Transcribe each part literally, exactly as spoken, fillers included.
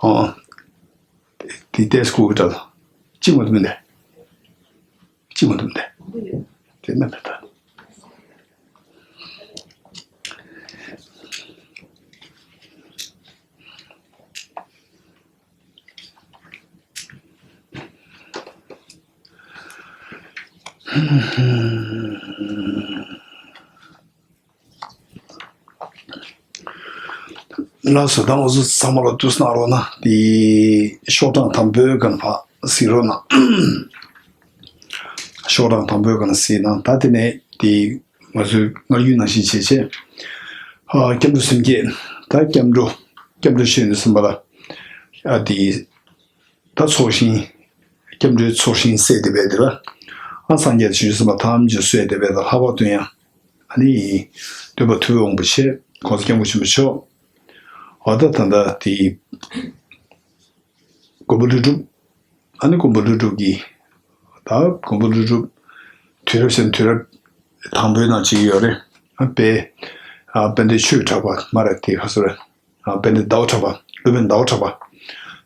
ཨོ། དེ་ཏེས་ཀུ་ཀྲལ། ཅི་མ་དུ་མི་འདེ། ཅི་མ་དུ་མི་འདེ། དེ་ན་མེད་ད། ལགས་སོ། ད་ང་ཚོ་ཚང་མ་ལ་བསྡུས་གནང་རོགས་གནང་། དེ་ཤོག་གྲངས་དང་པོའི་སྒང་ཕར་གཟིགས་རོགས་གནང་། ཤོག་གྲངས་དང་པོའི་སྒང་གཟིགས་གནང་། ད་དེ་ནས་དེ་ང་ཚོའི་སྔར་ཡོད་ནང་བཞིན་བྱས་བྱས། ཨ། སྐྱབས་འགྲོ་སེམས་བསྐྱེད། ད་སྐྱབས་འགྲོ། སྐྱབས་འགྲོ་ཞུས་ནས་ཟིན་པ་ལ། ཨ། དེ། ད་ཚོགས་ཞིང་། སྐྱབས་འགྲོའི་ཚོགས་ཞིང་གསལ་ཏེ་བས་དེ་ལ། ཨ། སངས་རྒྱས་བྱང་ཆུབ་སེམས་དཔའ་ཐམས་ཅད་གསོལ་ཏེ་བས་ད་ལྷག་པར་དུ་ཡང་། ཨ་ནི། སྟོན་པ་ཐུབ་པའི་དབང་པོ་ཆེ་༸གོང་ས་༸སྐྱབས་མགོན་ཆེན་པོ་མཆོག་འོ་ད་ད་ལྟ་དེ། མགོན་པོ་ཀླུ་སྒྲུབ། ཨ་ནི་མགོན་པོ་ཀླུ་སྒྲུབ་ཀྱི། ད་མགོན་པོ་ཀླུ་སྒྲུབ། དུས་རབས་ཤིག་དུས་རབས་དང་པོའི་ནང་ཅིག་ཡོད་རེད། ཨ། དཔེ། ཨ། དཔལ་ལྡན་ཆོས་ཀྱི་གྲགས་པ་མ་རེད་དེ་ག་ཚོད་རེད། ཨ། དཔལ་ལྡན་ཟླ་བ་གྲགས་པ། སློབ་དཔོན་ཟླ་བ་གྲགས་པ།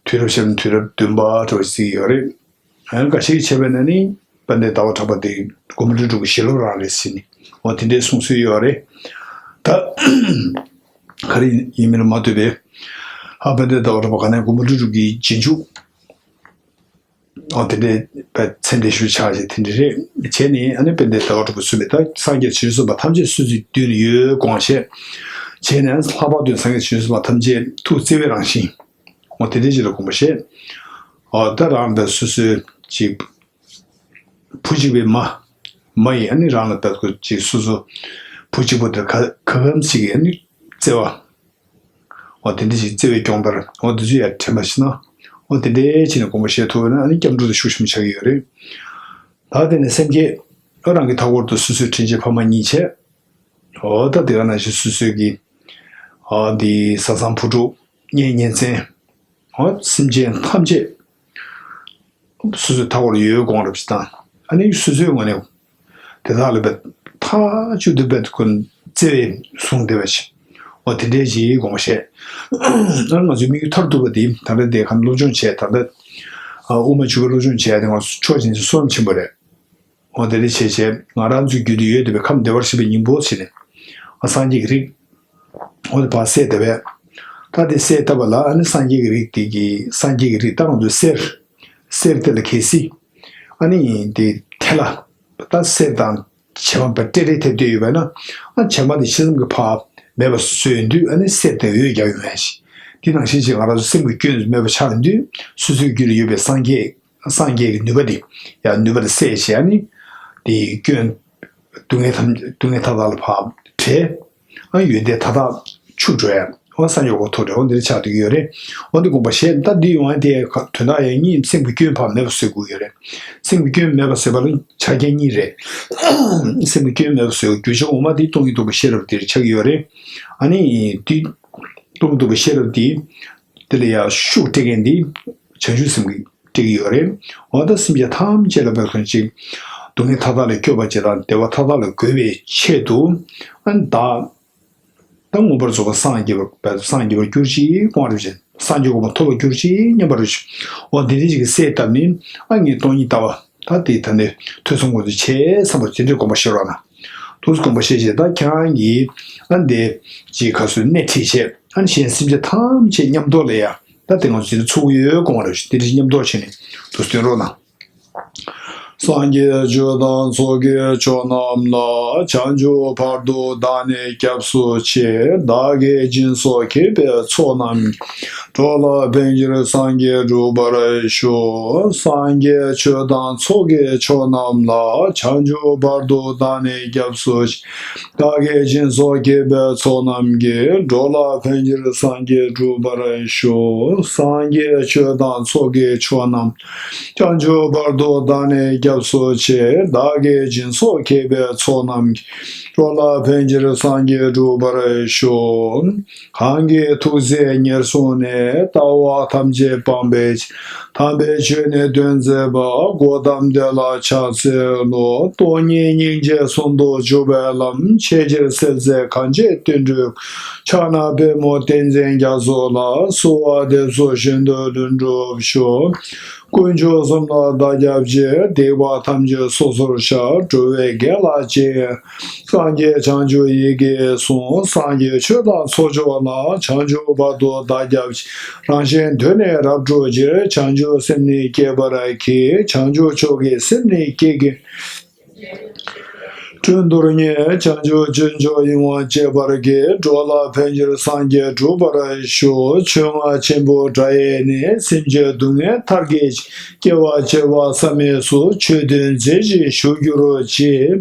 དུས་རབས་ཤིག་དུས་རབས་བདུན་པ་འདྲ་བ་ཅིག་ཡོད་རེད། ཨ། འགའ་ཞིག་བྱས་པས་ན་ནི་དཔལ་ལྡན་ཟླ་བ་གྲགས་པ་དེ་མགོན་པོ་ཀླུ་སྒྲུབ་ཀྱི་ཞལ་སློབ་རང་རེད་ཟེར་ནས། འོ་དེ་འདྲའི་གསུང་སྲོལ་ཡོད་རེད། ད་ག་རེ་ཡིན་མིན་ལ་མ་ལྟོས་པའི། ཨ། དཔལ་ལྡན་ཟླ་བ་གྲགས་པ་ག་ནས་མགོན་པོ་ཀླུ་སྒྲུབ་ཀྱི་རྗེས་འཇུག་འོ་དེ་འདྲའི་པའི་མཚན་དེ་ཞུ་ཆགས་ཞེས་དེ་འདྲ་རེད། བྱས་ནས་ཨ་ནི་དཔལ་ལྡན་ཟླ་བ་གྲགས་པ་གསུངས་པའི་ད་སངས་རྒྱས་བྱང་ཆུབ་སེམས་དཔའ་ཐམས་ཅད་སོ་སོའི་མདུན་ནས་ཡོད་དགོངས་བཞེས། བྱས་ནས་ལྷག་པར་དུ་སངས་རྒྱས་བྱང་ཆུབ་སེམས་དཔའ་ཐམས་ཅད་ཐུགས་བརྩེ་བའི་རང་བཞིན། འོ་དེ་འདྲའི་ཅིག་ལ་དགོངས་པ་བཞེས། འོ་ད་རང་དཔེ་སོ་སོའི་ཅིག་བུ་གཅིག་པའི་མ། མ་ཡིས་ཨ་ནི་རང་ལ་དཔེ་ཁོ་ཅིག་སོ་སོ་བུ་གཅིག་པོ་དེ་ག་ག་གམ་ཞིག་གིས་ཨ་ནི་བརྩེ་བ། འོ་དེ་འདྲ་ཞིག་བརྩེ་བའི་སྐྱོང་བརྡར། འོ་དེ་ཚོ་ཡར་དྲན་པ་ཞིག་ན། འོ་དེ་འདྲའི་བྱས་ནས་དགོངས་པ་བཞེས་ཐུབ་པ་ན་ཨ་ནི་སྐྱབས་འགྲོ་དེ་ཤུགས་ཆེན་པོ་ཆགས་ཀྱི་ཡོད་རེད། ད་དེ་ནས་སེམས་བསྐྱེད། ཨ། རང་གི་མཐའ་འཁོར་དུ་སོ་སོའི་དྲིན་ཅན་ཕ་མ་གཉིས་བྱས། འོ་ད་དེ་ག་ནང་བཞིན་སོ་སོའི་གི། ཨ། འདི་བཟའ་ཚང་བུ་ཕྲུག་གཉེན་ཉེ་ཚན། འོ་སེམས་ཅན་ཐམས་ཅད། སོ་སོའི་མཐའ་འཁོར་ཡོད་དགོངས་རབ་ཅིག་དང་། ཨ་ནི་སོ་སོའི་ངོས་ནས་དེ་དག་ལ་བས་མཐའ་གཅིག་ཏུ་བས་ཁོ་བརྩེ་བས་བཟུང་བསྡད་པ་ཞིག་འོ་དེ་འདྲའི་ཞིག་དགོངས་བཞེས། ཨ་ནི་ང་ཚོའི་དམིགས་ཡུལ་མཐར་ཐུག་པ་དེ་ད་ལྟ་དེ་ག་སློབ་སྦྱོང་བྱས། ད་ལྟ་ཨ་དབུ་མ་འཇུག་པའི་སློབ་སྦྱོང་བྱས་དེ་ང་ཚོ་ཕྱོགས་གཅིག་ནས་བསོད་ནམས་ཆེན་པོ་རེད། འོ་དེ་འདྲ་བྱས་བྱས་ང་རང་ཚོའི་རྒྱུད་དུ་ཡོད་བསྡད་པའི་ཁམས་བདེ་བར་གཤེགས་པའི་སྙིང་པོ་བྱས་ནས། ཨ། སངས་རྒྱས་ཀྱི་རིགས། འོ་དེ་ཕར་གསལ་བཏབ་པས། ད་དེ་གསལ་བཏབ་པ་ལ་ཨ་ནི་སངས་རྒྱས་ཀྱི་རིགས་དེ་གི་སངས་རྒྱས་ཀྱི་རིགས་ད་ང་ཚོའི་གསེར། གསེར་དེ་ལ་གལ་སྲིད། ཨ་ནི་དེ་ཐལ་བ། ད་གསེར་དང་བྱེ་མ་བ་སྤྲེལ་རེ་ཐེབས་བསྡད་ཡོད་པས་ན། ཨ། བྱེ་མ་དེ་ཕྱི་ཙམ་གྱི་ཕར་མེད་པ་བཟོས་དུས་ཨ་ནི་གསེར་དེ་འོད་རྒྱག་ཡོང་ཡ་ཞིག་དེ་ནང་བཞིན་ཅིག་ང་རང་ཚོ་སེམས་ཀྱི་སྐྱོན་མེད་པ་ཆགས་ཡོང་དུས་སོ་སོའི་རྒྱུད་ལ་ཡོད་པའི་སངས་རྒྱས། སངས་རྒྱས་ཀྱི་ནུས་པ་དེ། ཡང་ནུས་པ་དེ་གསལ་བྱས་ནས། དེའི་སྐྱོན། སྡུག་བསྔལ་ཐམས་སྡུག་བསྔལ་མཐའ་དག་ལ་ཕར་བྲལ། ཨ། ཡོན་ཏན་མཐའ་དག་འཆུག་འགྲོ་ཡ། འོ་སངས་རྒྱས་གོ་ཐོབ་འདྲ་འོ་འདིར་ཆགས་བསྡད་ཀྱི་ཡོད་རེད། འོ་འདི་དགོངས་པ་བཞེས། ད་འདི་ཡོང་ཡ་དེ་དོན་དག་ཡང་གཉིས། སེམས་ཀྱི་སྐྱོན་ཕར་མེད་པ་བཟོ་དགོས་ཡོད་རེད། སེམས་ཀྱི་སྐྱོན་མེད་པ་བཟོས་པ་ལ་ཆ་རྐྱེན་གཉིས་རེད། སེམས་ཀྱི་སྐྱོན་མེད་པ་བཟོ་རྒྱུ་ཆ་ངོ་མ་དེ་སྟོང་ཉིད་སྟོང་པའི་ཤེས་རབ་འདིར་ཆགས་ཀྱི་ཡོད་རེད། ཨ་ནི་འདི་སྟོང་ཉིད་སྟོང་པའི་ཤེས་རབ་འདི། དེ་ལ་ཡང་ཤུགས་སྤྲད་མཁན་འདི་བྱང་ཆུབ་སེམས་ཀྱིས་སྤྲད་ཀྱི་ཡོད་རེད། འོ་ད་སེམས་ཅན་ཐམས་ཅད་ལ་བས་ཁོ་ཅིག་སྡུག་བསྔལ་མཐའ་དག་ལས་སྐྱོབ་པ་ཅིག་དང་བདེ་བ་མཐའ་དག་ལ་འགོད་པའི་ཆེད་དུ། ཨ་ནི་བདག་ད་མངོན་པར་རྫོགས་པར་སངས་རྒྱས་པར་སངས་རྒྱས་པར་གྱུར་ཅིག་དགོངས་རབ་བཞེས། སངས་རྒྱས་གོ་འཕང་ཐོབ་པར་གྱུར་ཅིག་སྙམ་པར་རོ་ཞུ། འོ་དེ་འདྲ་ཅིག་གི་གསལ་བཏབ་ནས། ཨ་ངས་སྟོང་ཉིད་ལྟ་བ་ད་དེ་ད་ནི་ཐོས་བསམ་སྒོམ་གསུམ་བྱས་བསམ་པ་དེ་འདྲའི་དགོངས་པ་བཞེས་རོགས་གནང་། དུས་དགོངས་པ་བཞེས་བྱས། ད་ཁྱེད་རང་གིས་ཨ་འདི་ཅིག་ག་སུ་སྣེ་ཁྲིད་བྱས། ཨ་ནི་གཞན་སེམས་ཅན་ཐམས་ཅད་མཉམ་དུ་ལ་ཡ་ད་དེ་ང་ཚོ་འདི་ཚུགས་ཡོད་དགོངས་རབ་ཞུ། དེ་འདྲ་ཅིག་མཉམ་དུ་བྱས་ནས་དུས་སྟོན་རོགས་གནང་། སངས་རྒྱས་ཆོས་དང་ཚོགས་ཀྱི་མཆོག་རྣམས་ལ། བྱང་ཆུབ་བར་དུ་བདག་ནི་སྐྱབས་སུ་མཆི། བདག་གིས་སྦྱིན་སོགས་བགྱིས་པའི་ཚོགས་རྣམས། འགྲོ་ལ་ཕན་ཕྱིར་སངས་རྒྱས་འགྲུབ་པར་ཤོག་སངས་རྒྱས་ཆོས་དང་ཚོགས་ཀྱི་མཆོག་རྣམས་ལ། བྱང་ཆུབ་བར་དུ་བདག་ནི་སྐྱབས་སུ་མཆི། བདག་གིས་སྦྱིན་སོགས་བགྱིས་པའི་ཚོགས་རྣམས་ཀྱིས། འགྲོ་ལ་ཕན་ཕྱིར་སངས་རྒྱས་འགྲུབ་པར་ཤོག་སངས་རྒྱས་ཆོས་དང་ཚོགས་ཀྱི་མཆོག་རྣམས། བྱང་ཆུབ་བར་དུ་བདག་ནི། སྐྱབས་སུ་མཆི། བདག་གིས་སྦྱིན་སོགས་བགྱིས་པའི་ཚོགས་རྣམས་ཀྱིས། འགྲོ་ལ་ཕན་ཕྱིར་སངས་རྒྱས་འགྲུབ་པར་ཤོག། གང་གིས་ཐུགས་བརྩེས་ཉེར་བཟུང་ནས། ལྟ་བ་ཐམས་ཅད་སྤང་བའི་ཕྱིར། དམ་པའི་ཆོས་ནི་སྟོན་མཛད་པ། གཽ་ཏམ་དེ་ལ་ཕྱག་འཚལ་ལོ། སྟོང་ཉིད་སྙིང་རྗེ་ཟུང་དུ་འཇུག་པའི་ལམ། ཆེས་ཆེར་གསལ་མཛད་གངས་ཅན་བསྟན་འགྲོའི། ཕྱག་ན་པདྨོ་བསྟན་འཛིན་རྒྱ་མཚོ་ལ། གསོལ་བ་འདེབས་སོ་བཞིན་དུ་ལྷུན་གྲུབ་ཤོག། དཀོན་མཆོག་གསུམ་ལ་བདག་སྐྱབས་མཆི། སྡིག་པ་ཐམས་ཅད་སོ་སོར་བཤགས། འགྲོ་བའི་དགེ་ལ་སྤྱད། སངས་རྒྱས་བྱང་ཆུབ་ཡི་གེ་གསུངས། སངས་རྒྱས་ཆོས་དང་ཚོགས་མཆོག་ལ། བྱང་ཆུབ་བར་དུ་བདག་སྐྱབས་མཆི། རང་གཞན་དོན་ནི་རབ་བསྒྲུབ་ཕྱིར། བྱང་ཆུབ་སེམས་ནི་བསྐྱེད་པར་བགྱི། བྱང་ཆུབ་མཆོག་གི་སེམས་ནི་བསྐྱེད་བགྱི། བསྐྲུན་དོར་ཉེས། བྱང་ཆུབ་སྤྱོད་མཆོག་ཡིད་འོང་སྤྱད་པར་བགྱི། འགྲོ་ལ་ཕན་ཕྱིར་སངས་རྒྱས་འགྲུབ་པར་ཤོག། ཆོས་རྔ་ཆེན་པོ་སྒྲ་ཡིས་ནི། སེམས་ཅན་སྡུག་བསྔལ་མཐར་སྐྱེལ་ཕྱིར། སྐྱེ་བ་བྱེ་བ་བསམ་མེད་སུ། ཆོས་སྟོན་མཛད་ཅིང་བཞུགས་གྱུར་ཅིག།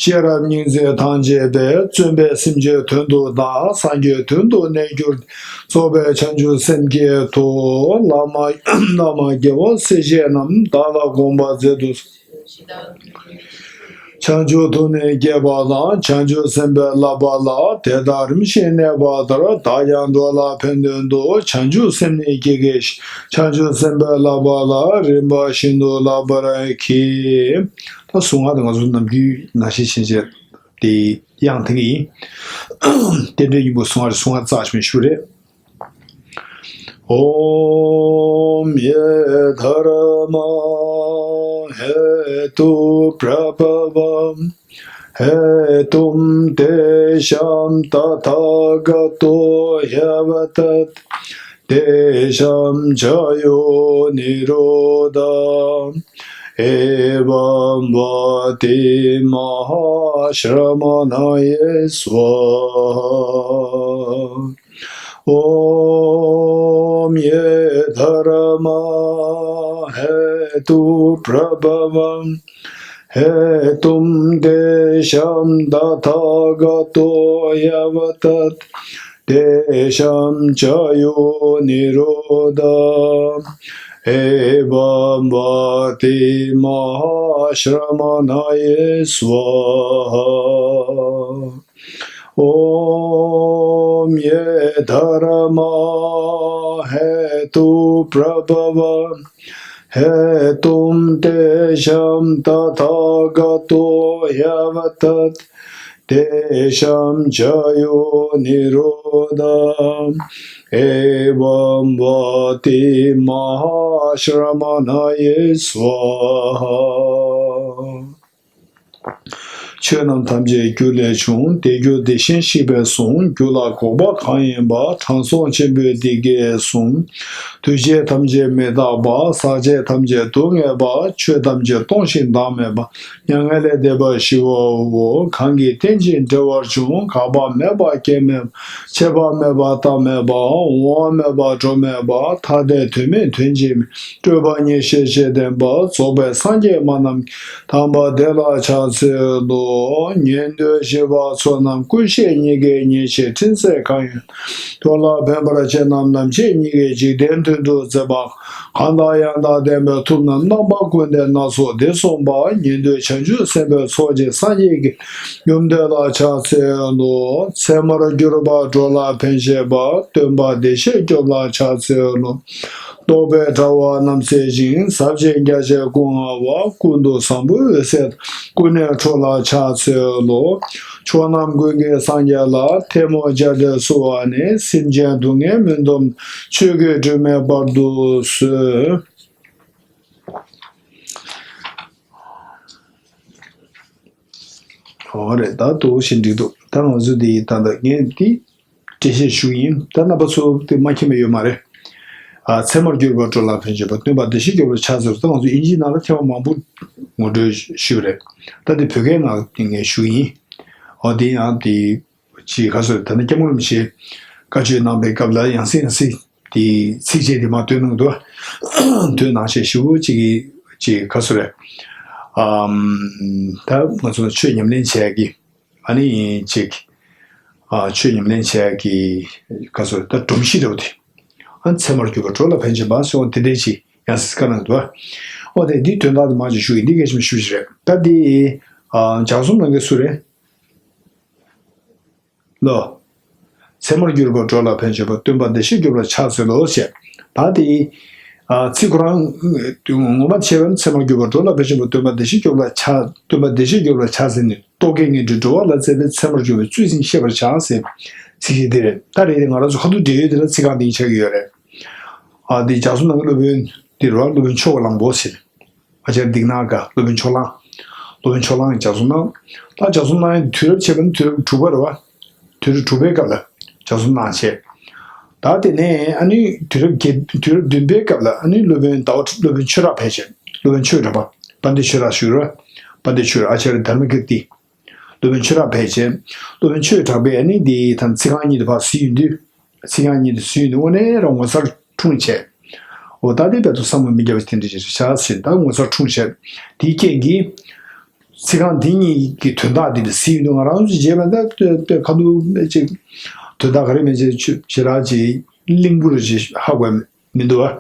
ཤེས་རབ་སྙིང་བརྩེ་དང་བཅས་པས། བརྩོན་པས་སེམས་ཅན་དོན་དུ་བདག། སངས་རྒྱས་དོན་དུ་གནས་གྱུར་ཏེ། རྫོགས་པའི་བྱང་ཆུབ་སེམས་བསྐྱེད་དོ། བླ་མ་བླ་མ་དགེ་བ་སྲས་བཅས་རྣམས། བདག་ལ་དགོངས་པ་མཛད་དུ་གསོལ། བྱང་ཆུབ་ཐུགས་ནི་བསྐྱེད་པ་དང་། བྱང་ཆུབ་སེམས་དཔའི་བསླབ་པ་ལ། དེ་ལྟར་རིམ་བཞིན་གནས་པ་ལྟར། བདག་ཀྱང་འགྲོ་ལ་ཕན་དོན་དུ། བྱང་ཆུབ་སེམས་ནི་བསྐྱེད་བགྱི་ཞིང་། བྱང་ཆུབ་སེམས་དཔའི་བསླབ་པ་ལ། རིམ་པ་བཞིན་དུ་བསླབ་པར་བགྱི། ད་གཟུངས་སྔགས་དེ་ང་ཚོ་ནམ་རྒྱུན་ནང་བཞིན་བྱས་བྱས་དེ་དབྱངས་འཐེན་གྱི་ཡིན། རྟེན་འབྲེལ་སྙིང་པོ་གཟུངས་སྔགས་རེད། གཟུངས་སྔགས་རྩ་ཆེན་པོ་ཞིག་རེད། ॐ ये धर्मा हेतुप्रभवा हेतुं तेषां तथागतो ह्यवदत् तेषां च यो निरोध एवं वाति महाश्रमणये स्वाहा। ॐ ये धर्मा हेतुप्रभवा हेतुं तेषां तथागतो ह्यवदत् तेषां च यो निरोध एवं वाति महाश्रमणये स्वाहा। ॐ ये धर्मा हेतुप्रभवा हेतुं तेषां तथागतो ह्यवदत् तेषां च यो निरोध एवं वाति महाश्रमणये स्वाहा। ཆོས་རྣམས་ཐམས་ཅད་རྒྱུ་ལས་བྱུང་། དེ་རྒྱུ་དེ་བཞིན་གཤེགས་པས་གསུངས། རྒྱུ་ལ་འགོག་པ་གང་ཡིན་པ། དྲང་སྲོང་ཆེན་པོས་འདི་སྐད་གསུངས། འདུས་བྱས་ཐམས་ཅད་མི་རྟག་པ། ཟག་བཅས་ཐམས་ཅད་སྡུག་བསྔལ་བ། ཆོས་ཐམས་ཅད་སྟོང་ཞིང་བདག་མེད་པ། མྱ་ངན་ལས་འདས་པ་ཞི་བའོ། གང་གིས་རྟེན་ཅིང་འབྲེལ་བར་འབྱུང་། འགག་པ་མེད་པ་སྐྱེ་མེད་པ། ཆད་པ་མེད་པ་རྟག་མེད་པ། འོང་བ་མེད་པ་འགྲོ་མེད་པ། ཐ་དད་དོན་མེད་དོན་གཅིག་མིན། སྤྲོས་པ་ཉེར་ཞི་ཞེས་བསྟན་པ། རྫོགས་པའི་སངས་རྒྱས་སྨྲ་རྣམས་ཀྱིས། དམ་པ་དེ་ལ་ཕྱག་འཚལ་ལོ། ཉན་ཐོས་ཞི་བ་ཚོགས་རྣམས། ཀུན་ཤེས་ཉིད་ཀྱིས་ཉེར་ཞིའི། ཕྲིན་ཚེགས་གང་ཡོད་དུ། འགྲོ་ལ་ཕན་པར་བྱེད་རྣམས། ནམ་མཁའི་མྱིག་གིས་འཇིག་རྟེན་དོན་དུ་མཛད་པ། གང་དག་ཡང་དག་བསྟན་པའི་ཐུབ་རྣམས། རྣམ་པ་ཀུན་ལྡན་སྣ་ཚོགས་འདི་གསུངས་པ། ཉན་ཐོས་བྱང་ཆུབ་སེམས་དཔའི་ཚོགས་ཀྱིས། སངས་རྒྱས་ཀྱི་ཡུམ་དེ་ལ་ཕྱག་འཚལ་ལོ། ཚད་མར་གྱུར་པ་འགྲོ་ལ་ཕན་བྱེད་པ། སྟོན་པ་བདེ་གཤེགས་སྐྱོབ་ལ་ཕྱག་འཚལ་ལོ། རྟོག་པའི་དྲ་བ་རྣམས་སེལ་ཞིང་། ཟབ་ཅིང་རྒྱ་ཆེར་སྐུ་མངའ་བ། ཀུན་ཏུ་བཟང་པོའི་འོད་ཟེར་ཀུན་ནས་འཕྲོ་ལ་ཕྱག་འཚལ་ལོ། ཕྱོགས་རྣམས་ཀུན་གྱི་སངས་རྒྱས་ལ། ཐལ་མོ་སྦྱར་ཏེ་གསོལ་བ་ནི། སེམས་ཅན་སྡུག་བསྔལ་མུན་འཐོམས། ཆོས་ཀྱི་སྒྲོན་མེ་སྤར་དུ་གསོལ། འོ་རེད། ད་འདུག་བཞིན་འགྲིག་འདུག་ད་ང་ཚོ་འདི་ད་ལྟ་ངས་འདི་འགྲེལ་བཤད་ཞུ་གི་ཡིན། ད་རྣམ་པ་ཚོ་དེ་མ་མཁྱེན་པ་ཡོད་མ་རེད། ཨ། ཚད་མར་གྱུར་པ་འགྲོ་ལ་ཕན་བྱེད་པ། སྟོན་པ་བདེ་གཤེགས་སྐྱོབ་ལ་ཕྱག་འཚལ་ལོ། ད་ང་ཚོ་དབྱིན་ཇིའི་ནང་ལ་ཐེངས་མ་མང་པོ་ངོ་སྤྲོད་ཞུས་པ་རེད། ད་དེ་བོད་སྐད་ནང་ངས་ཞུ་གི་ཡིན། འོ་དེ་ཡང་དེ་ཅིག་ག་ཚོད་ད་ནི་སྐྱབས་མགོན་རིན་པོ་ཆེས་བཀའ་ཆོས་གནང་པའི་སྐབས་ལ་ཡང་སེ་ཡང་སེ་དེ་ཚིགས་བཅད་དེ་མར་བཏོན་གནང་འདུག་བཏོན་གནང་བྱས་ཞུ་ཅིག་གི་ཅིག་ག་ཚོད་རེད། ཨམ། ད་ང་ཚོ་ཆོས་ཉམས་ལེན་བྱས་ཀྱི། ཨ་ནི་ཅིག་ཨ། ཆོས་ཉམས་ལེན་བྱས་ཀྱི་ག་ཚོད་ད་སྒྲོམ་གཞི་འདྲ་བོ་དེ། ཨ། ཚད་མར་གྱུར་པ་འགྲོ་ལ་ཕན་བྱེད་པ་སོགས་དེ་འདྲའི་ཅིག་ཡང་སེ་བཀའ་གནང་འདུག་ཨོ་དེ་འདི་དོན་དག་དེ་མང་ཆེ་ཞུ་ཡིན། འདི་གལ་ཆེན་པོ་ཞུ་ཞིག་རེད། ད་འདི་ཨ་ལྗགས་རྩོམ་གནང་མཁན་སུ་རེད། ལོ། ཚད་མར་གྱུར་པ་འགྲོ་ལ་ཕན་ཆོད་པ་སྟོན་པ་བདེ་གཤེགས་སྐྱོབ་ལ་ཕྱག་འཚལ་ལོ་ཞེས། ད་དེ་ཨ་ཚིག་ཁོ་རང་ངོ་མ་བྱས་པ་ན་ཚད་མར་གྱུར་པ་འགྲོ་ལ་ཕན་ཆོད་པ་སྟོན་པ་བདེ་གཤེགས་སྐྱོབ་ལ་ཕྱག་སྟོན་པ་བདེ་གཤེགས་སྐྱོབ་ལ་ཕྱག་འཚལ་ནས། རྟོག་གེ་ངན་འགྲོའི་འགྲོ་བ་ལ་སྩལ་བའི་ཚད་མར་གྱུར་པའི་ཚུལ་བཞིན་ཤེས་པར་བྱ་ཟེར་ཚིག་གཅིག་དེ་རེད། ད་རེད་དེ་ང་རང་ཚོ་ཁ་ཐུག་འབྲེལ་ཡོད་དེ་ལ་ཚིག་རྐང་འདི་ཆགས་ཀྱི་ཡོད་རེད། ཨ་འདི་ལྗགས་རྩོམ་ནང་གི་སློབ་དཔོན་འདི་རུ་སློབ་དཔོན་ཆོས་དབང་བླང་པོ་ཟེར། ཨ་ཅར་སྡིག་ནག་ག་སློབ་དཔོན་ཕྱོགས་གླང་། སློབ་དཔོན་ཕྱོགས་གླང་གིས་ལྗགས་རྩོམ་གནང་། ད་ལྗགས་རྩོམ་གནང་ཡས་དུས་རབས་བྱས་པ་ནི་དུས་རབས་དྲུག་པ་རེད་བ། དུས་རབས་དྲུག་པའི་སྐབས་ལ་ལྗགས་རྩོམ་གནང་བྱས། ད་དེ་ནས་ཨ་ནི་དུས་རབས་བརྒྱད་དུས་རབས་བདུན་པའི་སྐབས་ལ་ཨ་ནི་སློབ་དཔོན་ཟླ་བ་སློབ་དཔོན་ཆོས་གྲགས་ཕལ་ཆེར་སློབ་དཔོན་ཆོས་གྲགས་པ་དཔལ་ལྡན་ཆོས་གྲགས་ཞུ་ར། དཔལ་ལྡན་ཆོས་གྲགས་ཨ་ཅར་དྷརྨ་ཀིརྟི། སློབ་དཔོན་ཆོས་གྲགས་ཕལ་ཆེར། སློབ་དཔོན་ཆོས་གྲགས་པས་ཨ་ནི་འདི་དང་ཚིག་རྐང་གཉིས་དེ་ཕར་གཟིགས་ཡོང་དུས། ཚིག་རྐང་གཉིས་དེ་གཟིགས་ཡོང་དུས་དངོས་གནས་རང་ངོ་མཚར་འཁྲུངས་བྱས། འོ་ད་དེ་བར་དུ་བསམ་བློ་མི་བརྒྱབ་པ་དེ་འདྲ་ཅིག་བྱ་ཟིན་ད་ངོ་མཚར་འཁྲུངས་བྱས། དེའི་རྐྱེན་གྱིས། ཚིག་རྐང་འདི་གཉིས་ཀྱི་དོན་དག་འདི་ལ་གཟིགས་ཡོང་དུས་ང་རང་ཚོ་རྗེས་མ་ད་ཁ་ཐུག་ཅིག་དོན་དག་ག་རེ་མེད་ཅེས་ཞེ་དྲག་ཅིག་གླེང་བུ་རུ་ཅིག་ཧ་གོ་མི་འདུག་བ།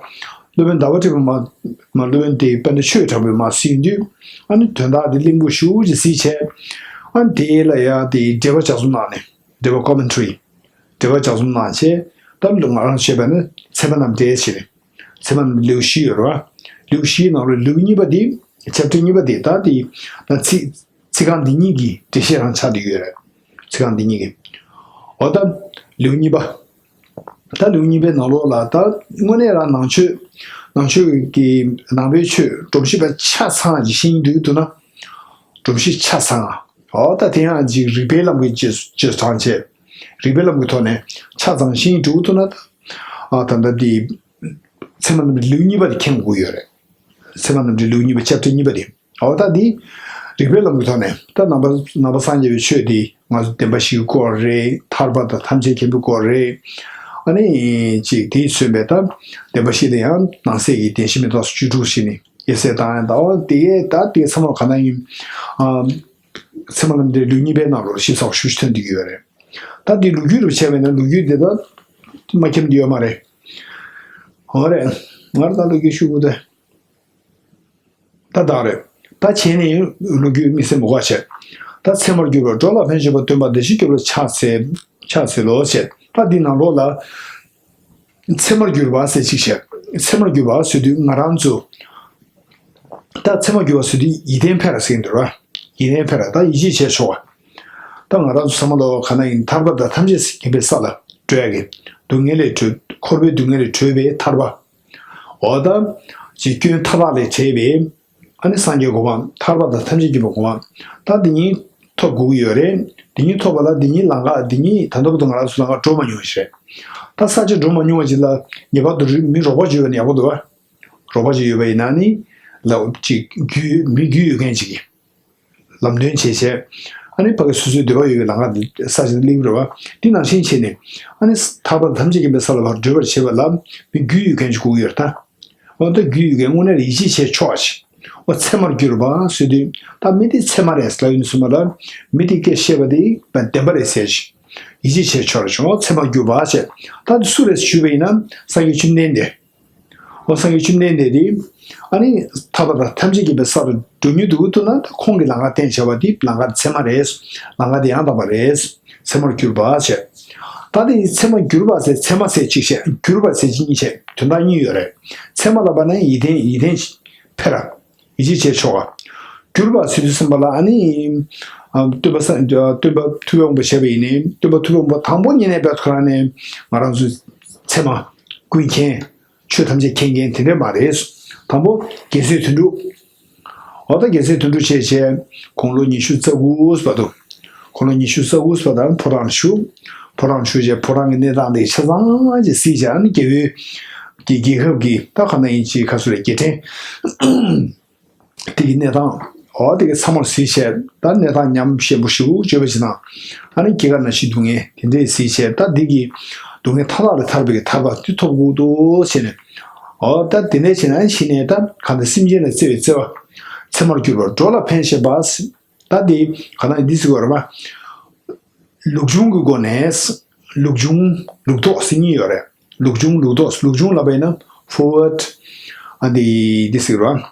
སློབ་དཔོན་ཟླ་བ་བཀྲ་བྷེ་མ་མ་སློབ་དཔོན་དེ་དཔལ་ལྡན་ཆོས་གྲགས་པས་མར་གཟིགས་དུས། ཨ་ནི་དོན་དག་དེ་གླེང་པོ་ཞུ་ཅིག་གཟིགས་བྱས། ཨ་ནི་དེ་ལ་ཡ་དེ་འགྲེལ་པ་ལྗགས་རྩོམ་གནང་ནས་འགྲེལ་པ་commentary། འགྲེལ་པ་ལྗགས་རྩོམ་གནང་བྱས། ད་ང་རང་བཤད་པ་ནི་ཚད་མ་རྣམ་འགྲེལ་ཟེར་ནས། ཚད་མ་རྣམ་འགྲེལ་ལེའུ་བཞི་ཡོད་རེད་བ། ལེའུ་བཞིའི་ནང་ལ་ལེའུ་གཉིས་པ་དེ། chapter་གཉིས་པ་དེ་ད་དེ་ད་ཚིག་ཚིག་རྐང་འདི་གཉིས་ཀྱི་འགྲེལ་བཤད་རང་ཆགས་བསྡད་ཡོད་རེད། ཚིག་རྐང་འདི་གཉིས་ཀྱི། འོ་ད་ལེའུ་གཉིས་པ། ད་ལེའུ་གཉིས་པའི་ནང་ལོགས་ལ་ད་དངོས་གནས་རང་ནང་ཆོས། ནང་ཆོས་ཀྱི་ནང་པའི་ཆོས་སྒྲོམ་གཞི་པ་ཆ་ཚང་ཅིག་ཤེས་ཀྱི་འདུག་ན། སྒྲོམ་གཞི་ཆ་ཚང་། འོ་ད་དེ་ཡང་ཅིག་རིགས་པའི་ལམ་གྱི་རྗེས་རྗེས་དྲངས་བྱས། རིགས་པའི་ལམ་གྱི་ཐོག་ནས་ཆ་ཚང་ཤེས་ཀྱི་འདུག་ན་ད། ཨ་ད་ལྟ་དེ། ཚད་མ་རྣམ་འགྲེལ་ལེའུ་གཉིས་པ་དེ་མཁྱེན་དགོས་ཡོད་རེད། ཚད་མ་རྣམ་འགྲེལ་ལེའུ་གཉིས་པ་chapter་གཉིས་པ་དེ། འོ་ད་འདི། རིགས་པའི་ལམ་གྱི་ཐོག་ནས་ད་ནང་པ་ནང་པ་སངས་རྒྱས་པའི་ཆོས་འདི་ང་ཚོ་བདེན་པ་བཞིའི་སྐོར་རེད། ཐར་པ་དང་ཐམས་ཅད་མཁྱེན་པའི་སྐོར་རེད། ཨ་ནི་ཅིག་དེས་མཚོན་པའི་ད་བདེན་པ་བཞི་དེ་ཡང་ནང་གསེས་ཀྱི་བདེན་བཞི་མི་རྟག་སོགས་བཅུ་དྲུག་བཞི་ནི་དབྱེ་གསལ་བཏང་ཡང་ད་འོ་དེ་ད་དེ་ཚང་མ་ག་ན་ཡིན། ཨ་ཚད་མ་རྣམ་འགྲེལ་ལེའུ་གཉིས་པའི་ནང་ལོགས་ཞིབ་ཚགས་ཞུ་ཐོན་བསྡད་ཀྱི་ཡོད་རེད། ད་འདི་ལོ་རྒྱུས་རུ་བྱས་པས་ན་ལོ་རྒྱུས་འདི་ད་མ་མཁྱེན་འདི་ཡོད་མ་རེད། འོ་རེད། ང་རང་ད་ལོ་རྒྱུས་ཞུ་དགོས་ཏེ། ད་ད་རེད། ད་བྱས་ནས་ལོ་རྒྱུས་དམིགས་བསལ་མི་དགོས་བྱས། ད་ཚད་མར་གྱུར་པ་འགྲོ་ལ་ཕན་ཆོད་པ་སྟོན་པ་བདེ་གཤེགས་སྐྱོབ་ལ་ཕྱག་འཚལ། ཕྱག་འཚལ་ལོ་ཞེས། ད་འདི་ནང་ལོགས་ལ། ཚད་མར་གྱུར་པ་ཟེར་ཅིག་བྱས། ཚད་མར་གྱུར་པ་ཟེར་དུས་ང་རང་ཚོ། ད་ཚད་མར་གྱུར་པ་ཟེར་དུས་ཡིད་བརྟན་འཕེར་ཟེར་གྱི་འདུག་ར། ཡིད་བརྟན་འཕེར་ད་ཡིད་ཆེས་བྱས་ཆོག་པ། ད་ང་རང་ཚོ་ཚང་མ་ལོ་ག་ན་ཡིན་ཐར་པ་དང་ཐམས་ཅད་མཁྱེན་པའི་ས་ལ་འགྲོ་ཡ་གི། སྡུག་བསྔལ་ལས་གྲོལ་འཁོར་བའི་སྡུག་བསྔལ་ལས་གྲོལ་བའི་ཐར་པ། འོ་ད། ཅིག་སྐྱོན་མཐའ་དག་ལས་བྲལ་བའི། ཨ་ནི་སངས་རྒྱས་གོ་འཕང་ཐར་པ་དང་ཐམས་ཅད་མཁྱེན་པའི་གོ་འཕང་། ད་འདི་གཉིས་ཐོབ་དགོས་ཀྱི་ཡོད་རེད། འདི་གཉིས་ཐོབ་པ་ལ་འདི་གཉིས་ལམ་ཁ་འདི་གཉིས་ད་ལྟ་བར་དུ་ང་རང་ཚོ་ལམ་ཁ་འགྲོ་མ་མྱོང་བ་ཞིག་རེད། ད་ས་ཆ་འགྲོ་མ་མྱོང་བ་ཅིག་ལ་ངེས་པར་དུ་རི་མི་རོགས་པ་ཅིག་ཡོད་ན་ཡག་པོ་འདུག་བ། རོགས་པ་ཅིག་ཡོད་པ་ཡིན་ན་ནི། ལ་ཅིག་རྒྱུས་མི་རྒྱུས་ཡོད་མཁན་ཅིག་གིས། ལམ་སྟོན་བྱས་བྱས། ཨ་ནི་ཕ་གི་སོ་སོའི་འདོད་པ་ཡོད་པའི་ལམ་ཁ་འདི་ས་ཆ་འདི་སླེབས་རེད་བ། འདི་ནང་བཞིན་བྱས་ནས། ཨ་ནི་ཐར་པ་ཐམས་ཅད་མཁྱེན་པའི་ས་ལ་བར་བགྲོད་པར་བྱེད་པ་ལ་མི་རྒྱུས་ཡོད་མཁན་ཞིག་དགོས་ཀྱི་ཡོད་རེད་ད། འོ་ད་རྒྱུས་ཡོད་མཁན་དངོས་གནས་ལ་ཡིད་ཆེས་བྱེད་ཆོག་པ་ཞིག་འོ་ཚད་མར་གྱུར་པ་ཟེར་དུས་ད་མི་དེ་ཚད་མ་རེད་ལབ་ཡོང་དུས་ཙམ་པ་ལ་མི་དེ་སྐད་བཤད་པ་དེ་བདེན་པ་རེད་ཟེར་ཞིག་ཡིད་ཆེས་བྱེད་ཆོག་རེད་བྱུང་ཚད་མར་གྱུར་པ་ཞེས་ད་དེ་སུ་རེད་ཞུས་པ་ཡིན་ན་སངས་རྒྱས་བཅོམ་ལྡན་འདས། འོ་སངས་རྒྱས་བཅོམ་ལྡན་འདས་དེ། ཨ་ནི་ཐར་པ་དང་ཐམས་ཅད་མཁྱེན་པའི་ས་རུ་འགྲོ་མྱོང་འདུག་ཐུག་ན་ད་ཁོང་གི་ལམ་ཁ་བསྟན་བྱ་བ་དེ་ལམ་ཁ་ཚད་མ་རེད། ལམ་ཁ་དེ་ཡང་དག་པ་རེད། ཚད་མར་གྱུར་པ་བྱས། ད་དེ་ཚད་མར་གྱུར་པ་ཟེར་ཚད་མ་ཟེར་གཅིག་བྱས་གྱུར་པ་ཟེར་གཅིག་གཉིས་བྱས་དོན་དག་གཉིས་ཡོད་རེད། ཚད་མ་ལབ་པ་ན་ཡིད་བརྟན་ཡིད་བརྟན་འཕེར། ཡིད་ཆེས་བྱས་ཆོག་ག་གྱུར་པ་ཟེར་དུས་ཙམ་པ་ལ་ཨ་ནི། ཨ་སྟོན་པ་ས་སྟོན་པ་ཐུབ་པའི་དབང་པོ་བྱས་པ་ཡིན་ནའི་སྟོན་པ་ཐུབ་པའི་དབང་པོ་དང་པོ་ཉིད་ནས་བས་ཁོ་རང་ནས་ང་རང་ཚོ་ཚད་མ་ཀུན་མཁྱེན། ཆོས་ཐམས་ཅད་མཁྱེན་མཁན་དེ་འདྲས་མ་རེད། དང་པོ་རྒྱལ་སྲས་དོན་གྲུབ། འོ་ད་རྒྱལ་སྲས་དོན་གྲུབ་བྱས་བྱས་དགུང་ལོ་ཉི་ཤུ་རྩ་དགུ་བར་དུ། དགུང་ལོ་ཉི་ཤུ་རྩ་དགུ་བར་དུ་ཕོ་བྲང་བཞུགས། ཕོ་བྲང་བཞུགས་བྱས་ཕོ་བྲང་གི་གནས་སྟངས་དེ་ཆ་ཚང་ཅིག་གཟིགས་བྱས་ཨ་ནི་རྒྱལ་པོའི་གི་རྒྱལ་ཁབ་ཀྱི་ད་ག་ན་ཡིན་ཅིག་ཁ་སུ་རེད་རྒྱལ་ཕྲན། དེ་གི་གནས་སྟངས། འོ་དེ་གི་ཚང་མར་གཟིགས་བྱས་ད་གནས་སྟངས་ཉམས་ཞན་པོ་ཞེ་པོ་བརྗོད་པ་ཞིག་དང་། ཨ་ནི་སྐྱེ་རྒ་ན་འཆིའི་སྡུག་བསྔལ་དེ་འདྲས་གཟིགས་བྱས་ད་འདི་གི་སྡུག་བསྔལ་མཐའ་དག་ལས་ཐར་པའི་གི་ཐར་པ་དེ་ཐོབ་དགོས་འདུག་བྱས་ནས། འོ་ད་དེ་འདྲས་བྱས་ན་ཕྱི་ནས་ད་གང་ལྟར་སེམས་ཅན་ལ་བརྩེ་བའི་བརྩེ་བ། ཚད་མར་གྱུར་པ་འགྲོ་ལ་ཕན་བྱེད་པ། ད་དེ་ག་ན་འདི་ཟེར་བ་རེད་པ། ལུགས་འབྱུང་གི་སྒོ་ནས། ལུགས་འབྱུང་ལུགས་ལྡོག་ཟེར་གཉིས་ཡོད་རེད། ལུགས་འབྱུང་ལུགས་ལྡོག་ལུགས་འབྱུང་ལབ་པ་ཡིན་ན་forward། ཨ་འདི་འདི་ཟེར་བ།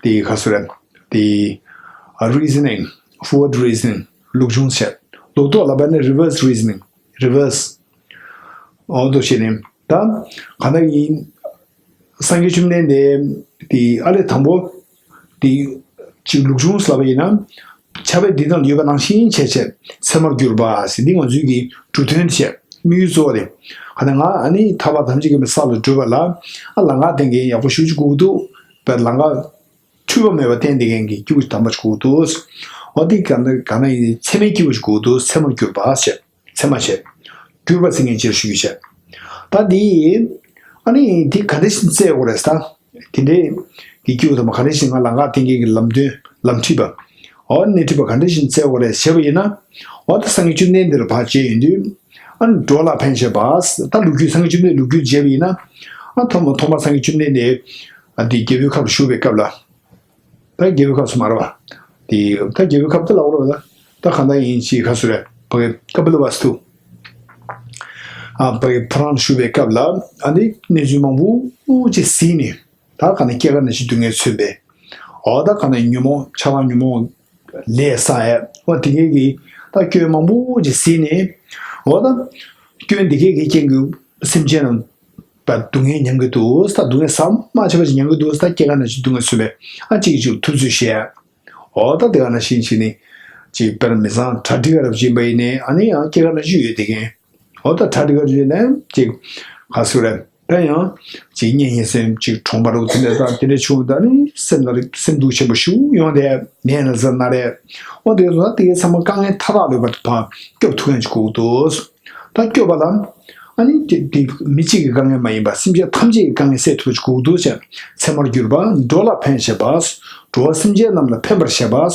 དེ་ག་སུ་རེད། དེ་reasoning, forward reasoning, ལུགས་འབྱུང་བྱས། ལོག་རྟོག་ལབ་པ་ནི་reverse reasoning, reverse. འོ་དོ་བྱས་ནས་ད་ག་ན་ཡིན། སངས་རྒྱས་བཅོམ་ལྡན་འདས་དེ་ཨ་ལས་དང་པོ་དེ་ཅིག་ལུགས་འབྱུང་ལབ་པ་ཡིན་ན། ཁྱབ་པ་འདི་དང་ཡོད་པ་ནང་བཞིན་བྱས་བྱས་ཚད་མར་གྱུར་པ་ཟེར། འདི་ང་ཚོའི་གི་གྲུབ་དོན་བྱས་དམིགས་ཡུལ་གཙོ་བོ་དེ། ག་ན་ང་ཨ་ནི་ཐར་པ་ཐམས་ཅད་མཁྱེན་པའི་ས་ལ་བགྲོད་པ་ལ་ཨ་ལམ་ཁ་སྟོན་མཁན་ཡག་པོ་ཞེ་པོ་ཅིག་དགོས་ཀྱི་འདུག་པས། ལམ་ཁ་འཁྲུལ་པ་མེད་པ་བསྟན་བསྡད་མཁན་གྱི་སྐྱེས་བུ་དམ་པ་ཅིག་དགོས་ཀྱི་འདུག་འོ་དེ་ག་ན་ག་ན་ཡིན། ཚད་མའི་སྐྱེས་བུ་ཅིག་དགོས་ཀྱི་འདུག་ཚད་མར་གྱུར་པ་བྱས། ཚད་མ་བྱས། གྱུར་པ་ཟེར་མཁན་ཅིག་ཞུ་རྒྱུ་བྱས། ད་འདི་ཨ་ནི་འདི་ག་འདྲ་ཞིག་བཙལ་དགོས་རེད་ཟེར། དེ་འདྲའི་གི་སྐྱེས་བུ་དམ་པ་ག་འདྲ་ཞིག་ང་ལམ་ཁ་སྟོན་མཁན་གྱི་ལམ་སྟོན་ལམ་ཁྲིད་པ། འོ་སྣེ་ཁྲིད་པ་ག་འདྲ་ཞིག་བཙལ་དགོས་རེད་བྱས་པ་ཡིན་ན། འོ་ད་སངས་རྒྱས་བཅོམ་ལྡན་འདས་ལ་ཕར་མཇལ་ཡོང་དུས་ཨ་ནི་འགྲོ་ལ་ཕན་བྱེད་པ། ད་ལོ་རྒྱུས་སངས་རྒྱས་བཅོམ་ལྡན་ལོ་རྒྱུས་མཇལ་བ་ཡིན་ན། ཨ་ཐོག་མ་ཐོག་མ་སངས་རྒྱས་བཅོམ་ལྡན་འདས་ཨ་འདི་རྒྱལ་པོའི་ཁབ་ལ་བཞུགས་པའི་སྐབས་ལ། ད་རྒྱལ་པོའི་སྐབས་སུ་མ་རེད་པ། དེ་ད་རྒྱལ་པོའི་སྐབས་དེ་ལ་འོ་རེད་པ། ད་གང་ལྟར་ཡིན་ཅིག་ག་སུ་རེད། ཕ་གི་ཀ་པི་ལ་བསྟུ། ཨ་ཕ་གི་ཕོ་བྲང་བཞུགས་པའི་སྐབས་ལ་ཨ་ནི་གནས་ཚུལ་མང་པོ་ཅིག་གཟིགས་ནས། ད་ག་ནས་སྐྱེ་རྒ་ན་འཆི་སྡུག་བསྔལ་མཚོན་པའི། འོ་ད་ག་ནས་ཉོན་མོངས་ཆགས་སྡང་ཉོན་མོངས་ལས་བསགས་ཡས་འོ་དེ་གས་ཀྱི་ད་སྐྱོན་མང་པོ་ཅིག་གཟིགས་ནས། འོ་ད་སྐྱོན་དེ་གས་ཀྱི་རྐྱེན་གྱིས་སེམས་ཅན་རྣམས། པ་སྡུག་བསྔལ་མྱང་གི་འདུག་ད་སྡུག་བསྔལ་ཟ་མ་ཆད་པ་ཞིག་མྱང་གི་འདུག་ད་སྐྱེ་རྒ་ན་འཆི་སྡུག་བསྔལ་མཚོན་པའི་ཨ་གཅིག་གིས་གཅིག་ལ་ཐུབ་ཚོད་བྱས། འོ་ད་དེ་ག་ནང་བཞིན་བྱས་ནས་ཅིག་དཔེར་ན་མི་ཚང་གྲ་སྒྲིག་ག་རབ་སྦྱིན་པ་ཡིན་ནའི་ཨ་ནི་ཡང་སྐྱེ་རྒ་ན་འཆི་ཡོད་དེ་མཁན། འོ་ད་གྲ་སྒྲིག་ག་རབ་སྦྱིན་ནས་ཅིག་ག་སུ་རེད། ད་ཡང་ཅིག་གཉེན་ཉེ་སེམས་ཅིག་གྲོངས་པ་རུ་དེ་འདྲ་དང་དེ་འདྲ་བྱུང་ད་ནི་སེམས་ལ་སེམས་སྡུག་ཆེན་པོ་ཞིག་ཡོང་དེ་ནད་ན་ཚ་ན་རེད། འོ་དེ་ཚོ་ད་དེ་གའི་ཚང་མ་དཀའ་ངལ་མཐའ་དག་ལ་ཡོད་པ་དེ་ཕར་སྐྱོབ་ཐུབ་མཁན་ཅིག་དགོས་ཀྱི་འདུག་ད་སྐྱོབ་པ་ལ། ཨ་ནི་དེ་དེ་མི་གཅིག་གི་དཀའ་ངལ་མ་ཡིན་པ་སེམས་ཅན་ཐམས་ཅད་ཀྱི་དཀའ་ངལ་སེལ་ཐུབ་ཅིག་དགོས་འདུག་ཅེས། ཚད་མར་གྱུར་པ་འགྲོ་ལ་ཕན་བྱེད་པ། འགྲོ་བ་སེམས་ཅན་རྣམས་ལ་ཕན་པར་བྱེད་པ།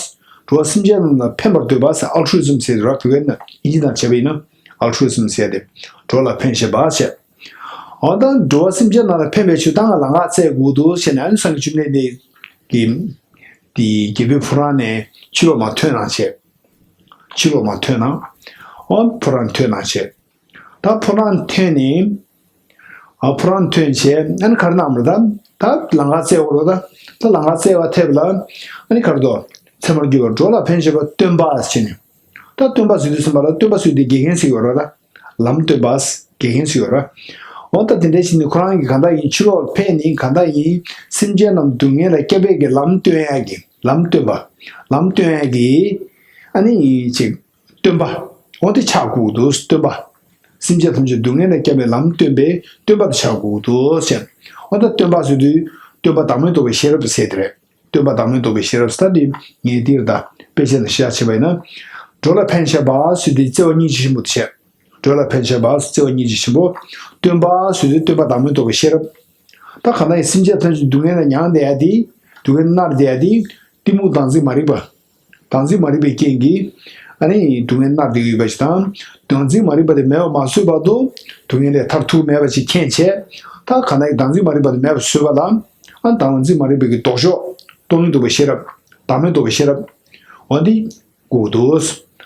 འགྲོ་བ་སེམས་ཅན་རྣམས་ལ་ཕན་པར་འདོད་པ་ཟེར་ཨལ་ཊུ་རི་ཛིམ་ཟེར་ར། བོད་སྐད་ནང་དབྱིན་ཇི་ནང་བྱས་པ་ཡིན་ན་ཨལ་ཊུ་རི་ཛིམ་ཟེར་ཏེ། འགྲོ་ལ་ཕན་བྱེད་པ་ཞེས། འོ་ད་འགྲོ་བ་སེམས་ཅན་རྣམས་ལ་ཕན་པའི་ཆེད་ད་ང་ལམ་ཁ་བཙལ་དགོས་འདུག་ཟེར་ནས་ཨ་ནི་སངས་རྒྱས་བཅོམ་ལྡན་འདས་ཀྱིས་དེ་རྒྱལ་པོའི་ཕོ་བྲང་ནས་ཕྱི་ལོགས་མར་ཐོན་གནང་བྱས། ཕྱི་ལོགས་མར་ཐོན་གནང་། འོ་ཕོ་བྲང་ཐོན་གནང་བྱས། ད་ཕོ་བྲང་ཐོན་ནས། ཨ་ཕོ་བྲང་ཐོན་བྱས་ཨ་ནི་ག་རེ་གནང་བ་རེད་ད། ད་ལམ་ཁ་བཙལ་བ་རེད་ད། ད་ལམ་ཁ་བཙལ་བ་ཐེབས་ལ་ཨ་ནི་ག་རེ་འདུག་ཚད་མར་གྱུར་པ་འགྲོ་ལ་ཕན་བྱེད་པ་སྟོན་པ་ཟེར་ནས། ད་སྟོན་པ་ཟེར་དུས་ཙམ་པ་ལ་སྟོན་པ་ཟེར་དུས་དགེ་རྒན་ཟེར་ཡོད་རེད་ད། ལམ་སྟོན་པ་དགེ་རྒན་ཟེར་ཡོད་རེད། འོ་ད་དེ་འདྲ་བྱས་ནས་ཁོ་རང་གིས་གང་ལྟར་ཡིན་ཕྱི་ལོགས་ལ་ཕེབས་ནས་གང་ལྟར་ཡིན་སེམས་ཅན་རྣམས་སྡུག་བསྔལ་ལས་སྐྱོབ་པའི་གི་ལམ་སྟོན་ཡག་གི་ལམ་སྟོན་པ། ལམ་སྟོན་ཡག་གི་ཨ་ནི་ཅིག་སྟོན་པ། འོ་དེ་ཆགས་དགོས་འདུག་སྟོན་པ། སེམས་ཅན་ཐམས་ཅད་སྡུག་བསྔལ་ལས་སྐྱོབ་པའི་ལམ་སྟོན་པའི་སྟོན་པ་དེ་ཆགས་དགོས་འདུག་ཟེར། འོ་ད་སྟོན་པ་ཟེར་དུས་སྟོན་པ་བདག་མེད་རྟོགས་པའི་ཤེས་རབ་ཟེར་དེ་རེད། སྟོན་པ་བདག་མེད་རྟོགས་པའི་ཤེས་རབ་ཟེར་དེ་ངས་འདིར་ད་དཔེ་ཆ་ནང་བཞག་བྱས་པ་ཡིན་ན། འགྲོ་ལ་ཕན་བྱེད་པ་ཟེར་དུས་བརྩེ་བ་སྙིང་རྗེ་ཆེན་པོ་དེ་བྱས། འགྲོ་ལ་ཕན་བྱེད་པ་བརྩེ་བ་སྙིང་རྗེ་ཆེན་པོ། སྟོན་པ་ཟེར་དུས་སྟོན་པ་བདག་མེད་རྟོགས་པའི་ཤེས་རབ། ད་གང་ལྟར་ཡང་སེམས་ཅན་ཐམས་ཅད་སྡུག་བསྔལ་ལ་མྱངས་བསྡད་ཡ་དེ། སྡུག་བསྔལ་མནར་བསྡད་ཡ་དེ། གཏི་མུག་བདག་འཛིན་མ་རིག་པ། བདག་འཛིན་མ་རིག་པའི་རྐྱེན་གྱིས། ཨ་ནི་སྡུག་བསྔལ་མནར་བསྡད་ཡོད་པ་ཞིག་དང་། བདག་འཛིན་མ་རིག་པ་དེ་མེད་པ་མ་བཟོས་བར་དུ། སྡུག་བསྔལ་ལས་ཐར་ཐུབ་མེད་པ་ཞིག་མཁྱེན་བྱས། ད་གང་ལྟར་ཡང་བདག་འཛིན་མ་རིག་པ་དེ་མེད་པ་བཟོས་པ་ལ། ཨ་བདག་འཛིན་མ་རིག་པའི་གི་ལྡོག་ཕྱོགས། སྟོང་ཉིད་རྟོགས་པའི་ཤེས་རབ། བདག་མེད་རྟོགས་པའི་ཤེས་རབ། འོ་འདི། དགོས་འདུག་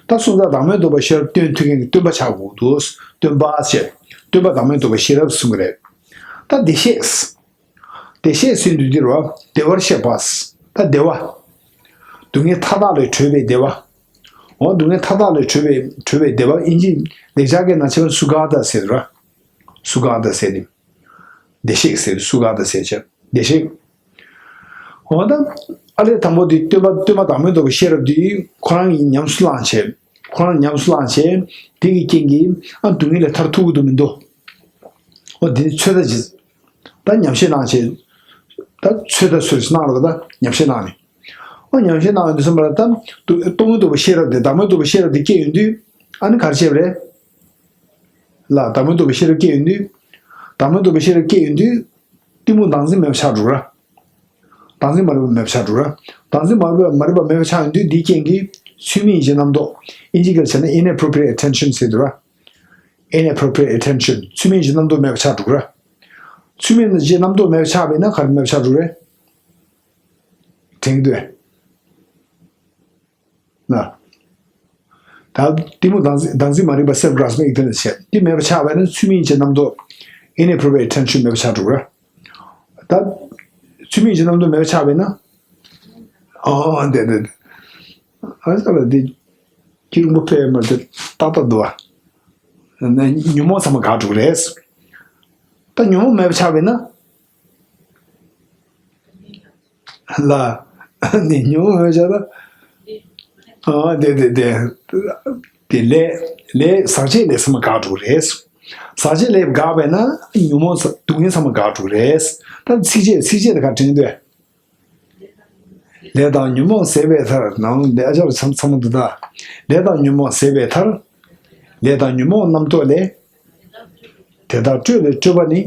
ད་སོང་ཙང་བདག་མེད་རྟོགས་པའི་ཤེས་རབ་སྟོན་ཐུབ་མཁན་གྱི་སྟོན་པ་ཆགས་དགོས་འདུག་སྟོན་པ་ཞེས། སྟོན་པ་བདག་མེད་རྟོགས་པའི་ཤེས་རབ་གསུང་གི་རེད། ད་བདེ་གཤེགས། བདེ་གཤེགས་ཟེར་དུས་འདིར་བ་བདེ་བར་གཤེགས་པ། ད་བདེ་བ། སྡུག་བསྔལ་མཐའ་དག་ལས་གྲོལ་བའི་བདེ་བ། འོ་སྡུག་བསྔལ་མཐའ་དག་ལས་གྲོལ་བའི་གྲོལ་བའི་བདེ་བ་ཨིན་ཇི་ལེགས་སྦྱར་སྐད་ནང་བྱས་པ་སུ་ཁ་ཏ་ཟེར་ར། སུ་ཁ་ཏ་ཟེར་ནི། བདེ་གཤེགས་ཟེར་སུ་ཁ་ཏ་ཟེར་བྱས་བདེ་གཤེགས། འོ་ད། ཨ་ལས་དང་པོ་དེ་སྟོན་པ་སྟོན་པ་བདག་མེད་རྟོགས་པའི་ཤེས་རབ་དེ་ཁོ་རང་གིས་ཉམས་སུ་བླངས་བྱས། ཁོ་རང་ཉམས་སུ་བླངས་བྱས། དེ་གི་རྐྱེན་གྱིས་ཨ་སྡུག་བསྔལ་ལས་ཐར་ཐུབ་ཀྱི་འདུག་མི་འདུག་འོ་དེ་ནི་ཚོད་ལྟ་ཅིག་ད་ཉམས་བཞེས་གནང་བྱས། ད་ཚོད་ལྟ་ཚོད་ཅིག་གནང་རོགས་ད་ཉམས་བཞེས་གནང་ནས། འོ་ཉམས་བཞེས་གནང་ཡོང་དུས་ཙམ་པ་ལ་ད་སྟོང་ཉིད་རྟོགས་པའི་ཤེས་རབ་དེ་བདག་མེད་རྟོགས་པའི་ཤེས་རབ་དེ་སྐྱེ་ཡོང་དུས་ཨ་ནི་ག་རེ་བྱས་པ་རེད། ལ་བདག་མེད་རྟོགས་པའི་ཤེས་རབ་སྐྱེ་ཡོང་དུས། བདག་མེད་རྟོགས་པའི་ཤེས་རབ་སྐྱེ་ཡོང་དུས། གཏི་མུག་བདག་འཛིན་མེད་པ་ཆགས་འགྲོ་ར། བདག་འཛིན་མ་རིག་པ་མེད་པ་ཆགས་འགྲོ་ར། བདག་འཛིན་མ་རིག་པ་མ་རིག་པ་མེད་པ་ཆགས་ཡོང་དུས་འདིའི་རྐྱེན་གྱིས་ཚུལ་མིན་ཡིད་བྱེད་རྣམ་རྟོག་ཨིན་ཇི་སྐད་བྱས་ན་inappropriate attention ཟེར་འདུག་ར། Inappropriate attention ཚུལ་མིན་ཡིད་བྱེད་རྣམ་རྟོག་མེད་པ་ཆགས་འགྲོ་ར། ཚུལ་མིན་ཡིད་བྱེད་རྣམ་རྟོག་མེད་པ་ཆགས་པས་ན་ག་རེ་མེད་པ་ཆགས་འགྲོ་རེད། དྲན་གྱི་འདུག་གས། ན། ད་གཏི་མུག་བདག་འཛིན་བདག་འཛིན་མ་རིག་པ་self grasping ignorance བྱས། འདི་མེད་པ་ཆགས་པས་ན་ཚུལ་མིན་ཡིད་བྱེད་རྣམ་རྟོག inappropriate attention མེད་པ་ཆགས་འགྲོ་གི་རེད། ད། ཚུལ་མིན་ཡིད་བྱེད་རྣམ་རྟོག་མེད་པ་ཆགས་པས་ན། ཨོ་དེ་དེ་དེ། ཨ་ས་ལ་དེ་སྐྱིད་རིང་པོ་ཕེབས་མ་དེ་ཏག་ཏག་འདུག་བ། ན་ཉོན་མོངས་ཚང་མ་འགག་འགྲོ་གི་རེད། ད་ཉོན་མོངས་མེད་པ་ཆགས་པས་ན། ལ། ནི་ཉོན་མོངས་མེད་པ་ཆགས་ན། ཨ་དེ་དེ་དེ། དེ་ལས་ལས་ཟག་བཅས་ལས་ཚང་མ་འགག་འགྲོ་གི་རེད། ཟག་བཅས་ལས་འགག་པས་ན་ཉོན་མོངས་ཚ་སྡུག་བསྔལ་ཚང་མ་འགག་འགྲོ་གི་རེད། ད་ཚིགས་བཅད་ཚིགས་བཅད་དེ་ག་དྲན་འདོད། ལས་དང་ཉོན་མོངས་ཟད་པའི་མཐར། ནང་ལས་ཨ་ཅག་ལ་ཚང་ཚང་མ་འདི་དག་ལས་དང་ཉོན་མོངས་ཟད་པའི་མཐར། ལས་དང་ཉོན་མོངས་རྣམ་རྟོག་ལས། དེ་དག་སྤྲོས་ལས་སྤྲོས་པ་ནི།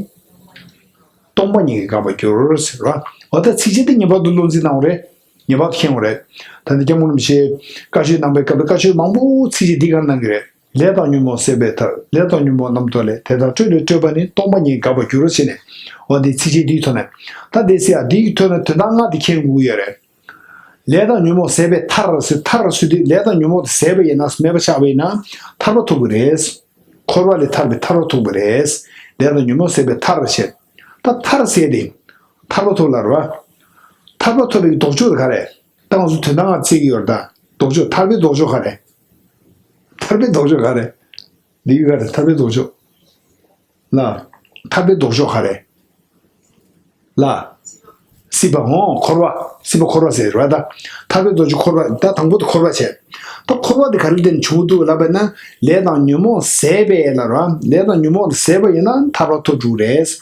སྟོང་པ་ཉིད་ཀྱིས་འགག་པར་འགྱུར་ཟེར་བ། འོ་ད་ཚིགས་བཅད་འདི་ངེས་པར་དུ་བློ་འཛིན་གནང་བ་རེད། ངེས་པར་དུ་མཁྱེན་དགོས་རེད། ད་ནི་སྐྱབས་མགོན་རིན་པོ་ཆེས་བཀའ་ཆོས་གནང་པའི་སྐབས་ལ་བཀའ་ཆོས་མང་པོ་ཚིགས་བཅད་འདི་གར་གནང་གི་རེད། ལས་དང་ཉོན་མོངས་ཟད་པའི་མཐར། ལས་དང་ཉོན་མོངས་རྣམ་རྟོག་ལས། དེ་དག་སྤྲོས་ལས་སྤྲོས་པ་ནི། སྟོང་པ་ཉིད་འགག་པར་འགྱུར་ཟེར་ནས། འོ་འདི་ཚིགས་བཅད་འདིའི་ཐོག་ནས། ད་འདི་ཟེར་ཡ་འདིའི་ཐོག་ནས་དོན་དག་ལྔ་འདི་མཁྱེན་དགོས་ཡོད་རེད། ལས་དང་ཉོན་མོངས་ཟད་པའི་མཐར་ཟེར་མཐར་ཟེར་དུས་ལས་དང་ཉོན་མོངས་དེ་ཟད་པ་ཡིན་ན་མེད་པ་ཆགས་པ་ཡིན་ན་ཐར་པ་ཐོབ་ཀྱི་རེད། འཁོར་བ་ལས་ཐར་པའི་ཐར་པ་ཐོབ་ཀྱི་རེད། ལས་དང་ཉོན་མོངས་ཟད་པའི་མཐར་ཞེས། ད་མཐར་ཟེར་དེ། ཐར་པ་ཐོབ་ལ་རེད་བ། ཐར་པ་ཐོབ་པའི་ལྡོག་ཕྱོགས་དེ་ག་རེད། ད་ང་ཚོ་དོན་དག་ལྔ་བརྩི་གི་ཡོད་རེད་ད། ལྡོག་ཕྱོགས་ཐར་པའི་ལྡོག་ཕྱོགས་ག་རེད། ཐར་པའི་ལྡོག་ཕྱོགས་ག་རེད། འདི་ག་རེད་ཐར་པའི་ལྡོག་ཕྱོགས། ལ། ཐར་པའི་ལྡོག་ཕྱོགས་ག་རེད། ལ། སྲིད་པ་འོང་འཁོར་བ། སྲིད་པ་འཁོར་བ་ཟེར་རེད་ད། ཐར་པའི་ལྡོག་ཕྱོགས་འཁོར་བ་ད་དང་པོ་དེ་འཁོར་བ་བྱས། ད་འཁོར་བ་དེ་ག་རེ་བརྟེན་བྱུང་འདུག་ལབ་པ་ན། ལས་དང་ཉོན་མོངས་ཟད་པས་ལ་ར། ལས་དང་ཉོན་མོངས་ཟད་པ་ཡིན་ན་ཐར་པ་ཐོབ་འགྲོ་རེད། ལས་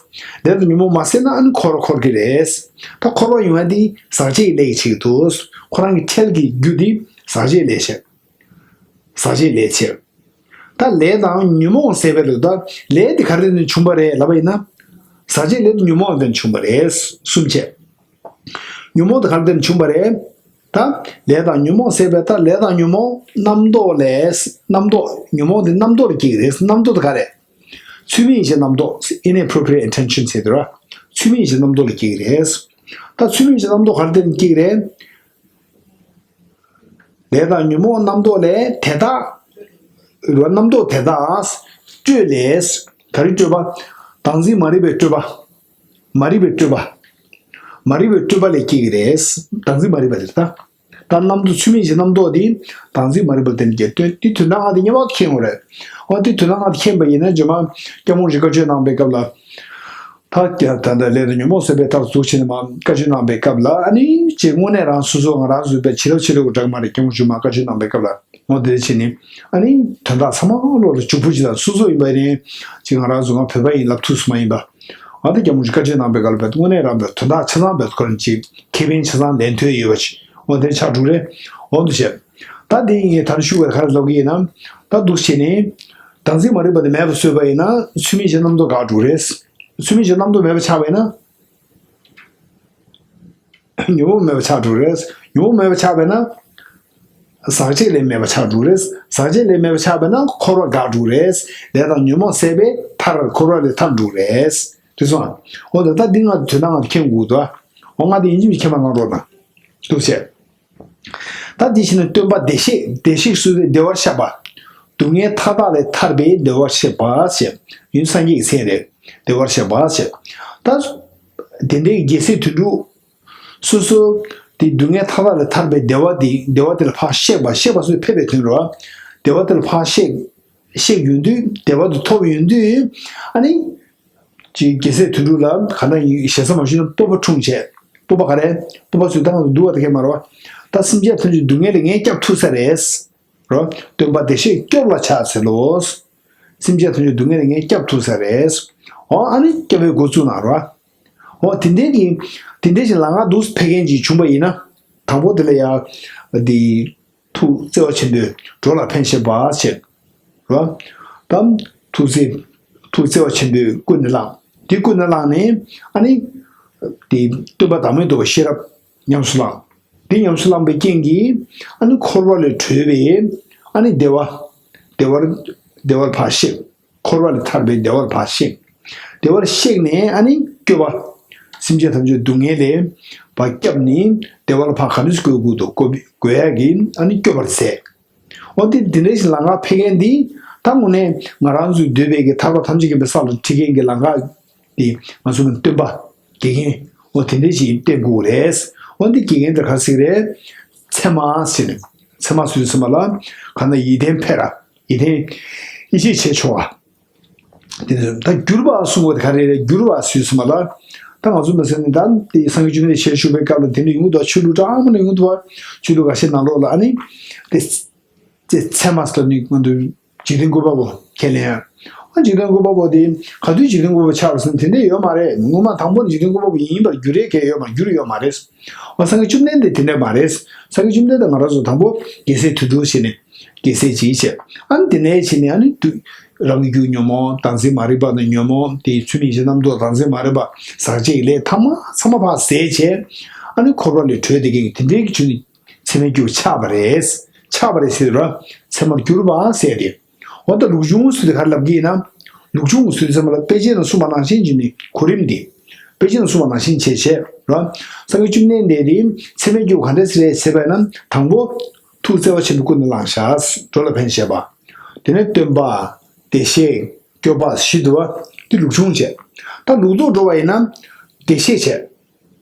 དང་ཉོན་མོངས་མ་ཟད་ན་ཨ་ནི་འཁོར་བ་འཁོར་གི་རེད། ད་འཁོར་བ་ཡོང་ཡ་དེ་ཟག་བཅས་ཀྱི་ལས་ཀྱི་ཆེད་དུ། ཁོ་རང་གི་ཁྲེལ་གྱི་རྒྱུ་དེ་ཟག་བཅས་ལས་བྱས། ཟག་བཅས་ལས་བྱས། ད་ལས་དང་ཉོན་མོངས་ཟད་པའི་ལུགས་ད་ལས་དེ་ག་རེ་ལས་བྱུང་བ་རེད་ལབ་པ་ཡིན་ན། ཟག་བཅས་ལས་དེ་ཉོན་མོངས་ལས་བྱུང་བ་རེད་གསུམ་བྱས། ཉོན་མོངས་དེ་ག་རེ་ལས་བྱུང་བ་རེད། ད་ལས་དང་ཉོན་མོངས་ཟད་པའི་ད་ལས་དང་ཉོན་མོངས་རྣམ་རྟོག་ལས་རྣམ་རྟོག་ཉོན་མོངས་དེ་རྣམ་རྟོག་ལ་སྐྱེ་གི་རེད། རྣམ་རྟོག་དེ་ག་རེད། ཚུལ་མིན་གྱི་རྣམ་རྟོག inappropriate intention ཟེར་དུས་ར། ཚུལ་མིན་གྱི་རྣམ་རྟོག་ལ་སྐྱེ་གི་རེད། ད་ཚུལ་མིན་གྱི་རྣམ་རྟོག་ག་རེ་ལས་སྐྱེ་གི་རེད། ལས་དང་ཉོན་མོངས་རྣམ་རྟོག་ལས་དེ་དག་རྣམ་རྟོག་དེ་དག་སྤྲོས་ལས། ག་རེ་སྤྲོས་པ། བདག་འཛིན་མ་རིག་པའི་སྤྲོས་པ། མ་རིག་པའི་སྤྲོས་པ། མ་རིག་པའི་སྤྲོས་པ་ལས་སྐྱེ་གི་རེད། བདག་འཛིན་མ་རིག་པ་དེ་ལྟ། ད་རྣམ་རྟོག་ཚུལ་མིན་གྱི་རྣམ་རྟོག་དེ་བདག་འཛིན་མ་རིག་པ་ལ་བརྟེན་ནས་སྐྱེ་དོན་དེ་དོན་དག་ལྔ་དེ་ངེས་པར་དུ་མཁྱེན་དགོས་རེད། འོ་དེ་དོན་དག་ལྔ་དེ་མཁྱེན་པ་ཡིན་ན་རྗེས་མ་སྐྱབས་མགོན་རིན་པོ་ཆེས་བཀའ་ཆོས་གནང་པའི་སྐབས་ལ། ད་ཀྱང་ད་ལྟ་ལས་དང་ཉོན་མོངས་ཟད་པའི་མཐར་ཐུག་ཕྱིན་ནས་མ་བཀའ་ཆོས་གནང་པའི་སྐབས་ལ་ཨ་ནི་ཅེས་དངོས་གནས་རང་སོ་སོ་ང་རང་ཚོའི་བྱིན་རླབས་ཆེ་ལོས་ཀྱི་འདྲ་མ་རེད། སྐྱབས་མགོན་ཆེན་པོས་བཀའ་ཆོས་གནང་པའི་སྐབས་ལ་འོ་དེ་བྱས་ནས་ཨ་ནི་དོན་དག་ཚང་མ་བློ་ལ་འཇུག་པོ་ཅིག་དང་སོ་སོ་ཡིན་པ་ཡིན་ཅིག་ང་རང་ཚོ་ང་བོད་པ་ཡིན་ལབ་ཐུབ་སུ་མ་ཡིན་པ། ཨ་ད་སྐྱབས་མགོན་ཆེན་བཀའ་ཆོས་གནང་པའི་སྐབས་ལ་བས་དངོས་གནས་རང་བས་དོན་དག་ཆ་ཚང་བས་ཁོ་རང་ཅིག་ཁེ་ཕན་ཆ་ཚང་ལེན་ཐུབ་ཡོད་པ་ཅིག་འོ་དེ་ཆགས་འགྲོ་རེད། འོ་འདུག་བྱས། ད་དེ་ངས་ད་ལྟ་ཞུ་བའི་ཁ་ལ་ལབ་ཀྱི་ཡིན་ན། ད་འདུག་བྱས་ནས། བདག་འཛིན་མ་རིག་པ་དེ་མེད་པ་བཟོས་པ་ཡིན་ན་ཚུལ་མིན་གྱི་རྣམ་རྟོག་འགག་འགྲོ་རེད། ཚུལ་མིན་གྱི་རྣམ་རྟོག་མེད་པ་ཆགས་པས་ན། ཉོན་མོངས་མེད་པ་ཆགས་འགྲོ་རེད། ཉོན་མོངས་མེད་པ་ཆགས་པས་ན། ཟག་བཅས་ལས་མེད་པ་ཆགས་འགྲོ་རེད། ཟག་བཅས་ལས་མེད་པ་ཆགས་པས་ན་འཁོར་བ་འགག་འགྲོ་རེད། ལས་དང་ཉོན་མོངས་ཟད་པས་ཐར་འཁོར་བ་ལས་ཐར་འགྲོ་རེད། དེ་སོང་། འོ་ད་ལྟ་འདི་ང་དོན་དག་ང་མཁྱེན་དགོས་འདུག་འོ་ང་འདི་ཡིན་གཅིག་མིན་གཅིག་མཁྱེན་པ་གནང་རོགས་གནང་། འདུག་བྱས། ད་དེ་བཞིན་དུ་སྟོན་པ་བདེ་གཤེགས། བདེ་གཤེགས་སུ་བདེ་བར་གཤེགས་པ། སྡུག་བསྔལ་མཐའ་དག་ལས་ཐར་པའི་བདེ་བར་གཤེགས་པ་ཞེས་ཡུན་སངས་རྒྱས་ཀྱི་མཚན་རེད། བདེ་བར་གཤེགས་པ་ཞེས། ད་དེ་འདྲའི་རྒྱལ་སྲས་དོན་གྲུབ་སོ་སོ་དེ་སྡུག་བསྔལ་མཐའ་དག་ལས་ཐར་པའི་བདེ་བ་དེ་བདེ་བ་དེ་ལ་ཕར་གཤེགས་པ། གཤེགས་པ་སོགས་ཕེབས་པའི་དོན་རེད་བ། བདེ་བ་དེ་ལ་ཕར་གཤེགས་གཤེགས་ཡོང་དུས་བདེ་བ་དེ་ཐོབ་ཡོང་དུས་ཨ་ནི། ཅིག་རྒྱལ་སྲས་དོན་གྲུབ་ལ་ག་ན་ཞེ་ས་མ་ཞུས་ན་སྤོབས་པ་འཁྲུངས་བྱས། སྤོབས་པ་ག་རེ། སྤོབས་པ་ཚོས་ད་ང་ཚོ་འདུལ་བ་དེ་མཁྱེན་མ་རེད་བ། ད་སེམས་ཅན་ཐམས་ཅད་སྡུག་བསྔལ་ལས་ངས་སྐྱབས་ཐུབ་ས་རེད། རོ། སྟོན་པ་བདེ་གཤེགས་སྐྱོབ་ལ་ཕྱག་འཚལ་ལོ། སེམས་ཅན་ཐམས་ཅད་སྡུག་བསྔལ་ལས་ངས་སྐྱབས་ཐུབ་ས་རེད། འོ་ཨ་ནི་སྐྱབས་པའི་འགོ་བཙུགས་གནང་རོ། འོ་དེ་འདྲའི་གི། དེ་འདྲའི་ཞིག་ལ་ང་འདུག་ཕེབས་མཁན་ཅིག་བྱུང་པ་ཡིན་ན། དང་པོ་དེ་ལ་ཡ། འདི། ཐུགས་བརྩེ་བ་ཆེན་པོས་འགྲོ་ལ་ཕན་བྱེད་པ་ཞེས། རོ། དམ། ཐུགས་བརྩེ། ཐུགས་བརྩེ་བ་ཆེན་པོས་ཀུན་ནས་བསླངས། དེ་ཀུན་ནས་བསླངས་ནས་ཨ་ནི། དེ་སྟོན་པ་བདག་མེད་རྡོ་རྗེ་ཤེས་རབ་ཉམས་སུ་བླངས། དེ་ཉམས་སུ་བླངས་པའི་རྐྱེན་གྱིས་ཨ་ནི་འཁོར་བ་ལས་གྲོལ་བའི་ཨ་ནི་བདེ་བ། བདེ་བར། བདེ་བར་ཕར་གཤེགས། འཁོར་བ་ལས་ཐར་པའི་བདེ་བར་ཕར་གཤེགས། བདེ་བར་གཤེགས་ནས་ཨ་ནི་སྐྱོབ་པ། སེམས་ཅན་ཐམས་ཅད་སྡུག་བསྔལ་ལས་ཕར་སྐྱབས་ནས་བདེ་བ་ལ་ཕར་ག་འདྲ་ཞིག་འགོད་དགོས་འདུག་འགོད་འགོད་ཡ་གི་ཨ་ནི་སྐྱོབ་པར་མཛད། འོ་དེ་འདི་འདྲ་ཞིག་ལ་ང་ཕེབས་མཁན་འདི་ད་དངོས་གནས་ང་རང་ཚོའི་འདོད་པའི་གི་ཐར་པ་ཐམས་ཅད་མཁྱེན་པའི་ས་ལ་ཁྲིད་མཁན་གྱི་ལམ་ཁ་འདི་ང་ཚོ་གི་སྟོན་པ་དགེ་རྒན་འོ་དེ་འདྲ་ཞིག་བསྟེན་དགོས་རེད། འོ་འདི་དགེ་རྒན་དེ་ག་རེ་ཟེར་གི་རེད། ཚད་མ་ཟེར་ནས། ཚད་མ་ཟེར་དུས་ཙམ་པ་ལ་གང་ལྟར་ཡིད་བརྟན་འཕེར་ར། ཡིད་བརྟན་ཡིད་ཆེས་བྱེད་ཆོག་པ། དེ་ནས་ད་བསྒྱུར་བ་གསུང་བ་དེ་ག་རེ་རེད། བསྒྱུར་བ་ཟེར་དུས་ཙམ་པ་ལ། ད་ང་ཚོ་མི་ཟེར་ནས་ད་དེ་སངས་རྒྱས་བཅོམ་ལྡན་འདས་ཞལ་བཞུགས་པའི་སྐབས་ལ་དེ་འདྲ་ཡོང་གི་འདུག་ཆོས་ལུགས་གྲྭ་མང་ནས་ཡོང་གི་འདུག་ཆོས་ལུགས་འགའ་ཤས་ནང་ལོགས་ལ་ཨ་ནི་དེ། ཚད་མ་ཟེར་ནི་ང་ཚོ་འཇིག་རྟེན་བཀོད་པ་པོ་ཁས་ལེན་ཡ། ཨ་འཇིག་རྟེན་བཀོད་པ་པོ་དེ་ག་དུས་འཇིག་རྟེན་བཀོད་པ་པོ་ཆགས་པ་ཟེར་ན་དེ་འདྲ་ཡོད་མ་རེད། སྔོན་མ་དང་པོ་ནས་འཇིག་རྟེན་བཀོད་པ་པོ་ཡིན་པར་འགྱུར་ཡས་གང་ཡོད་མ། འགྱུར་ཡོད་མ་རེད། ཨ་སངས་རྒྱས་བཅོམ་ལྡན་འདས་དེ་འདྲ་མ་རེད། སངས་རྒྱས་བཅོམ་ལྡན་འདས་ང་རང་ཚོ་དང་པོ་རྒྱལ་སྲས་དོན་གྲུབ་བྱས་ནས་རྒྱལ་སྲས་ཅིག་བྱས། ཨ་ནི་དེ་ནས་བྱས་ནས་ཨ་ནི་དུས་རང་གི་རྒྱུ་ཉོན་མོངས་བདག་འཛིན་མ་རིག་པ་དང་ཉོན་མོངས་དེ་ཚུལ་མིན་ཞེ་སྡང་གཏི་མུག་བདག་འཛིན་མ་རིག་པ་ཟག་བཅས་ཀྱི་ལས་ཐ་མ་ཚང་མ་ཕར་ཟད་བྱས། ཨ་ནི་འཁོར་བ་ལས་གྲོལ་བསྡད་མཁན་གྱི་དེ་འདྲའི་གི་ཆོས་ནི། ཚད་མའི་སྐྱེས་བུ་ཆགས་པ་རེད། ཆགས་པ་རེད་ཟེར་ར། ཚད་མར་གྱུར་པ་ཟེར་ཏེ། འོ་ད་ལུགས་འབྱུང་ཟེར་དེ་ག་རེ་ལབ་ཀྱི་ཡིན་ན། ལུགས་འབྱུང་ཟེར་དུས་ཙམ་པ་ལ་དཔེ་ཆའི་ནང་གསུངས་པ་ནང་བཞིན་བྱས་ནས་གོ་རིམ་འདི། དཔེ་ཆའི་ནང་གསུངས་པ་ནང་བཞིན་བྱས་བྱས་ར། སངས་རྒྱས་བཅོམ་ལྡན་འདས་དེ་ཚད་མའི་སྐྱེས་བུ་ག་འདྲ་ཟེར་རེད་ཟེར་བས་ན། དང་པོ། ཐུགས་བརྩེ་བ་ཆེན་པོས་ཀུན་ནས་བསླངས་ཤག་འགྲོ་ལ་ཕན་བཞེད་པ། དེ་ནས་སྟོན་པ། བདེ་གཤེགས། སྐྱོབ་པ་བཞི་འདུག་པ། འདི་ལུགས་འབྱུང་བྱས། ད་ལུགས་ལྡོག་འགྲོ་བ་ཡིན་ན། བདེ་གཤེགས་བྱས།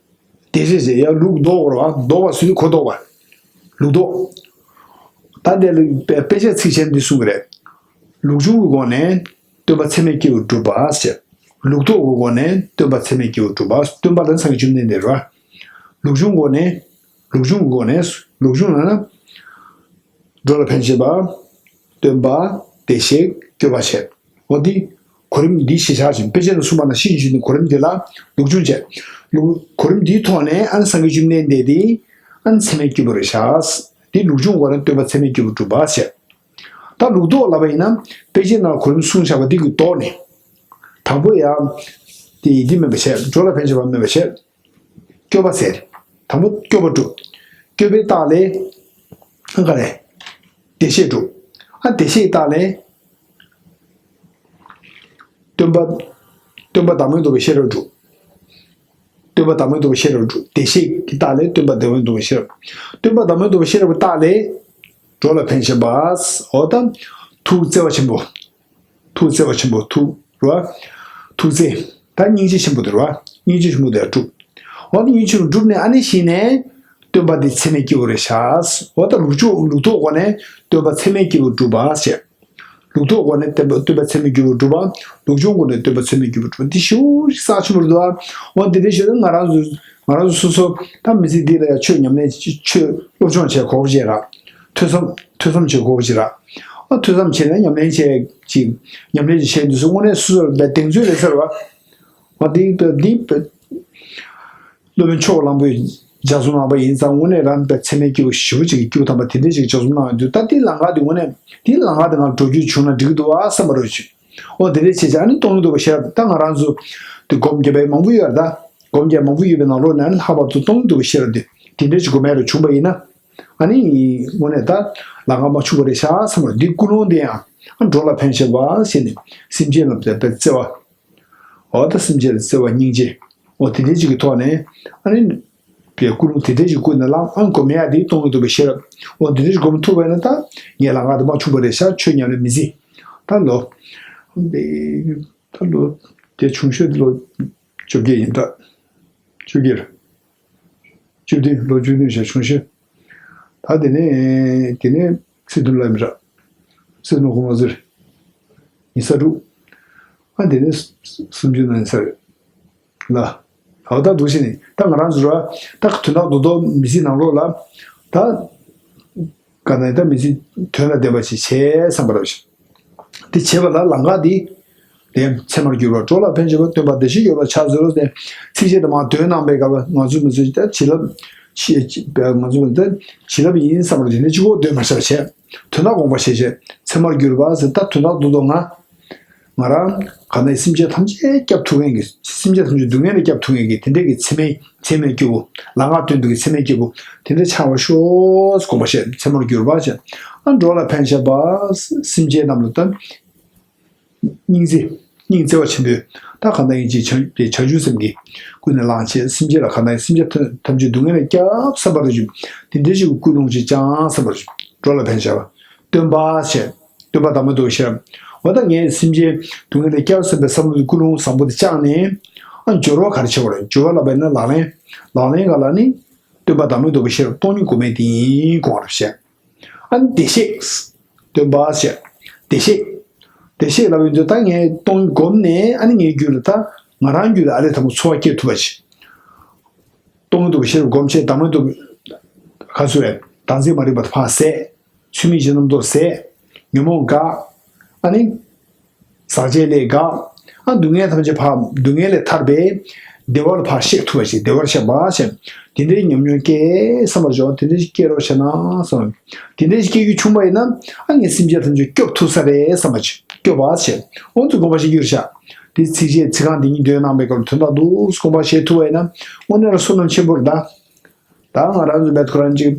དེ་རེད་ཟེར་ཡ། ལུགས་ལྡོག་རོ། ལྡོག་པ་ཟེར་དུས་གོ་ལྡོག་པ། ལུགས་ལྡོག་ད་དེ་ལ་དཔེ་དཔེ་ཆ་ཚིག་ཆེན་འདི་གསུང་གི་རེད། ལུགས་འབྱུང་གི་སྒོ་ནས་སྟོན་པ་ཚད་མའི་སྐྱེས་བུ་སྒྲུབ་པ་ཟེར། ལུགས་ལྡོག་གི་སྒོ་ནས་སྟོན་པ་ཚད་མའི་སྐྱེས་བུ་སྒྲུབ་པ། སྟོན་པ་ལ་སངས་རྒྱས་བཅོམ་ལྡན་འདས་རེད་པ། ལུགས་འབྱུང་སྒོ་ནས། ལུགས་འབྱུང་གི་སྒོ་ནས། ལུགས་འབྱུང་ལབ་ན། འགྲོ་ལ་ཕན་བྱེད་པ། སྟོན་པ། བདེ་གཤེགས། སྐྱོབ་པ་བྱས། འོ་འདི། གོ་རིམ་འདི་གཞི་བཞག་ཅིང་དཔེ་ཆ་ནང་གསུངས་པ་ནང་བཞིན་བྱས་ནས་གོ་རིམ་འདི་ལ་ལུགས་འབྱུང་བྱས། ལུགས་གོ་རིམ་འདིའི་ཐོག་ནས་ཨ་ནི་སངས་རྒྱས་བཅོམ་ལྡན་འདས་འདི་ཨ་ནི་ཚད་མའི་སྐྱེས་བུ་རེད་ཤག་འདི་ལུགས་འབྱུང་སྒོ་ནས་སྟོན་པ་ཚད་མའི་སྐྱེས་བུ་སྒྲུབ་པ་བྱས། ད་ལུགས་ལྡོག་ལབ་པ་ཡིན་ན་དཔེ་ཆའི་ནང་གོ་རིམ་གསུངས་བཞག་པ་འདི་གི་ལྡོག་ནས། དང་པོ་ཡང་། དེ་ཡིན་འདི་མེད་པ་བྱས། འགྲོ་ལ་ཕན་བྱེད་པ་མེད་པ་བྱས། སྐྱོབ་པ་ཟེར། དང་པོ་སྐྱོབ་པ་སྒྲུབ། སྐྱོབ་པའི་རྟགས་ལས། ཨ་ག་རེ། བདེ་གཤེགས་སྒྲུབ། ཨ་བདེ་གཤེགས་རྟགས་ལས། སྟོན་པ། སྟོན་པ་བདག་མེད་རྟོགས་པའི་ཤེས་རབ་སྒྲུབ། སྟོན་པ་བདག་མེད་རྟོགས་པའི་ཤེས་རབ་སྒྲུབ། བདེ་གཤེགས་ཀྱི་རྟགས་ལས་སྟོན་པ་བདག་མེད་རྟོགས་པའི་ཤེས་རབ། སྟོན་པ་བདག་མེད་རྟོགས་པའི་ཤེས་རབ་ཀྱི་རྟགས་ལས། འགྲོ་ལ་ཕན་བྱེད་པ། འོ་ད། ཐུགས་བརྩེ་བ་ཆེན་པོ། ཐུགས་བརྩེ་བ་ཆེན་པོ་ཐུགས་རེད་པ། ཐུགས་བརྩེ། ད་སྙིང་རྗེ་ཆེན་པོ་དེ་རེད་པ། སྙིང་རྗེ་ཆེན་པོ་དེ་སྒྲུབ། འོ་ན་སྙིང་རྗེ་ཆེན་པོ་སྒྲུབ་ནས་ཨ་ནི་གཞི་ནས། སྟོན་པ་འདི་ཚད་མའི་སྐྱེས་བུ་རེད་ཤག་འོ་ད་ལུགས་ཕྱོགས་ལུགས་ཐོག་སྒོ་ནས་སྟོན་པ་ཚད་མའི་སྐྱེས་བུ་སྒྲུབ་པ་བྱས། ལུགས་ཐོག་སྒོ་ནས་སྟོན་པ་སྟོན་པ་ཚད་མའི་སྐྱེས་བུ་སྒྲུབ་པ། ལུགས་འབྱུང་སྒོ་ནས་སྟོན་པ་ཚད་མའི་སྐྱེས་བུ་སྒྲུབ་པ་འདི་ཞེ་པོ་ཞིག་རྩ་ཆེན་པོ་རེད་འདུག་ཨ། འོ་འདི་འདྲ་ཞིག་ང་རང་ཚོ་ང་རང་ཚོ་སོ་སོ་ད་མི་ཚེ་འདི་ལ་ཡང་ཆོས་ཉམས་ལེན་ཆོས་སློབ་སྦྱོང་བྱེད་དགོས་པ་ཅིག་ར། ཐོས་བསམ་ཐོས་བསམ་བྱེད་དགོས་པ་ཅིག་ར། ཨ་ཐོས་བསམ་བྱས་ནས་ཉམས་ལེན་བྱས་ཅིག་ཉམས་ལེན་ཅིག་བྱས་འདུག་སོ་དངོས་གནས་སོ་སོར་བས་གདེང་ཚོད་རེད་ཟེར་བ། ཨ་འདི་འདི་སློབ་དཔོན་ཕྱོགས་གླང་པོས་ལྗགས་རྩོམ་གནང་པ་ཡིན་ཙང་དངོས་གནས་རང་དཔེ་ཚད་མའི་སྐྱེས་བུ་ཞེ་པོ་ཅིག་གི་སྐྱེས་བུ་དམ་པ་དེ་འདྲས་ཅིག་ལྗགས་རྩོམ་གནང་ཡོད་དུས་ད་འདི་ལམ་ཁ་འདི་དངོས་གནས་འདི་ལམ་ཁ་འདི་ང་འགྲོ་རྒྱུ་བྱུང་ན་འགྲིག་གི་འདུག་ཨ་བསམ་པ་རེད་ཅིག་འོ་དེ་འདྲས་བྱས་ཙང་ཨ་ནི་སྟོང་ཉིད་རྟོགས་པའི་ཤེས་རབ་ད་ང་རང་ཚོ་འདི་སྒོམ་རྒྱབ་པའི་མང་པོ་ཡོད་རེད་ད། སྒོམ་རྒྱབ་མང་པོ་ཡོད་པའི་ནང་ལོགས་ནས་ཨ་ནི་ལྷག་པར་དུ་སྟོང་ཉིད་རྟོགས་པའི་ཤེས་རབ་འདི་དེ་འདྲས་ཅིག་སྒོམ་ཡ་རུ་བྱུང་པ་ཡིན་ན། ཨ་ནི་དངོས་གནས་ད་ལམ་ཁ་མ་འཆུག་པ་རེད་ཤག་བསམ་པ་རེད། འདི་ཀུན་སློང་འདི་ཡང་ཨ་འགྲོ་ལ་ཕན་བྱེད་པ་ཟེར་ནས་སེམས་ཅན་ལ་དཔེ་བརྩེ་བ། འོ་ད་སེམས་ཅན་ལ་བརྩེ་བ་སྙིང་རྗེ། འོ་དེ་འདྲའི་ཅིག་གི་ཐོག་ནས་ཨ་ནི། པའི་ཀུན་སློང་དེ་འདྲའི་ཅིག་ཀུན་ནས་བསླངས་ཨ་སྒོམ་ཡག་དེ་སྟོང་ཉིད་རྟོགས་པའི་ཤེས་རབ། འོ་དེ་འདྲའི་ཅིག་སྒོམ་ཐུབ་པ་ཡིན་ན་ད་ངའི་ལམ་ཁ་དེ་མ་འཆུག་པ་རེད་ཤག་ཆོས་ཉམས་ལེན་མི་སྲིད། ད་ལོ། ད་ལོ། དེ་ཆུང་ཤོས་དེ་ལོ། བཅོ་བརྒྱད་ཡིན་ད། བཅོ་བརྒྱད། བཅུ་བདུན་ལོ་བཅུ་བདུན་ཞེ་ཆུང་ཤོས། ད་དེ་ནས་དེ་ནས་སི་ཏུ་ལ་མི་ར། སི་ཏུ་ནོ་ཁོ་མ་ཟེར། ཉི་ས་དྲུག་ཨ་དེ་ནས་སུམ་ཅུ་ན་ཉི་ས་རེད། ལ། ཧོ་ད་འདུག་ཤེས་ནི་ད་ང་རང་ཚོ་ར་ད་དོན་དག་རྡོག་རྡོག་མི་ཚེ་ནང་ལོགས་ལ་ད། ག་ནས་ད་མི་ཚེ་དོན་ལ་ལྡན་པ་ཞིག་བྱས་བསམ་པ་རེད། དེ་བྱེད་པ་ལ་ལམ་ཁ་འདི། ལན་ཚད་མར་གྱུར་པ་འགྲོ་ལ་ཕན་ཆེ་བ་སྟོན་པ་བདེ་གཤེགས་ཡོད་པ་ཆ་ཟེར་རོ་ཟེར་ཚིགས་བཅད་དུ་མ་འདོན་གནང་པའི་སྐབས་ང་ཚོ་མི་ཚོས་ད་བྱིན་རླབས་ཆེ་ང་ཚོ་མི་ཚོས་བྱིན་རླབས་ཡིན་བསམ་པ་དེ་འདྲ་གཅིག་པོ་འདོན་མ་བྱ་བྱས་དོན་དག་དགོངས་པ་བཞེས་བྱས་ཚད་མར་གྱུར་པ་ཟེར་ད་དོན་དག་རྡོག་རྡོག་ང་ང་རང་ག་ནས་སེམས་ཅན་ཐམས་ཅད་སྐྱབས་ཐུབ་མཁན་གྱི་སེམས་ཅན་ཐམས་ཅད་སྡུག་བསྔལ་ལས་སྐྱབས་ཐུབ་མཁན་གྱི་དེ་འདྲས་ཀྱི་ཚད་མའི་ཚད་མའི་སྐྱེས་བུ་ལམ་ཁ་སྟོན་པའི་ཚད་མའི་སྐྱེས་བུ་དེ་འདྲས་ཆགས་པ་ཤོག་དགོངས་པ་བཞེས་ཚད་མར་གྱུར་པ་བྱས་ཨ་འགྲོ་ལ་ཕན་བྱེད་པ་སེམས་ཅན་རྣམས་ལ་ད། སྙིང་རྗེ། སྙིང་བརྩེ་བ་ཆེན་པོས་ད་གང་ལྟར་ཡིན་གཅིག་བྱང་བྱང་ཆུབ་སེམས་ཀྱི་ཀུན་ནས་བསླངས་བྱས་སེམས་ཅན་ལ་གང་ལྟར་སེམས་ཅན་ཐམས་ཅད་སྡུག་བསྔལ་ལས་སྐྱབས་བསམ་པ་རེ་བྱུང་དེ་འདྲའི་ཞིག་གི་ཀུན་སློང་ཅིག་བཅངས་བསམ་པ་རེ་བྱུང་འགྲོ་ལ་ཕན་བྱ་བ་སྟོན་པ་བྱས་སྟོན་པ་དམ་པ་དུ་ཤར་འོ་ད་ངས་སེམས་ཅན་སྡུག་བསྔལ་ལས་སྐྱབས་བསམ་པའི་བསམ་བློ་ཀུན་སློང་བཟང་པོ་དེ་བཅངས་ནས་ཨ་སྦྱོར་བ་ག་རེ་བྱེད་པ་རེད་སྦྱོར་བ་ལབ་པ་ཡིན་ན་ལག་ལེན་ལག་ལེན་ག་ལ་ནི། སྟོན་པ་བདག་མེད་རྡོ་རྗེ་ཤེས་རབ་སྟོང་ཉིད་སྒོམ་མེད་དེ་ཡིན་དགོངས་པར་བཤད། ཨ་ནི་བདེ་གཤེགས། སྟོན་པ་ཞེས། བདེ་གཤེགས། བདེ་གཤེགས་ལབ་ཡོང་དུས་ད་ངས་སྟོང་བསྒོམས་ནས་ཨ་ནི་ངའི་རྒྱུད་ལ་ད་ང་རང་རྒྱུད་ལ་ཨ་ལས་དང་པོ་ཚོར་བ་སྐྱེ་ཐུབ་པ་ཞིག་སྟོང་ཉིད་རྡོ་རྗེ་ཤེས་རབ་སྒོམ་བྱས་བདག་མེད་རྡོ་རྗེ། ག་ཚོད་རེད། བདག་འཛིན་མ་རིག་པ་དེ་ཕར་ཟད། ཚུལ་མིན་གྱི་རྣམ་རྟོག་ཟད། ཉོན་མོངས་འགགས། ཨ་ནི། ཟག་བཅས་ལས་འགགས། ཨ་སྡུག་བསྔལ་ཐམས་ཅད་ཕར་སྡུག་བསྔལ་ལས་ཐར་པའི་བདེ་བ་ལ་ཕར་གཤེགས་ཐུབ་པ་ཞིག་བདེ་བར་གཤེགས་པ་ཞེས། དེ་འདྲའི་ཉམས་མྱོང་སྐྱེས་བསམ་པར་བྱུང་། དེ་འདྲ་ཞིག་སྐྱེ་རོགས་བྱས་ན་བསམ། དེ་འདྲ་ཞིག་སྐྱེ་རྒྱུ་བྱུང་བ་ཡིན་ན་ཨ་ངས་སེམས་ཅན་ཐམས་ཅད་སྐྱོབ་ཐུབ་ས་རེད་བསམ་པ་ཞིག་སྐྱོབ་པ་ཞེས་འོ་ཚོ་དགོངས་པ་བཞེས་རྒྱུར་བྱ། དེ་ཚིགས་བཅད་ཚིག་རྐང་འདི་གཉིས་འདོན་གནང་བའི་སྐབས་དོན་དག་འདུག་དགོངས་པ་བཞེས་ཐུབ་པ་ཡིན་ན་དངོས་གནས་ལ་བསོད་ནམས་ཆེན་པོ་རེད་ད། ད་ང་རང་ཚོ་བེད་ཁོ་རང་ཅིག་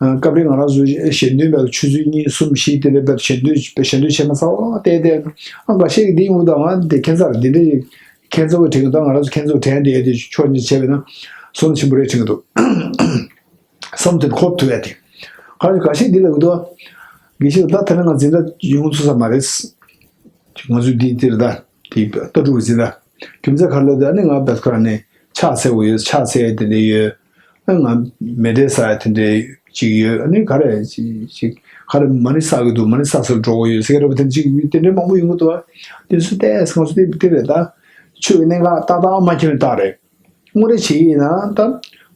སྐབས་རེ་ང་རང་ཚོ་ཞལ་འདོན་བེད་ཆུ་ཚོད་གཉིས་གསུམ་བཞི་དེ་འདྲ་བེད་ཞལ་འདོན་ཞལ་འདོན་བྱས་མ་ཚར་བ་བལྟས་བལྟས། ཨ་འགའ་ཤས་ཀྱིས་འདི་ཡོང་གི་འདུག་ང་འདི་ཁྱད་མཚར་འདི་འདྲ་ཞིག་ཁྱད་མཚར་བོ་དྲན་གྱི་འདུག་ང་རང་ཚོ་ཁྱད་མཚར་བོ་དྲན་བསྡད་དེ་ཕྱོགས་གཉིས་བྱས་པས་ན་བསོད་ནམས་ཆེན་པོ་རེད་དྲན་གྱི་འདུག་བསམ་དེ་འཁོར་ཐུབ་ཡ་དེ། ག་རེ་འགའ་ཤས་འདི་ལབ་གི་འདུག་དགེ་བཤེས་ད་ད་ནི་ང་འཛིན་གྲྭ་ཡོང་ཐུབ་ས་མ་རེད། ང་ཚོའི་འདི་འདིར་ད་དེ་ལྟ་གྲུབ་འཛིན་གྲྭ་རྒྱུ་མཚན་ག་རེ་ལབ་དུས་ཨ་ནི་ང་བེད་ཁོ་རང་ནས་ཕྱག་འཚལ་དགོས་ཡོད། ཕྱག་འཚལ་དེ་འདྲ་ཡོད། ཨ་ང་མེ་འདྲེན་ཟ་ཡ་དེ་འདྲའི་ཅིག་ཡོད། ཨ་ནི་ག་རེ་ཅིག་ཅིག་ག་རེ་མ་ཎི་བསགས་ཀྱི་འདུག་མ་ཎི་བསགས་སར་འགྲོ་དགོས་ཡོད་ཟེར་གྱི་རེད་པ། དེ་ཅིག་དེ་འདྲའི་མང་པོ་ཡོང་གི་འདུག་བ། དེ་ཚོ་ལྟས་ང་ཚོ་དེ་དེ་རེད་ད། ཆོས་ཀྱི་གནད་འགག་ཏག་ཏག་མ་མཁྱེན་པའི་རྟགས་རེད། དངོས་གནས་བྱེད་ཀྱི་ཡིན་ན་ད་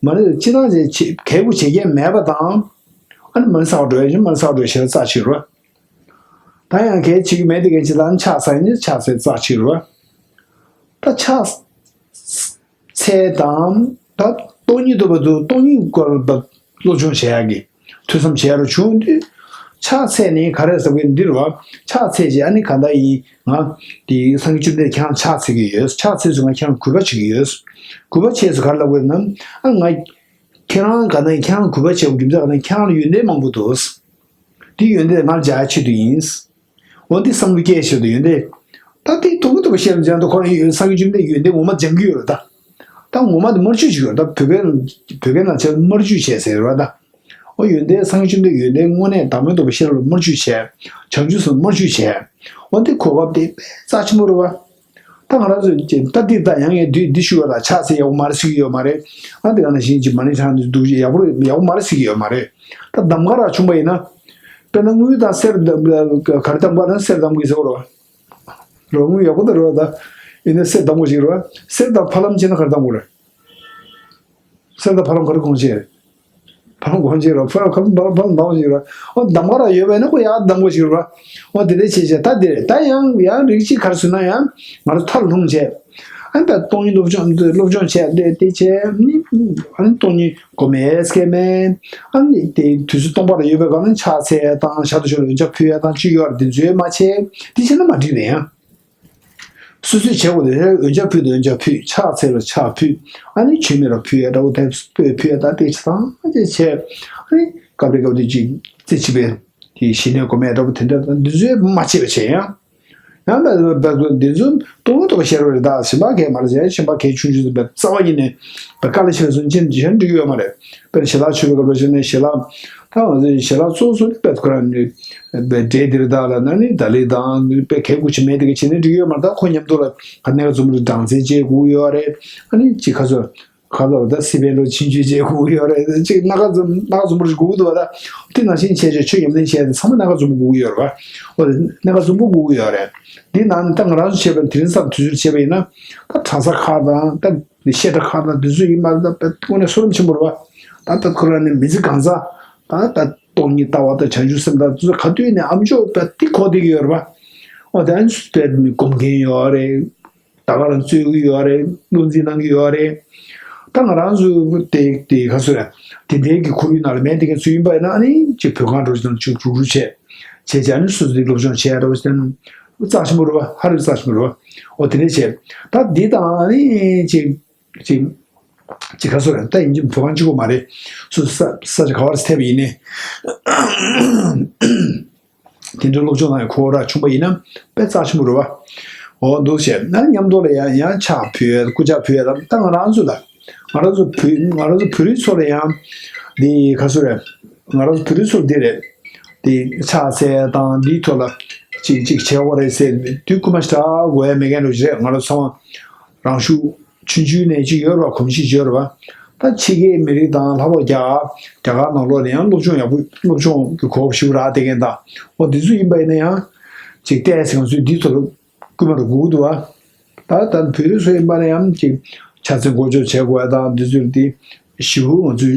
མ་ཎི་སྤྱིར་བཏང་ཅིག་གལ་དགོས་བྱེད་མཁན་མེད་པ་དང་། ཨ་ནི་མ་ཎི་བསགས་འགྲོ་ཡ་ཡིན་མ་ཎི་བསགས་འགྲོ་ཡ་ཞེ་དྲག་རྩ་ཆེ་རུ། ད་ཡང་གལ་བྱེད་ཀྱི་མེད་དེ་གལ་ཆེ་ད་ནི་ཕྱག་འཚལ་ནི་ཕྱག་འཚལ་རྩ་ཆེ་རུ། ད་ཕྱག་འཚལ་དང་ད་སྟོང་ཉིད་རྟོགས་པ་དུ་སྟོང་ཉིད་སྐོར་ལ་སློབ་སྦྱོང་བྱེད་ཡག་གི་ཐོས་བསམ་བྱེད་ཡག་རུ་བྱུང་དུས། ཕྱག་འཚལ་ནི་ག་རེ་ཟེར་བའི་འདིར་བ། ཕྱག་འཚལ་རྗེས་ཨ་ནི་ག་ད་ཡིན་ང་དེ་སངས་རྒྱས་བཅོམ་ལྡན་ཁྱེད་རང་ཕྱག་འཚལ་གྱི་ཡོད། ཕྱག་འཚལ་སོང་ང་ཁྱེད་རང་གུས་པ་བྱེད་ཀྱི་ཡོད། གུས་པ་བྱས་སོ་ག་རེ་ལབ་དགོས་ན་ཨ་ང་ཁྱེད་རང་ག་ན་ཁྱེད་རང་གུས་པ་བྱེད་དགོས་རྒྱུ་མཚན་ག་ན་ཁྱེད་རང་ལ་ཡོན་ཏན་མང་པོ་འདུག་དེ་ཡོན་ཏན་ང་ལ་སྦྱར་ཆེད་དུ་ཡིན། འོ་འདི་བསམ་བློ་སྐྱེས་ཆེད་དུ་ཡོན་ཏན། ད་དེ་དུ་མི་དུ་བ་བཤད་ལ་སྦྱར་འདུག་ཁོ་རང་སངས་རྒྱས་བཅོམ་ལྡན་ཡོན་ཏན་ངོ་མ་སྦྱང་གི་ཡོད་རེད་ད། ད་ངོ་མ་དེ་དམར་མཆོད་ཅིག་ཡོད་རེད་ད། བོད་སྐད་བོད་སྐད་ནང་བྱས་དམར་མཆོད་བྱས་ཟེར་རེད་ད། འོ་ཡོན་ཏན་སངས་རྒྱས་བཅོམ་ལྡན་ཡོན་ཏན་དངོས་གནས་བདག་མེད་རྟོགས་པའི་ཤེས་རབ་ལ་དམར་མཆོད་བྱས། བྱང་ཆུབ་སེམས་དམར་མཆོད་བྱས། འོ་འདི་གོ་སྐབས་དེ་དཔེ་རྩ་ཆེན་པོ་རེད་བ། ད་ང་རང་ཚོ་ཅེ་ད་འདི་ད་ཡང་ངས་འདི་འདི་ཞུ་བ་ལ་ཕྱག་འཚལ་ཡག་པོ་མ་རེད་ཟེར་གྱི་ཡོད་མ་རེད། ཨ་འདི་ག་ནང་བཞིན་ཅིག་མ་ཎི་བགྲང་འདུག་ཡག་པོ་ཡག་པོ་མ་རེད་ཟེར་གྱི་ཡོད་མ་རེད། ད་གདམ་ག་ར་བྱུང་པ་ཡིན་ན། དཔེར་ན་དངུལ་དང་གསེར་ག་རེ་གདམ་ག་ན་གསེར་གདམ་དགོས་ཟེར་བ་རེད། རོ་དངུལ་ཡག་པོ་ད་རེད་བ་ད། ཡིན་ན་གསེར་གདམ་དགོས་ཞིག་རེད་བ། གསེར་དང་ཕ་ལམ་བྱས་ན་ག་རེ་གདམ་དགོས་རེད། གསེར་དང་ཕ་ལམ་ག་རེ་གོང་ཆེ་རེད། ཕ་ལམ་གོང་ཆེ་རེད་བ། ཕ་ལམ་ཕ་ལམ་ཕ་ལམ་གདམ་དགོས་ཞིག་རེད་བ། ཨོ་གདམ་ག་ར་ཡོད་པ་ཡིན་ན་ཁོ་ཡག་གདམ་དགོས་ཞིག་རེད་བ། ཨོ་དེ་འདྲ་བྱས་བྱས་ད་དེ་རེད། ད་ཡང་ཡང་རིགས་གཅིག་ག་རེ་ཟེར་ན་ཡང་ང་ཚོ་མཐར་ལྷུང་བྱས། ཨ་ནི་ད་སྟོང་ཉིད་སློབ་སྦྱོང་སློབ་སྦྱོང་བྱས་ཏེ་དེ་བྱས་ནི་ཨ་ནི་སྟོང་ཉིད་སྒོམ་ཡས་སྐལ་མེད། ཨ་ནི་དེ་དུས་ཚོད་སྟོང་པ་ར་ཡོད་པའི་སྒང་ནས་ཕྱག་འཚལ་དང་ཞབས་ཏོག་ཞུ་ལ་འོན་ཆ་ཕུལ་ཡས་དང་ཅི་ཡོད་ར་དེ་ཚོའི་མ་བྱས་དེ་བྱས་ན་མ་འགྲིག་རེད་ཡང་། སོ་སོས་བྱེད་དགོས་དེ་འོན་ཆ་ཕུལ་དེ་འོན་ཆ་ཕུལ། ཕྱག་འཚལ་ལ་ཕྱག་ཕུལ། ཨ་ནི་མཆོད་མེ་ར་ཕུལ་ཡས་འདྲ་བོ་དེ་སྤོས་ཕུལ་ཡས་དང་དེ་ཚང་མ་བྱས་བྱས། ཨ་ནི་སྐབས་རེ་སྐབས་དེ་ཅིག་རྩེ་གཅིག་པའི་དེ་ཞི་གནས་སྒོམ་ཡས་འདྲ་བོ་དེ་འདྲ་དང་འདི་ཚོའི་མ་བྱས་པ་བྱས་ཡང་། ཡང་ན་འདི་ཚོ་སྟོང་ཐུབ་པ་ཤེས་རབ་རེད་ད། གཞན་པ་གས་མ་རེད་ཟེར། གཞན་པ་གས་ཆུང་ཆུང་ཚོ་བས་རྩ་བ་ཉིད་ནས་བས་དཀའ་ལས་ཆེ་བ་སོང་ཅན་གཞན་འགྲིག་ཡོད་མ་རེད། དཔེར་ན་ཞལ་ལག་མཆོད་པའི་སྐབས་ལ་བྱས་ན་ཞལ་ལག་ད་ང་ཚོའི་ཞལ་ལག་གཙོ་བོ་སོ་ནི་བས་ཁོ་རང་ནི་བས་འབྲས་དེ་རེད་ད་ལ་ན་ནི་ད་ལི་དང་བས་གས་དགོས་ཆེ་མེད་དེ་གས་བྱས་ནས་འགྲིག་ཡོད་མ་རེད། ད་ཁོ་མཉམ་དུ་ལ་ག་ནས་ག་འཛོམས་རེད། སྦྲང་རྩི་བཅས་དགོས་ཡོད་རེད། ཨ་ནི་ཅི་ཁ་ཚོ། ཁ་ལོ་ད་སི་པན་ལོ་ཆིན་ཆུ་བྱས་དགོས་ཀྱི་ཡོད་རེད། ཅིག་སྣ་ཁ་འཛོམས་སྣ་ཁ་འཛོམས་པོ་ཞིག་དགོས་ཀྱི་འདུག་བ། ད་དེ་ནང་བཞིན་བྱས་བྱས་ཆོས་ཉམས་ལེན་བྱས་ཏེ་ཚང་མ་སྣ་ཁ་འཛོམས་པོ་དགོས་ཀྱི་ཡོད་རེད་བ། འོ་དེ་སྣ་ཁ་འཛོམས་པོ་དགོས་ཀྱི་ཡོད་རེད། དེ་ནང་ནས་ད་ང་རང་ཚོ་བྱས་པ་དེ་རིང་སང་དུས་ཚོད་བྱས་པ་ཡིན་ན་ད་གྲྭ་ས་ཁག་དང་ད་བཤད་གྲྭ་ཁག་དང་དེ་ཚོ་ཡིན་མ་རེད། ད་དངོས་གནས་བསོད་ནམས་ཆེན་པོ་རེད་བ། ད་ད་ཁོ་རང་ནས་མི་ཚེ་གང་ཟག་ད་ད་སྟོང་ཉིད་ལྟ་བ་དང་བྱང་ཆུབ་སེམས་དང་དེ་ཚོ་ག་དུས་ནས་ཨ་མཆོག་ད་དེ་གོ་བསྡད་ཀྱི་ཡོད་རེད་བ། འོ་དེ་ཨ་ནི་ཚོ་དཔེ་མི་སྒོམ་མཁན་ཡོད་རེད། ད་ག་རང་རྩོད་ཀྱི་ཡོད་རེད། བློ་འཛིན་གནང་གི་ཡོད་རེད། ད་ང་རང་ཚོ་དེ་དེ་ག་ཚོད་རེད། དེ་འདྲའི་གི་ཁོར་ཡུག་ནང་ལ་མེད་དེ་ག་ཚོད་ཡིན་པ་ཡིན་ན་ཨ་ནི་ཅིག་བོད་ཁང་འགྲོ་ཅིག་དང་ཅིག་རུག་རུག་བྱས། བྱས་བྱས་ཨ་ནི་སོ་སོ་དེ་སློབ་སྦྱོང་བྱས་རོགས་བྱས་ན་རྩ་ཆེན་པོ་རེད་བ། ཧ་ལས་རྩ་ཆེན་པོ་རེད་བ། འོ་དེ་འདྲས་བྱས། ད་འདི་དང་ཨ་ནི་ཅིག་ཅིག་ཅིག་ག་ཚོད་རེད། ད་ཡིན་གཅིག་བོད་ཁང་གཅིག་པོ་མ་རེད། སོ་སོ་ས་ས་ཆ་ག་བར་ཐེབས་པ་ཡིན་ནའི། དེ་འདྲའི་སློབ་སྦྱོང་གནང་ཡག་ཁོ་ར་བྱུང་པ་ཡིན་ན་དཔེ་རྩ་ཆེན་པོ་རེད་བ། འོ་འདུག་བྱས་ན་མཉམ་དུ་ལ་ཡང་ཡང་ཕྱག་ཕུལ་ཡས་སྐུ་ཕྱག་ཕུལ་ཡས་དང་ད་ང་རང་ཚོ་ལ་ང་རང་ཚོ་བོད་ང་རང་ཚོ་བོད་རིགས་ཚོ་ལ་ཡང་འདི་ག་ཚོད་རེད། ང་རང་ཚོ་བོད་རིགས་ཚོ་འདི་རེད། འདི་ཕྱག་འཚལ་དང་འདིའི་ཐོག་ལ་ཅིག་ཅིག་བྱས་པ་རེད་ཟེར་དུས་སྐུལ་མ་ཞེ་དྲག་དགོས་ཡ་མེད་མཁན་རེད། ང་རང་ཚོ་ཚང་མ་རང་ཤུགས་ཆུང་ཆུང་ནས་ཅིག་ཡོད་རེད་བ། གོམས་གཤིས་ཡོད་རེད་བ། ད་ཕྱི་རྒྱལ་མི་རིགས་དང་ལྷག་པར་རྒྱ་རྒྱ་གར་ནང་ལོགས་ནས་ཡང་སློབ་སྦྱོང་ཡག་པོ་སློབ་སྦྱོང་གི་གོ་སྐབས་ཞེ་པོ་རག་བསྡད་མཁན་དང་། འོ་འདི་ཚོ་ཡིན་པ་ཡིན་ན་ཡང་ཅིག་ཏོག་ཙམ་ང་ཚོས་འདི་ཚོ་ལ་སྐུལ་མ་རུ་དགོས་ཀྱི་འདུག་བ། ད་ད་བོད་རིགས་ཚོ་ཡིན་པ་ན་ཡང་ཅིག་ཆ་ཚང་འགོ་འཛུགས་བྱེད་དགོས་ཡ་དང་འདི་ཚོ་དེ་ཞེ་པོ་ང་ཚོས་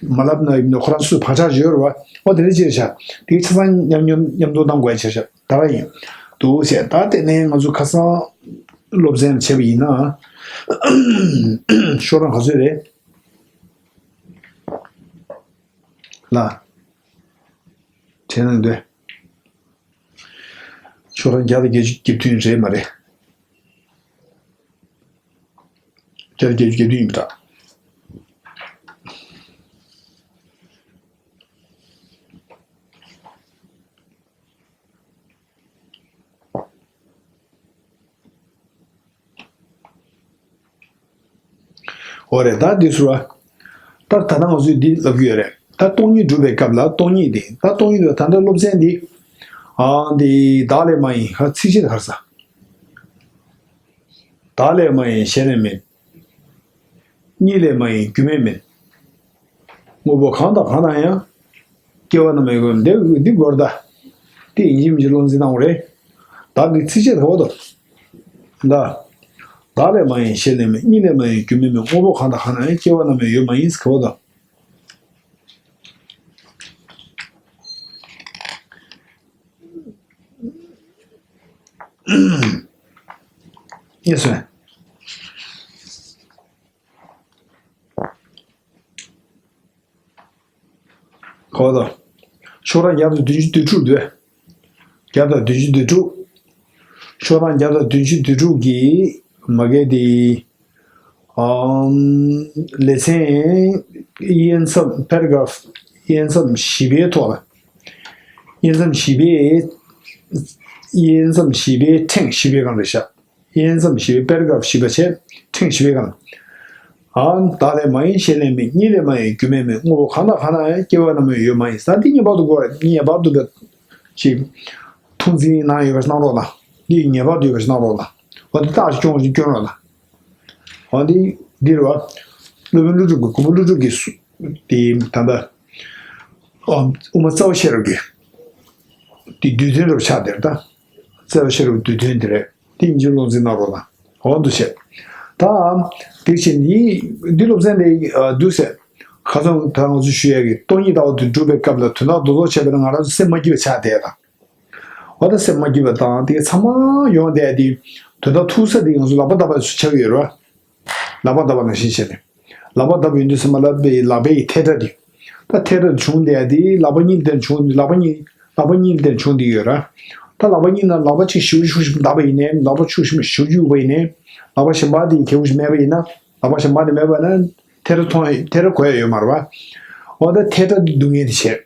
མ་ལབ་ན་ཡིན་ན་ཁོ་རང་ཚོས་བག་ཆགས་ཡོད་རེད་བ། འོ་དེ་འདྲ་ཅིག་རེད་ཤག་དེ་ཆ་ཚང་མཉམ་མཉམ་མཉམ་དུ་གཏོང་དགོས་ཡ་ཅིག་རེད་ཤག་ད་ག་ཡིན་འདུག་ཟེར། ད་དེ་ནས་ང་ཚོ་ཁ་སང་སློབ་ཚན་བྱས་པ་ཡིན་ན་ཤོག་གྲངས་ག་ཚོད་རེད། ལ། དྲན་གནང་འདོད། ཤོག་གྲངས་བརྒྱ་དང་བརྒྱད་ཅུ་གྱ་བདུན་རེད་མ་རེད། བརྒྱ་དང་བརྒྱད་ཅུ་གྱ་བདུན་ཡིན་པ་འདྲ། འོ་རེད། ད་འདི་ཟེར་བ། ད་ད་ལྟ་ང་ཚོས་འདི་ལབ་ཀྱི་ཡོད་རེད། ད་སྟོང་ཉིད་སྒྲུབ་པའི་སྐབས་ལ་སྟོང་ཉིད་དེ། ད་སྟོང་ཉིད་དེ་ད་ལྟ་སློབ་ཚན་འདི། ཨ་འདི་བདག་ལས་མ་ཡིན་ཧ་ཚིག་བཅད་ག་རེ་ཟ། བདག་ལས་མ་ཡིན་གཞན་ལས་མིན། གཉིས་ལས་མ་ཡིན་རྒྱུ་མེད་མིན། དངོས་པོ་གང་དང་གང་ན་ཡང་། སྐྱེ་བ་རྣམ་སྨིན། འདི་འདི་དགོས་རེད་ད། དེ་ཡིན་གཅིག་མིན་གཅིག་བློ་འཛིན་གནང་དགོས་རེད། བདག་གི་ཚིགས་བཅད་ག་བ་དང་། ད། བདག་ལས་མ་ཡིན་གཞན་ལས་མིན། གཉིས་ལས་མ་ཡིན་རྒྱུ་མེད་མིན། དངོས་པོ་གང་དང་གང་ན་ཡང་སྐྱེ་བ་རྣམ་སྨིན་ཡོད་མ་ཡིན་ག་བ་དང་། ཡེ་སོན། ག་བ་དང་། ཤོག་གྲངས་བརྒྱ་དང་བདུན་ཅུ་དོན་དྲུག་འདུག་བརྒྱ་དང་བདུན་ཅུ་དོན་དྲུག་ཤོག་གྲངས་བརྒྱ་དང་བདུན་ཅུ་དོན་དྲུག་གི་མ་གི་དེ། ཨམ། ལེ་ཚན། དབྱེ་མཚམས། paragraph། དབྱེ་མཚམས་བཞི་པའི་ཐོག་ལ། དབྱེ་མཚམས་བཞི་པའི། དབྱེ་མཚམས་བཞི་པའི་ཕྲེང་བཞི་པའི་སྒང་རེད་ཤག་དབྱེ་མཚམས་བཞི་པའི་paragraph་བཞི་པ་བྱས། ཕྲེང་བཞི་པའི་སྒང་། ཨ། བདག་ལས་མ་ཡིན་གཞན་ལས་མིན། གཉིས་ལས་མ་ཡིན་རྒྱུ་མེད་མིན། དངོས་པོ་གང་དང་གང་ན་ཡང་སྐྱེ་བ་རྣམ་སྨིན་ཡོད་མ་ཡིན་ཟེར། འདི་ངེས་པར་དུ་དགོས་རེད། ངེས་པར་དུ་བ། ཅིག་ཐུགས་འཛིན་གནང་ཡོད་པ་ཞིག་གནང་རོགས་གནང་། འདི་ངེས་པར་དུ་ཡོད་པ་ཞིག་གནང་རོགས་གནང་། འོ་འདི་རྟགས་ཅིག་སྐྱོན་ཅིག་སྐྱོན་རོགས་གནང་། འོ་འདི་འདི་རེད་བ། སློབ་དཔོན་ཀླུ་སྒྲུབ་ཀྱི། གོང་མ་ཀླུ་སྒྲུབ་ཀྱི་སུ། དེ་ད་ལྟ། ཨ། དབུ་མ་རྩ་བ་ཤེས་རབ་ཀྱི། དེ་བསྡུས་དོན་རབ་ཆགས་དེར་ད། རྩ་བ་ཤེས་རབ་བསྡུས་དོན་དེ་རེད། དེ་ཡིན་གཅིག་བློ་འཛིན་གནང་རོགས་གནང་། འོ་འདུག་བྱས། ད། དེ་བཞིན་ཡིན་འདི་སློབ་ཚན་དེ་འདུག་ཟེར། ཁ་སང་ད་ང་ཚོས་ཞུ་ཡས་ཀྱི་སྟོང་ཉིད་ལྟ་བ་དེ་སྒྲུབ་པའི་སྐབས་ལ་དོན་དག་རྡོག་རྡོག་བྱས་པ་ན་ང་རང་ཚོ་སེམས་མ་སྐྱིད་པ་ཆགས་བསྡད་དང་། འོ་ད་སེམས་མ་སྐྱིད་པ་དང་དེ་ཚང་མ་ཡོང་བསྡད་དེ། དོན་དག་ཐུག་ས་དེ་ང་ཚོ་ལག་པ་བརྡབ་པ་ཆགས་ཀྱི་ཡོད་རེད་བ། ལག་པ་བརྡབ་པ་ནང་བཞིན་བྱས་ནས། ལག་པ་བརྡབ་པ་ཡིན་དུས་ཙམ་པ་ལ་པའི་ལག་པའི་ཐལ་སྒྲ་དེ། ད་ཐལ་སྒྲ་བྱུང་བསྡད་དེ་ལག་པ་གཉིས་དེར་བྱུང་། ལག་པ་གཉིས། ལག་པ་གཉིས་དེར་བྱུང་བསྡད་ཡོད་ར། ད་ལག་པ་གཉིས་ནང་ལག་པ་གཅིག་ཞེ་པོ་ཤུགས་ཤིག་བརྡབས་པ་ཡིན་ནའི་ལག་པ་ཤུགས་ཤིག་ཞེ་པོ་གཡུགས་པ་ཡིན་ནའི། ལག་པ་གཞན་པ་དེ་གལ་པོ་ཞིག་མེད་པ་ཡིན་ན། ལག་པ་གཞན་པ་དེ་མེད་པ་ན་ཐལ་སྒྲ་མཐོང་ཐལ་སྒྲ་གོ་ཡ་ཡོད་མ་རེད་བ། འོ་ད་ཐལ་སྒྲ་དེ་སྡུག་བསྔལ་དེ་བྱས།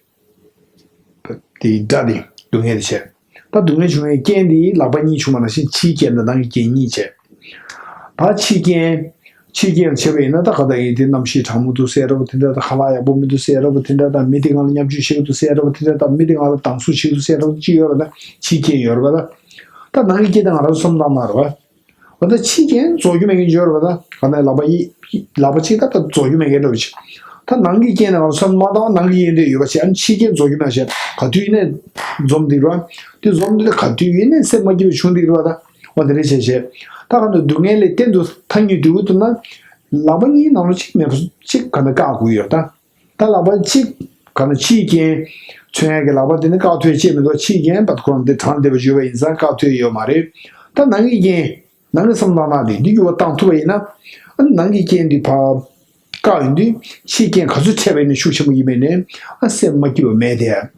དེའི་སྒྲ་དེ་སྡུག་བསྔལ་དེ་བྱས། ད་སྡུག་བསྔལ་བྱུང་བའི་རྐྱེན་དེ་ལག་པ་གཉིས་བྱུང་བ་ནང་བཞིན་ཕྱིའི་རྐྱེན་དང་ནང་གི་རྐྱེན་གཉིས་བྱས། ད་ཕྱིའི་རྐྱེན། ཕྱིའི་རྐྱེན་བྱས་པ་ཡིན་ན་ད་ག་ད་ཡིན་དེ་གནམ་གཤིས་གྲང་མོ་འདུག་ཟེར་ར་བ་དེ་འདྲ། ད་ཁ་ལག་ཡག་པོ་མི་འདུག་ཟེར་ར་བ་དེ་འདྲ། ད་མི་དེ་ང་ལ་བརྙས་བཅོས་བྱེད་ཀྱི་འདུག་ཟེར་ར་བ་དེ་འདྲ། ད་མི་དེ་ང་ལ་སྡང་ཟུག་བྱེད་ཀྱི་འདུག་ཟེར་ར་བ་ཅི་ཡོད་ར། ད་ཕྱིའི་རྐྱེན་ཡོད་ར་བ། ད་ད་ནང་གི་རྐྱེན་དེ་ང་རང་ཚོ་བསམ་བློ་བཏང་ན་ར་བ། འོ་ད་ཕྱིའི་རྐྱེན་རྫོགས་རྒྱུ་མེད་མཁན་ཅིག་ཡོད་རེད་པ། ད་ག་ནས་ལག་པ་གཉིས། ལག་པ་གཅིག་ད་ད་རྫོགས་རྒྱུ་མེད་མཁན་འདྲ་བོ་ཅིག་ད་ནང་གི་རྐྱེན་ནང་བསམ་མ་བཏང་། ནང་གི་རྐྱེན་དེ་ཡོད་པ་ཞིག་ཨ་ནི་ཕྱིའི་རྐྱེན་རྫོགས་རྒྱུ་མེད་ཞེས་ག་དུས་ཡིན་ནའི་འཛོམས་འདུག་ར། དེ་འཛོམས་འདུག་ད་ག་དུས་ཡིན་ནའི་སེམས་མ་སྐྱིད་པ་བྱུང་འདུག་ར། ད་འོ་དེ་འདྲ་བྱས་བྱས། ད་ག་ནས་སྡུག་བསྔལ་ལས་གཏན་དུ་ཐར་ནུས་འདུག་ཐུབ་ན། ལག་པ་གཉིས་ནང་ལོགས་གཅིག་མེད་པ་གཅིག་ག་ནས་བཀག་དགོས་ཡོད་ད། ད་ལག་པ་གཅིག་ག་ན་ཕྱིའི་རྐྱེན། མཚོན་ཡག་གི་ལག་པ་དེ་ནི་བཀག་ཐུབ་ཡག་ཅིག་མི་འདུག་ཕྱིའི་རྐྱེན་བར་དུ་ཁོ་རང་དེ་གྲང་བསྡད་པ་བརྗོད་པ་ཡིན་ཙང་བཀག་ཐུབ་ཡག་ཡོད་མ་རེད། ད་ནང་གི་རྐྱེན། ནང་གི་བསམ་བློ་བཏང་སྟངས་དེ་འདི་འགྱུར་བ་བཏང་ཐུབ་པ་ཡིན་ན། ཨ་ནི་ནང་གི་རྐྱེན་འདི་ཕར་བཀག་ཡོང་དུས་ཕྱིའི་རྐྱེན་ག་ཚོད་འཕྲད་པ་ཡིན་ན་ཤུགས་ཆེན་པོ་ཡིན་པས་ནས། ཨ་སེམས་མ་སྐྱིད་པ་མེད་དེ།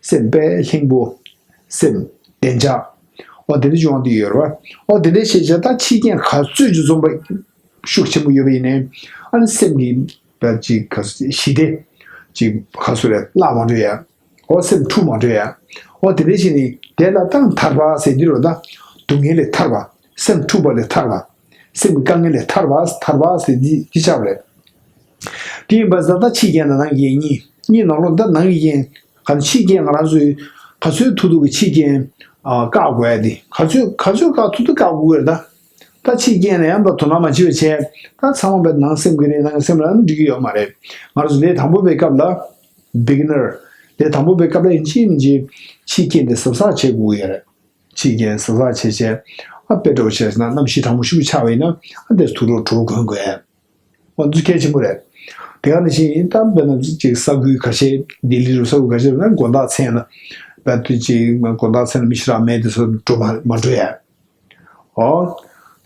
སེམས་དཔེ་ལྷིང་པོ། སེམས་བདེ་འཇགས། འོ་དེ་འདྲ་བྱུང་བ་དེ་ཡོད་རེད་བ། འོ་དེ་འདྲ་བྱས་བྱས་ད་ཕྱིའི་རྐྱེན་ག་ཚོད་ཅིག་འཛོམས་པ་ཤུགས་ཆེན་པོ་ཡོད་པ་ཡིན་ནའི། ཨ་ནི་སེམས་ཀྱི་ད་ཅིག་ག་ཞི་བདེ་ཅིག་ག་ཚོད་རེད་བརླག་མ་འགྲོ་ཡ། འོ་སེམས་འཁྲུག་མ་འགྲོ་ཡ། འོ་དེ་འདྲ་བྱས་ནས་དེ་ལ་ད་ཐར་པ་ཟེར་འདི་རེད་ད། སྡུག་བསྔལ་ལས་ཐར་བ། སེམས་འཁྲུག་པ་ལས་ཐར་བ། སེམས་ཀྱི་དཀའ་ངལ་ལས་ཐར་བ། ཐར་བ་ཟེར་འདི་འདི་ཆགས་པ་རེད། དེ་ཡིན་པ་ཟེར་ད་ཕྱིའི་རྐྱེན་དང་ནང་གི་རྐྱེན་གཉིས། གཉིས་ནང་ལོགས་ད་ནང་གི་རྐྱེན། ག་ནས་ཕྱིའི་རྐྱེན་ང་རང་ཚོས་ག་ཚོད་ཐུབ་ཐུབ་ཀྱི་ཕྱིའི་རྐྱེན་ཨ་བཀག་དགོས་ཡ་དེ། ག་ཚོད་ག་ཚོད་བཀག་ཐུབ་ཐུབ་བཀག་དགོས་ཀྱི་རེད་ད། ད་ཕྱིའི་རྐྱེན་ལ་ཡང་ད་དོ་སྣང་མ་བྱེད་པ་བྱས། ད་ཚང་མ་བས་ནང་སེམས་ཀྱི་རེད། ནང་སེམས་ལ་འགྲིག་གི་ཡོད་མ་རེད། ང་རང་ཚོ་ལས་དང་པོ་པའི་སྐབས་ལ། བི་གི་ནར། ལས་དང་པོ་པའི་སྐབས་ལ་ཡིན་གཅིག་མིན་གཅིག་ཕྱིའི་རྐྱེན་དེ་གཟབ་གཟབ་བྱེད་དགོས་ཀྱི་ཡོད་རེད། ཕྱིའི་རྐྱེན་གཟབ་གཟབ་བྱས་བྱས། ཨ་དཔེ་འདྲ་བོ་བྱས་ཟེར་ན་གནམ་གཤིས་གྲང་མོ་ཞེ་པོ་ཆགས་པ་ཡིན་ན། ཨ་དེ་དུག་སྦྲུལ་གྲོགས་གོན་དགོས། ཨ་འདི་གལ་ཆེན་པོ་རེད། དེ་ག་ནང་བཞིན་ད་དཔེར་ན་ཅིག་ས་ཁུལ་ཁ་ཤས་ལྡི་ལི་རུ་ས་ཁུལ་ཁ་ཤས་ན་དགོང་དག་མཚན་ལ། དཔེ་དུས་ཅིག་དགོང་དག་མཚན་ལ་མི་ཞེ་དྲག་མེད་དེ་ཚོ་འགྲོ་མ་མ་འགྲོ་ཡ། ཨོ།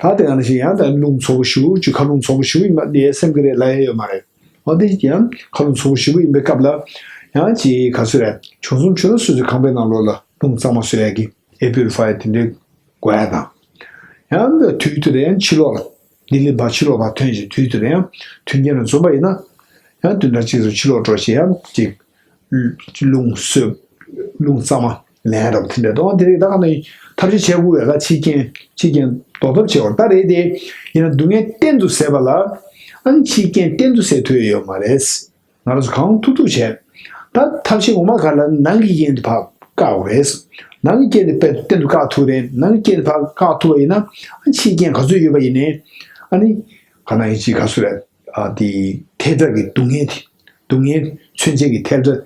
ད་དེ་ག་ནང་བཞིན་ཡང་ད་རླུང་ཚ་པོ་ཞེ་པོ་ཅིག་མཁའ་རླུང་ཚ་པོ་ཞེ་པོ་ཡིན་པ་འདི་སེམས་ཀྱི་རེད་ལབ་ཡ་ཡོད་མ་རེད། ཨོ་དེ་ཡང་མཁའ་རླུང་ཚ་པོ་ཞེ་པོ་ཡིན་པའི་སྐབས་ལ། ཡང་ཅིག་ག་ཚོད་རེད། བྱང་སེམས་ཆོས་ལ་སོ་སོའི་ཁང་པའི་ནང་ལོགས་ལ་རླུང་གཙང་མ་བཟོ་ཡ་གི་air purifier དེ་འདྲའི་དགོས་ཡ་དང་། ཡང་དུས་དེ་རིང་ཕྱི་ལོགས་ལ། ལྡི་ལི་བར་ཕྱི་ལོགས་བར་ཐོན་ཞིང་དུས་དེ་རིང་ཐོན་སྐྱེད་ལ་འཛོམས་པ་ཡིན་ན། ཡང་དུས་འདྲ་གཅིག་ཏུ་ཕྱི་ལོགས་འགྲོ་ཞིང་ཡང་ཅིག་རླུང་གསོས། རླུང་གཙང་མ་ལེན་རབས་དེ་འདྲ་གཏོང་དེ་རིགས་ད་ག་ནས་ཐབས་ཤེས་བྱེད་དགོས་ཡོད་ལ། ཕྱིའི་རྐྱེན་ཕྱིའི་རྐྱེན་ཟློག་ཐབས་བྱེད་དགོས་ད་རེད་དེ། ཡིན་ན་སྡུག་བསྔལ་གཏན་དུ་ཟད་པ་ལ། ཨ་ནི་ཕྱིའི་རྐྱེན་གཏན་དུ་ཟད་ཐུབ་ཡོད་མ་རེད། ང་རང་ཚོ་གང་ཐུབ་ཐུབ་བྱས། ད་ཐབས་ཤེས་ངོ་མ་ག་ལ་ནང་གི་རྐྱེན་དེ་ཕར་བཀག་དགོས་རེད། ནང་གི་རྐྱེན་དེ་དཔེ་གཏན་དུ་བཀག་ཐུབ་རེད། ནང་གི་རྐྱེན་དེ་ཕར་བཀག་ཐུབ་པ་ཡིན་ན། ཨ་ཕྱིའི་རྐྱེན་ག་ཚོད་ཡོད་པ་ཡིན་ནའི། ཨ་ནི། ག་ན་ཡིན་ཅིག་ག་ཚོད་རེད། ཨ་དེ་ཐལ་སྒྲ་གི་སྡུག་བསྔལ་དེ། སྡུག་བསྔལ་མཚོན་བྱེད་ཀྱི་ཐལ་སྒྲ།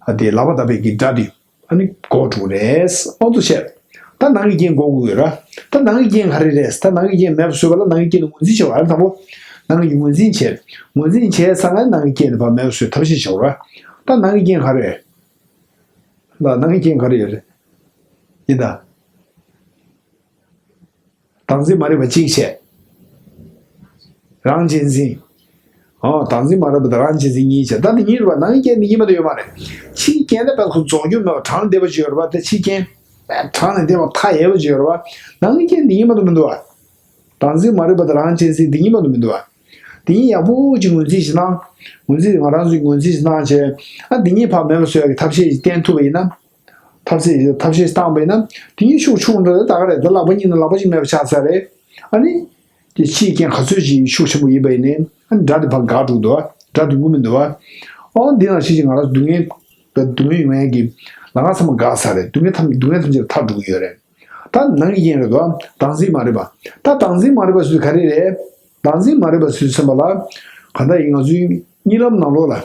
ཨ་དེ་ལག་པ་བརྡབ་པའི་གི་སྒྲ་དེ། ཨ་ནི་འགོག་འགྲོ་གི་རེད། ཨོ་ཐུགས་རྗེ་ཆེ། ད་ནང་གི་རྐྱེན་འགོག་དགོས་ཡོད་ར། ད་ནང་གི་རྐྱེན་ག་རེ་རེད། ད་ནང་གི་རྐྱེན་མེད་པ་བཟོས་པ་ལ་ནང་གི་རྐྱེན་ངོས་འཛིན་བྱེད་པ་ར། དང་པོ། ནང་གི་ངོས་འཛིན་བྱེད། ངོས་འཛིན་བྱས་ཚར་ན་ནང་གི་རྐྱེན་དེ་ཕར་མེད་པ་བཟོས་ཐབས་ཤེས་བྱེད་དགོས་ར། ད་ནང་གི་རྐྱེན་ག་རེ་རེད། ལ་ནང་གི་རྐྱེན་ག་རེ་ཡོད་རེད། ཡིན་ད། བདག་འཛིན་མ་རིག་པ་གཅིག་བྱས། རང་གཅེས་འཛིན། ཨོ། བདག་འཛིན་མ་རིག་པ་དང་རང་གཅེས་འཛིན་གཉིས་བྱས། ད་འདི་གཉིས་རེད་པ། ནང་གི་རྐྱེན་འདི་གཉིས་མ་གཏོགས་ཡོད་མ་རེད། ཕྱིའི་རྐྱེན་དེ་དཔེ་ཁོ་རྫོགས་རྒྱུ་མེད་པ་གྲངས་ལྡན་པ་ཅིག་ཡོད་རེད་པ། དེ་ཕྱིའི་རྐྱེན་གྲངས་ལས་འདས་པ་མཐའ་ཡས་པ་ཅིག་ཡོད་རེད་པ། ནང་གི་རྐྱེན་འདི་གཉིས་མ་གཏོགས་མི་འདུག་པ། བདག་འཛིན་མ་རིག་པ་དང་རང་གཅེས་འཛིན་འདི་གཉིས་མ་གཏོགས་མི་འདུག་པ། འདི་གཉིས་ཡག་པོ་ཅིག་ངོས་འཛིན་ཞིག་གནང་། ངོས་འཛིན་ང་རང་ཚོས་ངོས་འཛིན་ཞིག་གནང་བྱས། ཨ་འདི་གཉིས་ཕར་མེད་པ་བཟོ་ཡག་གི་ཐབས་ཤེས་ཤིག་བསྟེན་ཐུབ་པ་ཡིན་ན། ཐབས་ཤེས་ཐབས་ཤེས་བཏང་བས་ན། དེ་ཉིད་ཤུགས་ཆུང་འགྲོ་ད་ག་རེད། ད་ལག་པ་གཉིས་ནང་ལག་པ་གཅིག་མེད་པ་ཆགས་ཚར་རེད། ཨ་ནི། དེ་ཕྱིའི་རྐྱེན་ག་ཚོད་ཅིག་ཤུགས་ཆེན་པོ་ཡིན་པ་ཡིན་ནའི། ཨ་ནི་དགྲ་དེ་ཕར་འགག་འགྲོ་འདུག་ཨ། དགྲ་དེ་ངུ་མི་འདུག་ཨ། ཨོ་འདི་ནང་བཞིན་གྱི་ང་རང་སྡུག་བསྔལ། སྡུག་བསྔལ་ཡོང་ཡས་ཀྱི་ལམ་ཁ་ཚང་མ་འགག་ཚར་རེད། སྡུག་བསྔལ་ཐམས་སྡུག་བསྔལ་ཐམས་ཅད་ཐར་འགྲོ་གི་ཡོད་རེད། ད་ནང་གི་རྐྱེན་རེད་དོ། བདག་འཛིན་མ་རིག་པ། ད་བདག་འཛིན་མ་རིག་པ་ཟེར་དུས་ག་རེ་རེད། བདག་འཛིན་མ་རིག་པ་ཟེར་དུས་ཙམ་པ་ལ། གང་ལྟར་ཡིན་ང་ཚོའི་གཉིད་ལམ་ནང་ལོགས་ལ།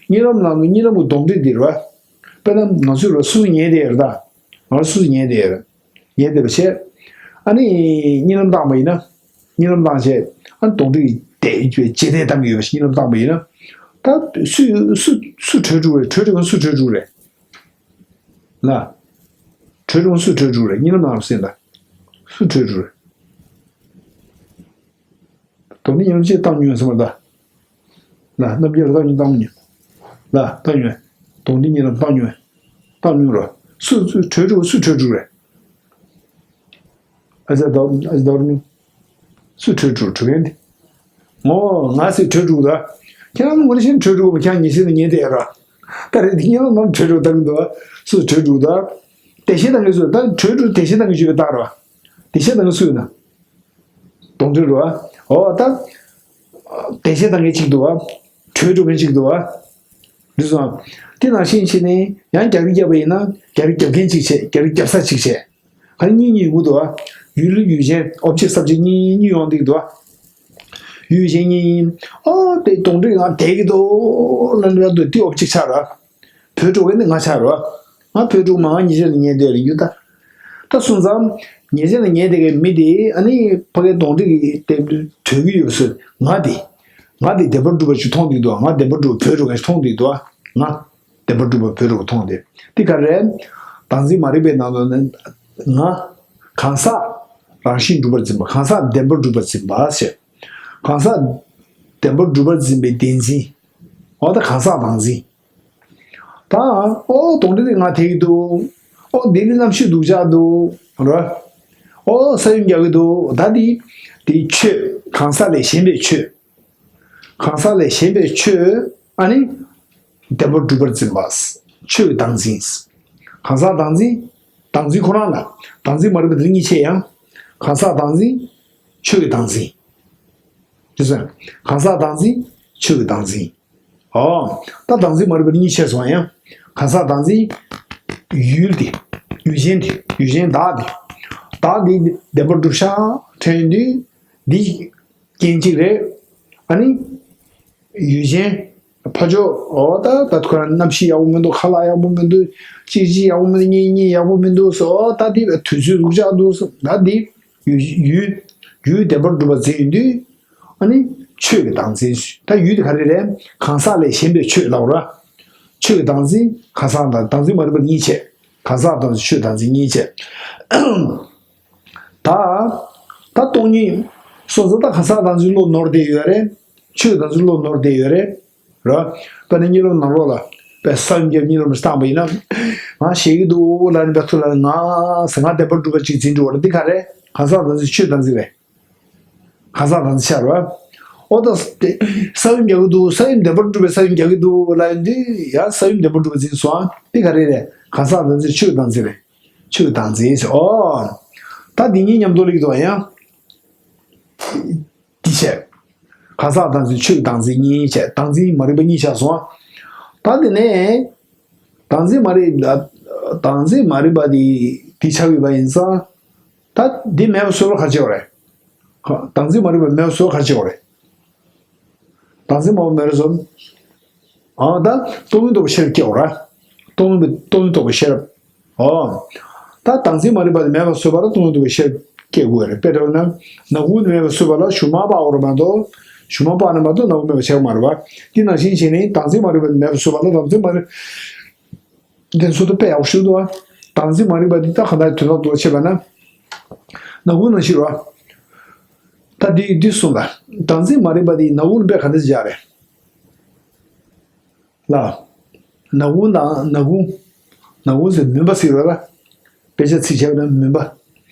གཉིད་ལམ་ནང་ལོགས་གཉིད་ལམ་གྱི་གདོན་འདྲེ་འདི་རེད་པ། དཔེར་ན་ང་ཚོས་རོ་སུ་སུ་ཉལ་བསྡད་ཡོད་རེད་ད། ང་རོ་སུ་སུ་ཉལ་བསྡད་ཡོད་རེད། ཉལ་བསྡད་པ་བྱས། ཨ་ནི། གཉིད་ལམ་བཏང་བ་ཡིན་ན། གཉིད་ལམ་བཏང་བྱས། ཨ་ནི་གདོན་འདྲེ་གི་བརྗེད་ལྡན་བཏང་གི་ཡོད་པ་ཞིག་གཉིད་ལམ་བཏང་བ་ཡིན་ན། ད་སུ་སུ་སུ་བྲོས་འགྲོ་རེད། བྲོས་འགྲོ་མཁན་སུ་བྲོས་འགྲོ་རེད། ལ། བྲོས་འགྲོ་མཁན་སུ་བྲོས་འགྲོ་རེད། གཉིད་ལམ་ནང་ལ་སེམས་ད། སུ་བྲོས་འགྲོ་རེད། གདོན་འདྲེ་གཉིད་ལམ་ཅིག་བཏང་མྱོང་སོང་བ་ད། ལ་རྣམ་རྒྱལ་ལ་བཏང་མྱོང་བཏང་མྱོང་། ལ་བཏང་མྱོང་། གདོན་འདྲེ་གཉིད་ལམ་བཏང་མྱོང་། བཏང་མྱོང་རོ། སུ་སུ་བྲོས་འགྲོ་སུ་བྲོས་འགྲོ་རེད། ཨ་ཅག་ཟླ་ཨ་ཅག་ཟླ་བ་རུ་སུ་བྲོས་འགྲོ་བྲོས་མཁན་དེ། ངོ་ང་སུ་བྲོས་འགྲོ་ད། ཁྱེད་རང་ངོ་ནས་ཤེས་བྲོས་འགྲོ་ཁྱེད་རང་ཉི་ཤེས་ནས་ཉན་དེ་ར། ད་རེད་དེ་གཉིད་ལམ་ནང་བྲོས་འགྲོ་ད་མི་འདུག་ཨ། སུ་བྲོས་འགྲོ་ད། བདེ་གཤེགས་དང་གི་སུ་ད་བྲོས་འགྲོ་བདེ་གཤེགས་དང་གི་བརྗོད་པའི་རྟགས་ར། བདེ་གཤེགས་དང་གི་སུ་ཡིན་ན། གདོན་འདྲེ་རེད་བ། འོ་ད། བདེ་གཤེགས་དང་ངེད་གཅིག་འདུག་བ། བྲོས་འགྲོ་མཁན་གཅིག་འདུག་བ། འདི་སོང་། དེ་ནང་བཞིན་བྱས་ནས་ཡང་རྒྱ་རིགས་བརྒྱབ་པ་ཡིན་ན་རྒྱ་རིགས་རྒྱབ་མཁན་གཅིག་བྱས། རྒྱ་རིགས་རྒྱབ་ས་གཅིག་བྱས། ག་རེ་གཉིས་གཉིས་ཡོང་གི་འདུག་བ། ཡུལ་ཡུལ་ཅན་object subject་གཉིས་གཉིས་ཡོང་གི་འདུག་བ། ཡུལ་ཅན་གཉིས་ཡིན། ཨོ་དེ་གདོན་འདྲེ་ང་བསྡད་ཀྱི་འདུག་ལབ་ནས་འདུག་དེ་object ཆགས་ར། བྲོས་འགྲོ་མཁན་ནི་ང་ཆགས་རོ། ང་བྲོས་འགྲོ་མ་ང་ཉེས་ཅན་ལ་ཉལ་བསྡད་རེད་ཡུལ་ད། ད་སོང་ཙང་། ཉེས་ཅན་ལ་ཉལ་བསྡད་མཁན་མི་དེ་ཨ་ནི་ཕ་གིའི་གདོན་འདྲེ་གི་དེ་བྲོས་ཀྱི་ཡོད་པ་སོ། ང་དེ། ང་དེ་བདེན་པར་གྲུབ་པ་ཞིག་མཐོང་བསྡད་འདུག་ང་བདེན་པར་གྲུབ་པ་བྲོས་འགྲོ་མཁན་ཞིག་མཐོང་བསྡད་འདུག་ང་བདེན་པར་གྲུབ་པ་བྲོས་འགྲོ་མཁན་མཐོང་བསྡད། དེ་ག་རེ། བདག་འཛིན་མ་རིག་པའི་ནང་ལོགས་ནས། ང་། གང་ཟག་རང་བཞིན་གྲུབ་པར་འཛིན་པ། གང་ཟག་བདེན་པར་གྲུབ་པར་འཛིན་པ་ཞེས། གང་ཟག་བདེན་པར་གྲུབ་པར་འཛིན་པའི་བདེན་འཛིན། འོ་ད་གང་ཟག་བདག་འཛིན། ད། ཨོ་གདོན་འདྲེ་དེ་ང་དེད་ཀྱི་འདུག་ཨོ་འདི་ནི་གནམ་གཤིས་སྡུག་ཅག་འདུག་ར། ཨོ་ས་ཡོམ་རྒྱག་གི་འདུག་ད་འདི། འདི་ཆོས་གང་ཟག་ལས་གཞན་པའི་ཆོས། གང་ཟག་ལས་གཞན་པའི་ཆོས་ཨ་ནི། བདེན་པར་གྲུབ་པར་འཛིན་པ། ཆོས་ཀྱི་བདག་འཛིན། གང་ཟག་བདག་འཛིན། བདག་འཛིན་ཁོ་རང་ལ། བདག་འཛིན་མ་རིག་པ་དེ་གཉིས་ཆེ་ཡང་། གང་ཟག་བདག་འཛིན། ཆོས་ཀྱི་བདག་འཛིན། དེ་ཚོ་ཡང་། གང་ཟག་བདག་འཛིན། ཆོས་ཀྱི་བདག་འཛིན། ཨོ། ད་བདག་འཛིན་མ་རིག་པ་ནི་གཉིས་ཆེ་སོང་ཡང་། གང་ཟག་བདག་འཛིན། ཡུལ་དེ། ཡུལ་ཅན་དེ། ཡུལ་ཅན་བདག་དེ། བདག་དེ་བདེན་པར་གྲུབ་ཤག་ཐོན་དུས་འདི་རྐྱེན་གཅིག་རེད། ཨ་ནི་ཡུལ་ཅན་ཕ་ཕྱོགས་འོ་ད་ད་ཁོ་རང་གནམ་གཤིས་ཡག་པོ་མི་འདུག་ཁ་ལག་ཡག་པོ་མི་འདུག་ཅི་ཅི་ཡག་པོ་མི་འདུག་གཉིད་གཉིད་ཡག་པོ་མི་འདུག་ཟེར། འོ་ད་འདི་དུས་ཚོད་རུག་ཆགས་འདུག་ཟེར། ད་འདི་ཡུལ་ཡུལ་ཡུལ་བདེ་བར་སྒྲུབ་པ་འཛིན་ཡོང་དུས། ཨ་ནི་ཆོས་ཀྱི་བདག་འཛིན། ད་ཡུལ་དེ་ག་རེ་རེད། གང་ཟག་ལས་གཞན་པའི་ཆོས་ལབ་ར། ཆོས་ཀྱི་བདག་འཛིན་གང་ཟག་དང་བདག་འཛིན་མ་རིག་པ་གཉིས་བྱས། གང་ཟག་དང་ཆོས་བདག་འཛིན་གཉིས་བྱས། ད་ད་སྟོང་ཉིད་སོང་ཙང་ད་གང་ཟག་བདག་འཛིན་བློ་ནོར་བསྡད་ཡོད་རེད། ཆོས་བདག་འཛིན་བློ་ནོར་བསྡད་ཡོད་རེད། ར། དཔེར་ན་གཉིད་ལམ་ནང་ལོགས་ལ་དཔེ་ས་ཡོམ་བརྒྱབ་གཉིད་ལམ་བཏང་པ་ཡིན་ན། ང་ཞེད་ཀྱི་འདུག་ལབ་ནས་དཔེ་ཐུག་ལ་ང་ཟེར་ང་བདེ་བར་སྒྲུབ་པ་ཅིག་འཛིན་འགྲོ་བ་རེད། འདི་ག་རེད། གང་ཟག་བདག་འཛིན་ཆོས་བདག་འཛིན་རེད། གང་ཟག་བདག་འཛིན་ཆགས་རེད་བ། ཨོ་ད་དེ་ས་ཡོམ་རྒྱག་གི་འདུག་ས་ཡོམ་བདེ་བར་སྒྲུབ་པའི་ས་ཡོམ་རྒྱག་གི་འདུག་ལབ་ཡོང་དུས་ཡང་ས་ཡོམ་བདེ་བར་སྒྲུབ་པ་འཛིན་སོང་ཨ། དེ་ག་རེ་རེད། གང་ཟག་བདག་འཛིན་ཆོས་བདག་འཛིན་རེད། ཆོས་བདག་འཛིན་ཟེར། ཨོ། ད་འདི་གཉིས་མཉམ་དུ་སླེབས་ཀྱི་འདུག་ཡང་། འདི་བྱས། གང་ཟག་བདག་འཛིན་ཆོས་བདག་འཛིན་གཉིས་བྱས། བདག་འཛིན་མ་རིག་པ་གཉིས་ཆགས་སོང་ཨ། ད་འདི་ནས། བདག་འཛིན་མ་རིག་བདག་འཛིན་མ་རིག་པ་འདི་འདི་ཆགས་ཡོད་པ་ཡིན་ཙང་། ད་འདི་མེད་པ་བཟོ་བར་ག་རེ་བྱེད་དགོས་རེད། བདག་འཛིན་མ་རིག་པ་མེད་པ་བཟོ་བར་ག་རེ་བྱེད་དགོས་རེད། བདག་འཛིན་མ་རིག་པ་མེད་པ་བཟོ། ཨ་ད་སྟོང་ཉིད་རྟོགས་པའི་ཤེས་རབ་སྐྱེ་བ་རེད། སྟོང་ཉིད་སྟོང་ཉིད་རྟོགས་པའི་ཤེས་རབ། ཨོ། ད་བདག་འཛིན་མ་རིག་པ་དེ་མེད་པ་བཟོ་བར་སྟོང་ཉིད་རྟོགས་པའི་ཤེས་རབ་སྐྱེ་དགོས་རེད། དཔེ་བཞག་ན། ནག་ཁུང་དེ་མེད་པ་བཟོ་བ་ལ་གཞུ་མར་སྤར་དགོས་རེད་མ་གཏོགས། གཞུ་མར་སྤར་ན་མ་གཏོགས་ནག་ཁུང་མེད་པ་ཆགས་ཀྱི་མ་རེད་བ། དེ་ནང་བཞིན་བྱས་ནས་བདག་འཛིན་མ་རིག་པ་དེ་མེད་པ་བཟོ་བ་ལ་བདག་འཛིན་མ་རིག་དེ་ཚོ་ད་དཔེ་ཡག་པོ་ཞིག་འདུག་བ། བདག་འཛིན་མ་རིག་པ་འདི་ད་ག་འདྲ་དོན་དག་འདུག་བྱས་པ་ན། ནག་ཁུང་ནང་བཞིན་རེད་བ། ད་འདི་འདི་གསུངས་ལ། བདག་འཛིན་མ་རིག་པ་འདི་ནག་ཁུང་ལ་དཔེ་ག་འདྲ་སྦྱར་རེད། ལ། ནག་ཁུང་དང་ནག་ཁུང་། ནག་ཁུང་ཟེར་མུན་པ་ཟེར་རེད་བ། དཔེ་ཆ་ཚིག་བྱས་པ་ན་མུན་པ།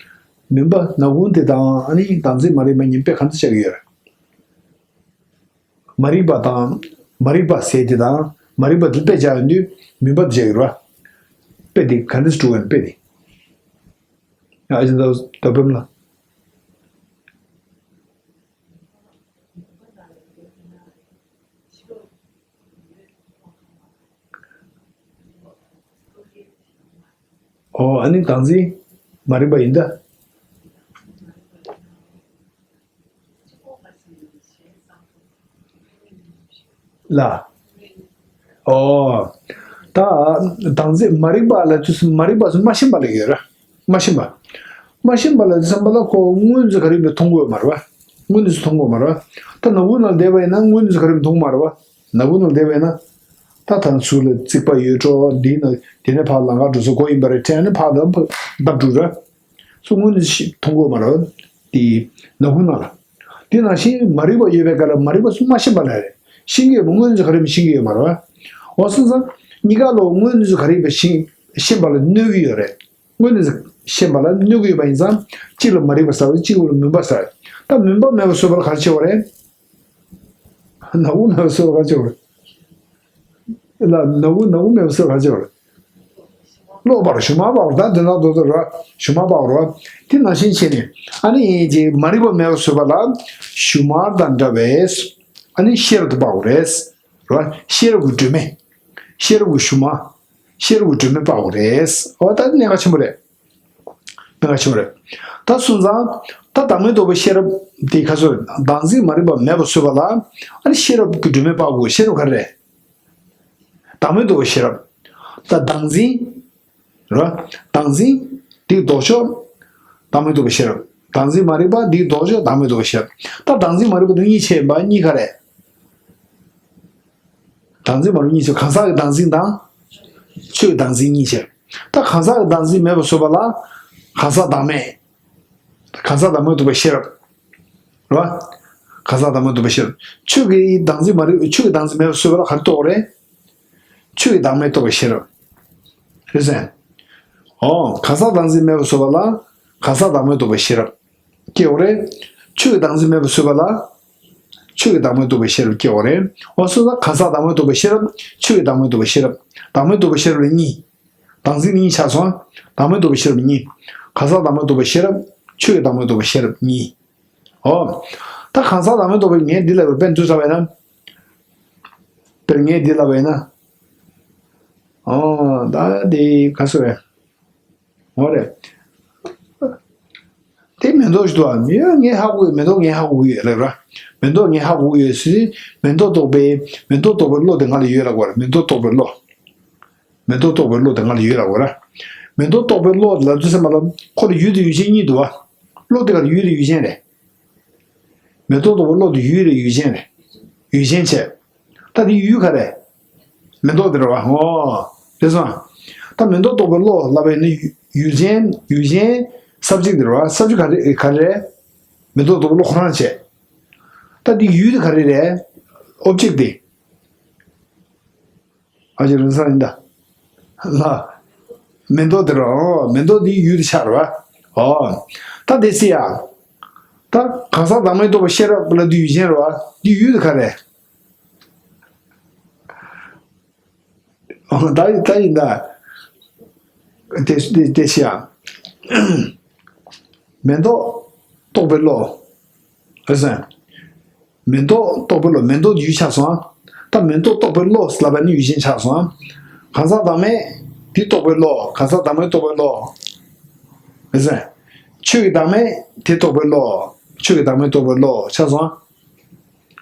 མུན་པ་ནག་ཁུང་དེ་དང་ཨ་ནི་བདག་འཛིན་མ་རིག་པ་གཉིས་དཔེ་ག་འདྲ་སྦྱར་གྱི་ཡོད་རེད། མ་རིག་པ་དང་། མ་རིག་པ་ཟེར་དེ་དང་། མ་རིག་པ་དེ་དཔེ་སྦྱར་ཡོང་དུས་མུན་པ་དེ་སྦྱར་གྱི་རེད་བ། དཔེ་དེ་ག་འདྲ་སྒྲུབ་ཡོང་དཔེ་དེ། ཨ་ཅེ་ད་ད་བེམ་ལ། ཨོ་ཨ་ནི་བདག་འཛིན་མ་རིག་པ་ཡིན་ད། ལ། ཨོ། ད་བདག་འཛིན་མ་རིག་པ་ལ་དུས་སུ་མ་རིག་པ་སུ་མ་ཤེས་པ་ལ་ཡོད་ར། མ་ཤེས་པ། མ་ཤེས་པ་ལ་དུས་སམ་པ་ལ་ཁོ་དངོས་གནས་ག་རེ་ཡིན་པ་མཐོང་གི་ཡོད་མ་རེད་བ། དངོས་གནས་མཐོང་གི་ཡོད་མ་རེད་བ། ད་ནག་ཁུང་ནང་བསྡད་པ་ཡིན་ན་དངོས་གནས་ག་རེ་ཡིན་པ་མཐོང་གི་མ་རེད་བ། ནག་ཁུང་ནང་བསྡད་པ་ཡིན་ན། ད་ད་ཚུར་ལ་རྩིག་པ་ཡོད་འགྲོ་འདི་ན་དེ་ནས་ཕར་ལམ་ཁ་འགྲོ་ས་སྒོ་ཡིན་པ་རེད་དྲན་ནས་ཕར་ལ་བརྡབ་འགྲོ་ར། སུ་དངོས་གནས་ཤི་མཐོང་གི་ཡོད་མ་རེད། དེ་ནག་ཁུང་ནང་ལ། དེ་ནང་བཞིན་མ་རིག་པ་ཡོད་པའི་སྐབས་ལ་མ་རིག་པ་སུ་མ་ཤེས་པ་ལ་རེད། ཤེས་ཀྱི་ཡོད་པ་དངོས་གནས་ག་རེ་མི་ཤེས་ཀྱི་ཡོད་མ་རེད་བ། འོ་སོང་ཙང་། གཉིས་ཀ་ལོ་དངོས་གནས་ག་རེ་ཡིན་པ་ཤེས་ཤེས་པ་ལ་གནོད་ཀྱི་ཡོད་རེད། དངོས་གནས་ཤེས་པ་ལ་གནོད་ཀྱི་ཡོད་པ་ཡིན་ཙང་། གཅིག་ལ་མ་རིག་པ་ཟེར་བ་གཅིག་ལ་མུན་པ་ཟེར། ད་མུན་པ་མེད་པ་བཟོ་བ་ལ་ག་རེ་བྱེད་དགོས་རེད། ནག་ཁུང་མེད་པ་བཟོ་བ་ག་རེ་བྱེད་དགོས་རེད། ལ་ནག་ཁུང་ནག་ཁུང་མེད་པ་བཟོ་བ་ག་རེ་བྱེད་དགོས་རེད། གློག་སྤར་གཞུ་མར་སྤར་ད་དེ་ན་དོ་དོ་ར་གཞུ་མར་སྤར་ར། དེ་ནང་བཞིན་བྱས་ནས་ཨ་ནི་ཅིག་མ་རིག་པ་མེད་པ་བཟོ་བ་ལ་གཞུ་མར་དང་འདྲ་བས་ཨ་ནི་ཤེས་རབ་ཏུ་སྤར་དགོས་རེད། ར་ཤེས་རབ་ཀྱི་སྒྲོན་མེ། ཤེས་རབ་ཀྱི་གཞུ་མ། ཤེས་རབ་ཀྱི་སྒྲོན་མེ་སྤར་དགོས་རེད། འོ་ད་གནད་འགག་ཆེན་པོ་རེད། གནད་འགག་ཆེན་པོ་རེད། ད་སོང་ཙང་། ད་བདག་མེད་རྟོགས་པའི་ཤེས་རབ་དེ་ག་ཚོད་བདག་འཛིན་མ་རིག་པ་མེད་པ་བཟོ་བ་ལ་ཨ་ནི་ཤེས་རབ་ཀྱི་སྒྲོན་མེ་སྤར་དགོས། ཤེས་རབ་ག་རེ་རེད། བདག་མེད་རྟོགས་པའི་ཤེས་རབ། ད་བདག་འཛིན། རེད་བ། བདག་འཛིན། དེའི་ལྡོག་ཕྱོགས། བདག་མེད་རྟོགས་པའི་ཤེས་རབ། བདག་འཛིན་མ་རིག་པ་དེའི་ལྡོག་ཕྱོགས་བདག་མེད་རྟོགས་པའི་ཤེས་རབ། ད་བདག་འཛིན་མ་རིག་པ་དེ་གཉིས་ཕྱེ་བ་གཉིས་ག་རེ། བདག་འཛིན་མ་རིག་གཉིས་ཕྱེ་གང་ཟག་གི་བདག་འཛིན་དང་། ཆོས་ཀྱི་བདག་འཛིན་གཉིས་ཕྱེ། ད་གང་ཟག་གི་བདག་འཛིན་མེད་པ་བཟོ་བ་ལ། གང་ཟག་བདག་མེད། གང་ཟག་བདག་མེད་རྟོགས་པའི་ཤེས་རབ། རེད་བ། གང་ཟག་བདག་མེད་རྟོགས་པའི་ཤེས་རབ། ཆོས་ཀྱི་བདག་འཛིན་མ་རིག་ཆོས་ཀྱི་བདག་འཛིན་མེད་པ་བཟོ་བ་ལ་ག་རེ་རྟོགས་རེད། ཆོས་ཀྱི་བདག་མེད་རྟོགས་པའི་ཤེས་རབ། རེད་ཟེར། ཨོ། གང་ཟག་བདག་འཛིན་མེད་པ་བཟོ་བ་ལ། གང་ཟག་བདག་མེད་རྟོགས་པའི་ཤེས་རབ། སྐྱེ་བ་རེད། ཆོས་ཀྱི་བདག་འཛིན་མེད་པ་བཟོ་བ་ལ། ཆོས་ཀྱི་བདག་མེད་རྟོགས་པའི་ཤེས་རབ་སྐྱེ་བ་རེད། འོ་སོང་ཙང་གང་ཟག་བདག་མེད་རྟོགས་པའི་ཤེས་རབ། ཆོས་ཀྱི་བདག་མེད་རྟོགས་པའི་ཤེས་རབ། བདག་མེད་རྟོགས་པའི་ཤེས་རབ་ལ་གཉིས། བདག་འཛིན་གཉིས་ཆགས་སོང་། བདག་མེད་རྟོགས་པའི་ཤེས་རབ་གཉིས། གང་ཟག་བདག་མེད་རྟོགས་པའི་ཤེས་རབ། ཆོས་ཀྱི་བདག་མེད་རྟོགས་པའི་ཤེས་རབ་གཉིས། ཨོ། ད་གང་ཟག་བདག་མེད་རྟོགས་པའི་ངས་འདི་ལ་བའི་དཔེ་མཛོད་ཚར་བས་ན། དཔེར་ངས་འདི་ལ་བས་ན། ཨོ། ད་འདི་ག་སོ་རེད། འོ་རེད། དེ་མེ་ཏོག་ཞིག་འདུག་ཨ། ཡོད། ངས་ཧ་གོ་ཡོད། མེ་ཏོག་ངས་ཧ་གོ་གི་ཡོད་ལབ་ར། མེ་ཏོག་ངས་ཧ་གོ་གི་ཡོད་ཟེར། མེ་ཏོག་རྟོགས་པའི་མེ་ཏོག་རྟོགས་པའི་བློ་དེ་ང་ལ་ཡོད་ལབ་དགོས་ར། མེ་ཏོག་རྟོགས་པའི་བློ། མེ་ཏོག་རྟོགས་པའི་བློ་དེ་ང་ལ་ཡོད་ལབ་དགོས་ར། མེ་ཏོག་རྟོགས་པའི་བློ་ལབ་དུས་ཙམ་པ་ལ་ཁོ་ལ་ཡུལ་དང་ཡུལ་ཅན་གཉིས་འདུག་བ། བློ་དེ་ག་ལ་ཡུལ་རེད་ཡུལ་ཅན་རེད། མེ་ཏོག་རྟོགས་པའི་བློ་དེ་ཡུལ་རེད་ཡུལ་ཅན་རེད། ཡུལ་ཅན་བྱས། ད་དེ་ཡུལ་ག་རེད། མེ་ཏོག་དེ་རེད་བ། ཨོ། དེ་སོང་། ད་མེ་ཏོག་རྟོགས་པའི་བློ་ལབ་པ་ཡིན་ན་ཡུལ་ཅན་ཡུལ་ཅན་སབ་ཇེག་དེ་རེད་བ། སབ་ཇེག་ག་རེ་ག་རེ་རེད། མེ་ཏོག་རྟོགས་པའི་བློ་ཁོ་རང་བྱས། ད་དེ་ཡུལ་དེ་ག་རེ་རེད། ཨོབ་ཇེག་དེ། ཨ་ཅེ་རིན་སང་ཡིན་ད། ལ། མེ་ཏོག་དེ་རེད་བ། ཨོ། མེ་ཏོག་དེ་ཡུལ་དེ་ཆགས་རེད་བ། ཨོ། ད་དེ་སི་ཡ། ད་གང་ཟག་བདག་མེད་རྟོགས་པའི་ཤེས་རབ་ལ་དེ་ཡུལ་ཅན་རེད་བ། དེ་ཡུལ་དེ་ག་རེད། ད་ད་ཡིན་ད། དེ་དེ་དེ་ཤི་ཡ། མེ་ཏོག་རྟོགས་པའི་བློ། ཨེ་ཟེར། མེ་ཏོག་རྟོགས་པའི་བློ། མེ་ཏོག་ཡུལ་ཆགས་སོང་། ད་མེ་ཏོག་རྟོགས་པའི་བློ་ལབ་པ་ནི་ཡུལ་ཅན་ཆགས་སོང་། གང་ཟག་བདག་མེད་དེ་རྟོགས་པའི་བློ། གང་ཟག་བདག་མེད་རྟོགས་པའི་བློ། ཨེ་ཟེར། ཆོས་ཀྱི་བདག་མེད་དེ་རྟོགས་པའི་བློ། ཆོས་ཀྱི་བདག་མེད་རྟོགས་པའི་བློ་ཆགས་སོང་།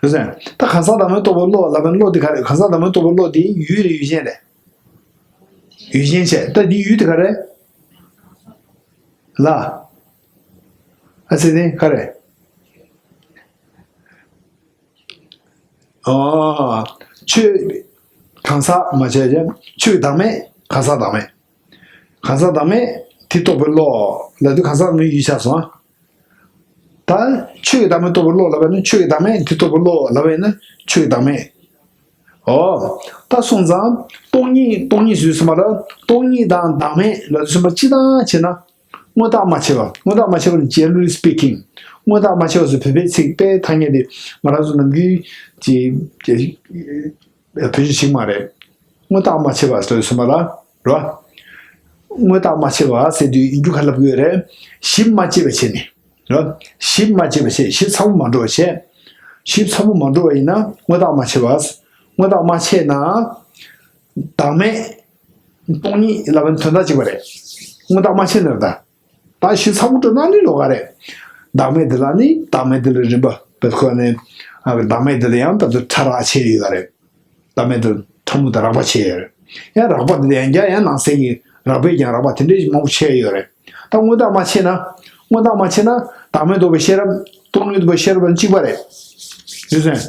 ཨེ་ཟེར། ད་གང་ཟག་བདག་མེད་རྟོགས་པའི་བློ་ལབ་པའི་བློ་དེ་ག་རེ། གང་ཟག་བདག་མེད་རྟོགས་པའི་བློ་དེ་ཡུལ་རེད་ཡུལ་ཅན་རེད། ཡུལ་ཅན་བྱས། ད་འདི་ཡུལ་དེ་ག་རེ། ལ། ཨ་ཙི་དེ་ག་རེ། ཨོ། ཆོས་གང་ཟག་མ་བྱས་ཀྱང་ཆོས་བདག་མེད་གང་ཟག་བདག་མེད། གང་ཟག་བདག་མེད་དེ་རྟོགས་པའི་བློ་ལབ་དུས་གང་ཟག་མེད་ཡུལ་ཆགས་སོང་། ད་ཆོས་ཀྱི་བདག་མེད་རྟོགས་པའི་བློ་ལབ་པ་ཡིན་ན་ཆོས་ཀྱི་བདག་མེད་དེ་རྟོགས་པའི་བློ་ལབ་པ་ཡིན་ན་ཆོས་ཀྱི་བདག་མེད། ཨོ། ད་སོང་ཙང་སྟོང་ཉིད་སྟོང་ཉིད་ཟེར་དུས་ཙམ་པ་ལ་སྟོང་ཉིད་དང་བདག་མེད་ལབ་དུས་ཙམ་པ་སྤྱིར་བཏང་བྱས་ན། དངོས་བཏགས་མ་ཕྱེ་བ། དངོས་བཏགས་མ་ཕྱེ་བ་ནི་generally speaking། དངོས་བཏགས་མ་ཕྱེ་བ་ཟེར་བོད་པའི་ཚིག་དཔེ་ཐ་སྙད་དེ་ང་རང་ཚོ་ནམ་རྒྱུན་གྱི་གྱི་བོད་ཆོས་ཞིག་མ་རེད། དངོས་བཏགས་མ་ཕྱེ་བ་ཟེར་དུས་ཙམ་པ་ལ་རེད་བ། དངོས་བཏགས་མ་ཕྱེ་བ་ཟེར་དུས་ཡིན་རྒྱུ་ག་ལབ་དགོས་རེད། གཞི་མ་སྐྱེས་པ་བྱས་ནས། རེད། གཞི་མ་སྐྱེས་པ་བྱས། གཞི་ཚ་པོ་མ་འགྲོ་བ་བྱས། གཞི་ཚ་པོ་མ་འགྲོ་བ་ཡིན་ན་དངོས་བཏགས་མ་ཕྱེ་བ། དངོས་བཏགས་མ་ཕྱེ་ན། བདག་མེད། སྟོང་ཉིད་ལབ་པའི་དོན་དག་གཅིག་པ་རེད། དངོས་བཏགས་མ་ཕྱེ་ན་རེད་ད། ད་གཞི་ཚ་པོ་འགྲོ་ན་ནི་ལོགས་ཀ་རེད། བདག་མེད་དེ་ལ་ནི་བདག་མེད་དེ་ལ་རིམ་པ་བེད་ཁོ་ནས། བདག་མེད་དེ་ལ་ཡང་ད་དུ་ཕྲ་རགས་ཕྱེ་ཡོད་ཀ་རེད། བདག་མེད་དུ་ཕྲ་མོ་དང་རགས་པ་ཕྱེ་ཡོད་རེད། ཡང་རགས་པ་དེ་ཡང་བསྐྱར་ཡང་ནང་གསེས་ཀྱི་རགས་པས་ཀྱང་རགས་པ་དེ་འདྲའི་མང་པོ་ཕྱེ་ཡོད་རེད། ད་དངོས་བཏགས་མ་ཕྱེ་ན། དངོས་བཏགས་མ་ཕྱེ་ན་བདག་མེད་རྟོགས་པའི་ཤེས་རབ་སྟོང་ཉིད་རྟོགས་པའི་ཤེས་རབ་དང་གཅིག་པ་རེད། རེད་སོང་།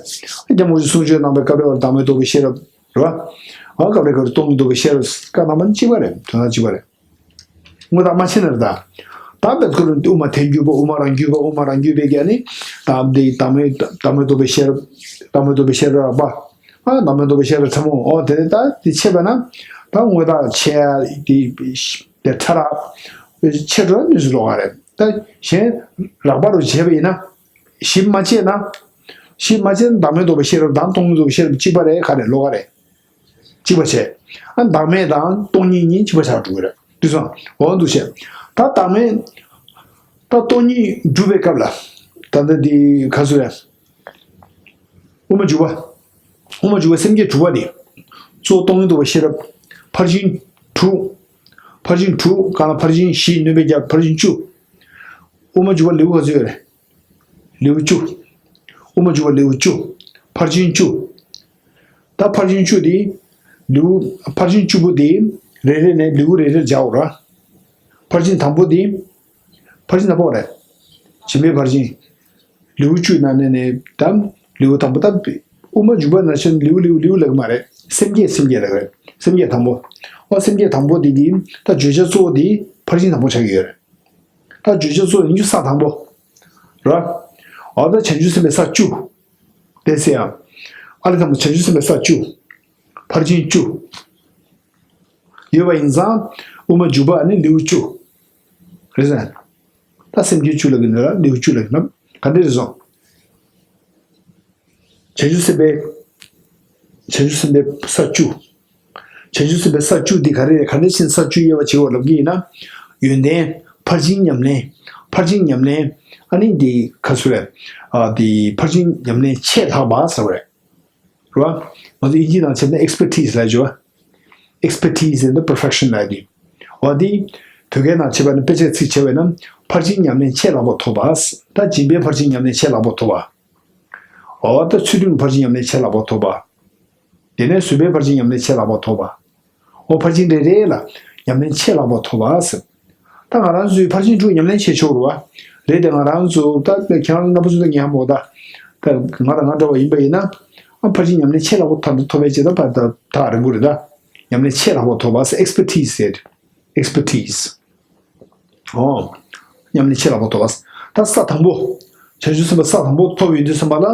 རྒྱལ་བ་རིན་པོ་ཆེས་གསུང་ཆོས་གནང་བའི་སྐབས་རེ་བར་བདག་མེད་རྟོགས་པའི་ཤེས་རབ་རེད་བ། ཨ་སྐབས་རེ་སྐབས་རེ་སྟོང་ཉིད་རྟོགས་པའི་ཤེས་རབ་བཀའ་གནང་བ་ནི་གཅིག་པ་རེད། དོན་དག་གཅིག་པ་རེད། དངོས་བཏགས་མ་ཕྱེ་ན་རེད་ད། ད་བེད་ཁོ་རང་དབུ་མ་ཐལ་འགྱུར་བ། དབུ་མ་རང་རྒྱུད་པ། དབུ་མ་རང་རྒྱུད་པའི་ག་ནི། ད་འདི་བདག་མེད་བདག་མེད་རྟོགས་པའི་ཤེས་རབ། བདག་མེད་རྟོགས་པའི་ཤེས་རབ་རགས་པ། ཨ་བདག་མེད་རྟོགས་པའི་ཤེས་རབ་ཕྲ་མོ། ཨོ་དེ་ནས་ད་དེ་ཕྱེ་བ་ན། ད་དངོས་བཏགས་ཕྱེ་ཡ་དེ་དེ་ཕྲ་རགས་ཕྱེ་འགྲོ་ནུས་སུ་ལོགས་ཀ་རེད། ད་གཞན་རགས་པ་རུ་བྱས་པ་ཡིན་ན། གཞི་མ་སྐྱེས་ན། གཞི་མ་སྐྱེས་ན་བདག་མེད་རྟོགས་པའི་ཤེས་རབ་དང་སྟོང་ཉིད་རྟོགས་པའི་ཤེས་རབ་གཅིག་པ་རེད། ག་རེ་ལོགས་ཀ་རེད། གཅིག་པ་བྱས། ཨ་བདག་མེད་དང་སྟོང་ཉིད་གཉིས་གཅིག་པ་ཆགས་འགྲོ་གི་རེད། དེ་སོང་། འོ་འདུག་བྱས། ད་བདག་མེད། ད་སྟོང་ཉིད་སྒྲུབ་པའི་སྐབས་ལ། ད་ལྟ་འདི་ག་ཚོད་རེད། དབུ་མ་འཇུག་པ། དབུ་མ་འཇུག་པ་སེམས་བསྐྱེད་དྲུག་པ་དེ། གཙོ་བོ་སྟོང་ཉིད་རྟོགས་པའི་ཤེས་རབ། ཕར་ཕྱིན་དྲུག་ཕར་ཕྱིན་དྲུག་གང་ལ་ཕར་ཕྱིན་བཞི་སྣོན་པའི་རྒྱབ་ཕར་ཕྱིན་བཅུ། དབུ་མ་འཇུག་པ་ལེའུ་ག་ཚོད་ཡོད་རེད། ལེའུ་བཅུ། དབུ་མ་འཇུག་པ་ལེའུ་བཅུ། ཕར་ཕྱིན་བཅུ། ད་ཕར་ཕྱིན་བཅུ་དེ། ལེའུ། ཕར་ཕྱིན་བཅུ་པོ་དེ། རེ་རེ་ནས་ལེའུ་རེ་རེར་སྦྱར་འོ་ར། ཕར་ཕྱིན་དང་པོ་དེ། ཕར་ཕྱིན་དང་པོ་རེད། སྦྱིན་པའི་ཕར་ཕྱིན། ལེའུ་བཅུ་ནང་ནས་ནས་དམ། ལེའུ་དང་པོ་དམ། དབུ་མ་འཇུག་པ་ནང་བཞིན་ལེའུ་ལེའུ་ལེའུ་ལབ་ཀྱི་མ་རེད། སེམས་བསྐྱེད་སེམས་བསྐྱེད་ལབ་ཀྱི་རེད། སེམས་བསྐྱེད་དང་པོ། ཨོ་སེམས་བསྐྱེད་དང་པོ་དེ་གི་ད་བརྗོད་བྱ་གཙོ་བོ་དེ་ཕར་ཕྱིན་དང་པོ་ཆགས་ཀྱི་ཡོད་རེད། ད་བརྗོད་བྱ་གཙོ་བོ་ཡིན་རྒྱུ་ས་དང་པོ། ར། འོ་ད་བྱང་ཆུབ་སེམས་དཔའི་ས་བཅུ། དེ་ཟེར་ཡང་། ཨ་ལས་དང་པོ་བྱང་ཆུབ་སེམས་དཔའི་ས་བཅུ། ཕར་ཕྱིན་བཅུ། ཡོད་པ་ཡིན་ཙང་། དབུ་མ་འཇུག་པ་ནི་ལེའུ་བཅུ། རེད་ཟེར། ད་སེམས་བསྐྱེད་བཅུ་ལབ་ཀྱི་འདུག་ལ་ལེའུ་བཅུ་ལབ་ཀྱི་འདུག་ག་འདྲ་རེད་སོང་། བྱང་ཆུབ་སེམས་དཔའི། བྱང་ཆུབ་སེམས་དཔའི་ས་བཅུ། བྱང་ཆུབ་སེམས་དཔའི་ས་བཅུ་འདི་ག་རེ་རེད། ག་འདྲ་ཕྱིན་ས་བཅུ་དབྱེ་བ་ཕྱེ་བ་ལབ་ཀྱི་ཡིན་ན། ཡོན་ཏན། ཕར་ཕྱིན་ཉམས་ལེན། ཕར་ཕྱིན་ཉམས་ལེན། ཨ་ནི་འདི་ག་ཚོད་རེད། ཨ་འདི་ཕར་ཕྱིན་ཉམས་ལེན་ཆེས་ལྷག་པ་ཟེར་བ་རེད། རེད་བ། ང་ཚོ་དབྱིན་ཇི་ནང་བྱས་ན་expertise་ལབ་ཀྱི་ཡོད། Expertise in the perfection་ལབ་ཀྱི་འདུག་འོ་འདི། བོད་སྐད་ནང་བྱས་པ་ན་དཔེ་ཆའི་ཚིག་བྱས་པ་ན། ཕར་ཕྱིན་ཉམས་ལེན་ཆེས་ལྷག་པ་ཐོབ་པ། ད་སྦྱིན་པའི་ཕར་ཕྱིན་ཉམས་ལེན་ཆེས་ལྷག་པ་ཐོབ་པ། འོ་ད་ཚུལ་ཁྲིམས་ཕར་ཕྱིན་ཉམས་ལེན་ཆེས་ལྷག་པ་ཐོབ་པ། དེ་ནས་བཟོད་པའི་ཕར་ཕྱིན་ཉམས་ལེན་ཆེས་ལྷག་པ་ཐོབ་པ། འོ་ཕར་ཕྱིན་རེ་རེ་ལ་ཉམས་ལེན་ཆེས་ལྷག་པ་ཐོབ་པ་ཟེར། ད་ང་རང་ཚོས་ཕར་ཕྱིན་དྲུག་ཉམས་ལེན་བྱེད་ཆོག་རུ་བ། རེད་དེ་ང་རང་ཚོ་ད་ཁྱེད་རང་རྣམ་པ་ཚོ་ད་ངས་ཧ་མོ་ད། ད་ང་དང་ང་འདྲ་བ་ཡིན་པ་ཡིན་ན། ཨ་ཕར་ཕྱིན་ཉམས་ལེན་ཆེས་ལྷག་པ་ཐོབ་ཐོབ་པའི་ཆེད་དུ་ཕར་ད་ཐག་རིང་པོ་རེད་ད། ཉམས་ལེན་ཆེས་ལྷག་པ་ཐོབ་པ་ཟེར་expertise ཟེར། expertise། ཨོ། ཉམས་ལེན་ཆེས་ལྷག་པ་ཐོབ་པ། ད་ས་དང་པོ། བྱང་ཆུབ་སེམས་དཔའ་ས་དང་པོ་ཐོབ་ཡོང་དུས་ཙམ་པ་ལ།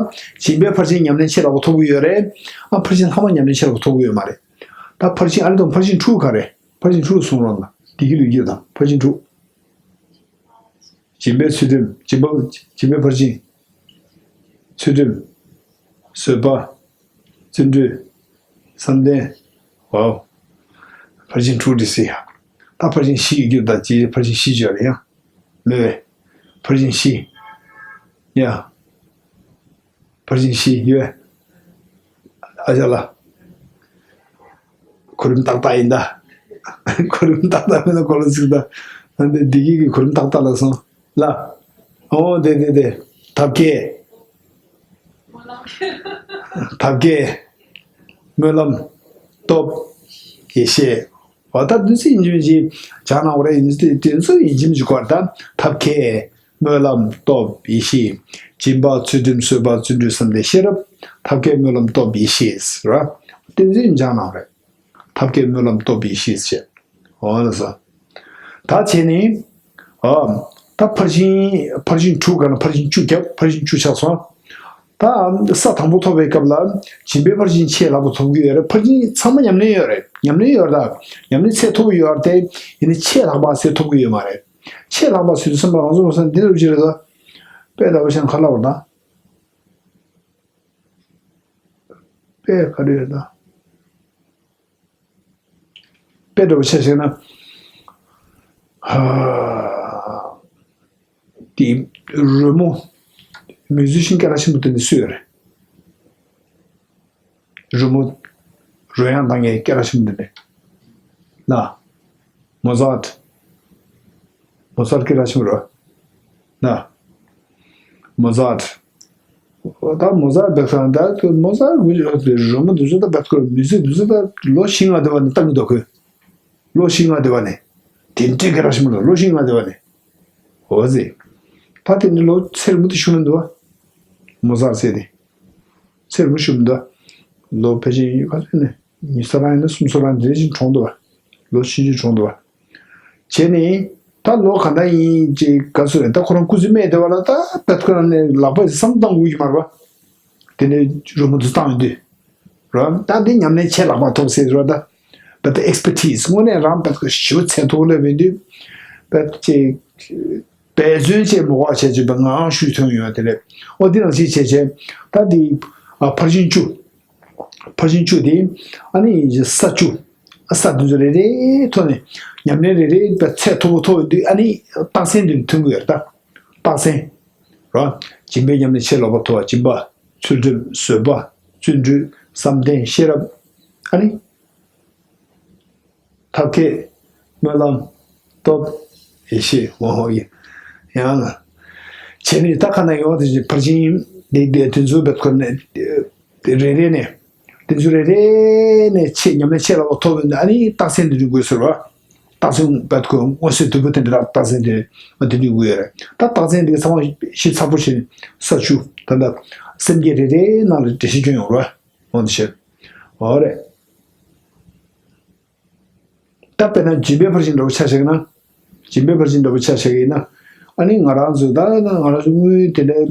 སྦྱིན་པའི་ཕར་ཕྱིན་ཉམས་ལེན་ཆེས་ལྷག་པ་ཐོབ་ཀྱི་ཡོད་རེད། ཨ་ཕར་ཕྱིན་ལྷག་མ་ཉམས་ལེན་ཆེས་ལྷག་པ་ཐོབ་ཀྱི་ཡོད་མ་རེད། ད་ཕར་ཕྱིན་ཨ་ལེ་དང་ཕར་ཕྱིན་དྲུག་ག་རེད། ཕར་ཕྱིན་དྲུག་གསུང་རོགས་གནང་། བདེ་སྐྱིད་ལུས་སྐྱིད་དང་ཕར་ཕྱིན་དྲུག་སྦྱིན་པའི་ཚུལ་ཁྲིམས། སྦྱིན་པ། སྦྱིན་པའི་ཕར་ཕྱིན། ཚུལ་ཁྲིམས། བཟོད་པ། བརྩོན་འགྲུས། བསམ་གཏན། ཝའོ། ཕར་ཕྱིན་དྲུག་འདི་སྲིད་ཡ། ད་ཕར་ཕྱིན་བཞི་ཡོད་རྒྱུ་ད་ཅི་ཕར་ཕྱིན་བཞི་བརྗོད་རེད་ཡ། མེད་པས། ཕར་ཕྱིན་བཞི། ཡ། ཕར་ཕྱིན་བཞི་ཡོད། ཨ་ཅག་ལགས། གོ་རིམ་ཏག་ཏག་ཡིན་ད། གོ་རིམ་ཏག་ཏག་མིན་ན་གོ་ལ་ཚིག་ད། ད་འདི་བདེ་སྐྱིད་ཀྱི་གོ་རིམ་ཏག་ཏག་ལ་སོང་། ལ། ཨོ་དེ་དེ་དེ། ཐབས་མཁས། ཐབས་མཁས། སྨོན་ལམ། སྟོབས། ཡེ་ཤེས། འོ་ད་འདི་ཚོ་ཡིན་གཅིག་མིན་གཅིག་སྦྱང་གནང་བ་རེད། འདི་ཚོ་ཡིན་གཅིག་མིན་གཅིག་གོ་ད། ཐབས་མཁས། སྨོན་ལམ། སྟོབས། ཡེ་ཤེས། སྦྱིན་པ། ཚུལ་ཁྲིམས། བཟོད་པ། བརྩོན་འགྲུས། བསམ་གཏན། ཤེས་རབ། ཐབས་མཁས། སྨོན་ལམ། སྟོབས། ཡེ་ཤེས་ར། འདི་ཚོ་སྦྱང་གནང་བ་རེད། ཐབས་མཁས། སྨོན་ལམ། སྟོབས། ཡེ་ཤེས་བྱས། འོ་ལ་ས། ད་བྱས་ནས། ཨ། ད་ཕར་ཕྱིན། ཕར་ཕྱིན་དྲུག་ག་ན་ཕར་ཕྱིན་བཅུ་བརྒྱབ། ཕར་ཕྱིན་བཅུ་ཆགས་སོང་། ད་ས་དང་པོ་ཐོབ་པའི་སྐབས་ལ་སྦྱིན་པའི་ཕར་ཕྱིན་ཆེས་ལྷག་པ་ཐོབ་ཀྱི་ཡོད་རེད། ཕར་ཕྱིན་ཚང་མ་ཉམས་ལེན་ཡོད་རེད། ཉམས་ལེན་ཡོད་རེད་ད། ཉམས་ལེན་ཚད་མཐོ་པོ་ཡོད་རེད་དེ། ཡིན་ནའི་ཆེས་ལྷག་པ་ཟེར་ཐོབ་ཀྱི་ཡོད་མ་རེད། ཆེས་ལྷག་པ་ཟེར་དུས་ཙམ་པ་ང་ཚོ་མ་ཟད་འདི་ལྟ་བུ་ཅིག་རེད་ད། དཔེ་ལྟ་བུ་བྱས་ན་ག་ལ་བར་ད། དཔེ་ག་རེ་ཡོད་ད། དཔེ་འདྲ་པོ་ཆ་བཞག་ན། ཧ། དེ་རོལ་མོ། མི་བཟོ་ཤིང་སྐད་གྲགས་ཆེན་པོ་དེ་ནི་སུ་ཡོད་རེད། རོལ་མོ། རོལ་དབྱངས་བཏང་མཁན་སྐད་གྲགས་ཆེན་པོ་དེ་ནི། ལ། མོ་ཛཱ་ཊི། མོ་ཛཱ་ཊི་སྐད་གྲགས་ཆེན་པོ་རེད། ལ། མོ་ཛཱ་ཊི། ད་མོ་ཛཱ་ཊི་བེད་ཁོ་ད་མོ་ཛཱ་ཊི་རོལ་མོ་འདི་ཚོ་ད་བེད་ཁོ་མིའུ་ཛིག་འདི་ཚོ་ད་ལོ་བཞི་ལྔ་དེ་བ་ནས་བཏང་གི་འདུག་གོ། ལོ་བཞི་ལྔ་དེ་བ་ནས། དེ་འདྲའི་སྐད་གྲགས་ཆེན་པོ་ལ་ལོ་བཞི་ལྔ་དེ་བ་ནས། འོ་ཟེ། ད་དེ་ནི་ལོ་ཚེ་རིང་པོ་དེ་ཤུ་མི་འདུག་བ། མོ་ཛཱ་ཊི་ཟེར་དེ། ཚེ་རིང་པོ་ཤུ་མི་འདུག་བ། ལོ་ཕལ་ཆེར་ཡོད་ག་ཚོད་ནས། ཉི་ཤུ་རྩ་གྲངས་ཡིན་ན་སུམ་ཅུ་རྩ་གྲངས་འདི་འདྲ་ཞིག་གྲོངས་འདུག་བ། ལོ་ཆུང་ཆུང་གྲོངས་འདུག་བ། བྱས་ནས། ད་ལོ་ག་འདྲ་ཡིན་ཅིག་ག་ཚོད་རེད། ད་ཁོ་རང་སྐུ་ཚེ་སྨད་དེ་བ་ལ་ད་བད་ཁོ་རང་ནས་ལག་པ་བསམ་བཏང་དགོས་ཀྱི་མ་རེད་བ། དེ་ནས་རོལ་མོ་འདི་བཏང་ཡོང་དུས། རོ། ད་འདི་ཉམས་ལེན་ཆེས་ལྷག་པ་ཐོབ་ཟེར་རོ་ད། བད་ཨེག་སི་པར་ཊི་སི་དངོས་གནས་རང་བད་ཞིབ་ཚད་མཐོ་པོ་སླེབས་ཡོང་དུས། བད་ཅིག་འབད་བརྩོན་བྱས་མོ་ག་བྱས་བྱས་པའི་ངང་ཞུས་ཐོན་ཡོད་དེ་རེད། ཨོ་འདི་ནང་བཞིན་བྱས་བྱས། ད་འདི། ཨ་ཕར་ཕྱིན་བཅུ། ཕར་ཕྱིན་བཅུ་དེ། ཨ་ནི་ས་བཅུ། ཨ་ས་དེ་ཚོ་རེ་རེའི་ཐོག་ནས་ཉམས་ལེན་རེ་རེ་ཚད་མཐོ་པོ་མཐོ་བའི་དུས་ཨ་ནི་རྟགས་མཚན་དེ་ཐོན་གྱི་ཡོད་རེད་ད། རྟགས་མཚན། རོ། སྦྱིན་པའི་ཉམས་ལེན་ཆེས་ལྷག་པ་ཐོབ་པ། སྦྱིན་པ། ཚུལ་ཁྲིམས། བཟོད་པ། བརྩོན་འགྲུས། བསམ་གཏན། ཤེས་རབ། ཨ་ནི། ཐབས་མཁས། སྨོན་ལམ། སྟོབས། ཡེ་ཤེས། འོ་ཧོ་ཡེ། ཡང་། བྱས་ནས་ད་ག་ན་ཡོང་དེ་ཕར་ཕྱིན་དེ་དེ་དེ་ཚོ་བེད་ཁོ་ནས། རེ་རེ་ནས། དེ་ཚོ་རེ་རེ་ནས་ཆེས་ཉམས་ལེན་ཆེས་ལྷག་པ་ཐོབ་ཡོང་དུས་ཨ་ནི་རྟགས་མཚན་དེ་འདྲ་དགོས་ཟེར་བ། རྟགས་མཚན་བེད་ཁོ་མངོན་གསལ་དོད་པོ་དེ་འདྲ་རྟགས་མཚན་དེ་ཨ་དེ་འདྲ་དགོས་ཡོད་རེད། ད་རྟགས་མཚན་དེ་ཚང་མ་ཞིབ་ཚགས་པོ་བྱས་ནས་ས་བཅུ་ད་ལྟ་སེམས་བསྐྱེད་རེ་རེའི་ནང་ལ་འགྲེལ་བཤད་སྐྱོན་ཡོང་རོགས། འོ་འདི་བྱས། འོ་རེད། ད་དཔེར་ན་སྦྱིན་པའི་ཕར་ཕྱིན་འདྲ་པོ་ཆ་བཞག་ན། སྦྱིན་པའི་ཕར་ཕྱིན་འདྲ་པོ་ཆ་བཞག་ཡིན་ན། ཨ་ནི་ང་རང་ཚོ་ད་ང་རང་ཚོ་དངུལ་དེ་འདྲ།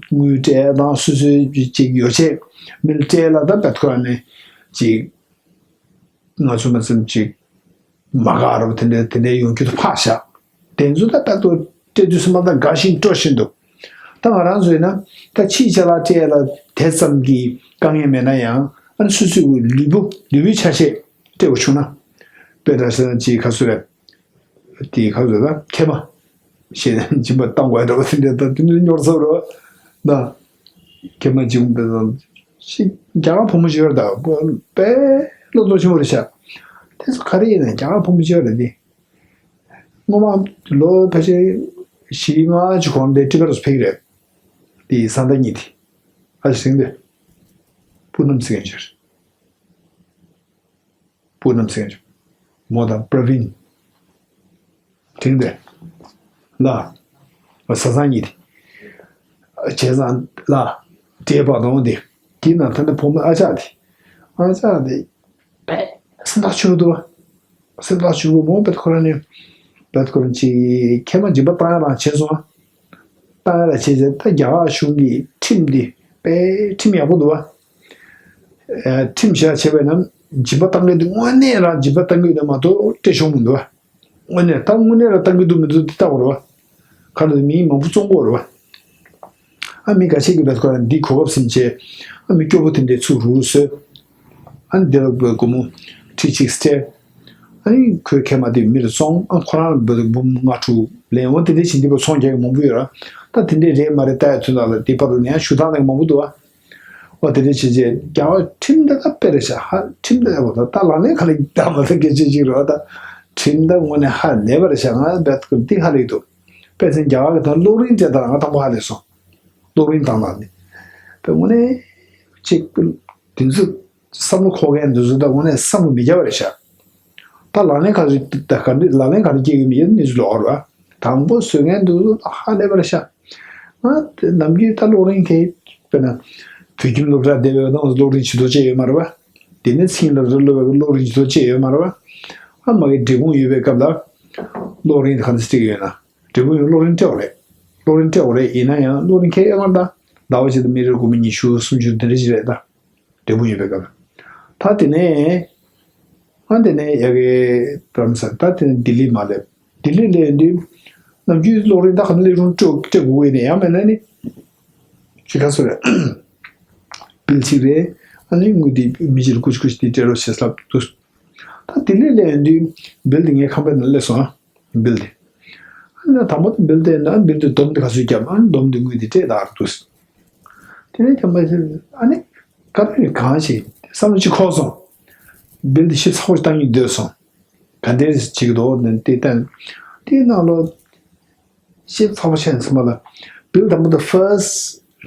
དངུལ་སྤྲད་དང་སོ་སོའི་ཅིག་ཡོ་བྱད་མི་ལ་སྤྲད་ལ་ད་བད་ཁོ་ནས་ཅིག་ང་ཚོ་མ་ཚད་ཅིག་མ་དགའ་རབ་དེ་འདྲ་དེ་འདྲ་ཡོང་རྒྱུ་དུ་ཕག་བཞག་དེ་ཚོ་ད་ལྟ་སྤྲད་དུས་སུ་མ་ད་དགའ་བཞིན་སྤྲོ་བཞིན་འདུག་ད་ང་རང་ཚོ་ཡིན་ན་ད་ཕྱིའི་ཅ་ལག་སྤྲད་ལ་དེ་ཙམ་གྱི་དཀའ་ངལ་མེད་ན་ཡང་ཨ་ནི་སོ་སོའི་ལུས་པོ་ལུས་པོའི་ཆ་ཤས་སྤྲད་དགོས་བྱུང་ན། དཔེ་འདྲ་ཟེར་ན་ཅིག་ག་ཚོད་རེད། དེ་ག་ཚོད་ད་མཁལ་མ། ཞེས་སྦྱིན་པ་བཏང་དགོས་འདྲ་བ་དེ་འདྲ་ད་དེ་འདྲ་སྙོར་ཚར་རོ། ན། མཁལ་མ་སྦྱིན་པ་ཞིག་རྒྱ་གར་བུ་མོ་ཞིག་ཡོད་རེད་ད་དཔེ་བློ་གཏོང་ཆེན་པོ་རེད་ཤག་དེ་ཚོ་ག་རེ་ཡིན་ན་རྒྱ་གར་བུ་མོ་ཞིག་ཡོད་རེད་དེ། སྔོན་མ་ལོ་ཕལ་ཆེར་ བཞི་ལྔ་ཅིག་གོང་དེ་ཊི་བེཊ་ལ་ཕེབས་རེད། དེ་ས་མཐའ་གཉིས་དེ། ཨ་ཞིག་དེ། པུ་ནམ་ཟེར་མཁན་ཅིག་རེད། པུ་ནམ་ཟེར་མཁན་ཅིག་མོ་དང་པྲ་བིན། དྲིན་དེ། ལ། བཟའ་ཚང་གཉིས་དེ། བྱས་ཙང་ལ། བྲེལ་བ་དང་དེ། དེའི་ནང་ད་ནི་བུ་མོ་ཨ་ཅག་དེ། ཨ་ཅག་དེ། པས་སེམས་ཐག་ཆོད་འདུག་བ། སེམས་ཐག་ཆོད་པོ་མོ་བེད་ཁོ་རང་ནི། བེད་ཁོ་རང་ཅིག་མཁལ་མ་སྦྱིན་པ་བཏང་ཡ་རང་བྱས་སོང་བ། བཏང་ཡ་རང་བྱས་ཚེ་ད་རྒྱ་གར་གཞུང་གི་ཁྲིམས་འདི་པས་ཁྲིམས་ཡག་པོ་འདུག་བ། ཨ། ཁྲིམས་བཞག་བྱས་པས་ན་སྦྱིན་པ་བཏང་མཁན་འདི་དངོས་གནས་རང་སྦྱིན་པ་བཏང་གི་ཡོད་ན་མ་གཏོགས་སྤྲད་ཆོག་མི་འདུག་བ། དངོས་གནས་ད་དངོས་གནས་ལ་བཏང་གི་འདུག་མི་འདུག་འདི་ལྟ་དགོས་རེད་བ། ག་ལ་མིའི་མང་པོ་བཙོང་དགོས་རེད་བ། ཨ་མི་འགའ་ཤས་ཀྱིས་བེད་ཁོ་རང་འདི་གོ་སྐབས་ཟིན་བྱས། ཨ་མི་སྐྱོ་པོ་དེ་འདྲའི་ཚུར་རུ་བཟོས། ཨ་འདི་ལ་སྒོར་མོ་ཁྲི་གཅིག་སྤྲད། ཨ་ནི་ཁོའི་མཁལ་མ་དེ་མི་ལ་བཙོང་། ཨ་ཁོ་རང་ལ་འབུམ་ལྔ་དྲུག་ལེན། འོ་དེ་འདྲ་བྱེད་འདི་པ་ཚོང་རྒྱག་མཁན་མང་པོ་ཡོད་ར། ད་དེ་འདྲས་རེད་མ་རེད་ལྟ་ཡ་དུས་ད་ལ་འདི་བར་དུ་ནས་ཡང་ཞུ་སྟངས་ལེན་མང་པོ་འདུག་ཨ། འོ་དེ་འདྲ་བྱས་རྗེས་རྒྱ་གར་ཁྲིམས་འདི་ད་དཔེ་རེད་ཤག་ཧ་ཁྲིམས་འདི་ཡག་པོ་འདུག་ད་ལག་ལེན་ག་ལ་བསྟར་མ་ཐུབ་སྐད་ཆ་ཅིག་རེད་བ། ད་ཁྲིམས་ད་དངོས་གནས་ཧ་ལས་པ་རེད་ཤག་ང་བེད་ཁོ་འདི་ཧ་ལས་འདུག་དཔེ་མཚོན་རྒྱ་གར་གྱི་ད་གློག་རིན་སྤྲད་སྟངས་ང་དང་པོ་ཧ་ལས་སོང་། གློག་རིན་བཏང་སྟངས་འདི། ད་དངོས་གནས་ཅིག་དེ་ཚོ་བསམ་བློ་འཁོར་མཁན་འདི་ཚོ་ད་དངོས་གནས་བསམ་བློ་མི་རྒྱག་པ་རེད་ཤག་ད་ལག་ལེན་ག་རེ་ད་ག་འདྲ་ལག་ལེན་ག་རེ་སྐྱེལ་གི་མི་ཡོད་ནི་ཚོ་ལོག་རེད་བ། དང་པོ་བཟོ་མཁན་འདི་ཚོ་ཧ་ལས་པ་རེད་ཤག་ང་ནམ་རྒྱུན་ད་གློག་རིན་དེ་དཔེར་ན་བོད་ཁྱིམ་སློབ་གྲྭ་བསྡད་པའི་སྐབས་ལ་གློག་རིན་ཇི་ལྟར་བཅད་ཡོད་མ་རེད་བ། དེ་ནས་ཚིག་སློབ་གྲྭ་སློབ་པའི་གློག་རིན་ཇི་ལྟར་བཅད་ཡོད་མ་རེད་བ། ཨ་མ་གི་འབྲས་སྤུངས་ཡོད་པའི་སྐབས་ལ་གློག་རིན་དེ་ག་འདྲ་སྤྲད་ཀྱི་ཡོད་ན། འབྲས་སྤུངས་ཡོད་གློག་རིན་སྤྲད་པ་རེད། གློག་རིན་སྤྲད་པ་རེད། ཡིན་ན་ཡང་གློག་རིན་ཁེ་ཡོད་མ་རེད་ད། ཟླ་བ་གཅིག་ཏུ་མི་རེར་སྒོར་མོ་ཉི་ཤུ་སུམ་ཅུ་དེ་འདྲ་ཞིག་རེད་ད། འབྲས་སྤུངས་ཡོད་པའི་སྐབས། ད་དེ་ནས། ཨ་དེ་ནས་ཡ་གི་བྲམ་ས་ད་དེ་ནས་ལྡི་ལི་མ་སླེབས། ལྡི་ལི་སླེབས་དུས། ནམ་རྒྱུན་གློག་རིན་ད་ག་ནས་སླེབས་རུང་སྤྲོད་སྤྲད་དགོས་ཀྱི་ནས་ཡང་མེད་ན་ནི། ཅི་ག་སོ་རེད། བིལ་གཅིག་རེད། ཨ་ནི་དངུལ་དེ་མི་གཅིག་ལ་ཀུ་ཅི་ཀུ་ཅི་དེ་སྤྲད་རོགས་བྱས་ལབ་འདུག་ད་ལྡི་ལི་སླེབས་དུས་བིལ་དེ་ངའི་ཁང་པའི་ནང་སླེབས་སོང་ཨ། བིལ་དེ། ཨ་ནི་དང་པོ་དེ་བིལ་དེ་ན་བིལ་དེ་སྡོམ་དེ་ག་ཚོད་བརྒྱབ། ཨ་ནི་སྡོམ་དེ་དངུལ་དེ་སྤྲད་ད་ར་འདུག་དེ་ནས་ཀྱང་མ་ཟེར། ཨ་ནི་ཀ་ཏོ་ནི་གང་ཞིག་བསམ་བློ་ཅིག་འཁོར་སོང་། བིལ་དེ་ཞིབ་ཚགས་པོ་ཞིག་བཏང་སྙིང་འདོད་སོང་། ག་འདྲས་ཅིག་འདུག་ནི་དེ་བསྟན། དེའི་ནང་ལོ། ཞིབ་ཚགས་པོ་བྱས་ནས་སོང་བ་ལ། བིལ་དང་པོ་the first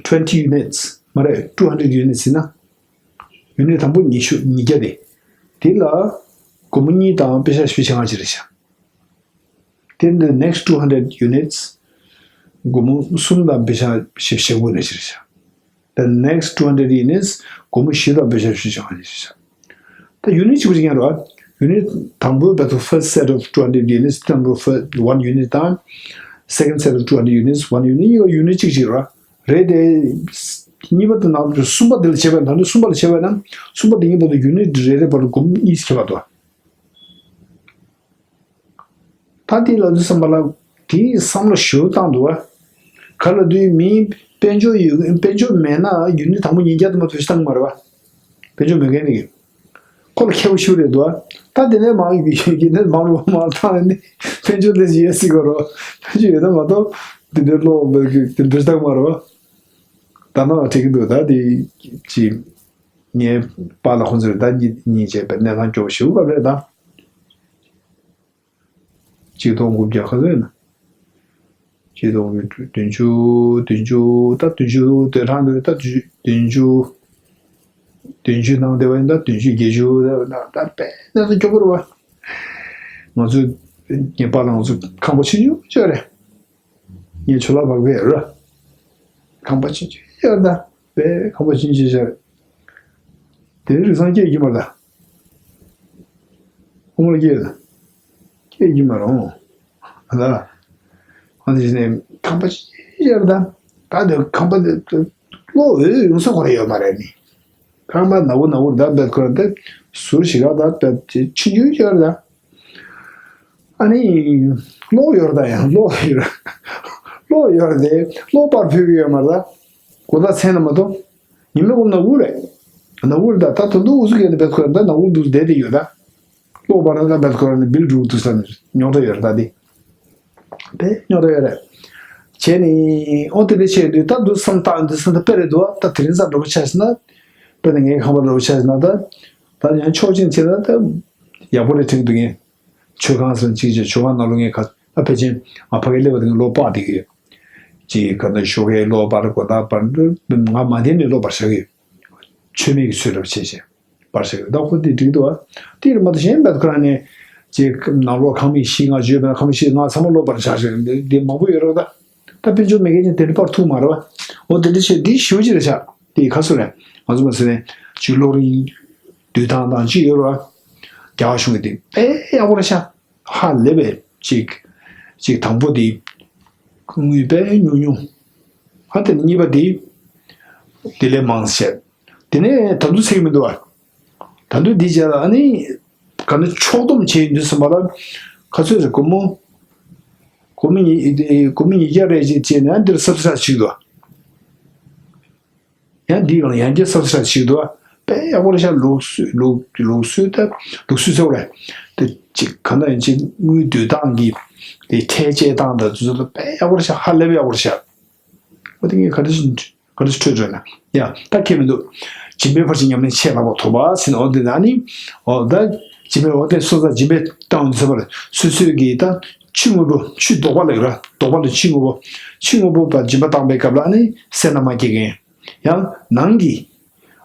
twenty units མ་རེད། two hundred units ཡིན་ན། ཡུ་ནིཊ་དང་པོ་ཉི་ཤུ་ཉིས་བརྒྱ་དེ། དེ་ལ། སྒོར་མོ་གཉིས་དང་པེ་ཤ་བཞི་བཅུ་ཞེ་ལྔ་ཅིག་རེད་ཤག་དེ་འདི་next two hundred units སྒོར་མོ་གསུམ་དང་པེ་ཤ་བཞི་བཅུ་ཞེ་དགུ་རེ་ཞིག་རེད་ཤག The next two hundred units སྒོར་མོ་བཞི་དང་པེ་ཤ་བཞི་བཅུ་ཞེ་ལྔ་རེ་ཞིག་རེད་ཤག་ད་ཡུ་ནིཊ་གཅིག་པུ་ཅིག་ཡིན་རོགས། ཡུ་ནིཊ་དང་པོའི་བར་དུ་first set of two hundred units དང་པོ་first one unit དང་second set of two hundred units one unit གཉིས་ཀ་ཡུ་ནིཊ་གཅིག་ཅིག་རོགས། རེད་དེ། གཉིས་པ་དང་ནང་དུ་གསུམ་པ་དེ་ལ་བྱས་པ་ན་ད་ནི་གསུམ་པ་ལ་བྱས་པ་ན་གསུམ་པ་དེ་གཉིས་བར་དུ་ཡུ་ནིཊ་རེ་རེ་བར་དུ་སྒོར་མོ་གཉིས་ཁྱད་པར་འདུག་ད་དེ་ལ་དུས་བསམ་པ་ལ་དེའི་བསམ་བློ་ཞེ་པོ་བཏང་འདུག་བ། ག་ལ་དུས་མིའི་དཔལ་འབྱོར་ཡོད་དཔལ་འབྱོར་མེད་ན་ཡུ་ནི་དང་པོ་ཉིས་བརྒྱ་དུ་མ་ཐུག་ཤི་བཏང་མ་རེད་བ། དཔལ་འབྱོར་མེད་མཁན་ནི་གི། ཁོ་ལ་ཁེ་པོ་ཞེ་པོ་རེད་འདུག་བ། ད་དེ་ནས་མང་ཡུ་ནི་མང་རུ་མང་བཏང་ནས་དཔལ་འབྱོར་དེ་ཡོད་སྲིད་གོ་རོ། དཔལ་འབྱོར་ཡོད་ན་མ་གཏོགས་དེ་འདྲའི་བློ་དེ་འདྲ་བཏང་མ་རེད་བ། ད་ནང་ལ་དྲན་གི་འདུག་ད་དེ་ཅི། ངའི་པཱ་ལགས་ཁོང་ཚོས་ད་གཉིས་གཉིས་བྱས་པའི་གནས་སྟངས་སྐྱོ་པོ་ཞེ་པོ་ག་རེད་ད། ཆིག་སྟོང་དགུ་བརྒྱ་ག་ཚོད་ཡིན་ན། ཆིག་སྟོང་དགུ་བརྒྱ་བདུན་ཅུ་བདུན་ཅུ་ད་བདུན་ཅུ་དོན་གྲངས་དེ་ད་བདུན་ཅུ་བདུན་ཅུ་ནང་བསྡད་པ་ཡིན་ད་བདུན་ཅུ་བརྒྱད་ཅུ་ད་ད་དཔེ་གནས་སྟངས་སྐྱོ་པོ་རེད་བ། ང་ཚོས་ངའི་པཱ་ལགས་ང་ཚོ་ཁང་པ་ཆུང་ཆུང་ཅིག་རེད། ངས་ཆུ་ལག་བག་པའི་ར། ཁང་པ་ཆུང་ཆུང་ཡོད་ད། པའི་ཁང་པ་ཆུང་ཆུང་ཤར། དེ་རིགས་སང་སྐྱེ་རྒྱུ་མ་ད། ཨོ་མོ་ལ་སྐྱེ་ཡོད་ད། སྐྱེ་རྒྱུ་མ་རུང་། ཨ་ད། ཨ་ནི་ནས་ཁང་པ་ཆུང་ཆུང་ཡོད་ད། ད་དེ་ཁང་པ་དེ་གློག་འོད་ཡོང་ས་ཁོ་ར་ཡོད་མ་རེད་ནི། ཁང་པ་ནག་པོ་ནག་པོ་རེད་ད། བེད་ཁོ་ར་དེ་ཟུར་ཞིག་ག་ད་བེད་ཆུང་ཆུང་ཡོད་ད། ཨ་ནི། གློག་ཡོད་རེད་ད། ཡང་གློག་ཡོད་རེད། གློག་ཡོད་རེད་དེ་གློག་པར་ཕུད་ཀྱི་ཡོད་མ་རེད་ད། གོ་ད་མཚན་ན་མ་གཏོགས། ཉི་མའི་གོ་ནག་པོ་རེད། ནག་པོ་རེད་ད། ད་དུང་འདུག་འུ་ཚུགས་ཀྱི་ནི་བེད་ཁོ་ད་ནག་པོ་འདུག་བསྡད་དེ་ཡོད་ད། གློག་པར་ན་ད་བེད་ཁོ་ནི་བིལ་འགྲུབ་འདུག་ས་ནི་རྙོག་དྲ་ཡོད་རེད་ད་དེ། དེ་རྙོག་དྲ་ཡོད་རེད། བྱས་ནི། ཨོ་དེ་འདྲ་བྱས་དུས་ད་འདུག་བསམ་བཏང་འདུག་བསམ་ད་དཔེ་རེད་འདུག་ད་དེ་རིང་ས་འགྲོ་བ་ཆ་ཞིག་ན། དཔེར་ན་ངའི་ཁང་པ་འགྲོ་བ་ཆ་ཞིག་ན་ད། ད་ཡང་ཆོག་ཅིང་བྱས་ན་ད། ཡག་པོ་རེད་དྲན་གི་འདུག་ངས། མཆོད་ཁང་ཟེར་གཅིག་བྱས་མཆོད་ཁང་ནང་ལོགས་ངས་ཁ་ ད་ཕལ་ཆེར་ང་ཕ་གིར་སླེབས་པ་དེ་ལོ་པག་དེ་གི་ཅིག་ག་ན་ཞོགས་ཀས་ལོ་པར་གོ་ད་པར་ང་མ་བསྡད་ནས་ལོ་པར་བཞག་གི་ཡོད། མཆོད་མེ་གི་ཚུལ་རབ་བྱས་བྱས་པར་བཞག་གི་ཡོད། ད་ཁོ་དེ་འགྲིག་འདུག་བ། དེ་རེད་མ་གཏོགས་གཞན་པ་ཁོ་རང་ནས་ཅིག་ནང་ལོགས་ཁང་མིག་བཞི་ལྔ་བརྗོད་པ་ན་ཁང་མིག་བཞི་ལྔ་ཚང་མ་ལོ་པར་བཞག་བཞག་འདི་འདི་མང་པོ་ཡོད་རེད་བ། ད་ད་དཔལ་འབྱོར་མེད་མཁན་ཅིག་དེ་འདྲ་པར་ཐུག་མ་རེད་བ། འོ་དེ་འདྲ་བྱས་འདི་ཞེ་པོ་ཅིག་རེད་ཤག་དེ་ག་ཚོད་རེད། ང་ཚོ་མ་ཟེར་ནས་ཅིག་གློག་རིན་བསྡུས་སྟངས་དང་ཅིག་ཡོད་རེད་བ། རྒྱ་གར་གཞུང་གི་དེ་དཔེ་ཡག་པོ་རེད་ཤག་ཧ་ལས་པའི་ཅིག་ཅིག་དང་པོ་དེ་དངུལ་དཔེ་ཉུང་ཉུང་། ཨ་དེ་གཉིས་པ་དེ་དེ་ལས་མང་བཤད། དེ་ནས་ད་དུང་ཚིག་མི་འདུག་བ། ད་དུང་འདི་བྱས་ལ་ཨ་ནི་ག་ནི་ཕྱོགས་བསྡོམས་བྱས་ཡིན་དུས་ཙམ་པ་ལ་ག་ཚོད་རེད། སྒོར་མོ་སྒོར་མོ་ཉིས་སྒོར་མོ་ཉིས་བརྒྱ་རེ་ཅིག་བྱས་ནས་ཨ་འདིར་སབ་སི་ཌའི་ཛི་བྱེད་ཀྱི་འདུག་བ། ཡང་འདི་ཡང་ཡང་བསྐྱར་གསར་བཞག་ཞིག་འདུག་དཔེ་ཡག་པོ་རེད་ཤག་ལུགས་སྲོལ་ལུགས་ལུགས་སྲོལ་ད་ལུགས་སྲོལ་ཟེར་བ་རེད། དེ་ཅིག་གང་ལྟར་ཡིན་ཅིག་དངུལ་སྡུད་སྟངས་ཀྱི་དེ་ཁྲལ་བཅད་སྟངས་དང་དེ་ཚོ་ད་དཔེ་ཡག་པོ་རེད་ཤག་ཧ་ལས་པའི་ཡག་པོ་རེད་ཤག་འོ་དེ་ངས་ག་རེ་ཞིག་ག་རེ་ཞིག་འཕྲོད་འགྲོ་ན་ཡ་ད་ཁྱད་མི་འདུག་སྦྱིན་པའི་ཕར་ཕྱིན་ཉམས་ལེན་ཆེས་ལྷག་པར་དོགས་པ་ཟེར་ནས་འོ་དེ་ན་ནི་འོ་ད་སྦྱིན་པའི་འོ་དེ་སོ་སོ་སྦྱིན་པའི་བཏང་འོ་དེ་ཟེར་བ་རེད། སོ་སོའི་གི་ད་ཆུ་དངོས་པོ་ཆུ་དོག་པ་ལ་ཡོད་ར་དོག་པ་ལ་ཆུ་དངོས་པོ་ཆུ་དངོས་པོ་བ་སྦྱིན་པ་བཏང་པའི་སྐབས་ལ་ནི་སེར་སྣ་མ་སྐྱེ་མཁན། ཡང་ནང་གི་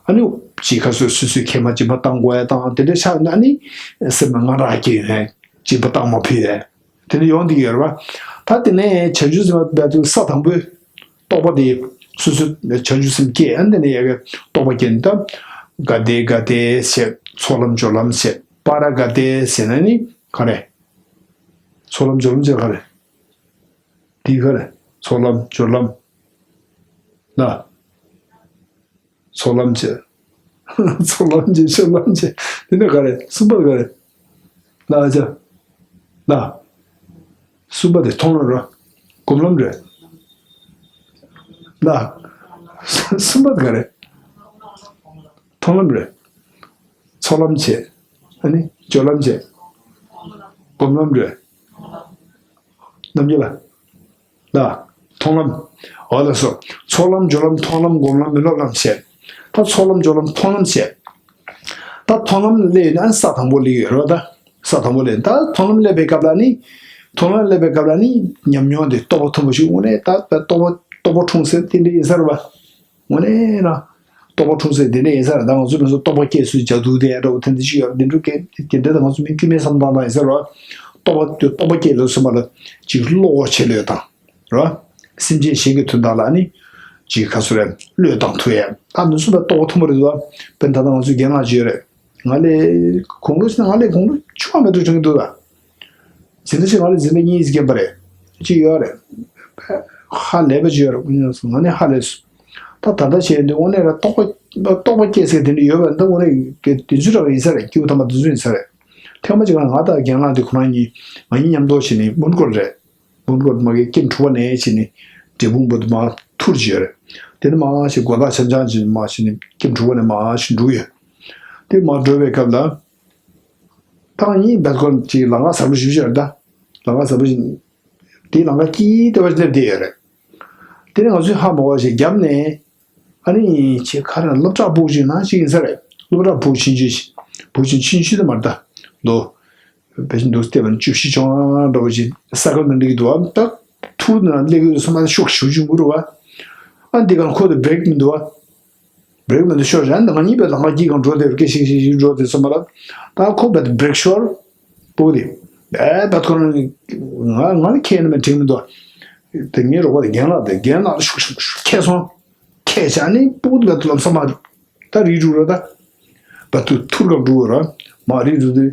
ཨ་ནི་ཅིག་ཁ་སོ་སོ་སོའི་ཁེ་མ་སྦྱིན་པ་བཏང་དགོས་ཡ་དང་དེ་འདྲ་ཆགས་ན་ཨ་ནི་སེམས་ལ་དངངས་སྐྲག་སྐྱེ་ཡོང་ཡ་སྦྱིན་པ་བཏང་མ་ཕོད་ཡ་དེ་འདྲ་ཡོང་བསྡད་ཀྱི་ཡོད་རེད་བ། ད་དེ་ནས་བྱང་ཆུབ་སེམས་དཔའ་ས་དང་པོའི་རྟོགས་པ་དེ་སོ་སོ་བྱང་ཆུབ་སེམས་སྐྱེས་ཨ་ནི་དེ་ནས་ཡ་གི་རྟོགས་པ་སྐྱེས་ནས་ད་ག་དེ་ག་དེ་བྱས་ཚོགས་ལམ་སྦྱོར་ལམ་བྱས་པ་ར་ག་དེ་བྱས་ན་ནི་ག་རེ། ཚོགས་ལམ་སྦྱོར་ལམ་བྱས་ག་རེ། དེ་ག་རེ། ཚོགས་ལམ་སྦྱོར་ལམ། ལ། ཚོགས་ལམ་བྱེད། ཚོགས་ལམ་བྱེད་སྤྱོད་ལམ་བྱེད་དེ་ནས་ག་རེ་གསུམ་པ་ག་རེ། ལ་ཨ་ཅག་ལ། གསུམ་པ་དེ་མཐོང་ལམ་རེད། སྒོམ་ལམ་རེད། ལ། གསུམ་པ་དེ་ག་རེ། མཐོང་ལམ་རེད། ཚོགས་ལམ་བྱེད། ཨ་ནི་སྦྱོར་ལམ་བྱེད། སྒོམ་ལམ་རེད། རྣམ་འགྱུར་ལ། ལ། མཐོང་ལམ། འོ་ལགས་སོ། ཚོགས་ལམ་སྦྱོར་ལམ་མཐོང་ལམ་སྒོམ་ལམ་མི་སློབ་ལམ་བྱས། ད་ཚོགས་ལམ་སྦྱོར་ལམ་མཐོང་ལམ་བྱས། ད་མཐོང་ལམ་སླེབས་ཡོད་ན་ས་དང་པོ་སླེབས་ཡོད་རེད་བ་ད། ས་དང་པོ་སླེབས་ད་མཐོང་ལམ་སླེབས་པའི་སྐབས་ལ་ནི། མཐོང་ལམ་སླེབས་པའི་སྐབས་ལ་ནི་ཉམས་མྱོང་དེ་རྟོགས་པ་མཐོན་པོ་ཞིག་དངོས་གནས་ད་རྟོགས་པ་རྟོགས་པ་འཁྲུངས་ཟེར་དེ་འདྲ་ཡིན་ས་རེད་བ། དངོས་གནས་ན། རྟོགས་པ་འཁྲུངས་ཟེར་དེ་འདྲ་ཡིན་ས་རེད་ད་ང་ཚོ་མི་ཚོ་རྟོགས་པ་སྐྱེས་སུ་ཇ་དུག་དེ་འདྲ་བོ་དེ་འདྲ་ཅིག་ཡོད་དེ་འདྲ་སྐད་དེ་འདྲ་ད་ང་ཚོ་མི་དཀྱུས་མའི་བསམ་སྟངས་དང་ཡིན་ས་རེད་བ། རྟོགས་པ་དེ་རྟོགས་པ་སྐྱེས་ལོ་སོ་མ་ལ་ཅིག་བློ་ཁོག་ཆེ་ལོས་དང་། རེད་བ། སེམས་ཅན་གཞན་གྱི་དོན་དག་ལ་ནི། ཅིག་ག་ཚོད་རེད་བློས་བཏང་ཐུབ་ཡས་ད་འདི་ཚོ་ད་རྟོགས་པ་མཐོན་པོ་རེད་འདུག་བ། དཔེར་ན་ད་ལྟ་ང་ཚོའི་རྒན་ལགས་ཅིག་ཡོད་རེད། ང་ལས་དགུང་ལོ་ཞིག་ན་ང་ལས་དགུང་ལོ་བཅུ་བ་མེད་དུ་གྲོངས་ཀྱི་འདུག་ད། འཛིན་གྲྭ་ཞིག་ང་ལས་འཛིན་གྲྭ་གཉིས་ཀྱི་རྒན་པ་རེད། གཅིག་ཡོད་རེད། ཧ་ལས་པ་ཅིག་ཡོད་རེད་ང་ནི་ཧ་ལས་སོང་། ད་ད་ལྟ་བྱས་འདི་དངོས་གནས་ར་རྟོགས་པ་རྟོགས་པ་སྐྱེས་ཟེར་དེ་འདྲ་ཡོད་པ་འདི་དངོས་གནས་དེ་དུས་ཚོད་རག་ཡིན་ས་རེད་སྐྱེས་བུ་དམ་པ་དུས་ཚོད་ཡིན་ས་རེད། ཐེངས་མ་གཅིག་ལ་ང་དང་རྒན་ལགས་དེ་ཁོ་རང་གཉིས་ང་གཉིས་མཉམ་དུ་བྱས་ནས་སྤུན་སྐོར་རེད། སྤུན་སྐོར་མ་གི་ཀེམ་དྲུག་པ་ནས་བྱས་ནས་འབྲས་སྤུངས་བར་དུ་མར་ཐུར་བྱས་ཡོད་རེད། དེ་ནས་མར་ཞིག་སྒོ་ཐག་འཆམ་འཆམ་བྱས་མར་བྱས་ནས་ཀེམ་དྲུག་པ་ནས་མར་ཞིག་འགྲོ་གི་ཡོད། དེ་མར་འགྲོ་བའི་སྐབས་ལ། ཐག་གཉིས་བད་ཀོན་ཅིག་ལམ་ཁ་གཟར་པོ་ཞིག་ཡོད་རེད་ད། ལམ་ཁ་གཟར་པོ་ཞིག་དེའི་ལམ་ཁ་དཀྱིལ་ལྟེ་བ་སླེབས་བསྡད་ཡོད་རེད། དེ་ནས་ང་ཚོས་ཧ་མ་གོ་བ་ཞིག་བརྒྱབ་ནས། ཨ་ནི་ཁྱེད་ཁ་ར་སློབ་གྲྭ་སྤུ་གུ་ཅིག་ནང་ཞིག་ཡིན་ས་རེད། སློབ་གྲྭ་སྤུ་གུ་ཆུང་ཆུང་ཞིག་སྤུ་གུ་ཆུང་ཆུང་ཆུང་དུ་མར་ད་ལོ། བེད་ཀྱི་འདུག་སྟེ་བ་བཅུ་བཞི་བཅོ་ལྔ་འདྲ་བོ་ཅིག་ས་ཀལ་ནང་སླེབས་ཀྱི་འདུག་བ། ད་ཐུར་ནང་སླེབས་ཀྱི་འདུག་སོང་ན་ཤུགས་ཞེ་པོ་ཅིག་འགུལ་རེད་བ། ཨ་འདི་ག་ཁོ་དེ་བྷེ་རེག་མི་འདུག་བ། བྷེ་རེག་མི་འདུག་ཤོར་རན་ང་གཉིས་བས་ལམ་ཁ་དཀྱིལ་གང་འགྲོ་དེ་སྐད་ཤིག་ཤིག་ཤིག་འགྲོ་དེ་སོང་མ་ལ། ད་ཁོ་བས་བྷེ་རེག་ཤོར། སྤུ་གུ་དེ། བས་བས་ཁོ་རང་ང་ང་ལ་ཁྱེད་ནི་མ་དྲན་མི་འདུག་དེ་ངའི་རོགས་པ་དེ་རྒན་ལགས་དེ་རྒན་ལགས་ལ་ཤུགས་ཤུགས་ཤུགས་ཁྱེད་སོང་། ཁྱེད་བྱས་ནི་སྤུ་གུ་དེ་བས་ལམ་སང་མ། ད་རིག་འགྲོ་ར་ད། བ་དུ་ཐུར་གང་འགྲོ་ར། མ་རིག་འགྲོ་དུས།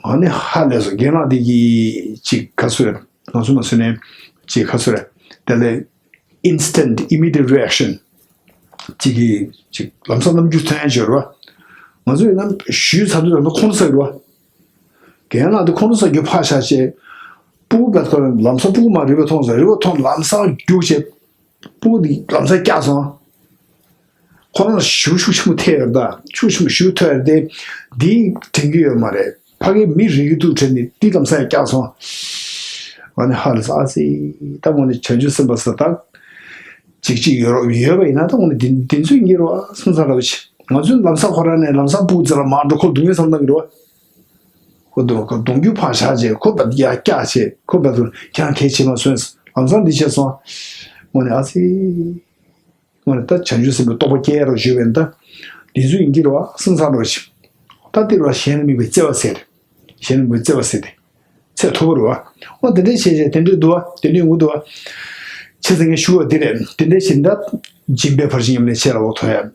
ང་ནི་ཧ་ལས་སོང་རྒན་ལགས་དེ་གིས་ཅིག་ག་ཚོད་རེད། ང་ཚོ་མ་སུ་ནས་ཅིག་ག་ཚོད་རེད། དེ་ལས་instant immediate reaction ཅིག་གིས་ཅིག་ལམ་སང་རྣམ་འགྱུར་ཐོན་ཡ་ཅིག་ཡོད་རེད་བ། ང་ཚོ་ཡིན་ན་ཞུས་ཚར་དུས་ལམ་སང་ཁོང་ཁྲོ་ཟ་གི་རེད་བ། རྒན་ལགས་དེ་ཁོང་ཁྲོ་ཟ་རྒྱུ་ཕར་བཞག་བྱས། སྤུ་གུ་བས་ཁོ་ལམ་སང་སྤུ་གུ་མ་རིག་པ་མཐོང་ཟེར་རིག་པ་མཐོང་ལམ་སང་རྒྱུགས་བྱས། སྤུ་གུ་འདི་ལམ་སང་བཀྱགས་སོང་། ཁོ་རང་ལ་ཞུ་ཤུགས་ཆེན་པོ་ཐེབས་ཡོད་ད། ཤུགས་ཆེན་པོ་ཞུ་ཐེབས་ཡོད་དེ། འདི་དྲན་གྱི་ཡོད་མ་རེད། ཕ་གི་མི་རིག་གི་འདུག་དྲན་ནས་འདི་ལམ་སང་ཡང་བཀྱགས་སོང་། ང་ནི་ཧ་ལས་སོང་ཨ་ཙི། ད་ངོ་ནས་བྱང་ཆུབ་སེམས་དཔའ་ས་དག་ཅིག་ཅིག་ཡོད་རོགས་ཡོད་པ་ཡིན་ན་ད་ངོ་ནས་འདི་འདི་ཚོད་ཡིན་རོགས་སེམས་ཚང་ར་བ་ཆེ། ང་ཚོའི་ལམ་སང་ཁོ་རང་ནས་ལམ་སང་སྤུ་གུ་ཙི་ལ་མར་འགྲོ་ཁོ་སྡུག་བསྔལ་བསམ་གཏོང་གི་རོགས། ཁོ་དུ་གདུང་རྒྱུད་ཕར་བཞག་བྱས། ཁོ་བ་ཡར་བཀྱག་བྱས། ཁོ་བ་དུ་ཁྱེད་རང་གལ་ཆེ་མ་སོང་། ལམ་སང་འདི་བྱས་སོང་། དངོས་གནས་ཨ་ཙི། དངོས་གནས་ད་བྱང་ཆུབ་སེམས་དཔའི་རྟོགས་པ་སྐྱེ་རོགས་ཞུས་པས། ད་འདི་ཚོ་ཡིན་གྱི་རེད་བ། སེམས་ཚང་རོགས་ཞིག་ད་འདི་རེད་བ། གཞན་ལ་དམིགས་པའི་བརྩེ་བ་ཟེར། གཞན་ལ་དམིགས་པའི་བརྩེ་བ་ཟེར་ཏེ། ཚད་མཐོ་པོ་རེད་བ། འོ་དེ་འདྲས་བྱས་བྱས་དེ་འདྲས་འདུག་བ། དེ་འདྲས་ཡོང་གི་འདུག་བ། བྱས་ཙང་ངས་ཞུ་བ་འདི་རེད། དེ་འདྲས་བྱས་ད་སྦྱིན་པའི་ཕར་ཕྱིན་ཉམས་ལེན་བྱེད་ར་བ་ཐོབ་ཡ།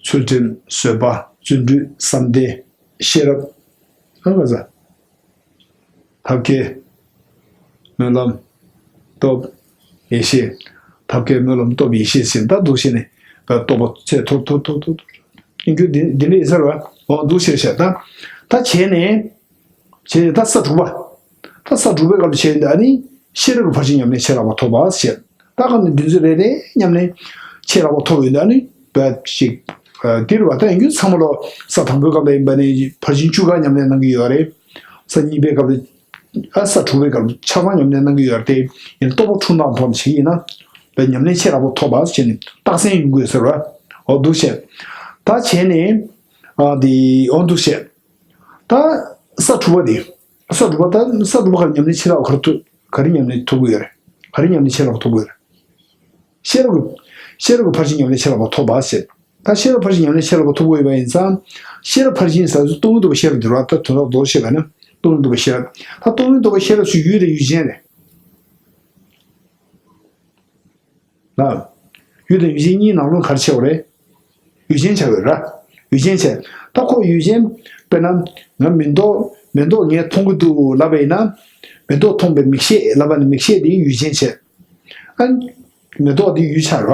ཚུལ་ཁྲིམས། བཟོད་པ། བརྩོན་འགྲུས། བསམ་གཏན། ཤེས་རབ། ཨ་ག་ས། ཐབས་མཁས། སྨོན་ལམ། སྟོབས། ཡེ་ཤེས། ཐབས་མཁས། སྨོན་ལམ། སྟོབས། ཡེ་ཤེས་ཟེར་ད་འདུག་བྱས་ནས་རྟོགས་པ་ཚད་མཐོ་མཐོ་མཐོ་མཐོ་མཐོ་ཡིན་རྒྱུ་འདི་འདི་འདྲ་ཡིན་ས་རེད་བ། འོ་འདུག་བྱས་བྱས་ད་ད་བྱས་ནས། བྱས་ནས་ད་ས་དྲུག་པ། ད་ས་དྲུག་པའི་སྐབས་ལ་བྱས་ཡོད་འདི་ཨ་ནི་ཤེས་རབ་ཀྱི་ཕར་ཕྱིན་ཉམས་ལེན་ཆེས་ལྷག་པ་ཐོབ་པ་བྱས། ད་ག་ནི་འདི་ཚོ་རེ་རེ་ཉམས་ལེན་ཆེས་ལྷག་པ་ཐོབ་ཡོད་འདི་ཨ་ནི་བས་ཤིག་འདིར་བ་ད་ཡིན་རྒྱུ་ཚང་མ་ལོ་ས་དང་པོའི་སྐབས་ལ་ཡིན་པ་ནི་ཕར་ཕྱིན་བཅུ་ཁ་ཉམས་ལེན་གནང་གི་ཡོད་རེད། ས་གཉིས་པའི་སྐབས་ལ་ཨ་ས་དྲུག་པའི་སྐབས་ལ་ཆ་ཚང་ཉམས་ལེན་གནང་གི་ཡོད་རེད་དེ། ཡིན་རྟོགས་པ་འཁྲུངས་སྟངས་ཐོག་ནས་བྱེད་ཡིན་ན་བས་ཉམས་ལེན་ཆེས་ལྷག་པ་ཐོབ་པ་བྱས་ནས་རྟགས་མཚན་ཡོང་དགོས་ཟེར་བ། འོ་འདུག་བྱས། ད་བྱས་ནས་ཨ་འདི་འོ་འདུག་བྱས། ད་ས་དྲུག་པ་དེ། ས་དྲུག་པ་ད་ས་དྲུག་པ་ག་རེ་ཉམས་ལེན་ཆེ་ལ་ག་རེ་ཐུབ་ག་རེ་ཉམས་ལེན་ཐུབ་ཀྱི་ཡོད་རེད། ག་རེ་ཉམས་ལེན་ཆེ་ལ་ཐུབ་ཀྱི་ཡོད་རེད། ཤེས་རབ་ཀྱི་ཤེས་རབ་ཀྱི་ཕར་ཕྱིན་ཉམས་ལེན་ཆེ་ལ་ཐུབ་པ་ཟེར། ད་ཤེས་རབ་ཕར་ཕྱིན་ཉམས་ལེན་ཆེ་ལ་ཐུབ་ཀྱི་ཡོད་པ་ཡིན་ཙང་། ཤེས་རབ་ཕར་ཕྱིན་ཟེར་ཚུལ་སྟོང་ཉིད་རྟོགས་པའི་ཤེས་རབ་འདི་རེད་བ། ད་དོན་དག་རྡོག་བཤད་པ་ན་སྟོང་ཉིད་རྟོགས་པའི་ཤེས་རབ། ད་སྟོང་ཉིད་རྟོགས་པའི་ཤེས་རབ་སུ་ཡུལ་རེད་ཡུལ་ཅན་རེད། ལ། ཡུལ་དང་ཡུལ་ཅན་གཉིས་ནང་ལོགས་ག་རེ་ཕྱེ་བ་རེད། ཡུལ་ཅན་ཆགས་ཡོད་ར། ཡུལ་ཅན་བྱས། ད་ཁོ་ཡུལ་ཅན། དཔེར་ན། ང་མེ་ཏོག་མེ་ཏོག་ངས་མཐོང་གི་འདུག་ལབ་པ་ཡིན་ན། མེ་ཏོག་མཐོང་བའི་མིག་ཤེས་ལབ་པ་ནི་མིག་ཤེས་དེ་ཡུལ་ཅན་བྱས། ཨ། མེ་ཏོག་དེ་ཡུལ་ཆགས་ར།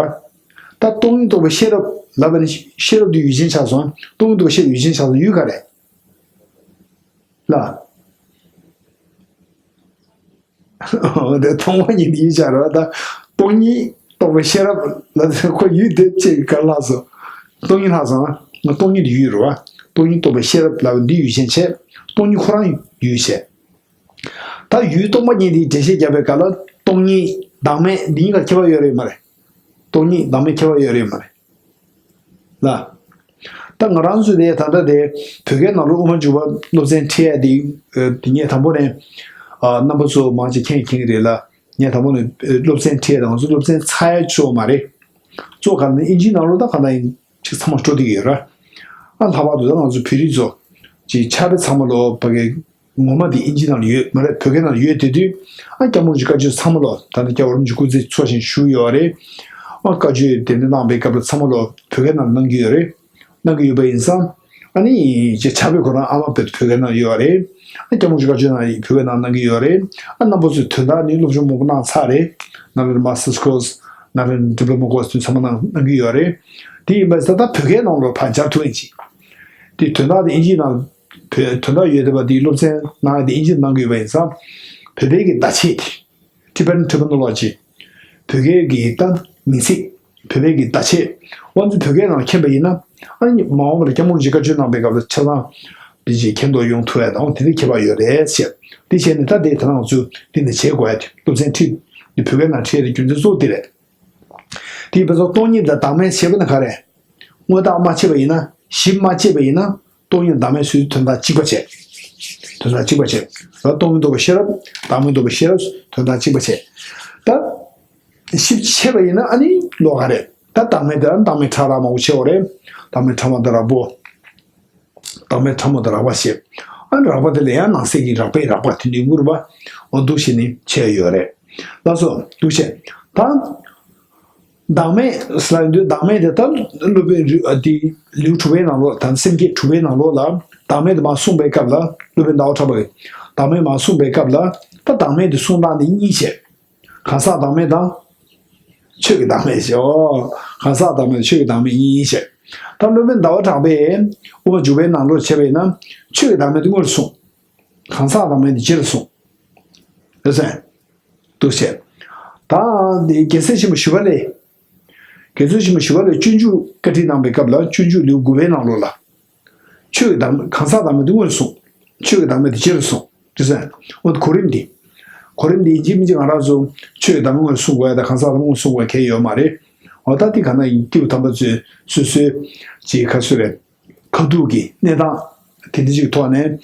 ད་སྟོང་ཉིད་རྟོགས་པའི་ཤེས་རབ་ལབ་པ་ནི་ཤེས་རབ་དེ་ཡུལ་ཅན་ཆགས་སོང་། སྟོང་ཉིད་རྟོགས་པའི་ཤེས་རབ་ཡུལ་ཅན་ཆགས་སོང་། ཡུལ་ག་རེ། ལ། འོ་དེ་སྟོང་པ་ཉིད་དེ་ཡུལ་ཆགས་རེད་བ། ད་སྟོང་ཉིད་རྟོགས་པའི་ཤེས་རབ་ལ་ཁོ་ཡུལ་དེ་ཅིག་ག་ལ་སོ། སྟོང་ཉིད་ལྷག་སོང་། སྟོང་ཉིད་དེ་ཡུལ་རེད་བ། སྟོང་ཉིད་རྟོགས་པའི་ཤེས་རབ་ལ་འདི་ཡུལ་ཅན་བྱས། སྟོང་ཉིད་ཁོ་རང་ཡུལ་བྱས། ད་ཡུལ་སྟོང་པ་ཉིད་དེའི་འགྲེལ་བཤད་རྒྱབ་པའི་སྐབས་ལ་སྟོང་ཉིད་བདག་མེད་འདི་གཉིས་ཀར་ཁྱད་པར་ཡོད་རེད་མ་རེད། སྟོང་ཉིད་བདག་མེད་ཁྱད་པར་ཡོད་རེད་མ་རེད། ལ། ད་ང་རང་ཚོ་དེ་ད་ལྟ་དེ་བོད་སྐད་ནང་ལོགས་དབུ་མ་འཇུག་པ་སློབ་ཚན་ཁྲིད་ཡ་དེ་དེ་ངས་དང་པོ་ནས་རྣམ་པ་ཚོ་མང་ཆེ་མཁྱེན་མཁྱེན་གྱི་རེད་ལ། ངས་དང་པོ་ནས་སློབ་ཚན་ཁྲིད་ཡ་དང་ང་ཚོ་སློབ་ཚན་ཚར་ཡ་གཙོ་བོ་མ་རེད། གཙོ་བོ་ག་ནས་ཨིན་ཇིའི་ནང་ལོགས་ད་ག་ན་ཡིན་ཅིག་ཚང་མ་འགྲོ་བསྡད་ཀྱི་ཡོད་ར། ཨ་ལྷག་པར་དུ་ད་ང་ཚོ་བོད་རིགས་ཚོ་ཅིག་ཕྱག་དཔེ་ཚང་མ་ལོ་ཕ་གི་ངོ་མ་དེ་ཨིན་ཇི་ནང་ལ་ཡོད་མ་རེད། བོད་སྐད་ནང་ལ་ཡོད་དེ་དུས། ཨ་སྐྱབས་མགོན་རིན་པོ་ཆེ་བཀའ་ཆོས་ཚང་མ་ལོ། ད་ནི་སྐྱབས་མགོན་རིན་པོ་ཆེ་སྐུ་ཚེ་འཚོ་ཞིང་བཞུགས་ཡོད་རེད། ཨ་བཀའ་ཆོས་དེ་འདྲ་གནང་བའི་སྐབས་ལ་ཚང་མ་ལོ་བོད་སྐད་ནང་ལ་གནང་གི་ཡོད་རེད། གནང་གི་ཡོད་པ་ཡིན་ཙང་། ཨ་ནི་ཅེས་ཕྱག་དཔེ་ཁོ་རང་ཨ་མ་བོད་བོད་སྐད་ནང་ཡོད་རེད། ཨ་སྐྱབས་མགོན་རིན་པོ་ཆེ་བཀའ་ཆོས་ནང་བོད་སྐད་ནང་གནང་གི་ཡོད་རེད། ཨ་རྣམ་པ་ཚོས་དོན་དག་ནི་སློབ་སྦྱོང་མང་པོ་གནང་ཚར་རེད། ནཱ་ལེནྡྲ་Master's Course། ནཱ་ལེནྡྲ་Diploma Course དེ་ཚང་མ་གནང་གནང་གི་ཡོད་རེད། དེ་ཡིན་པ་ཙང་ད་བོད་སྐད་ནང་ལོ་ཕར་སྦྱར་ཐུབ་ཡིན་ཅིག་དེ་དོན་དག་དེ་ཨིན་ཇིའི་ནང་། བོད་དོན་དག་ཡོད་བསྡད་པ་དེའི་སློབ་ཚན་གནང་ཡ་དེ་ཨིན་ཇིར་གནང་གི་ཡོད་པ་ཡིན་ཙང་། བོད་པའི་གི་བརྡ་ཆད་དེ། Tibetan Terminology། བོད་སྐད་ཀྱི་ད་མིང་ཚིག་བོད་པའི་གི་བརྡ་ཆད། དབང་འཛིན་བོད་སྐད་ནང་མཁྱེན་པ་ཡིན་ན། ཨ་ནི་མ་འོངས་པར་སྐྱབས་མགོན་རིན་པོ་ཆེ་བཀའ་ཆོས་གནང་པའི་སྐབས་ལ་ཆ་ཚང་དེ་ཅིག་མཁྱེན་རྟོགས་ཡོང་ཐུབ་ཡ་དང་དེ་འདྲའི་ཁྱད་པར་ཡོད་རེད་ཟེར། དེ་བྱས་ནས་ད་དེ་ད་ང་ཚོས་འདི་ནས་བྱེད་དགོས་ཡ་དེ་སློབ་ཚན་ཁྲིད་དེ་བོད་སྐད་ནང་ཁྲིད་ཡ་དེ་རྒྱུ་མཚན་གཙོ་བོ་དེ་རེད། དེའི་བར་དུ་སྟོང་ཉིད་དང་བདག་མེད་ཞེས་པ་ནི་ག་རེ། དངོས་བཏགས་མ་ཕྱེ་བ་ཡིན་ན། གཞི་མ་ཕྱེ་བ་ཡིན་ན། སྟོང་ཉིད་བདག་མེད་ཚུལ་དོན་དག་གཅིག་པ་བྱས། དོན་དག་གཅིག་པ་བྱས། ད་སྟོང་ཉིད་རྟོགས་པའི་ཤེས་རབ། བདག་མེད་རྟོགས་པའི་ཤེས་རབ་དོན་དག་གཅིག་པ་བྱས། ད། གཞི་ཕྱེ་བ་ཡིན་ན་ཨ་ནི་ལོགས་ག་རེ། ད་བདག་མེད་དེ་ལ་བདག་མེད་ཕྲ་རགས་མང་པོ་ཕྱེ་བ་རེད། བདག་མེད་ཕྲ་མོ་དང་རགས་པོ། བདག་མེད་ཕྲ་མོ་དང་རགས་པ་ཞེས། ཨ་ནི་རགས་པ་དེ་ལ་ཡང་ནང་གསེས་ཀྱི་རགས་པའི་རགས་པ་དེ་འདྲའི་དངོས་པོ། འོ་འདུག་བྱས་ནས་ཕྱེ་ཡོད་རེད། ལགས་སོ་འདུག་བྱས། ད། བདག་མེད་ཟེར་ལབ་ཡོང་དུས་བདག་མེད་དེ་ད་སློབ་དཔོན་རི་ཨ་དེ་ལེའུ་དྲུག་པའི་ནང་ལོགས་དང་སེམས་བསྐྱེད་དྲུག་པའི་ནང་ལོགས་ལ་བདག་མེད་དེ་མར་གསུངས་པའི་སྐབས་ལ་སློབ་དཔོན་ཟླ་བ་གྲགས་པ་གིས་བདག་མེད་མར་གསུངས་པའི་སྐབས་ལ་ད་བདག་མེད་དེ་གསུང་སྟངས་དེ་གཉིས་བྱས། གང་ཟག་བདག་མེད་དང་། ཆོས་ཀྱི་བདག་མེད་ཞེས། ཨོ། གང་ཟག་བདག་མེད་དང་ཆོས་ཀྱི་བདག་མེད་གཉིས་ཞེས། ད་སློབ་དཔོན་ཟླ་བ་གྲགས་པས་དབུ་མ་འཇུག་པའི་ནང་ལོགས་བྱས་པ་ཡིན་ན་ཆོས་ཀྱི་བདག་མེད་དེ་དངོས་སུ་གསུངས། གང་ཟག་བདག་མེད་དེ་རྗེས་ལ་གསུངས། རེད་ཟེར། འདུག་བྱས། ད་འདི་རྒྱལ་སྲས་ཆེན་པོ་ཞི་བ་ལྷས། རྒྱལ་སྲས་ཆེན་པོ་ཞི་བ་ལྷས་སྤྱོད་འཇུག་བཀའ་ཁྲིད་གནང་པའི་སྐབས་ལ་སྤྱོད་འཇུག་ལེའུ་དགུ་པའི་ནང་ལོགས་ལ། ཆོས་ཀྱི་བདག་མེད་གང་ཟག་བདག་མེད་དེ་དངོས་སུ་གསུངས། ཆོས་ཀྱི་བདག་མེད་དེ་རྗེས་ལ་གསུངས། དེ་ཚོ། འོ་གོ་རིམ་འདི། གོ་རིམ་འདི་ཡིན་གཅིག་མིན་གཅིག་ང་རང་ཚོ་ཆོས་ཀྱི་བདག་མེད་དངོས་སུ་གསུང་དགོས་ཡ་དང་གང་ཟག་བདག་མེད་དངོས་སུ་གསུང་དགོས་ཡ་གལ་ཡོད་མ་རེད། འོ་ད་འདི་ག་ན་ཡིན་སྐྱེས་བུ་དམ་པ་ཚོས་སོ་སོའི་ཅིག་ཁ་སོ་རེད། ཁ་ཐུག་གི་གནས་སྟངས་དེ་འདྲ་ཅིག་ཐོག་ནས།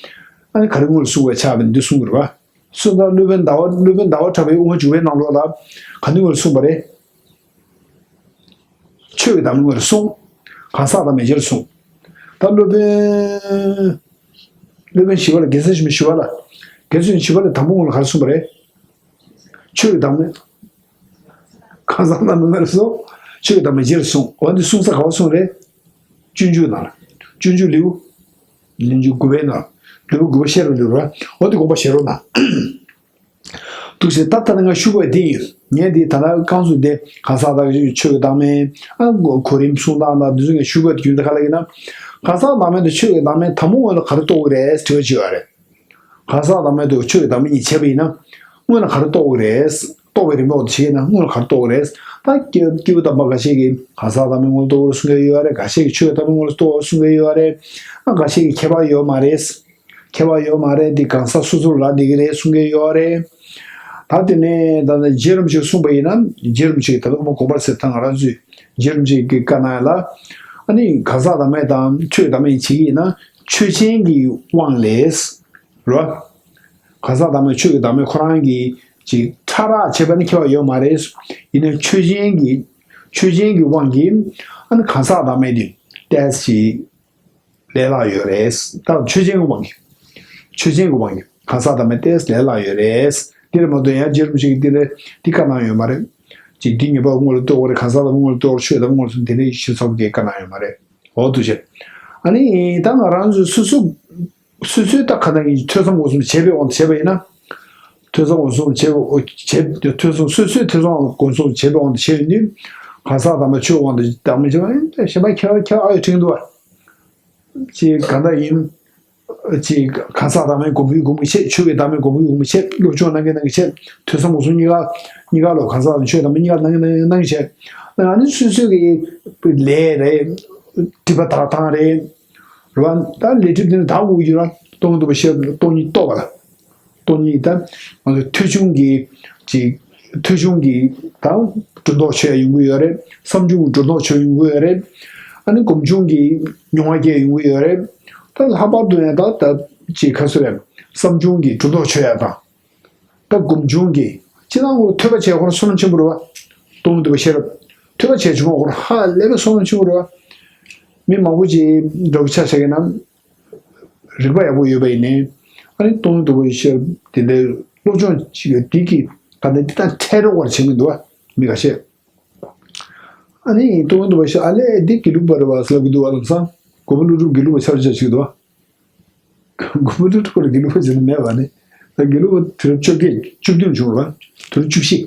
ཨ་ནི་ག་རེ་སྔོན་ལ་གསུངས་པའི་ཆ་བ་འདི་གསུངས་པ་རེད་བ། སོ་ད་སློབ་དཔོན་ཟླ་བ་སློབ་དཔོན་ཟླ་བ་གྲགས་པའི་དབུ་མ་འཇུག་པའི་ནང་ལོགས་ལ་ག་ནི་སྔོན་ལ་གསུངས་པ་རེད། ཆོས་ཀྱི་བདག་མེད་སྔོན་ལ་གསུངས། གང་ཟག་བདག་མེད་རྗེས་ལ་གསུངས། ད་སློབ་དཔོན་སློབ་དཔོན་ཞི་བ་ལྷ། རྒྱལ་སྲས་ཆེན་པོ་ཞི་བ་ལྷ། རྒྱལ་སྲས་ཆེན་པོ་ཞི་བ་ལྷས་དང་པོ་སྔོན་ལ་ག་རེ་གསུངས་པ་རེད། ཆོས་ཀྱི་བདག་མེད། གང་ཟག་བདག་མེད་སྔོན་ལ་གསུངས། ཆོས་ཀྱི་བདག་མེད་རྗེས་ལ་གསུངས། འོ་འདི་གསུང་ས་ག་པར་གསུངས་རེད། སྤྱོད་འཇུག་ནང་ལ། སྤྱོད་འཇུག་ལེའུ། ལེའུ་དགུ་པའི་ནང་། ལེའུ་དགུ་པ་ཤེས་རབ་ལེའུ་རེད། འོ་འདི་དགོངས་པ་བཞེས་རོགས་གནང་། འདུག་སེ་ད་ལྟ་ནི་ང་ཞུ་དགོས་དེ་ཡིན། ངས་འདི་ད་ལྟ་རྐང་ཚུགས་དེ་གང་ཟག་བདག་མེད་ཆོས་ཀྱི་བདག་མེད། ཨ་གོ་རིམ་གསུང་སྟངས་དང་འདི་ཚོ་ངས་ཞུ་དགོས་དེ་རྒྱུ་མཚན་ག་ལ་ཡིན་ན། གང་ཟག་བདག་མེད་དང་ཆོས་ཀྱི་བདག་མེད་དང་པོ་སྔོན་ལ་ག་རེ་རྟོགས་ཀྱི་རེད་དྲི་བ་བྱས་པ་རེད། གང་ཟག་བདག་མེད་དང་ཆོས་ཀྱི་བདག་མེད་གཉིས་བྱས་པ་ཡིན་ན། སྔོན་ལ་ག་རེ་རྟོགས་ཀྱི་རེད། རྟོགས་པའི་རིམ་པ་འོ་དེ་བྱས་ན་སྔོན་ལ་ག་རེ་རྟོགས་ཀྱི་རེད། ད་སྐྱེ་སྐྱེས་བུ་དམ་པ་འགའ་ཤས་ཀྱིས་གང་ཟག་བདག་མེད་སྔོན་ལ་རྟོགས་པར་གསུང་གི་ཡོད་རེད། འགའ་ཤས་ཀྱིས་ཆོས་ཀྱི་བདག་མེད་སྔོན་ལ་རྟོགས་པར་གསུང་གི་ཡོད་རེད། ཨ་འགའ་ཤས་ཀྱིས་ཁྱད་པར་ཡོད་མ་རེད། ཁྱད་པར་ཡོད་མ་རེད། འདི་གང་ཟག་སོ་སོར་ལབ་བསྡད་ཀྱི་རེད་གསུང་གི་ཡོད་རེད། ད་དེ་ནས་ད་ལྟ་རྗེ་རིན་པོ་ཆེས་གསུངས་པ་ཡིན་ན། རྗེ་རིན་པོ་ཆེ་གིས་ད་ལྟ་དབུ་མ་དགོངས་པ་རབ་གསལ་ཐང་ང་རང་ཚོས་རྗེ་རིན་པོ་ཆེ་གི་བཀའ་གནང་ཡ་ལ། ཨ་ནི་གང་ཟག་བདག་མེད་དང་ཆོས་བདག་མེད་བྱེད་ཀྱི་ཡིན་ན་ཆོས་ཅན་གྱི་དབང་ལས། རེད་བ། གང་ཟག་བདག་མེད་ཆོས་ཀྱི་བདག་མེད་ཁོ་རང་གིས་ཅིག་ཕྲ་རགས་བྱས་པ་ནི་ཁྱད་པར་ཡོད་མ་རེད། ཡིན་ན་ཆོས་ཅན་གྱི་ཆོས་ཅན་གྱི་དབང་གིས་ཨ་ནི་གང་ཟག་བདག་མེད་དེ་ཏོག་ཙམ་ཅིག་ལས་སླ་ཡོད་རེད། ད་ཆོས་ཅན་གྱི་དབང་གིས། ཆོས་ཅན་གྱི་དབང་གིས་གང་ཟག་བདག་མེད་ཏོག་ཙམ་ལས་སླ་ཡོད་རེད། འདི་རེད་མ་གཏོགས་ཡང་རྗེ་རིན་པོ་ཆེ་གིས་འདི་རེད་འདི་བཀའ་གནང་ཡོད་མ་རེད། ཅིག་འདི་ངེས་པར་སྔོན་ལ་རྟོགས་དགོས་རེད། གང་ཟག་བདག་མེད་སྔོན་ལ་རྟོགས་དགོས་རེད། ཆོས་བདག་མེད་སྔོན་ལ་རྟོགས་དགོས་རེད། དེ་འདྲའི་ཞིབ་ཚགས་པོ་གིས་བཀའ་གནང་ཡོད་མ་རེད། འོ་འདུག་བྱས། ཨ་ནི་ད་ང་རང་ཚོས་སོ་སོ། སོ་སོའི་ད་ག་ན་ཡིན་ཐོས་བསམ་སྒོམ་གསུམ་བྱས་པའི་དབང་དུ་བྱས་པ་ཡིན་ན། ཐོས་བསམ་སྒོམ་གསུམ་བྱས་པའི་བྱས་ཐོས་བསམ་སོ་སོའི་ཐོས་བསམ་སྒོམ་གསུམ་བྱས་པའི་དབང་དུ་བྱས་ཡོད་ནི། གང་ཟག་བདག་མེད་ཆོས་དབང་དུ་བདག་མེད་བྱས་པ་ཡིན་ད་གཞན་པ་ཁྱད་པར་ཁྱད་པར་ཨ་ཡོད་དྲན་འདུག་བ། ཅིག་གང་ལྟར་ཡིན། ཅིག་གང་ཟག་བདག་མེད་སྒོམ་གྱི་སྒོམ་གྱི་བྱས། ཆོས་ཀྱི་བདག་མེད་སྒོམ་གྱི་སྒོམ་གྱི་བྱས། སློབ་སྦྱོང་གནང་གི་གནང་གི་བྱས། ཐོས་བསམ་སྒོམ་གསུམ་གཉིས་ཀ་གཉིས་ཀ་ལོ་གང་ཟག་དང་ཆོས་བདག་མེད་གཉིས་ཀ་གནང་གི་གནང་གི་གནང་གི་བྱས། ཨ་ནི་སོ་སོ་གི་ལས་རེད། སྒྲིབ་པ་དག་སྟངས་རེད། རེད་བ། ད་ལས་སྒྲིབ་དེ་ནི་དག་དགོས་ཀྱི་རེད། སྟོང་ཉིད་རྟོགས་པ་ལ། སྟོང་ཉིད་ལྟ། སྟོང་ཉིད་ད། ང་ཚོ་ཐོས་བྱུང་གི་ཅིག་ཐོས་བྱུང་གི་ད་སྒྲོ་འདོགས་ཆོད་ཡ་ཡོང་གི་ཡོད་རེད། བསམ་བྱུང་གི་སྒྲོ་འདོགས་ཆོད་ཡོང་གི་ཡོད་རེད། ཨ་ནི་སྒོམ་བྱུང་གི་མྱོང་བ་སྐྱེ་ཡོང་གི་ཡོད་རེད། ད་ལྷག་པར་དུ་ཡང་ད་ད་ཅིག་ག་ཚོད་རེད། བསམ་བྱུང་གི་སྒྲོ་འདོགས་ཆོད་ཡ་དང་། ད་སྒོམ་བྱུང་གི་སྤྱིར་བཏང་ཁོ་ཐོས་པ་བྱས་ཁོ་རང་བསོད་ནམས་ཆེན་པོ་རེད་བ། སྟོང་ཉིད་རྟོགས་པའི་ཤེས་རབ། ཐོས་པ་བྱས་བྱུང་བ་ཁོ་རང་ཧ་ལས་པའི་བསོད་ནམས་ཆེན་པོ་རེད་བ། མི་མང་པོ་ཅིག་འདྲ་པོ་ཆ་བཞག་གི་ན། རིག་པ་ཡག་པོ་ཡོད་པ་ཡིན་ནའི། ཨ་ནི་སྟོང་ཉིད་རྟོགས་པའི་ཤེས་རབ་དེ་འདྲའི་སློབ་སྦྱོང་ཅིག་དེ་གི་ག་ནས་དེ་དང་འཕྲད་རོགས་པར་བྱེད་མི་འདུག་བ། མི་ཁ་ཤས། ཨ་ནི་སྟོང་ཉིད་རྟོགས་པའི་ཤེས་རབ་ཨ་ལས་འདི་དགེ་ལུགས་པ་རེད་བ་ཟེར་ལབ་ཀྱི་འདུག་བ། ལམ་སང་གོ་པ་ཀླུ་སྒྲུབ་དགེ་ལུགས་པ་ཆ་རེ་ཆ་ཞིག་འདུག་བ། གོ་པ་ཀླུ་སྒྲུབ་ཁོ་ལ་དགེ་ལུགས་པ་ཟེར་ནི་མེད་པ་ནི། ད་དགེ་ལུགས་པ་དུས་རབས་བཅོ་བརྒྱད་བཅུ་བདུན་བྱུང་ར། དུས་རབས་བཅུ་བཞི།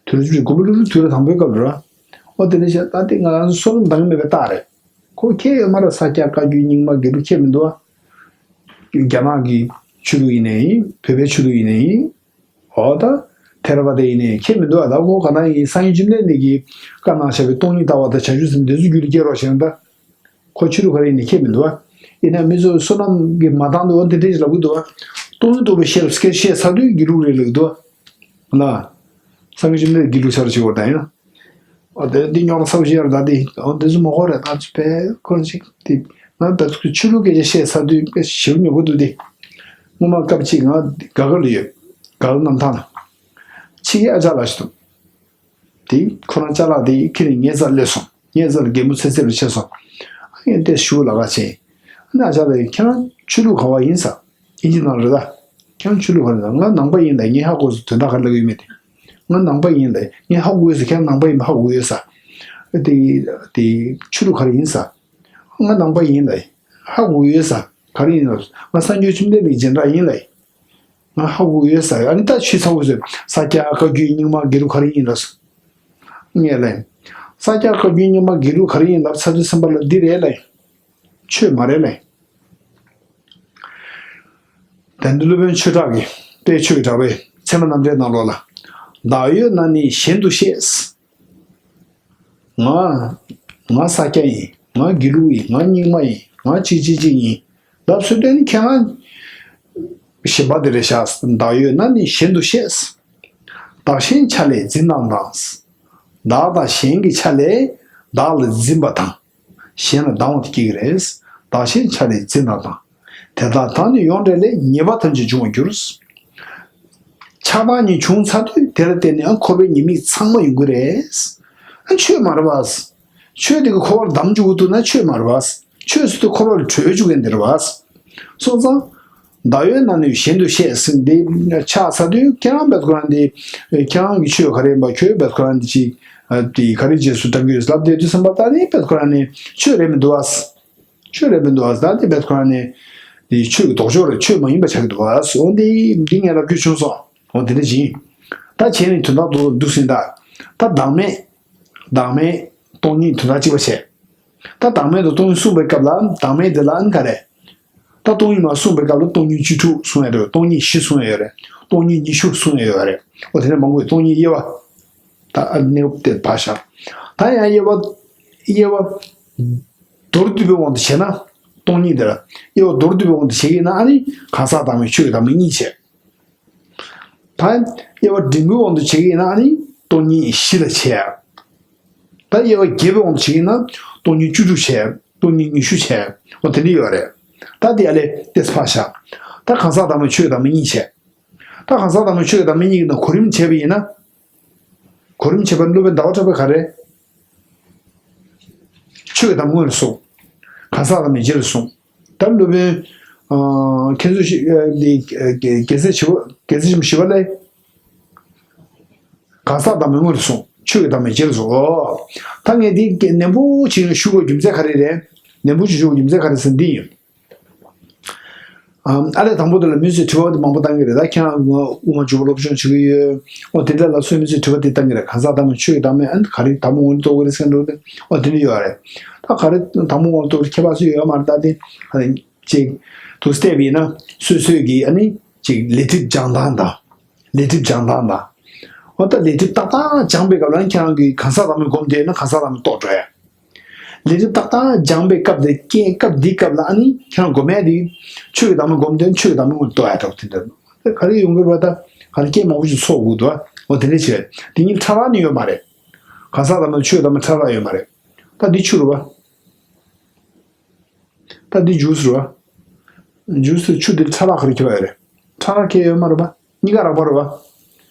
དུས་རབས་བཅུ་བཞི་གོ་པ་ཀླུ་སྒྲུབ་དུས་རབས་དང་པོའི་སྐབས་ར། ཨོ་དེ་འདྲ་བྱས་ད་དེ་ང་རང་ཚོ་བསོད་ནམས་འདང་མེད་པའི་རྟགས་རེད། ཁོ་ཁྱད་ཡོད་མ་རེད། ས་སྐྱ་བཀའ་བརྒྱུད་རྙིང་མ་དགེ་ལུགས་ཁྱད་མི་འདུག་ཨ། རྒྱ་ནག་གི་ཆོས་ལུགས་ཡིན་ནའི་ཡིན། བོད་པའི་ཆོས་ལུགས་ཡིན་ནའི་ཡིན། ཨོ་ད། ཐེ་ར་བ་ཏི་ཡིན་ནའི་ཁྱད་མི་འདུག་ཨ། ད་ཁོ་ག་ན་ཡིན། སངས་རྒྱས་བཅོམ་ལྡན་འདས་ཀྱིས་བཀའ་གནང་བཞག་པའི་སྟོང་ཉིད་ལྟ་བ་དང་བྱང་ཆུབ་སེམས་དེ་ཚོ་རྒྱུད་ལ་སྐྱེ་རོགས་བྱས་ན་ད། ཁོ་ཆོས་ལུགས་ག་རེ་ཡིན་ནའི་ཁྱད་མི་འདུག་ཨ། ཡིན་ན་མི་ཚོ་བསོད་ནམས་ཀྱི་མ་འདང་དུ་འོ་འདི་འདྲ་ཞིག་ལབ་གི་འདུག་ཨ། སྟོང་ཉིད་རྟོགས་པའི་ཤེས་རབ་སྐད་བཤད་ཚར་དུས་དགེ་ལུགས་རེད་ལབ་གི་འདུག་ཨ། ལ། སངས་རྒྱས་བཅོམ་ལྡན་འདས་དགེ་ལུགས་ཆ་རོགས་བྱེད་དགོས་ད་ཡིན་ན། ཨོ་དེ་འདི་རྙོག་དྲ་ཚ་པོ་ཞིག་ཡོད་རེད། ད་འདི་ཨོ་འདི་ཚོ་མ་གོ་རེད། ད་ཚོ་བས་ཁོ་རང་ཅིག་དེ་ང་ད་ཚོ་ཆོས་ལུགས་སྐད་ཆ་བཤད་ཚར་དུས་དཔེ་ཞེ་པོ་ཉོབ་པོ་འདུག་སྟེ། སྔོན་མ་སྐབས་གཅིག་ང་དགའ་དགའ་ལ་ཡོད། དགའ་ལ་གནམ་ཐང་ལ། ཕྱི་རྒྱལ་ཨ་ཅག་ལགས་ཤིག་འདུག་དེ་ཁོ་རང་ཅ་ལག་དེ་ཁྱེར་ནས་ངའི་རྩར་སླེབས་སོང་། ངའི་རྩར་གད་མོ་ཚེ་ཚེ་རུ་ཆེ་སོང་། ཨ་ཡིན་ཏེ་ཞུ་ལ་ཁ་ཆེ། ཨ་ནི་ཨ་ཅག་ལགས་ཁྱེད་རང་ཆོས་ལུགས་ག་བ་ཡིན་ས། ཨིན་ཇི་ནང་རེད་ད། ཁྱེད་རང་ཆོས་ལུགས་ག་རེ་ཡིན་ས། ང་ནང་པ་ཡིན་ལ་ངས་ཧ་གོ་སོང་དོན་དག་ག་རེ་ལབ་ཡོད་མེད་དེ། ང་ནང་པ་ཡིན་ལ་ངས་ཧ་གོ་ཡོད་ས། ཁྱེད་རང་ནང་པ་ཡིན་པ་ཧ་གོ་ཡོད་ས། དེ་དེ་ཆོས་ལུགས་ག་རེ་ཡིན་ས། ང་ནང་པ་ཡིན་ལ་ཧ་གོ་ཡོད་ས། ག་རེ་ཡིན་ལ་ང་སངས་རྒྱས་བཅོམ་ལྡན་འདས་ཀྱི་སྦྱིན་བདག་ཡིན་ལ། ང་ཧ་གོ་ཡོད་ས། ཨ་ནི་ད་ཆོས་ཚ་བོ་ཟེར་ས་སྐྱ་བཀའ་བརྒྱུད་རྙིང་མ་དགེ་ལུགས་ག་རེ་ཡིན་ལ་སོ། ངས་ལན། ས་སྐྱ་བཀའ་བརྒྱུད་རྙིང་མ་དགེ་ལུགས་ག་རེ་ཡིན་ལབ་ཚ་དུས་སེམས་པ་ལ་འདི་རེད་ལ། ཆོས་མ་རེད་ལ། དོན་གྲུབ་སློབ་དཔོན་ཆོས་གྲགས་ཀྱིས་དཔལ་ཆོས་ཀྱི་གྲགས་པའི་ཚད་མ་རྣམ་འགྲེལ་ནང་ལོགས་ལ། བདག་ཡོད་ན་ནི་གཞན་དུ་ཤེས། ང་། ང་ས་སྐྱ་ཡིན། ང་དགེ་ལུགས་ཡིན། ང་རྙིང་མ་ཡིན། ང་གཅིག་གཅིག་གཅིག་ཡིན། ལབ་སུ་བསྟན་ནི་ཁྱེད་རང་གཞན་པ་དེ་རེད་ཤག་བདག་ཡོད་ན་ནི་གཞན་དུ་ཤེས། བདག་གཞན་ཆ་ལས་འཛིན་དང་དང་། བདག་དང་གཞན་གྱི་ཆ་ལས་བདག་ལ་འཛིན་པ་དང་། གཞན་ལ་སྡང་བ་དེ་སྐྱེ་གི་རེད། བདག་གཞན་ཆ་ལས་འཛིན་དང་དང་། དེ་དག་དང་ནི་ཡོངས་འབྲེལ་ལས། ཉེས་པ་ཐམས་ཅད་འབྱུང་བར་འགྱུར། ཆགས་སྡང་གཉིས་བྱུང་ཚར་དུས་དེ་ལ་བརྟེན་ནས་ཨ་འཁོར་བའི་ཉེས་དམིགས་ཚང་མ་ཡོང་གི་རེད། ཨ་ཆོས་མ་རེད་བ། ཆོས་དེ་གི་འཁོར་བར་བསྡམ་བཅུག་གི་འདུག་ན་ཆོས་མ་རེད་བ། ཆོས་ཟེར་དུས་འཁོར་བ་ལ་བྲོས་བཅུག་མཁན་དེ་རེད་བ། སོང་ཙང་། བདག་ཡོད་ན་ནི་གཞན་དུ་བཤད་ཟེར་འདི་ཆགས་ཚར་དུས་ཁྱེད་རང་བེད་ཁོ་རང་འདི། ཁྱེད་རང་གི་ཆོས་ག་རེ་ཡིན་པ་ཁྱོད་བེད་ཁོ་རང་འདི་ཅིག་དེ་ག་རེ་རྗེས་སུ་འབྲང་གི་ཡོད་ལབ་བསྡད་དུས་ཙམ་པ་ད་ནི་བེད་ཁོ་རང་ནི་ཆོས་རེད་མི་འདུག་བ། ཆོས་རེད་མི་འདུག་བ། ད་དེ་བེད་ཁོ་རང་ནི་དེ་ཆོས་ཀྱི་ལྡོག་ཕྱོགས་རེད། ཆོས་མ་ཡིན་པ་ཆགས་ཀྱི་འདུག་བ། འོ་འདི་འདི་ངས་ལབ་རྒྱུ་བྱུང་སོང་། འོ་དེ་འདྲ་ཡིན། ད་བྱས་ནས་དོན་དག་འདུག་འདུག་ཟིན་ད། ད་བདག་མེད། བདག་མེད་སྟོང་ཉིད་དོན་དག་གཅིག་པ་བྱས། ད་བདག་མེད་དང་སྟོང་ཉིད་གསུངས་པའི་སྐབས་ལ་བདག་མེད་དེ་ལ་ཨ་ནི་ག་རེ། ད་སྟོང་ཉིད་མ་གསུངས་པའི་སྐབས་ལ་སྟོང་ཉིད་བཅུ་དྲུག་གསུངས་ཡ་རེད། སྟོང་ཉིད་བཞི་གསུངས་ཡ་ཡོད་རེད། སྟོང་ཉིད་ཉི་ཤུ་གསུངས་ཡ་ཡོད་རེད། འོ་དེ་ནས་མང་པོའི་སྟོང་ཉིད་དབྱེ་བ། ད་ཨ་གནས་བབ་དེ་ཕར་བཞག་ད་ཡང་དབྱེ་བ། དབྱེ་བ། མདོར་བསྡུས་པའི་དབང་དུ་བྱས་ན། སྟོང་ཉིད་དེ་ལ། དབྱེ་བ་མདོར་བསྡུས་པའི་དབང་དུ་བྱེད་ཀྱི་ཡིན་ན་ཨ་ནི་གང་ཟག་བདག་མེད་ཆོས་ཀྱི་བདག་མེད་གཉིས་བྱས། ད་དབྱེ་བ་འབྲིང་པོའི་དབང་དུ་བྱེད་ཀྱི་ཡིན་ན་ཨ་ནི་སྟོང་ཉིད་བཞི་ལ་བྱས། ད་དབྱེ་བ་རྒྱས་པའི་དབང་དུ་བྱེད་ཀྱི་ཡིན་ན་སྟོང་ཉིད་བཅུ་དྲུག་བྱས། སྟོང་ཉིད་ཉི་ཤུ་བྱས། འོ་དེ་འདྲ་ཡོད་རེད། ད་དེ་ཨ་ལས་ཏེས་ཕར་བཞག་ད་གང་ཟག་བདག་མེད་ཆོས་ཀྱི་བདག་མེད་གཉིས་བྱས། ད་གང་ཟག་བདག་མེད་ཆོས་ཀྱི་བདག་མེད་གཉིས་ཀྱི་ནང་གོ་རིམ་བྱས་པ་ཡིན་ན། གོ་རིམ་བྱས་པ་སློབ་དཔོན་ཟླ་བ་གྲགས་པས་ག་རེ། ཆོས་ཀྱི་བདག་མེད་སྔོན་ལ་གསུངས། གང་ཟག་བདག་མེད་རྗེས་ལ་གསུངས། ད་སློབ་དཔོན། ཨ་མཁན་ཟུར་ཞིག་ཨ་འདི་ཨ་རྒྱལ་སྲས་ཆེན་པོ་རྒྱལ་སྲས་ཆེན་པོ་ཞི་བ་ལྷས། གང་ཟག་བདག་མེད་སྔོན་ལ་གསུངས། ཆོས་ཀྱི་བདག་མེད་རྗེས་ལ་གསུངས། ཨོ། ད་ངས་འདི་ནན་པོ་ཅིག་ཞུ་དགོས་རྒྱུ་མཚན་ག་རེ་རེད། ནན་པོ་ཅིག་ཞུ་དགོས་རྒྱུ་མཚན་ག་རེ་ཟེར་འདི་ཡིན། ཨ་ཨ་ལས་དང་པོ་དེ་ལ་མི་ཚོས་དྲི་བ་དེ་མང་པོ་བཏང་གི་རེད། ད་ཁྱེད་རང་དབུ་མ་འཇུག་པ་སློབ་སྦྱོང་བྱེད་ཀྱི་ཡོད། ཨོ་དེ་འདྲ་ལ་སོགས་མི་ཚོས་དྲི་བ་དེ་བཏང་གི་རེད། གང་ཟག་བདག་མེད་ཆོས་ཀྱི་བདག་མེད་ཨ་ནི་ག་རེ་དང་པོ་ངོས་ནས་རྟོགས་ཀྱི་རེད་ཟེར་འགྲོ་དེ་ཨོ་དེ་འདྲ་ཡོད་རེད། ད་ག་རེ་དང་པོ་ངོས་ནས་རྟོགས་ཀྱི་ཁྱད་པར་སུ་ཡོད་མ་རེད། ད་དེ་ཨ་ནི་ཅིག་དུ་བལྟས་པ་ཡིན་ན་སོ་སོས་ཀྱི་ཨ་ནི་ཅིག་ལས་སྒྲིབ་སྦྱང་སྟངས་དང་། ལས་སྒྲིབ་སྦྱང་སྟངས་དང་། ཨོ་ད་ལས་སྒྲིབ་ཏག་ཏག་སྦྱངས་པའི་སྐབས་ལ་ཁྱེད་རང་གིས་གང་ཟག་བདག་མེད་སྒོམ་བསྡད་ན་གང་ཟག་བདག་མེད་རྟོགས་འགྲོ་ཡ། ལས་སྒྲིབ་ཏག་ཏག་སྦྱངས་པའི་སྐབས་དེ་རྐྱེན་སྐབས་འདིའི་སྐབས་ལ་ཨ་ནི་ཁྱེད་རང་སྒོམ་ཡ་དེ་ཆོས་ཀྱི་བདག་མེད་སྒོམ་དེ་ཆོས་ཀྱི་བདག་མེད་ངོས་རྟོགས་ཡ་འདྲ་བོ་དེ་འདྲ་ག་རེ་ཡོང་གི་རེད་པ། ད་ག་རེ་རྐྱེན་མང་པོ་ཞིག་ཚོགས་དགོས་འདུག་ཨ། འོ་དེ་འདྲ་བྱས་དེ་གཉིས་ཕྲ་རགས་ནི་ཡོད་མ་རེད། གང་ཟག་བདག་མེད་ཆོས་ཀྱི་བདག་མེད་ཕྲ་རགས་ཡོད་མ་རེད། ད་འདི་ཆུ་རེད་པ། ད་འདི་ཇུས་རེད་པ། ཇུས་ཆུ་འདི་ཕྲ་རགས་ག་རེ་ཁྱེར་བ་ཡོད་རེད། ཕྲ་རགས་ཁྱེར་ཡོད་མ་རེད་པ། གཉིས་ཀ་རགས་པ་རེད་པ།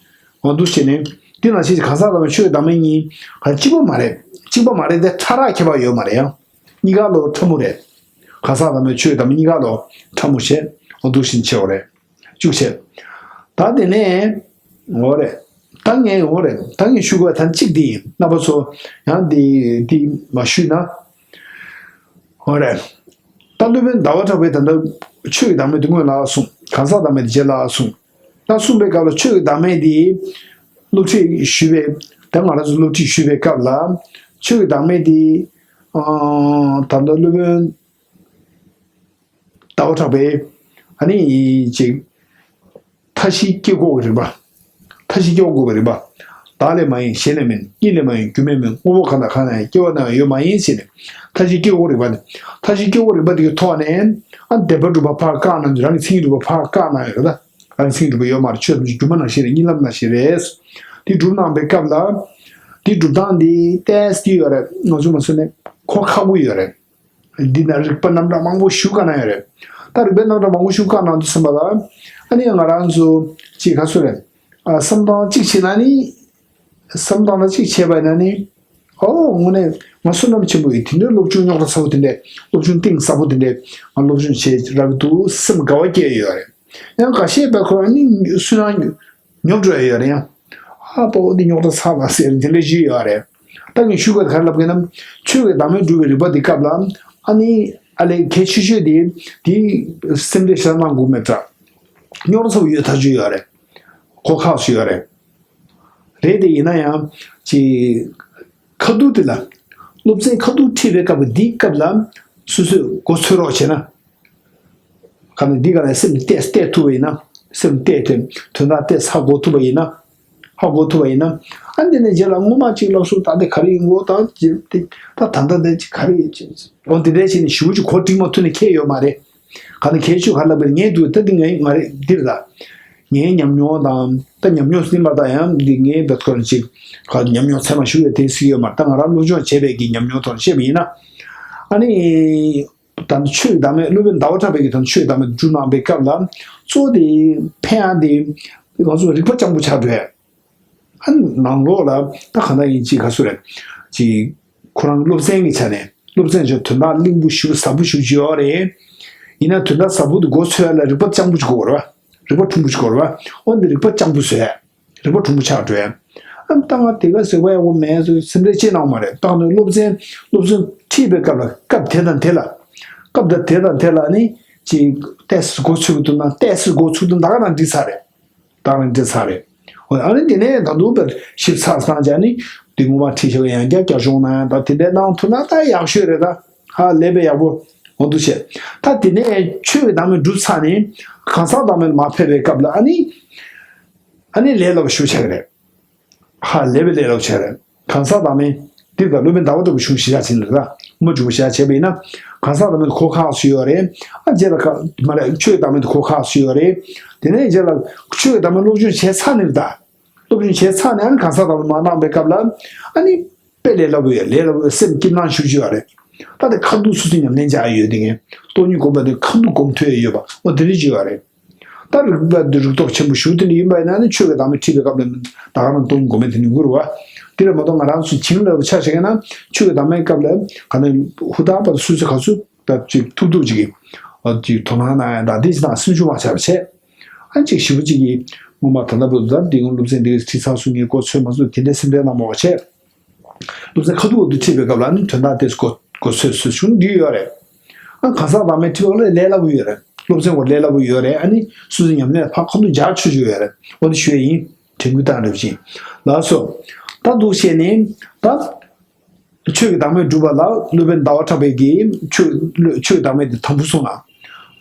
འོ་འདུག་བྱས་ནས། འདི་ནང་བཞིན་གང་ཟག་བདག་མེད་ཆོས་ཀྱི་བདག་མེད་གཉིས། ག་རེ་གཅིག་པ་མ་རེད། གཅིག་པ་མ་རེད་དེ་ཕྲ་རགས་ཁྱད་པར་ཡོད་མ་རེད་ཡང་། གཉིས་ཀ་ལོ་ཕྲ་མོ་རེད། གང་ཟག་བདག་མེད་ཆོས་ཀྱི་བདག་མེད་གཉིས་ཀ་ལོ་ཕྲ་མོ་བྱས། འོ་འདུག་བཞིན་བྱས་པ་རེད། བཅུག་བྱས། ད་དེ་ནས། འོ་རེད། ད་ངས་འོ་རེད། ད་ངས་ཞུ་དགོས་ད་གཅིག་འདི་ཡིན། རྣམ་པ་ཚོ་ཡང་འདི་འདི་མ་ཞུས་ན། འོ་རེད། ད་སློབ་དཔོན་ཟླ་བ་གྲགས་པས་ད་ལྟ་ཆོས་ཀྱི་བདག་མེད་དེ་སྔོན་ལ་གསུངས། གང་ཟག་བདག་མེད་དེ་རྗེས་ལ་གསུངས། ད་གསུངས་པའི་སྐབས་ལ་ཆོས་ཀྱི་བདག་མེད་དེ་སློབ་ཁྲིད་ཞུས་པའི་ད་ང་རང་ཚོ་སློབ་ཁྲིད་ཞུས་པའི་སྐབས་ལ་ཆོས་ཀྱི་བདག་མེད་དེ་ཨ་ད་ལྟ་སློབ་དཔོན་ཟླ་བ་གྲགས་པས་ཨ་ནི་ཅིག་མཐའ་བཞིའི་སྐྱེ་འགོག་གི་རིམ་པ། མཐའ་བཞི་སྐྱེ་བ་འགོག་པའི་རིམ་པ། བདག་ལས་མ་ཡིན་གཞན་ལས་མིན། གཉིས་ལས་མ་ཡིན་རྒྱུ་མེད་མིན། དངོས་པོ་གང་དང་གང་ན་ཡང་སྐྱེ་བ་རྣམས་ཡོད་མ་ཡིན་ཟེར་ནས་མཐའ་བཞི་སྐྱེ་འགོག་རིམ་པ་ནི། མཐའ་བཞི་སྐྱེ་འགོག་རིམ་པ་དེ་གི་ཐོག་ནས་ཨ་བདེན་པ་གྲུབ་པ་ཕར་བཀག་ན་རང་གི་མཚན་ཉིད་གྲུབ་པ་ཕར་བཀག་ན་ཡོད་རེད། ད་རང་གི་མཚན་ཉིད་གྲུབ་པ་ཡོད་མ་རེད། ཆོས་ཐམས་ཅད་སྒྱུ་མ་ནང་བཞིན་རེད། གཉིད་ལམ་ནང་བཞིན་རེད། དེ་སྒྲུབ་གནང་བའི་སྐབས་ལ་དེ་སྒྲུབ་སྟངས་དེ་ཏོག་ཙམ་ཡོད་རེད། ང་ཚོ་མ་སུ་ནས་གོ་ཁག་པོ་ཡོད་རེད། འདི་ན་རིགས་པ་རྣམ་གྲངས་མང་པོ་ཞིག་བཀའ་གནང་ཡོད་རེད། ད་རིགས་པའི་རྣམ་གྲངས་མང་པོ་ཞིག་བཀའ་གནང་དུས་ཙམ་པ་ལ། ཨ་ནི་ང་རང་ཚོ་ཅིག་ག་ཚོད་རེད། ཨ་བསམ་སྟངས་གཅིག་བྱས་ན་ནི། བསམ་སྟངས་ལ་གཅིག་བྱས་པ་ཡིན་ན་ནི། ཨོ་དངོས་གནས་ང་བསོད་ནམས་ཆེན་པོ་ཡིན། དེ་འདྲའི་སློབ་སྦྱོང་རྙོག་དྲ་ཚ་པོ་དེ་འདྲས། སློབ་སྦྱོང་གཏིང་ཟབ་པོ་དེ་འདྲས་ང་སློབ་སྦྱོང་བྱེད་རག་གི་འདུག་སེམས་དགའ་བ་སྐྱེ་ཡོད་རེད། ཡང་འགའ་ཤས་པ་ཁོ་ཨ་ནི་སུན་སྣང་ཉོབ་འགྲོ་ཡ་ཡོད་རེད་ཡང་། ཨ་ཕོ་འདི་རྙོག་དྲ་ཚ་བ་ཟེར་དེ་འདྲ་ཞིག་ཡོད་རེད། ད་ངས་ཞུ་དགོས་ག་རེ་ལབ་དགོས་ན། ཆོས་ཀྱི་བདག་མེད་སྒྲུབ་པའི་རིམ་པ་འདི་སྐབས་ལ་ཨ་ནི་ཨ་ལས་གལ་ཆེ་ཤོས་དེ་དེ་སེམས་ཁྲལ་ཞེ་དྲག་གནང་དགོས་མེད་འདྲ། རྙོག་དྲ་ཚ་བོ་ཡོད་ཐག་ཆོད་ཡོད་རེད། གོ་ཁག་ཞིག་ཡོད་རེད། རེད་དེ་ཡིན་ན་ཡང་ཅིག་ཁ་ཐུག་དེ་ལ་སློབ་ཚན་ཁ་ཐུག་ཁྲིད་པའི་སྐབས་འདིའི་སྐབས་ལ་སོ་སོས་མགོ་ཚོད་རོགས་བྱས་ན། ག་ནས་འདི་ག་ནས་སེམས་གཏད་གཏད་ཐུབ་པ་ཡིན་ན། སེམས་གཏད་དེ་དོན་དག་གཏད་ཧ་གོ་ཐུབ་པ་ཡིན་ན། ཧ་གོ་ཐུབ་པ་ཡིན་ན། ཨ་འདི་ནས་རྗེས་ལ་སྔོན་མ་གཅིག་སློབ་གསོ་ད་འདི་ག་རེ་ཡིན་གོ་ད་ད་ད་ད་འདི་གཅིག་ག་རེ་ཡིན་ཅིག་འོ་འདི་འདྲ་བྱས་ནས་ཞུ་ཅིག་གོ་ཀྲིག་མ་ཐུབ་ནས་ཁྱེད་ཡོད་མ་རེད། ག་ནས་ཁྱེད་ཆུ་ག་ལ་བེར་ངས་འདུག་ད་འདི་ངའི་ང་རེད་འདིར་ད། ངའི་ཉམས་མྱོང་དང་ད་ཉམས་མྱོང་ཟིན་པ་ད་ཡང་འདི་ངའི་བེད་ཁོ་རང་ཅིག་ག་ཉམས་མྱོང་ཚད་མ་ཞུ་ཡོད་དེ་སྲིད་ཡོད་མ་ད་ང་རང་སློབ་སྦྱོང་བྱས་པའི་གི་ཉམས་མྱོང་ཐོག་ནས་བཤད་པ་ཡིན་ན། ཨ་ནི། ད་ནི་ཆོས་ཀྱི་བདག་མེད་སློབ་དཔོན་ཟླ་བ་གྲགས་པའི་གི་ད་ནི་ཆོས་ཀྱི་བདག་མེད་སྒྲུབ་གནང་པའི་སྐབས་ལ། གཙོ་བོ་དེ་ཕན་ཡང་དེ་ང་ཚོ་རིག་པ་སྤྱང་པོ་ཆགས་འགྲོ་ཡ། ཨ་ནི་ནང་ལོགས་ལ་ད་གང་ལྟར་ཡིན་གཅིག་ག་ཚོད་རེད། གཅིག་ཁོ་རང་སློབ་ཚན་གྱི་ཆ་ནས་སློབ་ཚན་ཆ་དོན་དག་བརླིང་པོ་ཞིག་ཟབ་པོ་ཞིག་ཅིག་ཡོད་རེད། ཡིན་ན་དོན་དག་ཟབ་པོ་དེ་མགོ་ཚོས་ཡ་ལ་རིག་པ་སྤྱང་པོ་ཅིག་དགོས་རེད་བ། རིག་པ་གྲུང་པོ་ཅིག་དགོས་རེད་བ། འོ་འདི་རིག་པ་སྤྱང་པོ་བཟོས་ཡ། རིག་པ་གྲུང་པོ་ཆགས་འགྲོ་ཡ། ཨ་ནི་ད་ང་དེ་ག་ཟེར་བ་ཡག་པོ་མེད་ཟེར་སེམས་ཁྲལ་ཅི་གནང་མ་རེད། ད་ནི་སློབ་ཚན་སློབ་ཚན་ཁྲིད་པའི་སྐབས་ལ་སྐབས་དེ་དང་དེ་ལ། སྐབས་དེ་དང་དེ་ལ་ནི་ཅིག་ཏོག་ཙམ་མགོ་ཚོས་ཀྱི་འདུག་ན་ཏོག་ཙམ་མགོ་ཚོས་ཀྱི་འདུག་ད་ག་ནང་འགྲིག་ཚར་རེད། ད་ག་ནང་འགྲིག་ཚར་རེད། འོ་ཨ་ནི་དེ་ནས་ད་དུང་བར་ཞིབ་ཚགས་སང་ཅག་ནི་འདི་ངོ་མ་ཁྲིད་བྱ་བའི་ཡང་བསྐྱར་བསྐྱར་སྦྱོང་གནང་ཡ་ད་དེ་འདྲའི་གནང་ཐུབ་ན་ད་ཡག་ཤོས་རེད་ད། ཧ་ལས་པའི་ཡག་པོ་འོ་འདུག་བྱས། ད་དེ་ནས་ཆོས་ཀྱི་བདག་མེད་སྒྲུབ་ཚར་ནས་གང་ཟག་བདག་མེད་ལ་མར་ཕེབས་པའི་སྐབས་ལ་ཨ་ནི། ཨ་ནི་ལས་སླ་པོ་ཞེ་པོ་ཆགས་ཀྱི་རེད། ཧ་ལས་པའི་ལས་སླ་པོ་ཆགས་རེད། གང་ཟག་བདག་མེད་འདི་ག་སློབ་དཔོན་ཟླ་བ་གྲགས་པའི་གཞུང་གཞི་བཞག་ཕྱིན་ལ་ར་མ་འཇུག་པ་བཞག་བྱས་པ་ཡིན་ན། གང་ཟག་བདག་མེད་གོ་ཁག་སུ་ཡོད་རེད། ཨ་རྗེས་ལ་ཁ་མ་རེད་ཆོས་བདག་མེད་གོ་ཁག་སུ་ཡོད་རེད། དེ་ནས་རྗེས་ལ་ཆོས་བདག་མེད་སློབ་སྦྱོང་བྱས་ཚར་ནས་ད། སློབ་སྦྱོང་བྱས་ཚར་ནས་ཨ་ནི་གང་ཟག་བདག་མེད་མ་གནང་པའི་སྐབས་ལ་ཨ་ནི་དཔེ་ལས་སླ་པོ་ཡོད་ལས་སླ་པོ་ཡོད་སེམས་སྐྱིད་སྣང་ཞུ་བྱེད་ཡོད་རེད། ད་དེ་ཁ་ཐུག་སོ་སོའི་ཉམས་ལེན་བྱ་ཡ་ཡོད་དེ་ངས་སྟོང་ཉིད་སྒོམ་པ་དེ་ཁ་ཐུག་སྒོམ་ཐུབ་ཡ་ཡོད་པ་འོ་དེ་འདྲ་བྱེད་ཡོད་རེད། ད་རིག་པ་འདི་རིག་སྟོབས་ཆེན་པོ་ཞུ་དེ་འདྲ་ཡིན་པ་ཡིན་ན་ནི་ཆོས་ཀྱི་བདག་མེད་ཁྲིད་པའི་སྐབས་ལ་ད་ག་རང་སྟོང་ཉིད་སྒོམ་མེད་དེ་ནི་འགུར་བ། དེ་ལ་མ་གཏོགས་ང་རང་ཚོ་བྱིངས་ལ་ཆ་བཞག་ན་ཆོས་ཀྱི་བདག་མེད་སྐབས་ལ་ག་ནས་ཧུར་ཐག་པར་སོ་སོ་ག་ཚོད་ད་ཅིག་ཐུབ་ཐུབ་ཅིག་གིས་ཨ་ཅིག་དོ་སྣང་གནང་ཡ་ད་འདི་ཅི་དང་སེམས་ཤུགས་མ་ཆག་པ་བྱས། ཨ་ཅིག་ཞིབ་པོ་ཅིག་གིས་སྔོན་མ་ད་ལྟ་བུ་ད་འདི་སྔོན་སློབ་ཚན་འདི་ཁྲིད་ཚར་སོང་ངས་གོ་ཚོད་མ་ཚོད་དེ་འདྲའི་སེམས་ཁྲལ་གནང་མ་བ་བྱས། སློབ་ཚན་ཁ་ཐུག་ཁ་ཐུག་ཁྲིད་པའི་སྐབས་ལ་ནི་དོན་དག་དེ་གོ་གོ་ཚོད་ཚོད་བྱུང་འདི་ཡོད་རེད། ཨ་གང་ཟག་བདག་མེད་ཁྲིད་པ་ལ་ལས་སླ་པོ་ཡོད་རེད། སློབ་ཚན་སྐོར་ལས་སླ་པོ་ཡོད་རེད། ཨ་ནི་སོ་སོའི་ཉམས་ལེན་ཕར་ཁ་ཐུག་འཇགས་ཆོག་ཆོག་ཡོད་རེད། འོ་འདི་ཞུ་ཡ་ཡིན། དྲན་སྐུལ་བཏང་རེ་བཞིན། ལགས་སོ། ད་འདུག་བྱས་ནས་ད། ཆོས་ཀྱི་བདག་མེད་སྒྲུབ་པ་ལ་སློབ་དཔོན་ཟླ་བ་གྲགས་པའི་གིས་ཆོས་ཆོས་བདག་མེད་དེ་དང་པོ་གསུངས་ན།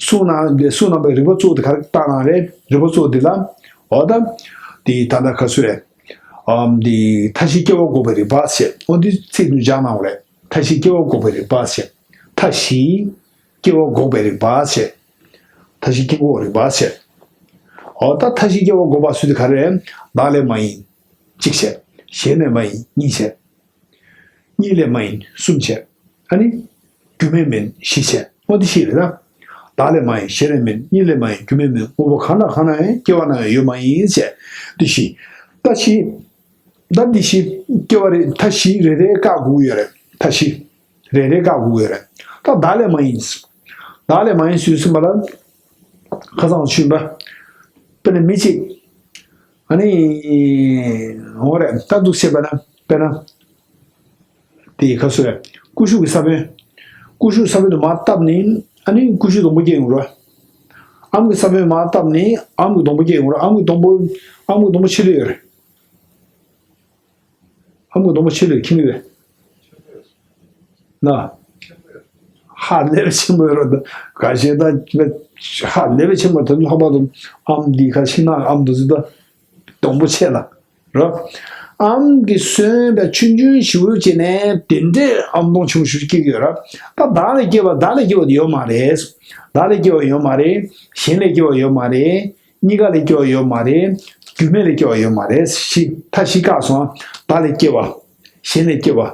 གསུངས་ན་དེ་གསུངས་གནང་པའི་རིགས་པ་གཙོ་བོ་དེ་ག་རེ་བཏང་གནང་རེད། རིགས་པ་གཙོ་བོ་དེ་ལ། འོ་ད། དེ་ད་ལྟ་ག་ཚོད་རེད། ཨམ་དེ་མཐའ་བཞིའི་སྐྱེ་བ་འགོག་པའི་རིགས་པ་ཞེས་འོ་འདི་ཚིག་ཏུ་སྦྱར་གནང་བ་རེད། མཐའ་བཞིའི་སྐྱེ་བ་འགོག་པའི་རིགས་པ་ཞེས། མཐའ་བཞིའི་སྐྱེ་བ་འགོག་པའི་རིགས་པ་ཞེས། མཐའ་བཞིའི་སྐྱེ་འགོག་རིགས་པ་ཞེས། འོ་ད་མཐའ་བཞིའི་སྐྱེ་བ་འགོག་པ་ཟེར་དུས་ག་རེ་རེད། བདག་ལས་མ་ཡིན། གཅིག་བྱས། གཞན་ལས་མ་ཡིན་གཉིས་བྱས། གཉིས་ལས་མ་ཡིན་གསུམ་བྱས། ཨ་ནི། རྒྱུ་མེད་མིན་བཞི་བྱས། འོ་འདི་བཞི་རེད་ད། བདག་ལས་མ་ཡིན་གཞན་ལས་མིན་གཉིས་ལས་མ་ཡིན་རྒྱུ་མེད་མིན་དངོས་པོ་གང་དང་གང་ན་ཡང་སྐྱེ་བ་ན་ཡང་ཡོད་མ་ཡིན་བྱས། འདི་བཞི། ད་བཞི། ད་འདི་བཞི། སྐྱེ་བ་རེ་མཐའ་བཞི་རེ་རེ་བཀག་དགོས་ཀྱི་ཡོད་རེད། མཐའ་བཞི། རེ་རེ་བཀག་དགོས་ཀྱི་ཡོད་རེད། ད་བདག་ལས་མ་ཡིན། བདག་ལས་མ་ཡིན་ཟེར་ཟིན་པ་ལ། ཁ་སང་ཞུས་པ། དཔེར་ན་མི་གཅིག་ཨ་ནི། འོ་རེད་ད་འདུག་བཤད་པ་ན་དཔེར་ན། དེ་ཡི་ཁ་སུ་རེད། ཀུ་ཤུ་གི་ས་བོན། ཀུ་ཤུ་ས་བོན་དུ་མར་བཏབ་ནས་ཨ་ནི་ཀུ་ཤུ་སྡོང་པོ་སྐྱེ་ཡོང་རོ། ཨམ་གི་ས་བོན་མར་བཏབ་ནས་ཨམ་གི་སྡོང་པོ་སྐྱེ་ཡོང་རོ། ཨམ་གི་སྡོང་པོ། ཨམ་གི་སྡོང་པོ་ཕྱི་ལོགས་ཡོད་རེད། ཨམ་གི་སྡོང་པོ་ཕྱི་ལོགས་ཁྱིམ་ཡོད་རེད། ན། ཧ་ལས་པའི་ཆེན་པོ་ཡོད་རེད། ག་ཤེད་ད་ཧ་ལས་པའི་ཆེན་པོ་དེ་ལྷག་པར་དུ་ཨམ་འདི་ཁ་ཤི་ན་ཨམ་འདུ་ཟི་ད་སྡོང་པོ་ཆེ་ལ། རོ། ཨམ་གྱིས་སོན་པའི་ཆུང་ཆུང་ཞིག་བྱས་ནས་དེ་འདྲའི་ཨམ་སྡོང་ཆུང་ཞིག་སྐྱེ་གི་ཡོད་ར། ད་བདག་ལས་སྐྱེ་བ་བདག་ལས་སྐྱེ་བ་དེ་ཡོད་མ་རེད། བདག་ལས་སྐྱེ་བ་ཡོད་མ་རེད། གཞན་ལས་སྐྱེ་བ་ཡོད་མ་རེད། གཉིས་ཀ་ལས་སྐྱེ་བ་ཡོད་མ་རེད། རྒྱུ་མེད་ལས་སྐྱེ་བ་ཡོད་མ་རེད། ཞིག་མཐའ་བཞི་བཀག་སོང་། བདག་ལས་སྐྱེ་བ། གཞན་ལས་སྐྱེ་བ།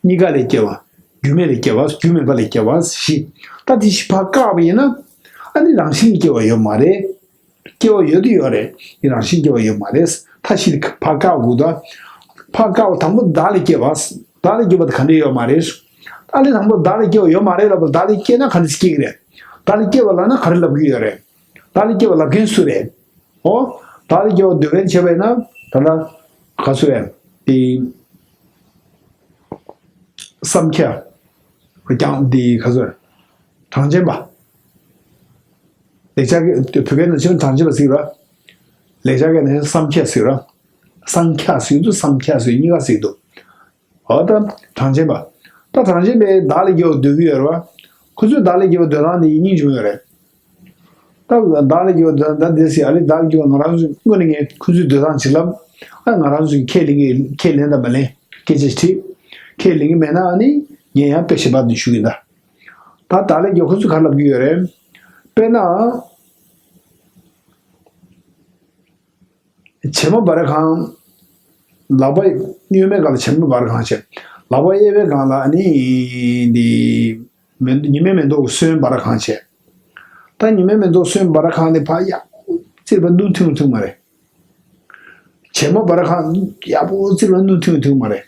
གཉིས་ཀ་ལས་སྐྱེ་བ། རྒྱུ་མེད་ལས་སྐྱེ་བ། རྒྱུ་མེད་པ་ལས་སྐྱེ་བ་ཞིག་ད་དེ་བཞི་ཕར་བཀག་པ་ཡིན་ན། ཨ་ནི་རང་བཞིན་གྱིས་སྐྱེ་བ་ཡོད་མ་རེད། སྐྱེ་བ་ཡོད་དུ་ཡོད་རེད། ཡིན་རང་བཞིན་སྐྱེ་བ་ཡོད་མ་རེད། མཐའ་བཞི་ཕར་བཀག་དགོས་ད། ཕར་བཀག་པ་དང་པོ་བདག་ལས་སྐྱེ་བ། བདག་ལས་སྐྱེ་བ་དེ་ག་འདྲ་ཡོད་མ་རེད། ཨ་ནི་དང་པོ་བདག་ལས་སྐྱེ་བ་ཡོད་མ་རེད་ལབ་པ་བདག་ལས་སྐྱེ་ན་ག་འདྲ་སྐྱེ་གི་རེད། བདག་ལས་སྐྱེ་བ་ལབ་ན་ག་རེ་ལབ་གི་ཡོད་རེད། བདག་ལས་སྐྱེ་བ་ལབ་མཁན་སུ་རེད། ཨོ། བདག་ལས་སྐྱེ་བ་འདོད་མཁན་བྱས་པ་ཡིན་ན་ད་ལྟ་ག་སུ་རེད། དེ། བསམ་ཁྱ། རྐྱང་འདི་ག་ཚོད། གྲངས་ཅན་པ། ལེགས་སྦྱར་གྱི་བོད་སྐད་ནང་བྱས་ན་གྲངས་ཅན་པ་ཟེར་གྱི་རེད། ལེགས་སྦྱར་གྱི་ནང་བྱས་ན་བསམ་ཁྱ་ཟེར་གྱི་རེད། བསམ་ཁྱ་ཟེར་གྱི་འདུག་བསམ་ཁྱ་ཟེར་གཉིས་ཀ་ཟེར་གྱི་འདུག་འོ་ད་གྲངས་ཅན་པ། ད་གྲངས་ཅན་པས་བདག་ལས་སྐྱེ་བ་འདོད་ཀྱི་ཡོད་རེད་བ། ཁོ་ཚོས་བདག་ལས་སྐྱེ་བ་འདོད་སྟངས་འདི་ཡིན་སྙིང་བྱུང་ཡོད་རེད། ད་བདག་ལས་སྐྱེ་བ་འདོད་སྟངས་ད་འདི་ཟེར་ཨ་ལས་བདག་ལས་སྐྱེ་བ་ང་རང་ཚོ་དངོས་གནས་ངས་ཁོ་ཚོས་འདོད་སྟངས་བྱེད་ལབ། ཨ་ང་རང་ཚོས་ཁས་ལེན་གྱི་ཁས་ལེན་དང་མ་ལེན་སྐད་ཆ་དྲིས། ཁས་ལེན་གྱི་མེད་ན་ཨ་ནི་ངས་ཡང་དཔེ་གཞན་པ་འདི་ཞུ་གི་ཡིན་ད། ད་བདག་ལས་སྐྱེ་བ་ཁོ་ཚོས་ག་རེ་ལབ་ཀྱི་ཡོད་རེད། དཔེར་ན། བྱེ་མ་འབར་གང་། ལག་པ་གཡོན་མའི་སྒང་ལ་བྱེ་མ་འབར་གང་བྱས། ལག་པ་གཡས་པའི་སྒང་ལ་ནི་འདི། མེ་ཉི་མའི་མེ་ཏོག་གི་སོན་འབར་གང་བྱས། ད་ཉི་མའི་མེ་ཏོག་སོན་འབར་གང་དེ་ཕར་ཡག་པོ་བཙིར་བ་སྣུམ་ཐོན་ཐོན་མ་རེད། བྱེ་མ་འབར་གང་ཡག་པོ་བཙིར་བ་སྣུམ་ཐོན་ཐོན་མ་རེད།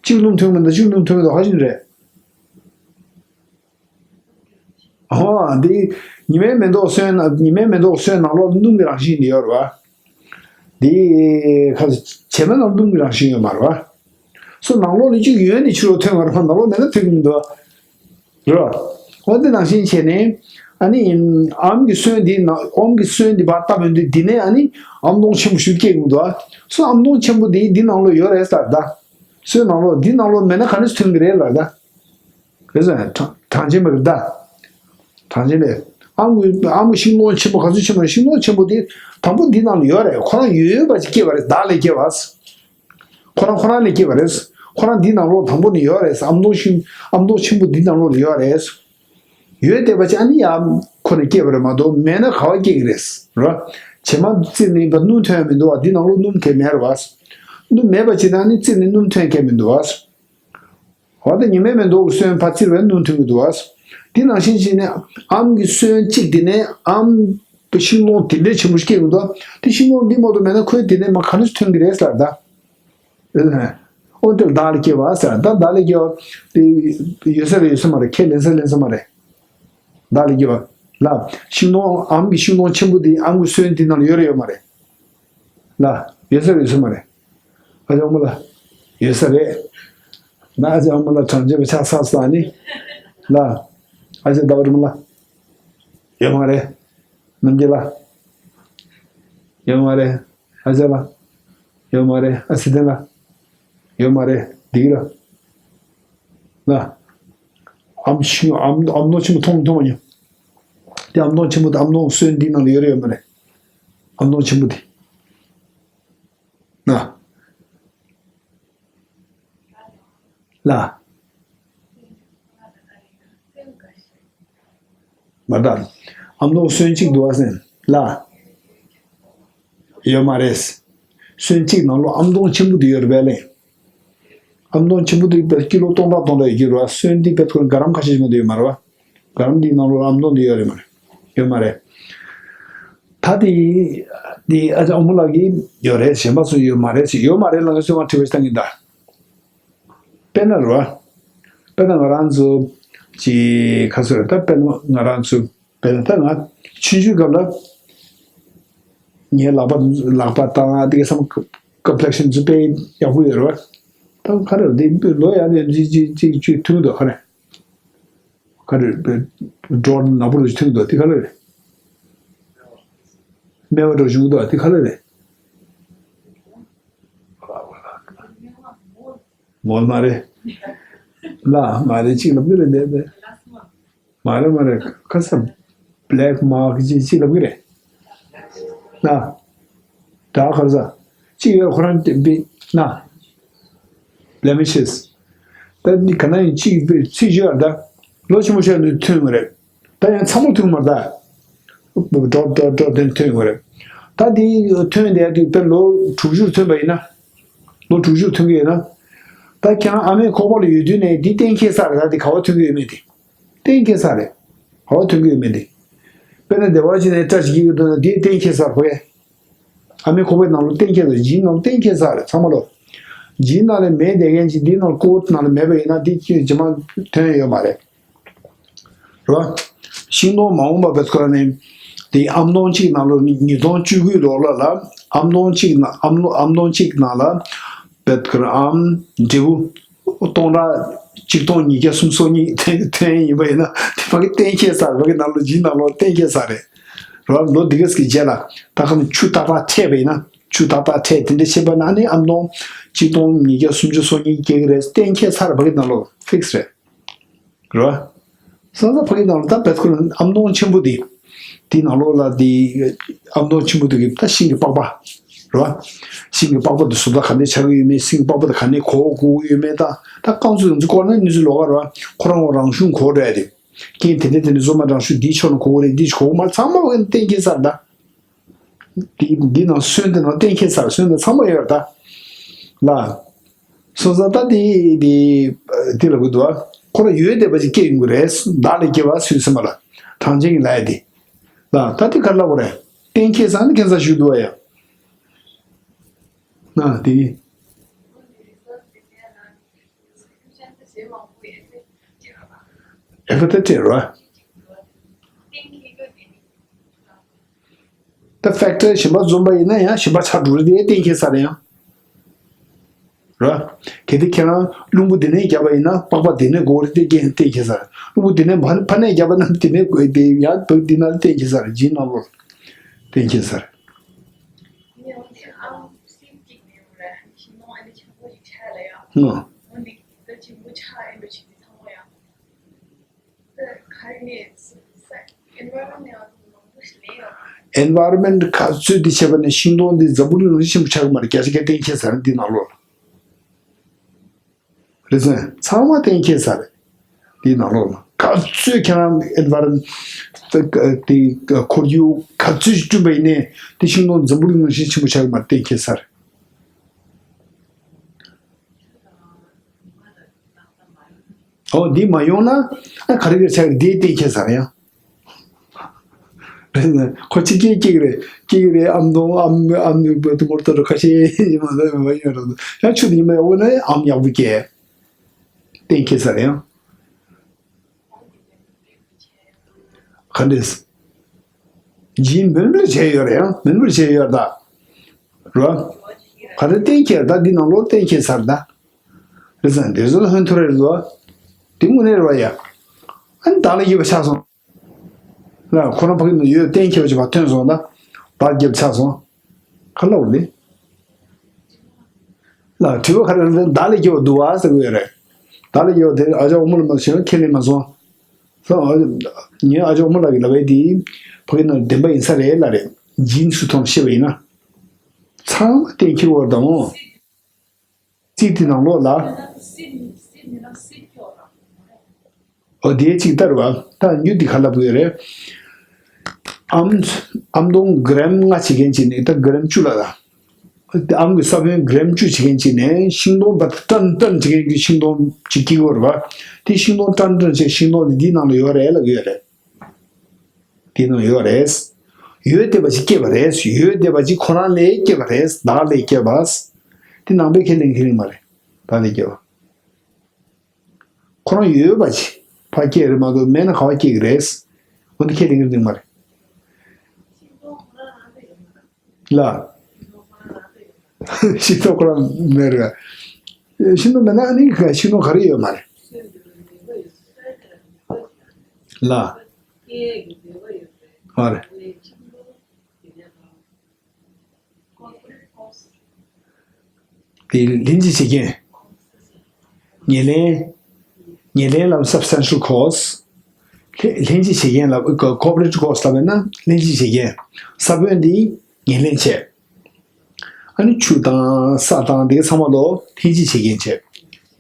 གཅིག་སྣུམ་ཐོན་མི་འདུག་གཅིག་སྣུམ་ཐོན་མི་འདུག་ཧ་ཅང་རེད། ཨོ་འདི་ཉི་མའི་མེ་ཏོག་སོན་ན་ཉི་མའི་མེ་ཏོག་སོན་ནང་ལོགས་སྣུམ་གྱི་རང་བཞིན་འདི་ཡོད་རེད་བ། འདི་ཁ་བྱེ་མ་ནང་སྣུམ་གྱི་རང་བཞིན་ཡོད་མ་རེད་བ། སོ་ནང་ལོགས་ལ་གཅིག་ཡོད་ནི་ཕྱི་ལོགས་ཐོན་མ་རེད་བ། ནང་ལོགས་མེད་ན་ཐོན་གྱི་མི་འདུག་བ། རེད་བ། འོ་དེ་ནང་བཞིན་བྱས་ནས་ཨ་ནི་ཨམ་གྱི་སོན་འདི་ནང་ཨོམ་གྱི་སོན་འདི་བར་བཏབ་ཡོང་དུས་འདི་ནས་ཨ་ནི་ཨམ་སྟོང་ཆེན་པོ་ཞིག་སྐྱེ་གི་མི་འདུག་བ། སོ་ཨམ་སྟོང་ཆེན་པོ་འདི་འདི་ནང་ལོགས་ཡོད་རེད་ཟེར་ད། སོན་ནང་ལོགས་འདི་ནང་ལོགས་མེད་ན་ག་ནས་ཐོན་གྱི་རེད་ལབ་ད། རེད་ཟེར་ན་གྲངས་གྲངས་ཅན་པ་རེད་ད། གྲངས་ཅན་པས། ཨམ་གྱི་ཨམ་གྱི་ཤིང་སྡོང་ཆེན་པོ་ག་ཚོད་ཆེན་པོ་རེད། ཤིང་སྡོང་ཆེན་པོ་དེ་དང་པོ་འདི་ནང་ལ་ཡོད་རེད། ཁོ་རང་ཡོད་ཡོད་པ་ཅིག་སྐྱེས་པ་རེད། བདག་ལས་སྐྱེས་པ། ཁོ་རང་ཁོ་རང་ལས་སྐྱེས་པ་རེད། ཁོ་རང་འདི་ནང་ལོགས་དང་པོ་ནས་ཡོད་རེད། ཨམ་སྡོང་ཤིང་ཨམ་སྡོང་ཆེན་པོ་འདི་ནང་ལོགས་ལ་ཡོད་རེད། ཡོད་བསྡད་པ་ཅིག་ཨ་ནི་ཡང་ཁོ་ནས་སྐྱེས་པ་རེད་མ་གཏོགས་མེད་ན་ག་བ་སྐྱེ་གི་རེད། རེད་བ། བྱེ་མ་བཙིར་ནས་ཡིན་པ་སྣུམ་ཐོན་ཡ་མི་འདུག་བ། འདི་ནང་ལོགས་སྣུམ་གང་ཡང་མེད་རེད་བ། སྣུམ་མེད་པ་ཅིག་ན་ཨ་ནི་བཙིར་ནས་སྣུམ་ཐོན་མཁན་མི་འདུག་བ། འོ་ད་ཉི་མའི་མེ་ཏོག་གི་སོན་ཕར་བཙིར་བས་སྣུམ་ཐོན་གྱི་འདུག་བ། དེ་ནང་བཞིན་བྱས་ནས་ཨམ་གྱི་སོན་གཅིག་དེ་ནས་ཨམ་ཤིང་སྡོང་དེ་འདྲའི་ཆེན་པོ་ཞིག་སྐྱེ་གི་འདུག་དེ་ཤིང་སྡོང་འདི་མ་གཏོགས་མེད་ན་ཁོས་དེ་ནས་མ་ག་ནས་ཐོན་གྱི་རེད་ཟེར་ད། ཨོ་དེ་ལ་བདག་ལས་སྐྱེ་བ་ཟེར་ད། བདག་ལས་སྐྱེ་བ་དེ་ཡོད་ས་རེད་ཡོད་ས་མ་རེད། ཁས་ལེན་ས་ལེན་ས་མ་རེད། བདག་ལས་སྐྱེ་བ་ལ་ཤིང་སྡོང་ཨམ་གྱི་ཤིང་སྡོང་ཆེན་པོ་དེ་ཨམ་གྱི་སོན་དེ་ནང་ལ་ཡོད་རེད་ཡོད་མ་རེད། ལ། ཡོད་ས་རེད་ཡོད་ས་མ་རེད། ཨ་ཅག་ཨ་མ་ལགས། ཡོད་ས་རེད། ན་ཨ་ཅག་ཨ་མ་ལགས་གྲངས་ཅན་པ་ཆགས་ཚར་སོང་ཨ་ནི། ལ། ཨ་ཅག་ཟླ་བ་རི་མ་ལགས། ཡོད་མ་རེད། རྣམ་རྒྱལ་ལགས། ཡོད་མ་རེད། ཨ་ཅག་ལགས། ཡོད་མ་རེད། ཨ་སི་ལྡན་ལགས། ཡོད་མ་རེད། འདི་གི་ལ། ལ། ཨམ་ཆུང་ཨམ་ཨམ་སྡོང་ཆེན་པོ་མཐོང་མཐོང་མ་མྱོང་། དེ་ཨམ་སྡོང་ཆེན་པོ་དེ་ཨམ་སྡོང་སོན་འདི་ནང་ལ་ཡོད་རེད་ཡོད་མ་རེད། ཨམ་སྡོང་ཆེན་པོ་དེ། ན། ལ། མ་ད། ཨམ་སྡོང་སོན་གཅིག་འདུག་བ་སེམས་ལ། ཡོད་མ་རེད། སོན་གཅིག་ནང་ལོགས་ཨམ་སྡོང་ཆེན་པོ་དེ་ཡོད་རེད་པས་ལེ། ཨམ་སྡོང་ཆེན་པོ་དེ་དཔེ་ཀི་ལོ་སྟོང་ཕྲག་སྟོང་ཕྲག་ཡོད་ཀྱི་རེད་བ། སོན་དེ་དཔེ་ཁོ་རང་ག་རམ་ཁ་ཤས་ཤིག་མ་གཏོགས་ཡོད་མ་རེད་བ། ག་རམ་དེའི་ནང་ལོགས་ཨམ་སྡོང་དེ་ཡོད་རེད་མ་རེད། ཡོད་མ་རེད། ད་དེ་དེ་ཨ་ཅག་ཨ་མོ་ལགས་ཀྱིས་ཡོད་རེད། གཞན་པ་ཚོ་ཡོད་མ་རེད་ཟེར། ཡོད་མ་རེད་ལབ་མཁན་ཚོས་ང་དྲི་བ་ཞིག་བཏང་གི་ད། དཔེར་ན་རེད་བ། དཔེར་ན་ང་རང་ཚོ་ཅིག་ཁ་སོ་རེད་ད། དཔེར་ན་ང་རང་ཚོ་དཔེར་ན་ད་ང་ཆུང་ཆུང་སྐབས་ལ་ངའི་ལག་པ་ལག་པ་དང་དེ་ག་སམ་ཀོམ་པི་ལེག་ཤན་ཚོ་དཔེ་ཡག་པོ་ཡོད་རེད་བ། ད་ག་རེ་རེད་དེ་ལོ་ཡར་ནས་ཅིག་ཅིག་ཅིག་ཅིག་ཐུག་འདུག་ག་རེ། ག་རེ་རེད། སྒྲོ་ནག་པོ་རུ་ཐོན་འདུག་དེ་ག་རེ་རེད། སྨེ་བ་འདྲ་བྱུང་འདུག་དེ་ག་རེ་རེད། མོལ་མ་རེད། ལ་མ་རེད་གཅིག་ལབ་ཀྱི་རེད་འདས་འདས། མ་རེད་མ་རེད་ཁ་ས་བྷེ་ལེག་མཱརཀ་ཅིག་ཅིག་ལབ་ཀྱི་རེད། ལ། ད་ག་རེ་ཟ། གཅིག་ཡོད་ཁོ་རང་དེ་བི་ན། བྷེ་ལེ་མི་ཤེས། ད་འདི་ག་ན་ཡིན་གཅིག་བི་ཚིག་བརྗོད་ཨ་ད། ལོ་ཆེན་པོ་ཤོར་དུས་ཐོན་མ་རེད། ད་ཡང་ཚང་མ་ཐོན་མ་རེད་ད། ཌོབ་ཌོབ་ཌོབ་དེ་ཐོན་མ་རེད། ད་འདི་ཐོན་བསྡད་དུས་དཔེ་ལོ་དྲུག་ཅུར་ཐོན་པ་ཡིན་ན། ལོ་དྲུག་ཅུར་ཐོན་གི་ཡོད་ན། ད་ཁྱེད་རང་ཨ་མའི་ཁོག་པ་ལ་ཡོད་དུས་ནས་འདི་གཏན་འཁེལ་ས་རེད། ད་འདི་ག་བ་ཐོན་གི་ཡོད་མེད་དེ། གཏན་འཁེལ་ས་རེད། ག་བ་ཐོན་གི་ཡོད་མེད་དེ། དཔེར་ན་སྡེ་བ་གཅིག་ནས་སྐྲ་ཞིག་སྐྱེ་གི་འདུག་ན་དེ་གཏན་འཁེལ་ས་རེད་ཕ་གི། ཨ་མའི་ཁོག་པའི་ནང་ལ་གཏན་འཁེལ་ས་རེད། ཇིན་ནང་ལ་གཏན་འཁེལ་ས་རེད་ཚང་མ་ལོ། ཇིན་ནང་ལ་མེད་བསྡད་མཁན་ཅིག་འདི་ནང་ལ་ཀོ་ཌི་ནང་ལ་མེད་པ་ཡིན་ན་འདི་ཅི་ཇི་མ་ཐོན་ཡོད་མ་རེད། རེད་བ། ཤིང་སྡོང་མ་འོངས་པ་བེད་ཁོ་ར་ནས་དེ་ཨམ་སྡོང་གཅིག་ནང་ལོ་ཉིས་སྟོང་བཅུ་དགུའི་ལོ་ལ་ལ་ཨམ་སྡོང་གཅིག་ནང་ཨམ་ལོ་ཨམ་སྡོང་གཅིག་ནང་ལ་བེད་ཁོ་ར་ཨམ་འབྲས་བུ་སྟོང་ཕྲག་གཅིག་སྟོང་ཉིས་བརྒྱ་སུམ་ཅུ་སོ་གཉིས་ཐོན་ཐོན་ཡིན་པ་ཡིན་ན་དེ་ཕ་གི་གཏན་འཁེལ་ས་རེད། ཕ་གི་ནང་ལོ་ཇིན་ནང་ལོ་གཏན་འཁེལ་ས་རེད། རེད་བ། ལོ་འདི་གས་ཀྱི་རྗེས་ལ་ད་ག་ནས་ཆུ་ཏག་ཏག་འཕྲད་པ་ཡིན་ན་ཆུ་ཏག་ཏག་འཕྲད་དེ་འདྲ་བྱས་པ་ན་ནི་ཨམ་སྡོང་གཅིག་སྟོང་ཉིས་བརྒྱ་སུམ་ཅུ་སོ་གཉིས་སྐྱེ་གི་རེད། གཏན་འཁེལ་ས་རེད། ཕ་གི་ནང་ལོ་ཕིག་སི་རེད། རེད་བ། སང་ས་ཕ་གི་ནང་ལ་ད་བེད་ཁོ་ལ་ཨམ་སྡོང་ཆེན་པོ་དེ། དེའི་ནང་ལོགས་ལ་དེ་ཨམ་སྡོང་ཆེན་པོ་དེ་གི་ད་ཤིང་གི་པགས་པ། རེད་བ། ཤིང་གི་པགས་པ་དེ་བཟོ་ལྟ་ག་འདྲས་ཆགས་ཀྱི་ཡོད་མེད། ཤིང་གི་པགས་པ་དེ་ག་འདྲས་གོ་གོ་གི་ཡོད་མེད། ད་ད་རྐང་ཚོ་ཡོངས་སུ་བསྐོར་ན་གནས་ཚུལ་ལོགས་ཀ་རེད་བ། ཁོ་རང་ཁོ་རང་གཞུང་གོ་འདྲ་དེ། རྐྱེན་དེ་འདྲས་དེ་འདྲས་བཟོ་མ་དྲང་ཤུལ་འདིའི་ཕྱོགས་ནས་གོ་གི་རེད། འདིའི་གོ་གི་མ་རེད། ཚང་མ་བས་གཏན་འཁེལ་ས་རེད་ད། འདི་འདི་ནང་སོན་དེ་ནང་གཏན་འཁེལ་ས་རེད། སོན་དེ་ཚང་མ་ཡོད་རེད་ད། ལ། སོང་ཙང་ད་དེ་དེ་དེ་ལབ་གི་འདུག་ཨ། ཁོ་རང་ཡོད་བསྡད་པ་ཅིག་སྐྱེ་ཡོང་གི་རེད། བདག་ལས་སྐྱེ་བ་སུས་ཟེར་མ་ལ། གྲངས་ཅན་གྱི་ལ་ཡ་དེ། ལ་ད་དེ་ག་རེ་ལབ་དགོས་རེད། གཏན་འཁེལ་ས་ནི་ཁྱད་མཚར་ཞིག་འདུག་བ་ཡ། ན་དེ། ཨེ་ཕ་ཏེ་ཏེ་ར། ད་ཕེག་ཊར་གཞན་པ་འཛོམས་པ་ཡིན་ན་ཡང་གཞན་པ་ཆགས་འགྲོ་རེད་དེ། གཏན་འཁེལ་ས་རེད་ཡང་། ར། གལ་ཏེ་ཁྱེད་རང་རླུང་བུ་འདི་ནས་བརྒྱབ་པ་ཡིན་ན་པགས་པ་འདི་ནས་འགོ་རེད་དེ། གཏན་གཏན་འཁེལ་ས་རེད། རླུང་བུ་འདི་ནས་ཕར་ཕར་ནས་བརྒྱབ་པ་ན་འདི་ནས་འགོ་དེ་ཡང་བོད་འདི་ན་གཏན་འཁེལ་ས་རེད། ཇིན་ནང་ལོགས་གཏན་འཁེལ་ས་རེད། ཨང་། ཨེན་ཝ་རོན་མེན་ཊི་ག་ཚོད་འདི་བྱས་པ་ནས་ཤིང་སྡོང་འདི་འཛམ་བུ་གླིང་ལ་ཆེན་པོ་ཆགས་ཀྱི་མ་རེད། བརྒྱ་ཆ་བརྒྱ་གཏན་འཁེལ་ས་རེད། འདི་ནང་ལོགས་ལ། རེད་སོང་། ཚང་མ་གཏན་འཁེལ་ས་རེད། འདི་ནང་ལོགས་ལ་ག་ཚོད་ཁྱེད་རང་ཨེན་ཝ་རོན་མེན་ཊི་འདི་ཁོར་ཡུག་ག་ཚོད་ཞིག་བསྐྲུན་པ་ཡིན་ནའི་འདི་ཤིང་སྡོང་འཛམ་བུ་གླིང་ལ་ཆེན་པོ་ཆགས་ཀྱི་མ་རེད། གཏན་འཁེལ་ས་རེད། ཨོ་འདི་མ་ཡོང་ན་ཨ་ག་རེ་ག་རེ་ཆགས་ཀྱི་རེད། འདི་གཏན་འཁེལ་ས་རེད་ཡང་། རེད་ན་ཁོ་གཅིག་སྐྱེས་སྐྱེས་རེད། སྐྱེས་རེད། ཨམ་སྡོང་ཨམ་ཨམ་ནུས་པ་དུ་མོར་ཏོ་ར་ཁ་ཤས་ཉི་མ་ལ་མ་ཡོད་ར། ཡང་ཆུ་དེ་ཉི་མ་ཡག་པོ་ན་ཨམ་ཡག་པོ་སྐྱེས། གཏན་འཁེལ་ས་རེད་ཡང་། ག་འདྲས། ཇིན་མོན་པར་བྱས་ཡོད་རེད་ཡང་། མོན་པར་བྱས་ཡོད་ད། རོ། ག་རེ་གཏན་འཁེལ་ད། འདི་ནང་ལོགས་གཏན་འཁེལ་ས་རེད་ད། རེད་ཟེར་ན་འདི་ཚོ་ལ་ཧོན་ཐོར་རེད་ལོ། དེ་དངོས་གནས་རེད་བ་ཡ། ཨ་ནི་བདག་ལ་ཡོད་པ་ཆགས་སོང་། ལ་ཁོ་རང་ཕ་གི་ནང་ཡོད་གཏན་འཁེལ་བ་ཅིག་ཕར་ཐོན་སོང་ད། བདག་རྒྱབ་ཆགས་སོང་། ག་ལ་འོ་ལེ། ལ་དྲི་བ་ག་རེ་ལ་བདག་ལས་སྐྱེ་བ་འདུག་བ་ཟེར་གི་ཡོད་རེད། བདག་ལས་སྐྱེ་བ་དེ་ཨ་ཅག་འོ་མོ་ལ་མ་ཞིག་ཁས་ལེན་མ་སོང་། སོང་། ངས་ཨ་ཅག་འོ་མོ་ལགས་ཀྱི་ལབ་པའི་དེ་ཕ་གི་ནང་བདེན་པ་ཡིན་ས་རེད་ལ་རེད། ཇིན་སུ་ཐོན་ཤེས་པ་ཡིན་ན། ཚང་མ་གཏན་འཁེལ་བར་དང་། རྩིས་དེ་ནང་ལོགས་ལ། ཨོ་དེའི་གཅིག་ལྟར་བ། ད་ཉུ་འདི་ག་ལབ་དགོས་རེད། ཨམ་ཨམ་སྡོང་གྲམ་ལྔ་བྱེད་མཁན་གཅིག་ནས་ད་གྲམ་བཅུ་ལ་ད། ཨམ་གྱི་ས་བོན་གྲམ་བཅུ་བྱེད་མཁན་གཅིག་ནས་ཤིང་སྡོང་བ་ཏན་ཏན་བྱེད་མཁན་གྱི་ཤིང་སྡོང་གཅིག་སྐྱེ་གི་ཡོད་རེད་བ། དེ་ཤིང་སྡོང་ཏན་ཏན་བྱེད་ཤིང་སྡོང་ནི་འདིའི་ནང་ལ་ཡོད་རེད་ལབ་ཀྱི་ཡོད་རེད། དེ་ནང་ཡོད་རེད། ཡོད་བསྡད་པ་ཅིག་སྐྱེས་པ་རེད། ཡོད་བསྡད་པ་ཅིག་ཁོ་རང་ལས་སྐྱེས་པ་རེད། བདག་ལས་སྐྱེས་པ། དེ་ནང་པའི་ཁས་ལེན་ཁས་ལེན་མ་རེད། བདག་ལས་སྐྱེས་པ། ཁོ་རང་ཡོད་པ་ཅིག་ཕར་སྐྱེས་རེད་མ་གཏོགས་མེད་ན་ག་པར་སྐྱེས་ཀྱི་རེད། འོ་འདི་ཁས་ལེན་གྱི་འདུག་མ་རེད། ལ། ཤིང་ཏོག་ཁོ་རང་མེད་རེད། ཤིང་ཏོག་མེད་ན་ཨ་ནི་ཤིང་ཏོག་ག་རེ་ཡོད་མ་རེད། ལ། མ་རེད། དེ་ལྷན་ཅིག་བྱེད་མཁན། ཉེར་ལེན། ཉེར་ལེན་ལབ་substantial cause། ལྷན་ལྷན་ཅིག་བྱེད་མཁན་ལབ་corporative cause ལབ་ན་ལྷན་ཅིག་བྱེད་མཁན། ས་བོན་འདི་ཉེར་ལེན་བྱས། ཨ་ནི་ཆུ་དང་ས་དང་དེ་ཚང་མ་ལོ་ལྷན་ཅིག་བྱེད་མཁན་བྱས།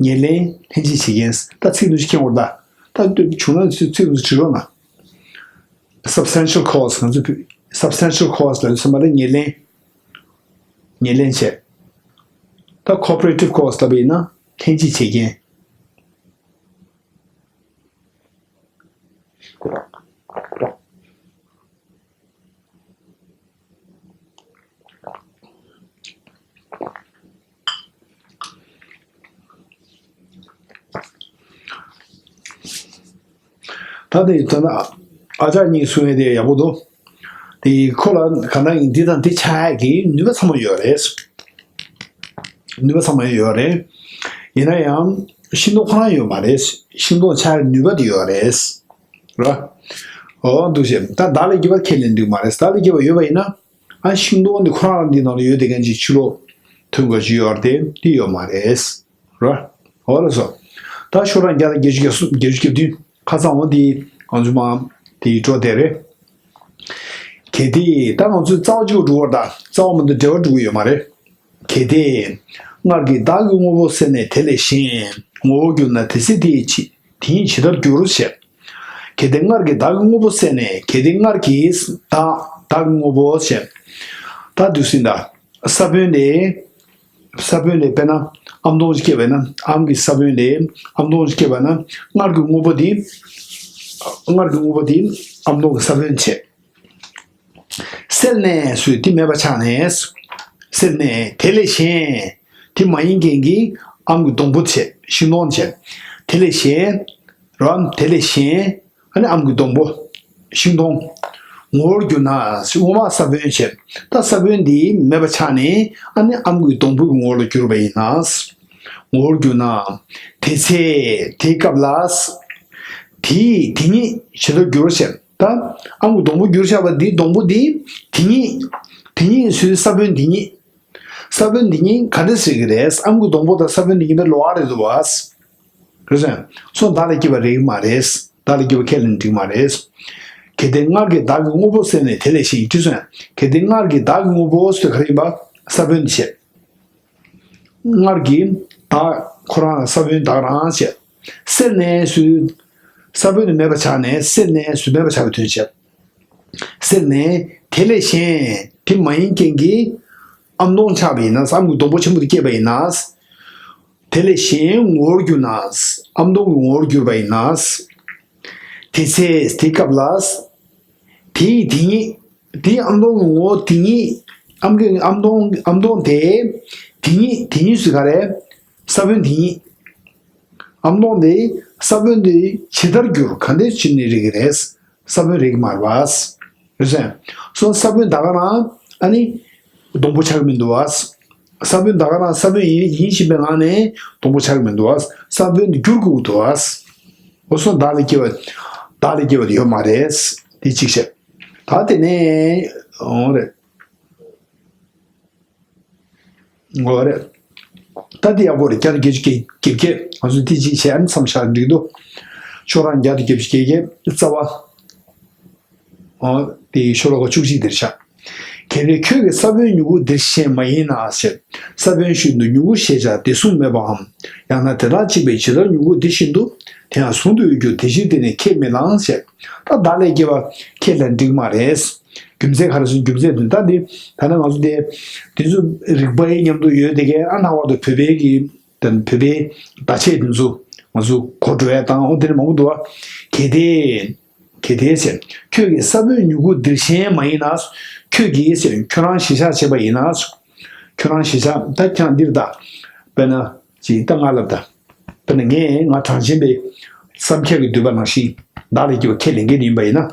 ཉེར་ལེན་ལྷན་ཅིག་བྱེད་མཁན། ད་ཚིག་འདི་ཚོ་མཁྱེན་དགོས་ད། ད་བྱུང་ན་ཚིག་འདི་ཚོ་བྲིས་རོགས་གནང་། substantial cause ང་ཚོ་substantial cause ལབ་ཚོད་མ་རེད། ཉེར་ལེན། ཉེར་ལེན་བྱས། ད་corporative cause ལབ་པ་ཡིན་ན་ལྷན་ཅིག་བྱེད་མཁན། ད་དེ་ད་ན་ཨ་ཅག་གཉིས་གསུང་ཡས་དེ་ཡག་པོ་འདུག་དེ་ཁོ་ལ་ག་ན་ཡིན་འདི་དང་འདི་ཆགས་ཡས་ཀྱི་ནུས་པ་ཚང་མ་ཡོད་རེད། ནུས་པ་ཚང་མ་ཡོད་རེད། ཡིན་ན་ཡང་ཤིང་སྡོང་ཁོ་རང་ཡོད་མ་རེད། ཤིང་སྡོང་ཆགས་ཡས་ནུས་པ་དེ་ཡོད་རེད། ར། ཨོ་འདུག་བྱས་ད་བདག་ལས་སྐྱེ་བ་ཁས་ལེན་འདུག་མ་རེད། བདག་ལས་སྐྱེ་བ་ཡོད་པ་ཡིན་ན། ཨ་ཤིང་སྡོང་འདི་ཁོ་རང་རང་འདི་ནང་ལ་ཡོད་དེ་གན་ཅིག་ཕྱི་ལོགས་ཐོན་དགོས་ཀྱི་ཡོད་རེད་དེ་འདི་ཡོད་མ་རེད། ར། འོ་ལགས་སོ། ད་ཤོག་གྲངས་བརྒྱ་དང་བརྒྱད་ཅུ་གྱ་གསུམ་བརྒྱད་ཅུ་གྱ་བདུན་ཁ་སང་འོ་འདི་ང་ཚོ་མ་འདི་འགྲོ་དེ་རེད། གལ་ཏེ་ད་ང་ཚོས་རྩ་བ་གཅིག་པུ་འགྲོ་བར་ད་རྩ་བ་མ་གཏོགས་འབྲེལ་བ་འགྲོ་གི་ཡོད་མ་རེད། གལ་ཏེ་སྔར་གྱི་བདག་གི་དངོས་པོ་བསལ་ནས་དེ་ལས་གཞན་ངོ་བོར་གྱུར་ན་དེ་ཚེ་དེ་ཡི་ཕྱི་དེ་ཉིད་ཇི་ལྟར་འགྱུར་ཞེས། གལ་ཏེ་སྔར་གྱི་བདག་གི་དངོས་པོ་བསལ་ནས་གལ་ཏེ་སྔར་གྱི་བདག་བདག་གི་དངོས་པོ་ཞེས། ད་དུས་ཟིན་ད། ས་བོན་ལས། ས་བོན་ལས་དཔེར་ན། ཨམ་སྟོང་ཅིག་སྐྱེས་པ་ཡིན་ན། ཨམ་གྱི་ས་བོན་ལས་ཨམ་སྟོང་ཅིག་སྐྱེས་པ་ན། སྔར་གྱི་དངོས་པོ་དེ། སྔར་གྱི་དངོས་པོ་དེ་ཨམ་སྟོང་གི་ས་བོན་བྱས། སེལ་ནས་ཟེར་དུས་དེ་མེད་པ་ཆགས་ནས། སེལ་ནས་དེ་ལས་གཞན། དེ་མ་ཡིན་རྐྱེན་གྱིས་ཨམ་གྱི་སྡོང་པོ་བྱས། ཤིང་སྡོང་བྱས། དེ་ལས་གཞན། རོ། དེ་ལས་གཞན། ཨ་ནི་ཨམ་གྱི་སྡོང་པོ། ཤིང་སྡོང་། ངོ་བོར་གྱུར་ན། དངོས་མ་ས་བོན་བྱས། ད་ས་བོན་འདི་མེད་པ་ཆགས་ནས། ཨ་ནི་ཨམ་གྱི་སྡོང་པོ་གི་ངོ་བོ་ལ་གྱུར་པ་ཡིན་ན། ངོ་བོར་གྱུར་ན། དེ་ཚེ་དེའི་སྐབས་ལ། དེས་དེ་ཉིད་ཇི་ལྟར་འགྱུར་བ་བྱས། ད་ཨམ་གྱི་སྡོང་པོ་གྱུར་བཞག་པ་འདི། སྡོང་པོ་འདི་དེ་ཉིད། དེ་ཉིད་ཟེར་ས་བོན་འདི་ཉིད། ས་བོན་འདི་ཉིད་ག་འདྲ་ཟེར་གྱི་རེད། ཨམ་གྱི་སྡོང་པོ་དང་ས་བོན་འདི་གཉིས་པོ་ལོགས་ཀ་རེད་འདུག་བ། རེད་སོང་། སོང་བདག་ལས་སྐྱེས་པ་རེད་མ་རེད། བདག་ལས་སྐྱེས་པ་ཁས་ལེན་འགྲིག་མ་རེད། གལ་ཏེ་སྔར་གྱི་བདག་གི་དངོས་པོ་སེལ་ནས་དེ་ལས་གཞན་ཡིན་དུས་སོང་། གལ་ཏེ་སྔར་གྱི་བདག་གི་དངོས་པོ་ཟེར་ག་རེ་ཡིན་པ། ས་བོན་འདི་བྱས། སྔར་གྱི་བདག་ཁོ་རང་ལ་ས་བོན་བདག་རང་བྱས། སེལ་ནས་ཟེར། ས་བོན་དེ་མེད་པ་ཆགས་ནས། སེལ་ནས་ཟེར་མེད་པ་ཆགས་པའི་དོན་བྱས། སེལ་ནས་དེ་ལས་གཞན། དེ་མ་ཡིན་རྐྱེན་གྱིས་ཨམ་སྟོང་ཆགས་པ་ཡིན་ན། ཨམ་གྱི་སྡོང་པོ་ཆེན་པོ་དེ་སྐྱེས་པ་ཡིན་ན། དེ་ལས་གཞན་ངོ་བོར་གྱུར་ན། ཨམ་སྟོང་གི་ངོ་བོར་གྱུར་པ་ཡིན་ན། དེ་ཚེ་དེའི་སྐབས་ལ། དེས་དེ་ཉིད། དེའི་ཨམ་སྟོང་གི་ངོ་བོ་དེ་ཉིད། ཨམ་གྱི་ཨམ་སྟོང་། ཨམ་སྟོང་དེ། དེ་ཉིད། དེ་ཉིད་ཟེར་ག་རེ། ས་བོན་དེ་ཉིད། ཨམ་སྟོང་དེ། ས་བོན་དེ་ཇི་ལྟར་འགྱུར། ག་འདྲས་བྱས་ནས་རེག་གི་རེད། ས་བོན་རེག་མ་རེད་པ། རེད་སོང་། སོ་ས་བོན་ད་ག་རང་ཨ་ནི་སྡོང་པོ་ཆགས་ཀྱི་མི་འདུག་བ། ས་བོན་ད་ག་རང་ས་བོན་ཡིན། ཡིན་བཞིན་པའི་ངང་ནས་སྡོང་པོ་ཆགས་ཀྱི་མི་འདུག་བ། ས་བོན་དེ་འགྱུར་དགོས་ཀྱི་འདུག་བ། འོ་སོང་། བདག་ལས་སྐྱེས་པ། བདག་ལས་སྐྱེས་པ་དེ་ཡོད་མ་རེད། དེ་གཅིག་བཤད། ད་དེ་ནས། འོ་རེད། འོ་རེད། ད་དེ་ཡག་པོ་རེད། བརྒྱ་དང་བརྒྱད་ཅུ་གྱ་གྱ་བརྒྱད། ང་ཚོ་དེ་གཅིག་བྱས། ཨ་ནི་མཚམས་བཞག་འགྲིག་འདུག་ཤོག་གྲངས་བརྒྱ་དང་བརྒྱད་ཅུ་གྱ་བརྒྱད་རྩ་བ། འོ་དེ་ཤོ་ལོ་ཀ་བཅུ་གཅིག་དེར་བཞག་གལ་ཏེ་ཁྱོད་ཀྱིས་ས་བོན་མྱུ་གུ་འདིར་གཞན་མ་ཡིན་ན་ཞེས། ས་བོན་བཞིན་དུ་མྱུ་གུ་ཞེས་བྱ་དེ་གཟུང་མེད་པའམ། ཡང་ན་དེ་དག་གཅིག་པས་ཇི་ལྟར་མྱུ་གུ་འདི་བཞིན་དུ། དེ་ཡང་གཟུང་དུ་ཡོད་རྒྱུ་དེ་ཕྱིར་དེ་ནི་ཁས་མི་བླངས་ཞེས། ད་བདག་ལས་སྐྱེས་པ་ཁས་ལེན་འགྲིག་མ་རེད། རྒྱུ་མཚན་ག་རེ་ཟེར། རྒྱུ་མཚན་དེ་ད་འདི། ད་ནི་ང་ཚོ་དེ། དེ་ཚོ་རིག་པའི་མཉམ་དུ་ཡོད་དེ་གས། ཨ་ནི་ལྷག་པར་དུ་བོད་པའི་གི། དེ་བོད་པའི་བརྡ་ཆད་དེ་ཚོ་ང་ཚོ་གོ་འགྲོ་ཡ་དང་། འོ་དེ་ནི་མང་པོ་འདུག་བ། གལ་ཏེ། གལ་ཏེ་ཟེར། ཁྱོད་ཀྱིས་ས་བོན་མྱུ་གུ་འདིར་གཞན་མ་ཡིན་ན། ཁྱོད་ཀྱིས་ཟེར། ཁྱོད་རང་གཞིར་བཞག་བྱས་པ་ཡིན་ན། ཁྱོད་རང་གཞིར་བཞག་ད་ཁྱེད་རང་འདིར་ད། དཔེར་ན། ཅིག་ད་ང་ལབ་ད། དཔེར་ན་ངས་ང་གྲངས་ཅན་པའི་བསམ་འཆར་གྱི་འདུས་པ་ནང་བཞིན་བདག་ལས་སྐྱེས་པ་ཁས་ལེན་མཁན་ཡིན་པ་ཡིན་ན།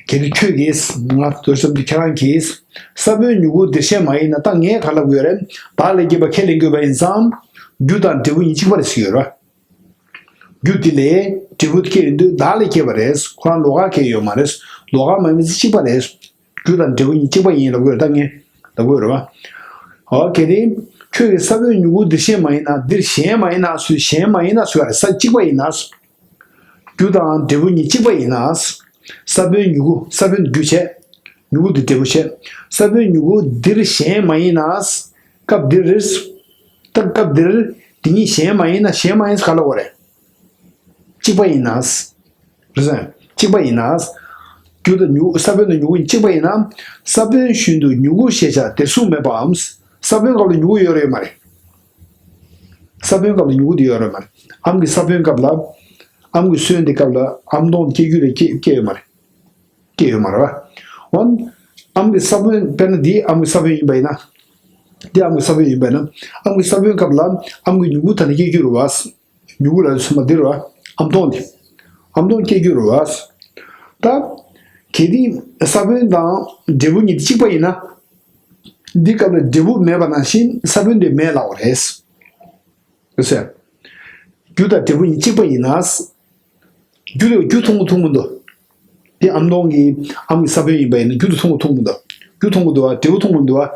གལ་ཏེ་ཁྱོད་ཀྱིས། ང་དོ་བསམ་དུ་ཁྱེད་རང་གིས། ས་བོན་མྱུ་གུ་འདིར་གཞན་མ་ཡིན་ན། ད་ངས་ག་ལབ་དགོས་རེད། བདག་ལས་སྐྱེས་པ་ཁས་ལེན་དགོས་པ་ཡིན་ཙང་། རྒྱུ་དང་འབྲས་བུ་གཉིས་གཅིག་པ་རེད་ཟེར་ཡོད་རེད་བ། རྒྱུ་དེ་ལས་འབྲས་བུ་སྐྱེ་ཡོང་དུས་བདག་ལས་སྐྱེས་པ་རེད། ཁོ་རང་ལོགས་ཀ་གང་ཡང་ཡོད་མ་རེད། ལོགས་ཀ་མ་ཡིན་ཙང་གཅིག་པ་རེད། རྒྱུ་དང་འབྲས་བུ་གཉིས་གཅིག་པ་ཡིན་ལབ་དགོས་རེད། ད་ངས་ལབ་དགོས་རེད་བ། འོ་གལ་ཏེ་ཁྱོད་ཀྱིས་ས་བོན་མྱུ་གུ་འདིར་གཞན་མ་ཡིན་ན། འདིར་གཞན་མ་ཡིན་ན་ཟེར། གཞན་མ་ཡིན་ན་ཟེར་བ་རེད། ས་གཅིག་པ་ཡིན་ན། རྒྱུ་དང་འབྲས་བུ་གཉིས་གཅིག་པ་ཡིན་ན། ས་བོན་མྱུ་གུ། ས་བོན་རྒྱུ་བྱས། མྱུ་གུ་དེ་འབྲས་བུ་བྱས། ས་བོན་མྱུ་གུ་འདིར་གཞན་མ་ཡིན་ན། སྐབས་འདིར། ད་སྐབས་འདིར་དེ་གཉིས་གཞན་མ་ཡིན་ན། གཞན་མ་ཡིན་ཟེར་ག་ལབ་དགོས་རེད། གཅིག་པ་ཡིན་ན། རེད་སོང་། གཅིག་པ་ཡིན་ན། རྒྱུ་དང་མྱུ། ས་བོན་དང་མྱུ་གུ་གཉིས་གཅིག་པ་ཡིན་ན། ས་བོན་བཞིན་དུ་མྱུ་གུ་ཞེས་བྱ་དེ་གཟུང་མེད་པའམ། ས་བོན་སྐབས་ལ་མྱུ་གུ་ཡོད་རེད་མ་རེད། ས་བོན་སྐབས་ལ་མྱུ་གུ་དེ་ཡོད་རེད་མ་རེད། ཨམ་གྱི་ས་བོན་སྐབས་ལ། ཨམ་གྱི་སོན་དེ་སྐབས་ལ་ཨམ་སྟོང་སྐྱེ་རྒྱུ་རེད། སྐྱེ་སྐྱེ་ཡོད་མ་རེད། སྐྱེ་ཡོད་མ་རེད་བ། འོན། ཨམ་གྱི་ས་བོན། དཔེར་ན་འདི་ཨམ་གྱི་ས་བོན་ཡིན་པ་ཡིན་ན། འདི་ཨམ་གྱི་ས་བོན་ཡིན་པ་ཡིན་ན། ཨམ་གྱི་ས་བོན་སྐབས་ལ་ཨམ་གྱི་མྱུ་གུ་ད་ནི་སྐྱེ་རྒྱུ་རེད་བ། མྱུ་གུ་ལ་ཚོད་མ་འདི་རེད་བ། ཨམ་སྟོང་འདི། ཨམ་སྟོང་སྐྱེ་རྒྱུ་རེད་བ། ད། གལ་ཏེ་ས་བོན་དང་འབྲས་བུ་གཉིས་འདི་གཅིག་པ་ཡིན་ན། འདི་སྐབས་ལ་འབྲས་བུ་མེད་པ་ནང་བཞིན་ས་བོན་དེ་མེད་ལབ་པ་རེད། ཟེར། རྒྱུ་དང་འབྲས་བུ་གཉིས་གཅིག་པ་ཡིན་ན། རྒྱུ་དེ་རྒྱུ་མཐོང་གི་མཐོང་གི་མི་འདུག་དེ་ཨམ་སྟོང་གི་ཨམ་གྱི་ས་བོན་ཡིན་པ་ཡིན་ན་རྒྱུ་དེ་མཐོང་གི་མཐོང་གི་མི་འདུག་རྒྱུ་མཐོང་གི་འདུག་བ། འབྲས་བུ་མཐོང་གི་མི་འདུག་བ།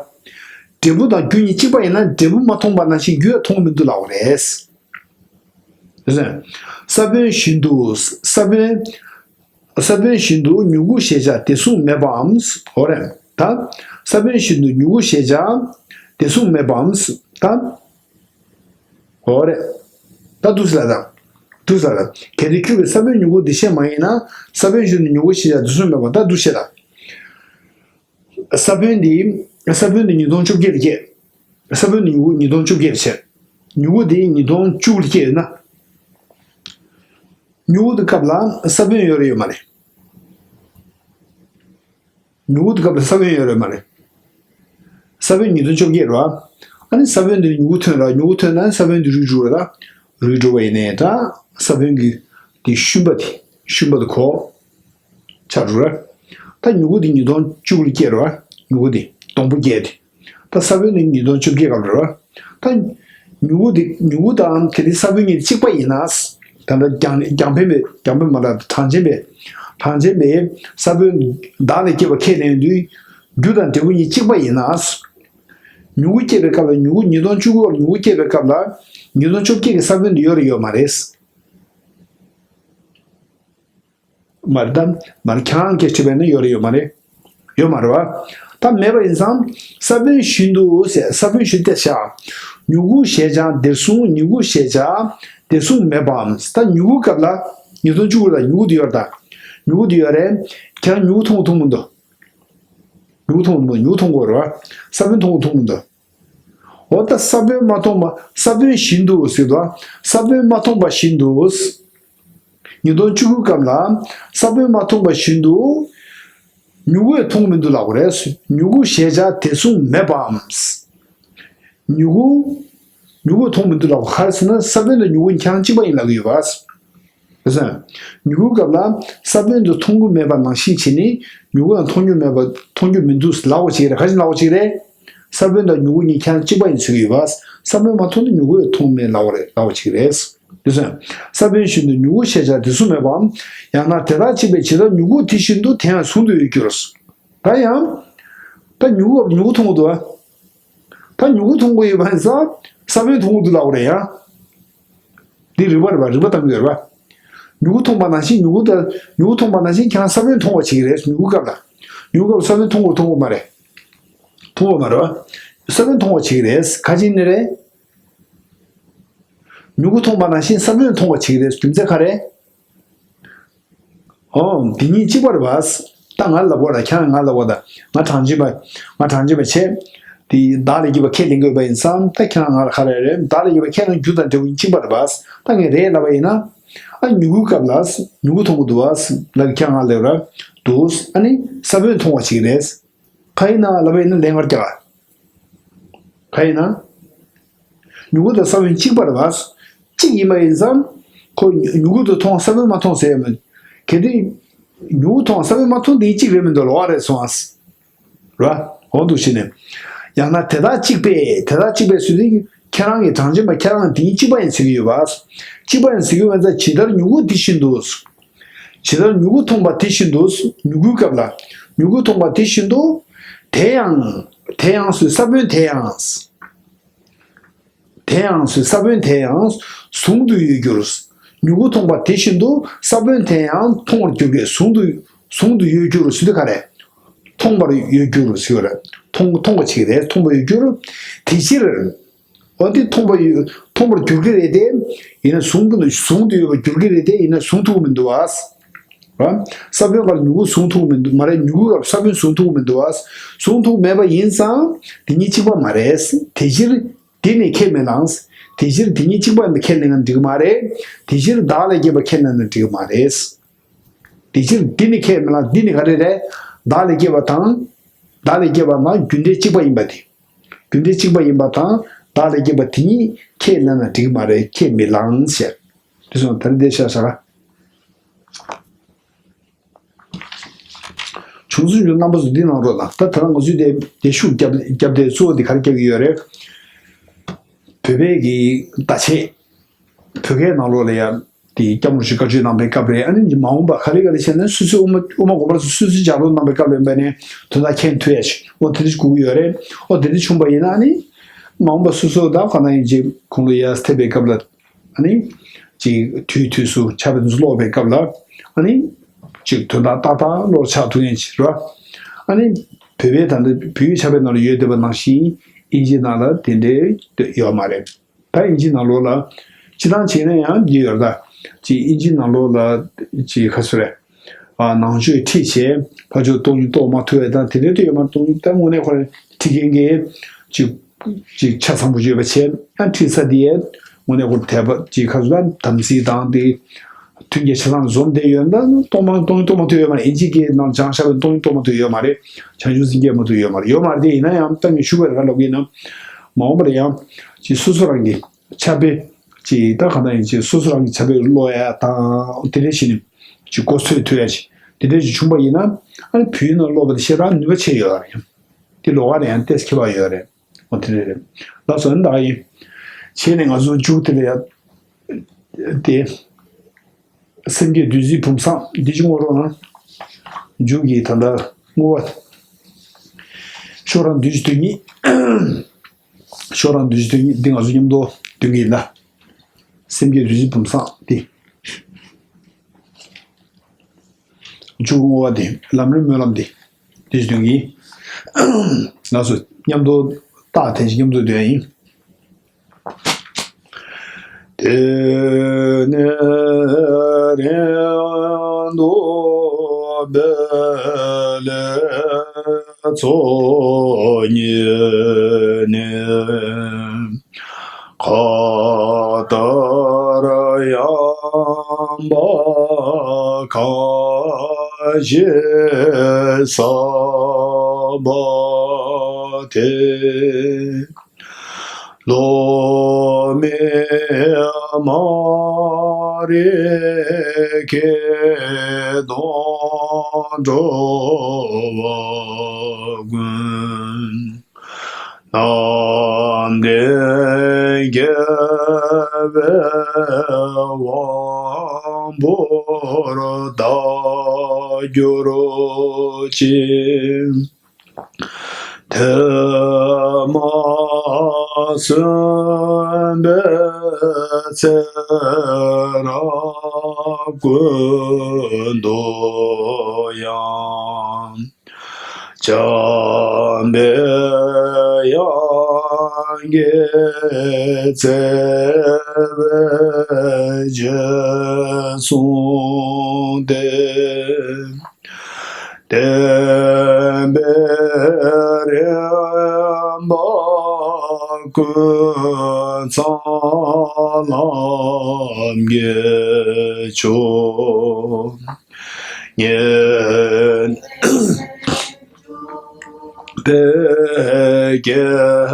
འབྲས་བུ་དང་རྒྱུ་གཉིས་གཅིག་པ་ཡིན་ན་འབྲས་བུ་མ་མཐོང་པ་ནང་བཞིན་རྒྱུ་ཡང་མཐོང་གི་མི་འདུག་ལབ་པ་རེད། རེད་སོང་། ས་བོན་བཞིན་དུ། ས་བོན། ས་བོན་བཞིན་དུ་མྱུ་གུ་ཞེས་བྱ་དེ་གཟུང་མེད་པའམ། འོ་རེད། ད། ས་བོན་བཞིན་དུ་མྱུ་གུ་ཞེས་བྱ་དེ་གཟུང་མེད་པའམ། ད། འོ་རེད། ད་འདུག་སེ་ལབ་དང་། འདུག་སེ་ལབ་དང་། གལ་ཏེ་ཁྱོད་ཀྱིས་ས་བོན་མྱུ་གུ་འདི་གཞན་མ་ཡིན་ན། ས་བོན་བཞིན་དུ་མྱུ་གུ་ཞེས་བྱ་དེ་གཟུང་མེད་པ། ད་འདུག་སེ་ལབ་དང་། ས་བོན་འདི། ས་བོན་འདི་ཉིས་སྟོང་བཅོ་བརྒྱད་ལ་སྐྱེས། ས་བོན་ནི་མྱུ་གུ་ཉིས་སྟོང་བཅོ་བརྒྱད་བྱས། མྱུ་གུ་དེ་ཉིས་སྟོང་བཅུ་དགུ་ལ་སྐྱེས་ཡོད་ན། མྱུ་གུ་དེ་སྐབས་ལ་ས་བོན་ཡོད་རེད་ཡོད་མ་རེད། མྱུ་གུ་དེ་སྐབས་ལ་ས་བོན་ཡོད་རེད་མ་རེད། ས་བོན་ཉིས་སྟོང་བཅོ་བརྒྱད་རེད་བ། ཨ་ནི་ས་བོན་དེ་མྱུ་གུ་ཐོན་ར། མྱུ་གུ་ཐོན་ན་ས་བོན་དེ་རུལ་འགྲོ་རེད་ད། རུལ་འགྲོ་བ་ཡིན་ནའི་ད། ས་བོན་གྱི་དེ་ཤུན་པ་དེ་ཤུན་པ་དེ་གོ་ཆགས་འགྲོ་ར། ད་མྱུ་གུ་དེ་ཉིས་སྟོང་བཅུ་དགུ་ལ་སྐྱེས་རེད་བ། མྱུ་གུ་དེ་སྡོང་པོ་སྐྱེས་དེ། ད་ས་བོན་ནི་ཉིས་སྟོང་བཅོ་བརྒྱད་སྐབས་རེད་བ། ད་མྱུ་གུ་དེ་མྱུ་གུ་དང་དེ་ནི་ས་བོན་གཉིས་གཅིག་པ་ཡིན་ན། ད་ལྟ་རྒྱང་རྒྱང་འཕེན་པའི་རྒྱང་འཕེན་མ་ལ་གྲངས་ཅན་པའི་གྲངས་ཅན་པའི་ས་བོན་བདག་ལས་སྐྱེས་པ་ཁས་ལེན་དུས། རྒྱུ་དང་འབྲས་བུ་གཉིས་གཅིག་པ་ཡིན་ན། མྱུ་གུ་སྐྱེས་པའི་སྐབས་ལ་མྱུ་གུ་ཉིས་སྟོང་བཅུ་དགུ་ལ་མྱུ་གུ་སྐྱེས་པའི་སྐབས་ལ་ཉིས་སྟོང་བཅོ་བརྒྱད་ཀྱི་ས་བོན་དེ་ཡོད་རེད་ཡོད་མ་རེད། མ་རེད་དམ། མ་རེད། ཁྱེད་རང་སྐད་ཆ་དྲིས་པ་ཡིན་ན་ཡོད་རེད་ཡོད་མ་རེད། ཡོད་མ་རེད་བ། ད་མེད་པ་ཡིན་ཙང་ས་བོན་བཞིན་དུ་ཟེར། ས་བོན་བཞིན་ཏེ་བཞག་མྱུ་གུ་ཞེས་བྱ་དེར་གསུངས། མྱུ་གུ་ཞེས་བྱ་དེར་གསུངས་མེད་པའམ། ད་མྱུ་གུ་སྐབས་ལ་ཉིས་སྟོང་བཅུ་དགུ་ལ་མྱུ་གུ་དེ་ཡོད་རེད་ད། མྱུ་གུ་དེ་ཡོད་རེད། ཁྱེད་རང་མྱུ་གུ་མཐོང་གི་མཐོང་གི་མི་འདུག་མྱུ་གུ་མཐོང་གི་མཐོང་གི་མི་འདུག་མྱུ་གུ་མཐོང་གི་མཐོང་གི་མི་འདུག་ས་བོན་མཐོང་གི་མཐོང་གི་མི་འདུག་འོ་ད་ས་བོན་མ་མཐོང་བ། ས་བོན་བཞིན་དུ་ཟེར་དུས། ས་བོན་མ་མཐོང་བ་བཞིན་དུ། ཉིས་སྟོང་བཅུ་དགུ་སྐབས་ལ་ས་བོན་མ་མཐོང་བ་བཞིན་དུ། མྱུ་གུ་ཡང་མཐོང་མི་འདུག་ལབ་པ་རེད། མྱུ་གུ་ཞེས་བྱ་དེར་གསུངས་མེད་པའམ། མྱུ་གུ། མྱུ་གུ་མཐོང་མི་འདུག་ལབ་པ་ག་རེ་ཟེར་ན། ས་བོན་དང་མྱུ་གུ་ཁྱེད་རང་གཅིག་པ་ཡིན་ལབ་ཀྱི་ཡོད་པ། རེད་སོང་། མྱུ་གུའི་སྐབས་ལ་ས་བོན་དུ་མཐོང་གི་མེད་པ་ནང་བཞིན་བྱས་ནས་མྱུ་གུ་ཡང་མཐོང་རྒྱུ་མེད་པ། མཐོང་རྒྱུ་མི་འདུག་ལབ་པ་ཅིག་རེད། ག་རེ་ལབ་པ་ཅིག་རེད། ས་བོན་དང་མྱུ་གུ་གཉིས་ཁྱེད་རང་གཅིག་པ་ཡིན་ཟེར་གྱི་ཡོད་པ། ས་བོན་མ་མཐོང་ན་མྱུ་གུ་ཡང་མཐོང་མེད་ལབ་པ་རེད། ལབ་པ་ཅིག་རེད། འདི་སོང་། ས་བོན་བཞིན་དུ་མྱུ་གུ་ཞེས་བྱ་དེར་གསུངས་མེད་པའམ། ཡང་ན་དེ་དག་གཅིག་པས་ཇི་ལྟར་མྱུ་གུ་དེ་བཞིན་དུ་དེ་ཡང་ཟུང་དུ་ཡོད་འགྱུར། ད་ཡང་། ད་མྱུ་གུ་མྱུ་གུ་མཐོང་གི་འདུག་ཨ། ད་མྱུ་གུ་མཐོང་གི་ཡོད་པ་ཡིན་ཙང་ས་བོན་མཐོང་གི་འདུག་ལབ་པ་རེད་ཡ། འདི་རིགས་པ་རེད་པ། རིགས་པ་བཏང་གི་ཡོད་རེད་པ། མྱུ་གུ་མཐོང་པ་ནང་བཞིན་མྱུ་གུ་དང་མྱུ་གུ་མཐོང་པ་ནང་བཞིན་ཁྱེད་རང་ས་བོན་མཐོང་བ་བྱེད་ཀྱི་རེད། མྱུ་གུ་སྐབས་ལ། མྱུ་གུ་སྐབས་ས་བོན་མཐོང་གི་མཐོང་གི་མ་རེད། མཐོང་གི་མ་རེད་པ། ས་བོན་མཐོང་བ་བྱེད་ཀྱི་རེད། ག་ཅི་ནི་རེད། མྱུ་གུ་མཐོང་པ་ནང་བཞིན་ས་བོན་མཐོང་བ་བྱེད་ཀྱི་རེད། རྒྱུ་མཚན་ག་རེད། ཨོ། དེ་གཉིས་གཅིག་པ་རེད་པ། ད་ང་ལབ་པ་ར། ཁྱེད་རང་ང་ལབ་པ་ད། ང་གྲངས་ཅན་པ། ང་གྲངས་ཅན་པ་བྱས། དེ་བདག་ལས་སྐྱེས་པ་ཁས་ལེན་དགོས་པ་ཡིན་ཙང་། ད་ཁྱེད་རང་ང་ལ་ག་རེ་རེད། བདག་ལས་སྐྱེས་པ་ཁས་ལེན་རྒྱུ་དང་འབྲས་བུ་གཅིག་པ་རེད་པ། ད་ངས་རེད་ལབ་པ་ཡིན་ན། ཨ། མྱུ་གུའི་སྐབས་ལ་མྱུ་གུ་མཐོང་གི་འདུག་པ་ལབ། ཁྱེད་རང་ང་ལབ་ར་འདུག་ཨ་ནི་ས་བོན་མཐོང་བ་ཞིག་རེད། ག་ཡིན་ན་ལབ་པ་ཡིན་ན་ལན་ངར་རྒྱག་ག་ཡིན་ན། མྱུ་གུ་དང་ས་བོན་གཅིག་པ་རེད་པ། གཅིག་ཡིན་པ་ཡིན་ཙང་། ཁོ་མྱུ་གུ་དེ་མཐོང་ས་བོན་མ་མཐོང་ཟེར་ཡོད་མོད། གལ་ཏེ། མྱུ་གུ་མཐོང་ས་བོན་མ་མཐོང་དེ་གཅིག་རེད་མི་འདུག་ལབ་པ་རེད་སོང་ཨ། རེད་པ། འོ་འདུག་བྱས་ནས། ཡང་ན་དེ་དག་གཅིག་པས། དེ་དག་གཅིག་པས་ཟེར་དུས་ཁྱེད་རང་གི་གྲངས་ཅན་པ་ཁྱེད་རང་དེ་གཉིས་གཅིག་པ་ཡིན་ཟེར་གྱི་ཡོད་པ། གཅིག་པ་ཡིན་ཟེར་གྱི་ཡོད་པ་ཡིན་ཙང་། ཇི་ལྟར་མྱུ་གུ་དེ་བཞིན་དུ། ཇི་ལྟར་མྱུ་གུ་མཐོང་བ་དེ་བཞིན་དུ། མྱུ་གུའི་སྐབས་ལ། མྱུ་གུ་མཐོང་བ་དེ་བཞིན་དུ། དེ་ཡང་། དེ་ཡང་ཟེར་ས་བོན་དེ་ཡང་། དེ་ཡང་ཟེར་ས་བོན་དེ་ཡང་ཟུང་དུ་ཡོད་འགྱུར། མྱུ་གུ་མཐོང་བ་དེ་བཞིན་དུ་ས་བོན་དེ་ཡང་མཐོང་བར་འགྱུར་གྱི། ཟུང་དུ། ཟུང་དུ་ཡོད་འགྱུར་ཟེར་དུས་ག་རེ། མཐོང་བར་ཡོད་འགྱུར་ཟེར་བ་རེད། མཐོང་མཐོང་བ་ཅིག་རེད། མཐོང་བར་ཡོད་འགྱུར། དེ་ཕྱིར། འོ་དེ་མཐོང་བ་ཡོད། མཐོང་བར་འགྱུར་གྱི་རེད་དེ། ཡིན་ན་ཟུང་གི་ཟུང་དུ་ཡོད་པར་འགྱུར་གྱི་རེད་དེ། ཡིན་ན་ཟུང་ཐུབ་མི་འདུག་པ། ར། ས་བོན་སྐབས་ལ་མྱུ་གུ་ཟུང་ཐུབ་མི་འདུག་མ་རེད། མྱུ་གུ་སྐབས་ས་བོན་ཟུང་ཐུབ་མི་འདུག་པ། ཟུང་ཐུབ་མེད་པ་ཡིན་ཙང་དེ་གཉིས་གཅིག་པ་མ་རེད། དེ་ཕྱིར་དེ་ནི་ཁས་མི་བླངས། དེ་ཕྱིར་དེ་གཉིས་གཅིག་པ་ཡིན་པ་ཁས་ལེན་ན་འགྲིག་གི་མ་རེད། དེ་ཕྱིར་བདག་ལས་སྐྱེས་པ་ཁས་ལེན་ན་འགྲིག་གི་མ་རེད། དེ་ཕྱིར་འདི་ནི་ཁས་མི་བླངས། འདི་ནི་ག་རེ་རེད། བདག་ལས་སྐྱེས་པ་དང་། བདག་ལས་སྐྱེས་པ་དང་རྒྱུ་འབྲས་གཅིག་པ་ཡིན་པ་དེ། རྒྱུ་འབྲས་གཅིག་པ་ཡིན་པ་དང་བདག་ལས་སྐྱེས་པ་དེ་གཉིས་ཁས་ལེན་ན་འགྲིག་གི་མ་རེད། ཁས་མི་བླངས་ཞེས། དེ་སོང་ད་རེས་འདི་བཤད་བཞག་ག་བྱུང་ཚུལ་གྱི་རྣམ་པ་ཚོ་འདི་གནང་རོགས་གནང་། ད་ད་ལྟ་ང་ཚོས་དེ་དེ་ཤུགས་རྒྱབ་རྒྱབ་དེ་གཙོ་བོ་འདི་ག་རེ་རྒྱག་གི་ཡོད་རེད། བོད་པའི་གི་བརྡ་ཆད། བོད་སྐད་ནང་ལོགས་ལ་ཡ། དེ་སྐྱབས་མགོན་རིན་པོ་ཆེས་བཀའ་ཆོས་གནང་པའི་སྐབས་རེད། ཨ་ནི་མ་འོངས་པ་ག་རེ་ག་རེ་བྱས་ན་སོ་སོའི་དབུ་མ་དབུ་མ་དགོན་པ་སོ་སོས་ལྗགས་ཀློག་གནང་པའི་སྐབས་ལ་ཡིན་པ་ནས་དོན་དག་མཁྱེན་ཐུབ་ཡ་ཞིག་འོ་དེ་འདྲ་ཞིག་དགོས་ཀྱི་ཡོད་རེད། འོ་དེ་འདྲ་བྱུང་པ་ཡིན་ན་ཨ་ནི་མ་འོངས་པ་སོ་སོ་ད་ག་ན་ཡིན་ཅིག་དགུང་ལོ་ཡར་ཐེབས་པའི་སྐབས་ལ་ཨ་ནི་ཅིག་དུས་དུས་སུ་ཕྱག་དཔེ་དེ་ཚོ་ཀློག་པའི་སྐབས་ལ་ཨ་ནི་ཅིག་དོན་དག་ཏག་ཏག་ཀློག་ཆགས་ཐུབ་མཁན་ཅིག་རེད་བ། ཨ་ནི་བོད་པའི་ད་ལྟ་བོད་ཡིག་ཕྱག་དཔེ་ནང་ལ་ཡོད་བསྡད་པ་ནང་བཞིན་དབྱིན་ཇི་ནང་ལ་དེ་འདྲའི་ཡོད་མ་རེད། ད་དབྱིན་ཇི་ནང་ལོགས་ལ་སྤྱིར་བཏང་བྱས་ན་ཡང་འདི་ཡོད་རེད་ད། ཅིག་དབྱིན་ཇི་ནང་ལོགས་ལ་ཅིག་ག་ཚོད་རེད། ཨ་ནང་ཆོས་ཁྲིད་བྱས་ཕར་ཕྱོགས་སྟོང་ཉིད་རྟོགས་མ་ཐུབ་པའི་དང་དེ་འདྲའི་དུ་ཡོད་མ་གཏོགས་ད་དངོས་གནས་ཁོ་རང་ཁྲིད་མཁན་གྱི་ཅིག་ ཅིག་ཆ་ཚང་པོ་ཡོད་པ་བྱས། ཨ་ཁྲིད་ས་དེ་ཡས་དངོས་གནས་ཁོ་དད་པ་ཅིག་ཁ་སུ་ད་དམ་ཚིག་དང་དེ་མཐུན་རྐྱེན་ཆ་ཚང་འཛོམས་བསྡད་ཡོད་ན་གཏོང་མ་གཏོང་གཏོང་མ་ཐུབ་ཡོད་མ་རེད། ཨིན་ཇི་སྐད་ནང་སྦྱངས་བཞག་པའི་གཏོང་གཏོང་མ་ཐུབ་ཡོད་མ་རེད། བྱང་ཆུབ་སེམས་བསྐྱེད་མ་ཐུབ་ཡོད་མ་རེད། ཡོད་མ་རེད་དེ། ཡིན་ན་ཡང་ད་ངས་ཞུ་བར་ག་ལབ་ཀྱི་ཡིན་ན། མ་འོངས་པར་ཡང་ཅིག་སོ་སོ་རང་གི་ཕྱག་དཔེ་ཅིག་ད་གང་ལྟར་ཡིན་ཅིག་སོ་སོ་རང་གི་ཕྱག་དཔེ་ཀློག་ཡ་དང་དེ་འདྲ་བྱས་ནས་ཅིག་གོ་ཚོད་ཐུབ་ཡ་ཅིག་དེ་འདྲ་ཅིག་བྱུང་པ་ཡིན་ན། ཨ་ནི་བོད་ཡིག་ནང་ཀློག་པ་དེ་ཞེ་དྲག་ནུས་པ་ཆེ་ཡོད་རེད། དེ་ལོགས་ཀ་ལ་ཡང་ཏོག་ཙམ་ཁྱད་པར་ཡོད་རེད། འོ་དེ་རེད་རེད། ལགས་སོ། ཨ་ནི་ད་ཡིན་བྱས་ནས་ང་ཚོ་མཇུག་དེ་ལ་ཡ་དེ། སེམས་བསྐྱེད་བདུད་རྩིའི་བུམ་བཟང་འདི་ཅིག་བསྔོ་རོགས་གནང་། མཇུག་གི་ད་ལྟ་བསྔོ་བ། ཤོག་གྲངས་བདུན་ཅུ་དོན་གཉིས། ཤོག་གྲངས་བདུན་ཅུ་དོན་གཉིས་འདི་ང་ཚོ་མཉམ་དུ་འདོན་གྱི་ཡིན་ད། སེམས་བསྐྱེད་བདུད་རྩིའི་བུམ་བཟང་འདི། མཇུག་བསྔོ་བ་འདི། ལམ་རིམ་སྨོན་ལམ་འདི། བདུད་རྩི་འདོན་གྱི། ལགས་སོ། མཉམ་དུ་རྟགས་དེ་བཞིན་མཉམ་དུ་འདོན་ཡིན། དེ་ནས་རིང་དུ་བེ་ལེ་ཚོགས་བརྙེས་ནས། མཁའ་ལྟར་ཡངས་པ་ཁ་ཕྱེ་ས་བ་དེ། ལོ་མེ་མ་རི་ཁེ་དོང་འགྲོ་བ་ཀུན། རྣམ་འདྲེན་རྒྱལ་བའི་དབང་པོར་བདག་གྱུར་ཅིག་ཐོག་མ་སོན་པའི་ཚེ་རབས་ཀུན་ཏུ་ཡང་། འཇམ་པའི་དབྱངས་ཀྱི་བརྩེ་བའི་རྒྱུན་བཟུང་སྟེ། བསྟན་པའི་རིམ་པ་ཀུན་ཚང་ལམ་གྱི་མཆོག་ཉིད་པའི་རྒྱལ་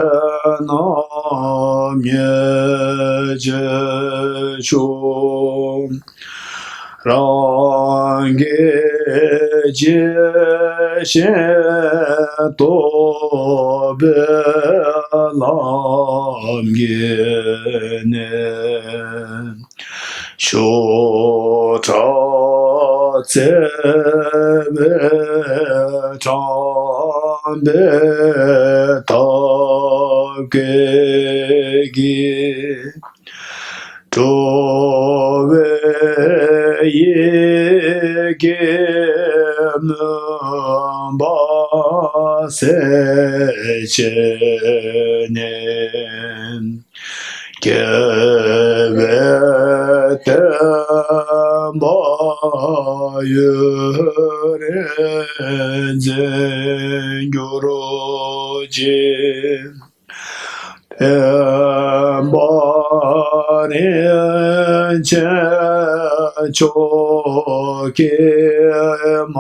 རྣམས་ཉེར་སྤྱོད་ཤོག་རང་གི་ཇི་བཞིན་རྟོགས་པའི་ལམ་གྱི་གནས། ཤོག་གྲངས་བརྩེ་བའི་དྲན་པའི་ཐབས་མཁས་ཀྱིས། འགྲོ་བའི་ཡི་གེ་མུན་པ་སེལ་བྱས་ནས། རྒྱལ་བའི་བསྟན་པ་ཡུན་རིང་འཛིན་གྱུར་ཅིག་བསྟན་པ་རིན་ཆེན་མཆོག་གིས་མ་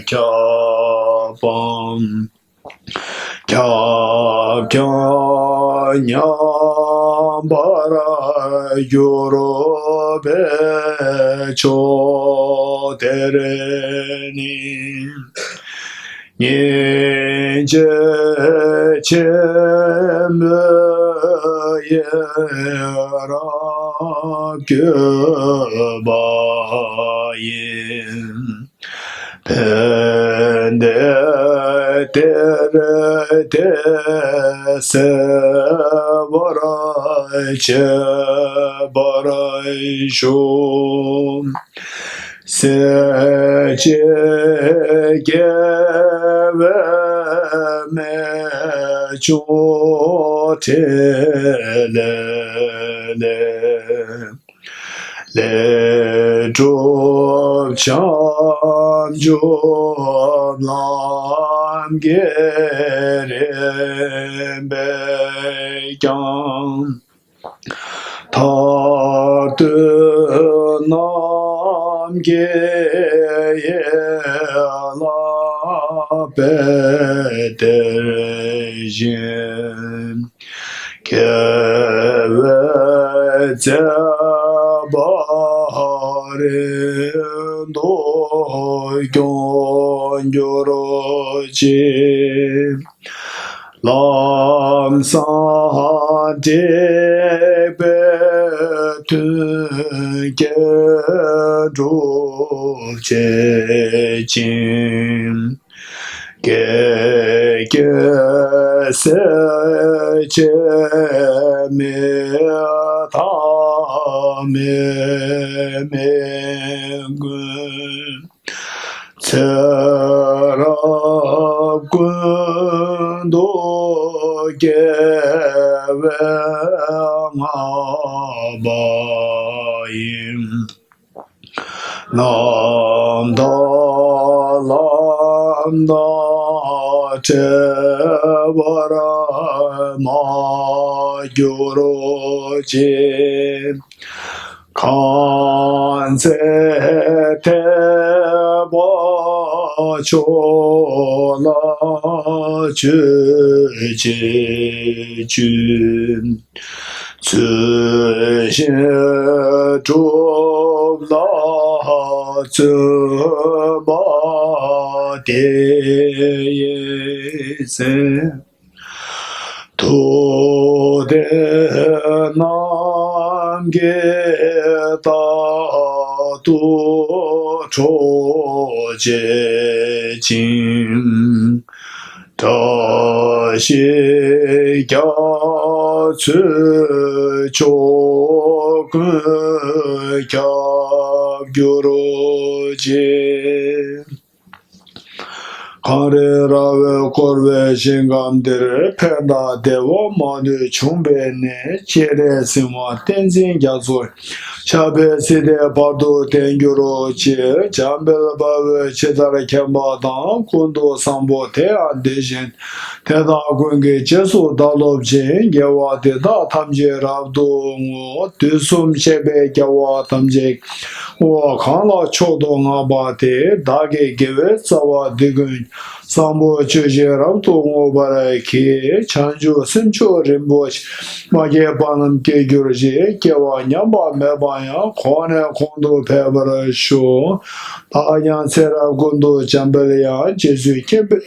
ཁྱབ་པའམ། ཁྱབ་ཀྱང་ཉམས་པར་གྱུར་པའི་ཕྱོགས་དེར་ནི། སྙིང་རྗེ་ཆེན་པོའི་ཡི་རང་བསྐུལ་བ་ཡིན། ཕན་བདེ་དེར་དེ་གསལ་བར་བྱེད་པར་ཤོག་སྲས་བཅས་རྒྱལ་བའི་རྨད་བྱུང་ཕྲིན་ལས་ལས། ལས་གྲུབ་བྱང་ཆུབ་ལམ་གྱི་རིམ་ ཀྱང་། ཐར་འདོད་རྣམས་ཀྱི་ཡིད་ལ་འབད་དེར་བཞེངས། དགེ་བའི་མཛད་པ་རིམ་གྲོ་སྐྱོང་གྱུར་ཅིག། ལམ་སྲང་དྲེགས་པའི་མཐུན་རྐྱེན་སྒྲུབ་བྱེད་ཅིང་། གེགས་སེལ་བྱེད་མི་ཐ་མལ་མི་མགོན། ཚེ་རབས་ཀུན་ཏུ་དགེ་བའི་བསྔགས་པ་ཡིས། རྣམ་དག་ལམ་དང་བྲལ་བར་མ་གྱུར་ཅིག། གང་ཚེ་ཐེག་པ་མཆོག་ལ་སྤྱོད་བྱེད་སྤྱོད། ཚུལ་བཞིན་སྒྲུབ་ལ་བརྩོན་པ་དེ་ཡིས་ཟིན། ཐུབ་བསྟན་རྣམས་ཀྱི་རྟག་ཏུ་གྲོགས་བྱེད་ཅིང་། བཀྲ་ཤིས་རྒྱ་མཚོའི་ཕྱོགས་ཀུན་ཁྱབ་གྱུར་ཅིག། གངས་རི་ར་བས་བསྐོར་བའི་ཞིང་ཁམས་འདིར། ཕན་དང་བདེ་བ་མ་ལུས་འབྱུང་བའི་གནས། སྤྱན་རས་གཟིགས་དབང་བསྟན་འཛིན་རྒྱ་མཚོ། ཞབས་པད་སྲིད་མཐའི་བར་དུ་བརྟན་གྱུར་ཅིག། འཇམ་དཔལ་དཔའ་བོས་ཇི་ལྟར་མཁྱེན་པ་དང་། ཀུན་ཏུ་བཟང་པོ་དེ་ཡང་དེ་བཞིན། དེ་དག་ཀུན་གྱི་རྗེས་སུ་བདག་སློབ་ཅིང་། དགེ་བ་འདི་དག་ཐམས་ཅད་རབ་ཏུ་བསྔོ། དུས་གསུམ་གཤེགས་པའི་རྒྱལ་བ་ཐམས་ཅད་ཀྱི། དབང་གང་ལ་མཆོག་ཏུ་བསྔགས་པ་དེས། བདག་གི་དགེ་བའི་རྩ་བ་འདི་ཀུན། བཟང་པོ་སྤྱོད་ཕྱིར་རབ་ཏུ་བསྔོ་བར་བགྱི། བྱང་ཆུབ་སེམས་མཆོག་རིན་པོ་ཆེ། མ་སྐྱེས་པ་རྣམས་སྐྱེ་གྱུར་ཅིག། སྐྱེས་པ་ཉམས་པ་མེད་པ་ཡང་། གོང་ནས་གོང་དུ་འཕེལ་བར་ཤོག། བདག་ཀྱང་ཚེ་རབས་ཀུན་ཏུ་འཇམ་དཔལ་དབྱངས། རྗེ་བཙུན་མཁྱེན་པའི།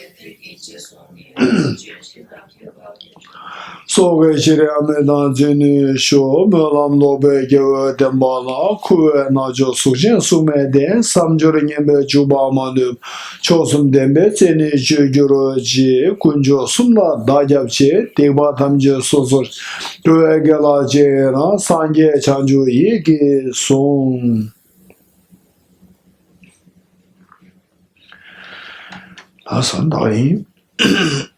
སྲོག་གི་ཕྱིར་ཡང་མི་བཏང་རྩིས་ནས་ཤོག། སྨོན་ལམ་ལོག་པའི་དགེ་བའི་བདེན་པ་ལ། འཁུ་བའི་རྣལ་འབྱོར་གཟུགས་ཅན་གཟུགས་མེད་དེ། བསམ་སྦྱོར་ངན་པས་འཇུག་པ་མ་ནུས། མཆོག་གསུམ་བདེན་པའི་རྩེ་ནས་སྤྱོད་གྱུར་ཅིག། དཀོན་མཆོག་གསུམ་ལ་བདག་སྐྱབས་མཆི། སྡིག་པ་ཐམས་ཅད་སོ་སོར། འགྲོ་བའི་དགེ་ལ་རྗེས་ཡི་རང་། སངས་རྒྱས་བྱང་ཆུབ་ཡིད་ཀྱིས་བཟུང་། ལགས་སོ། ད་ཡིན།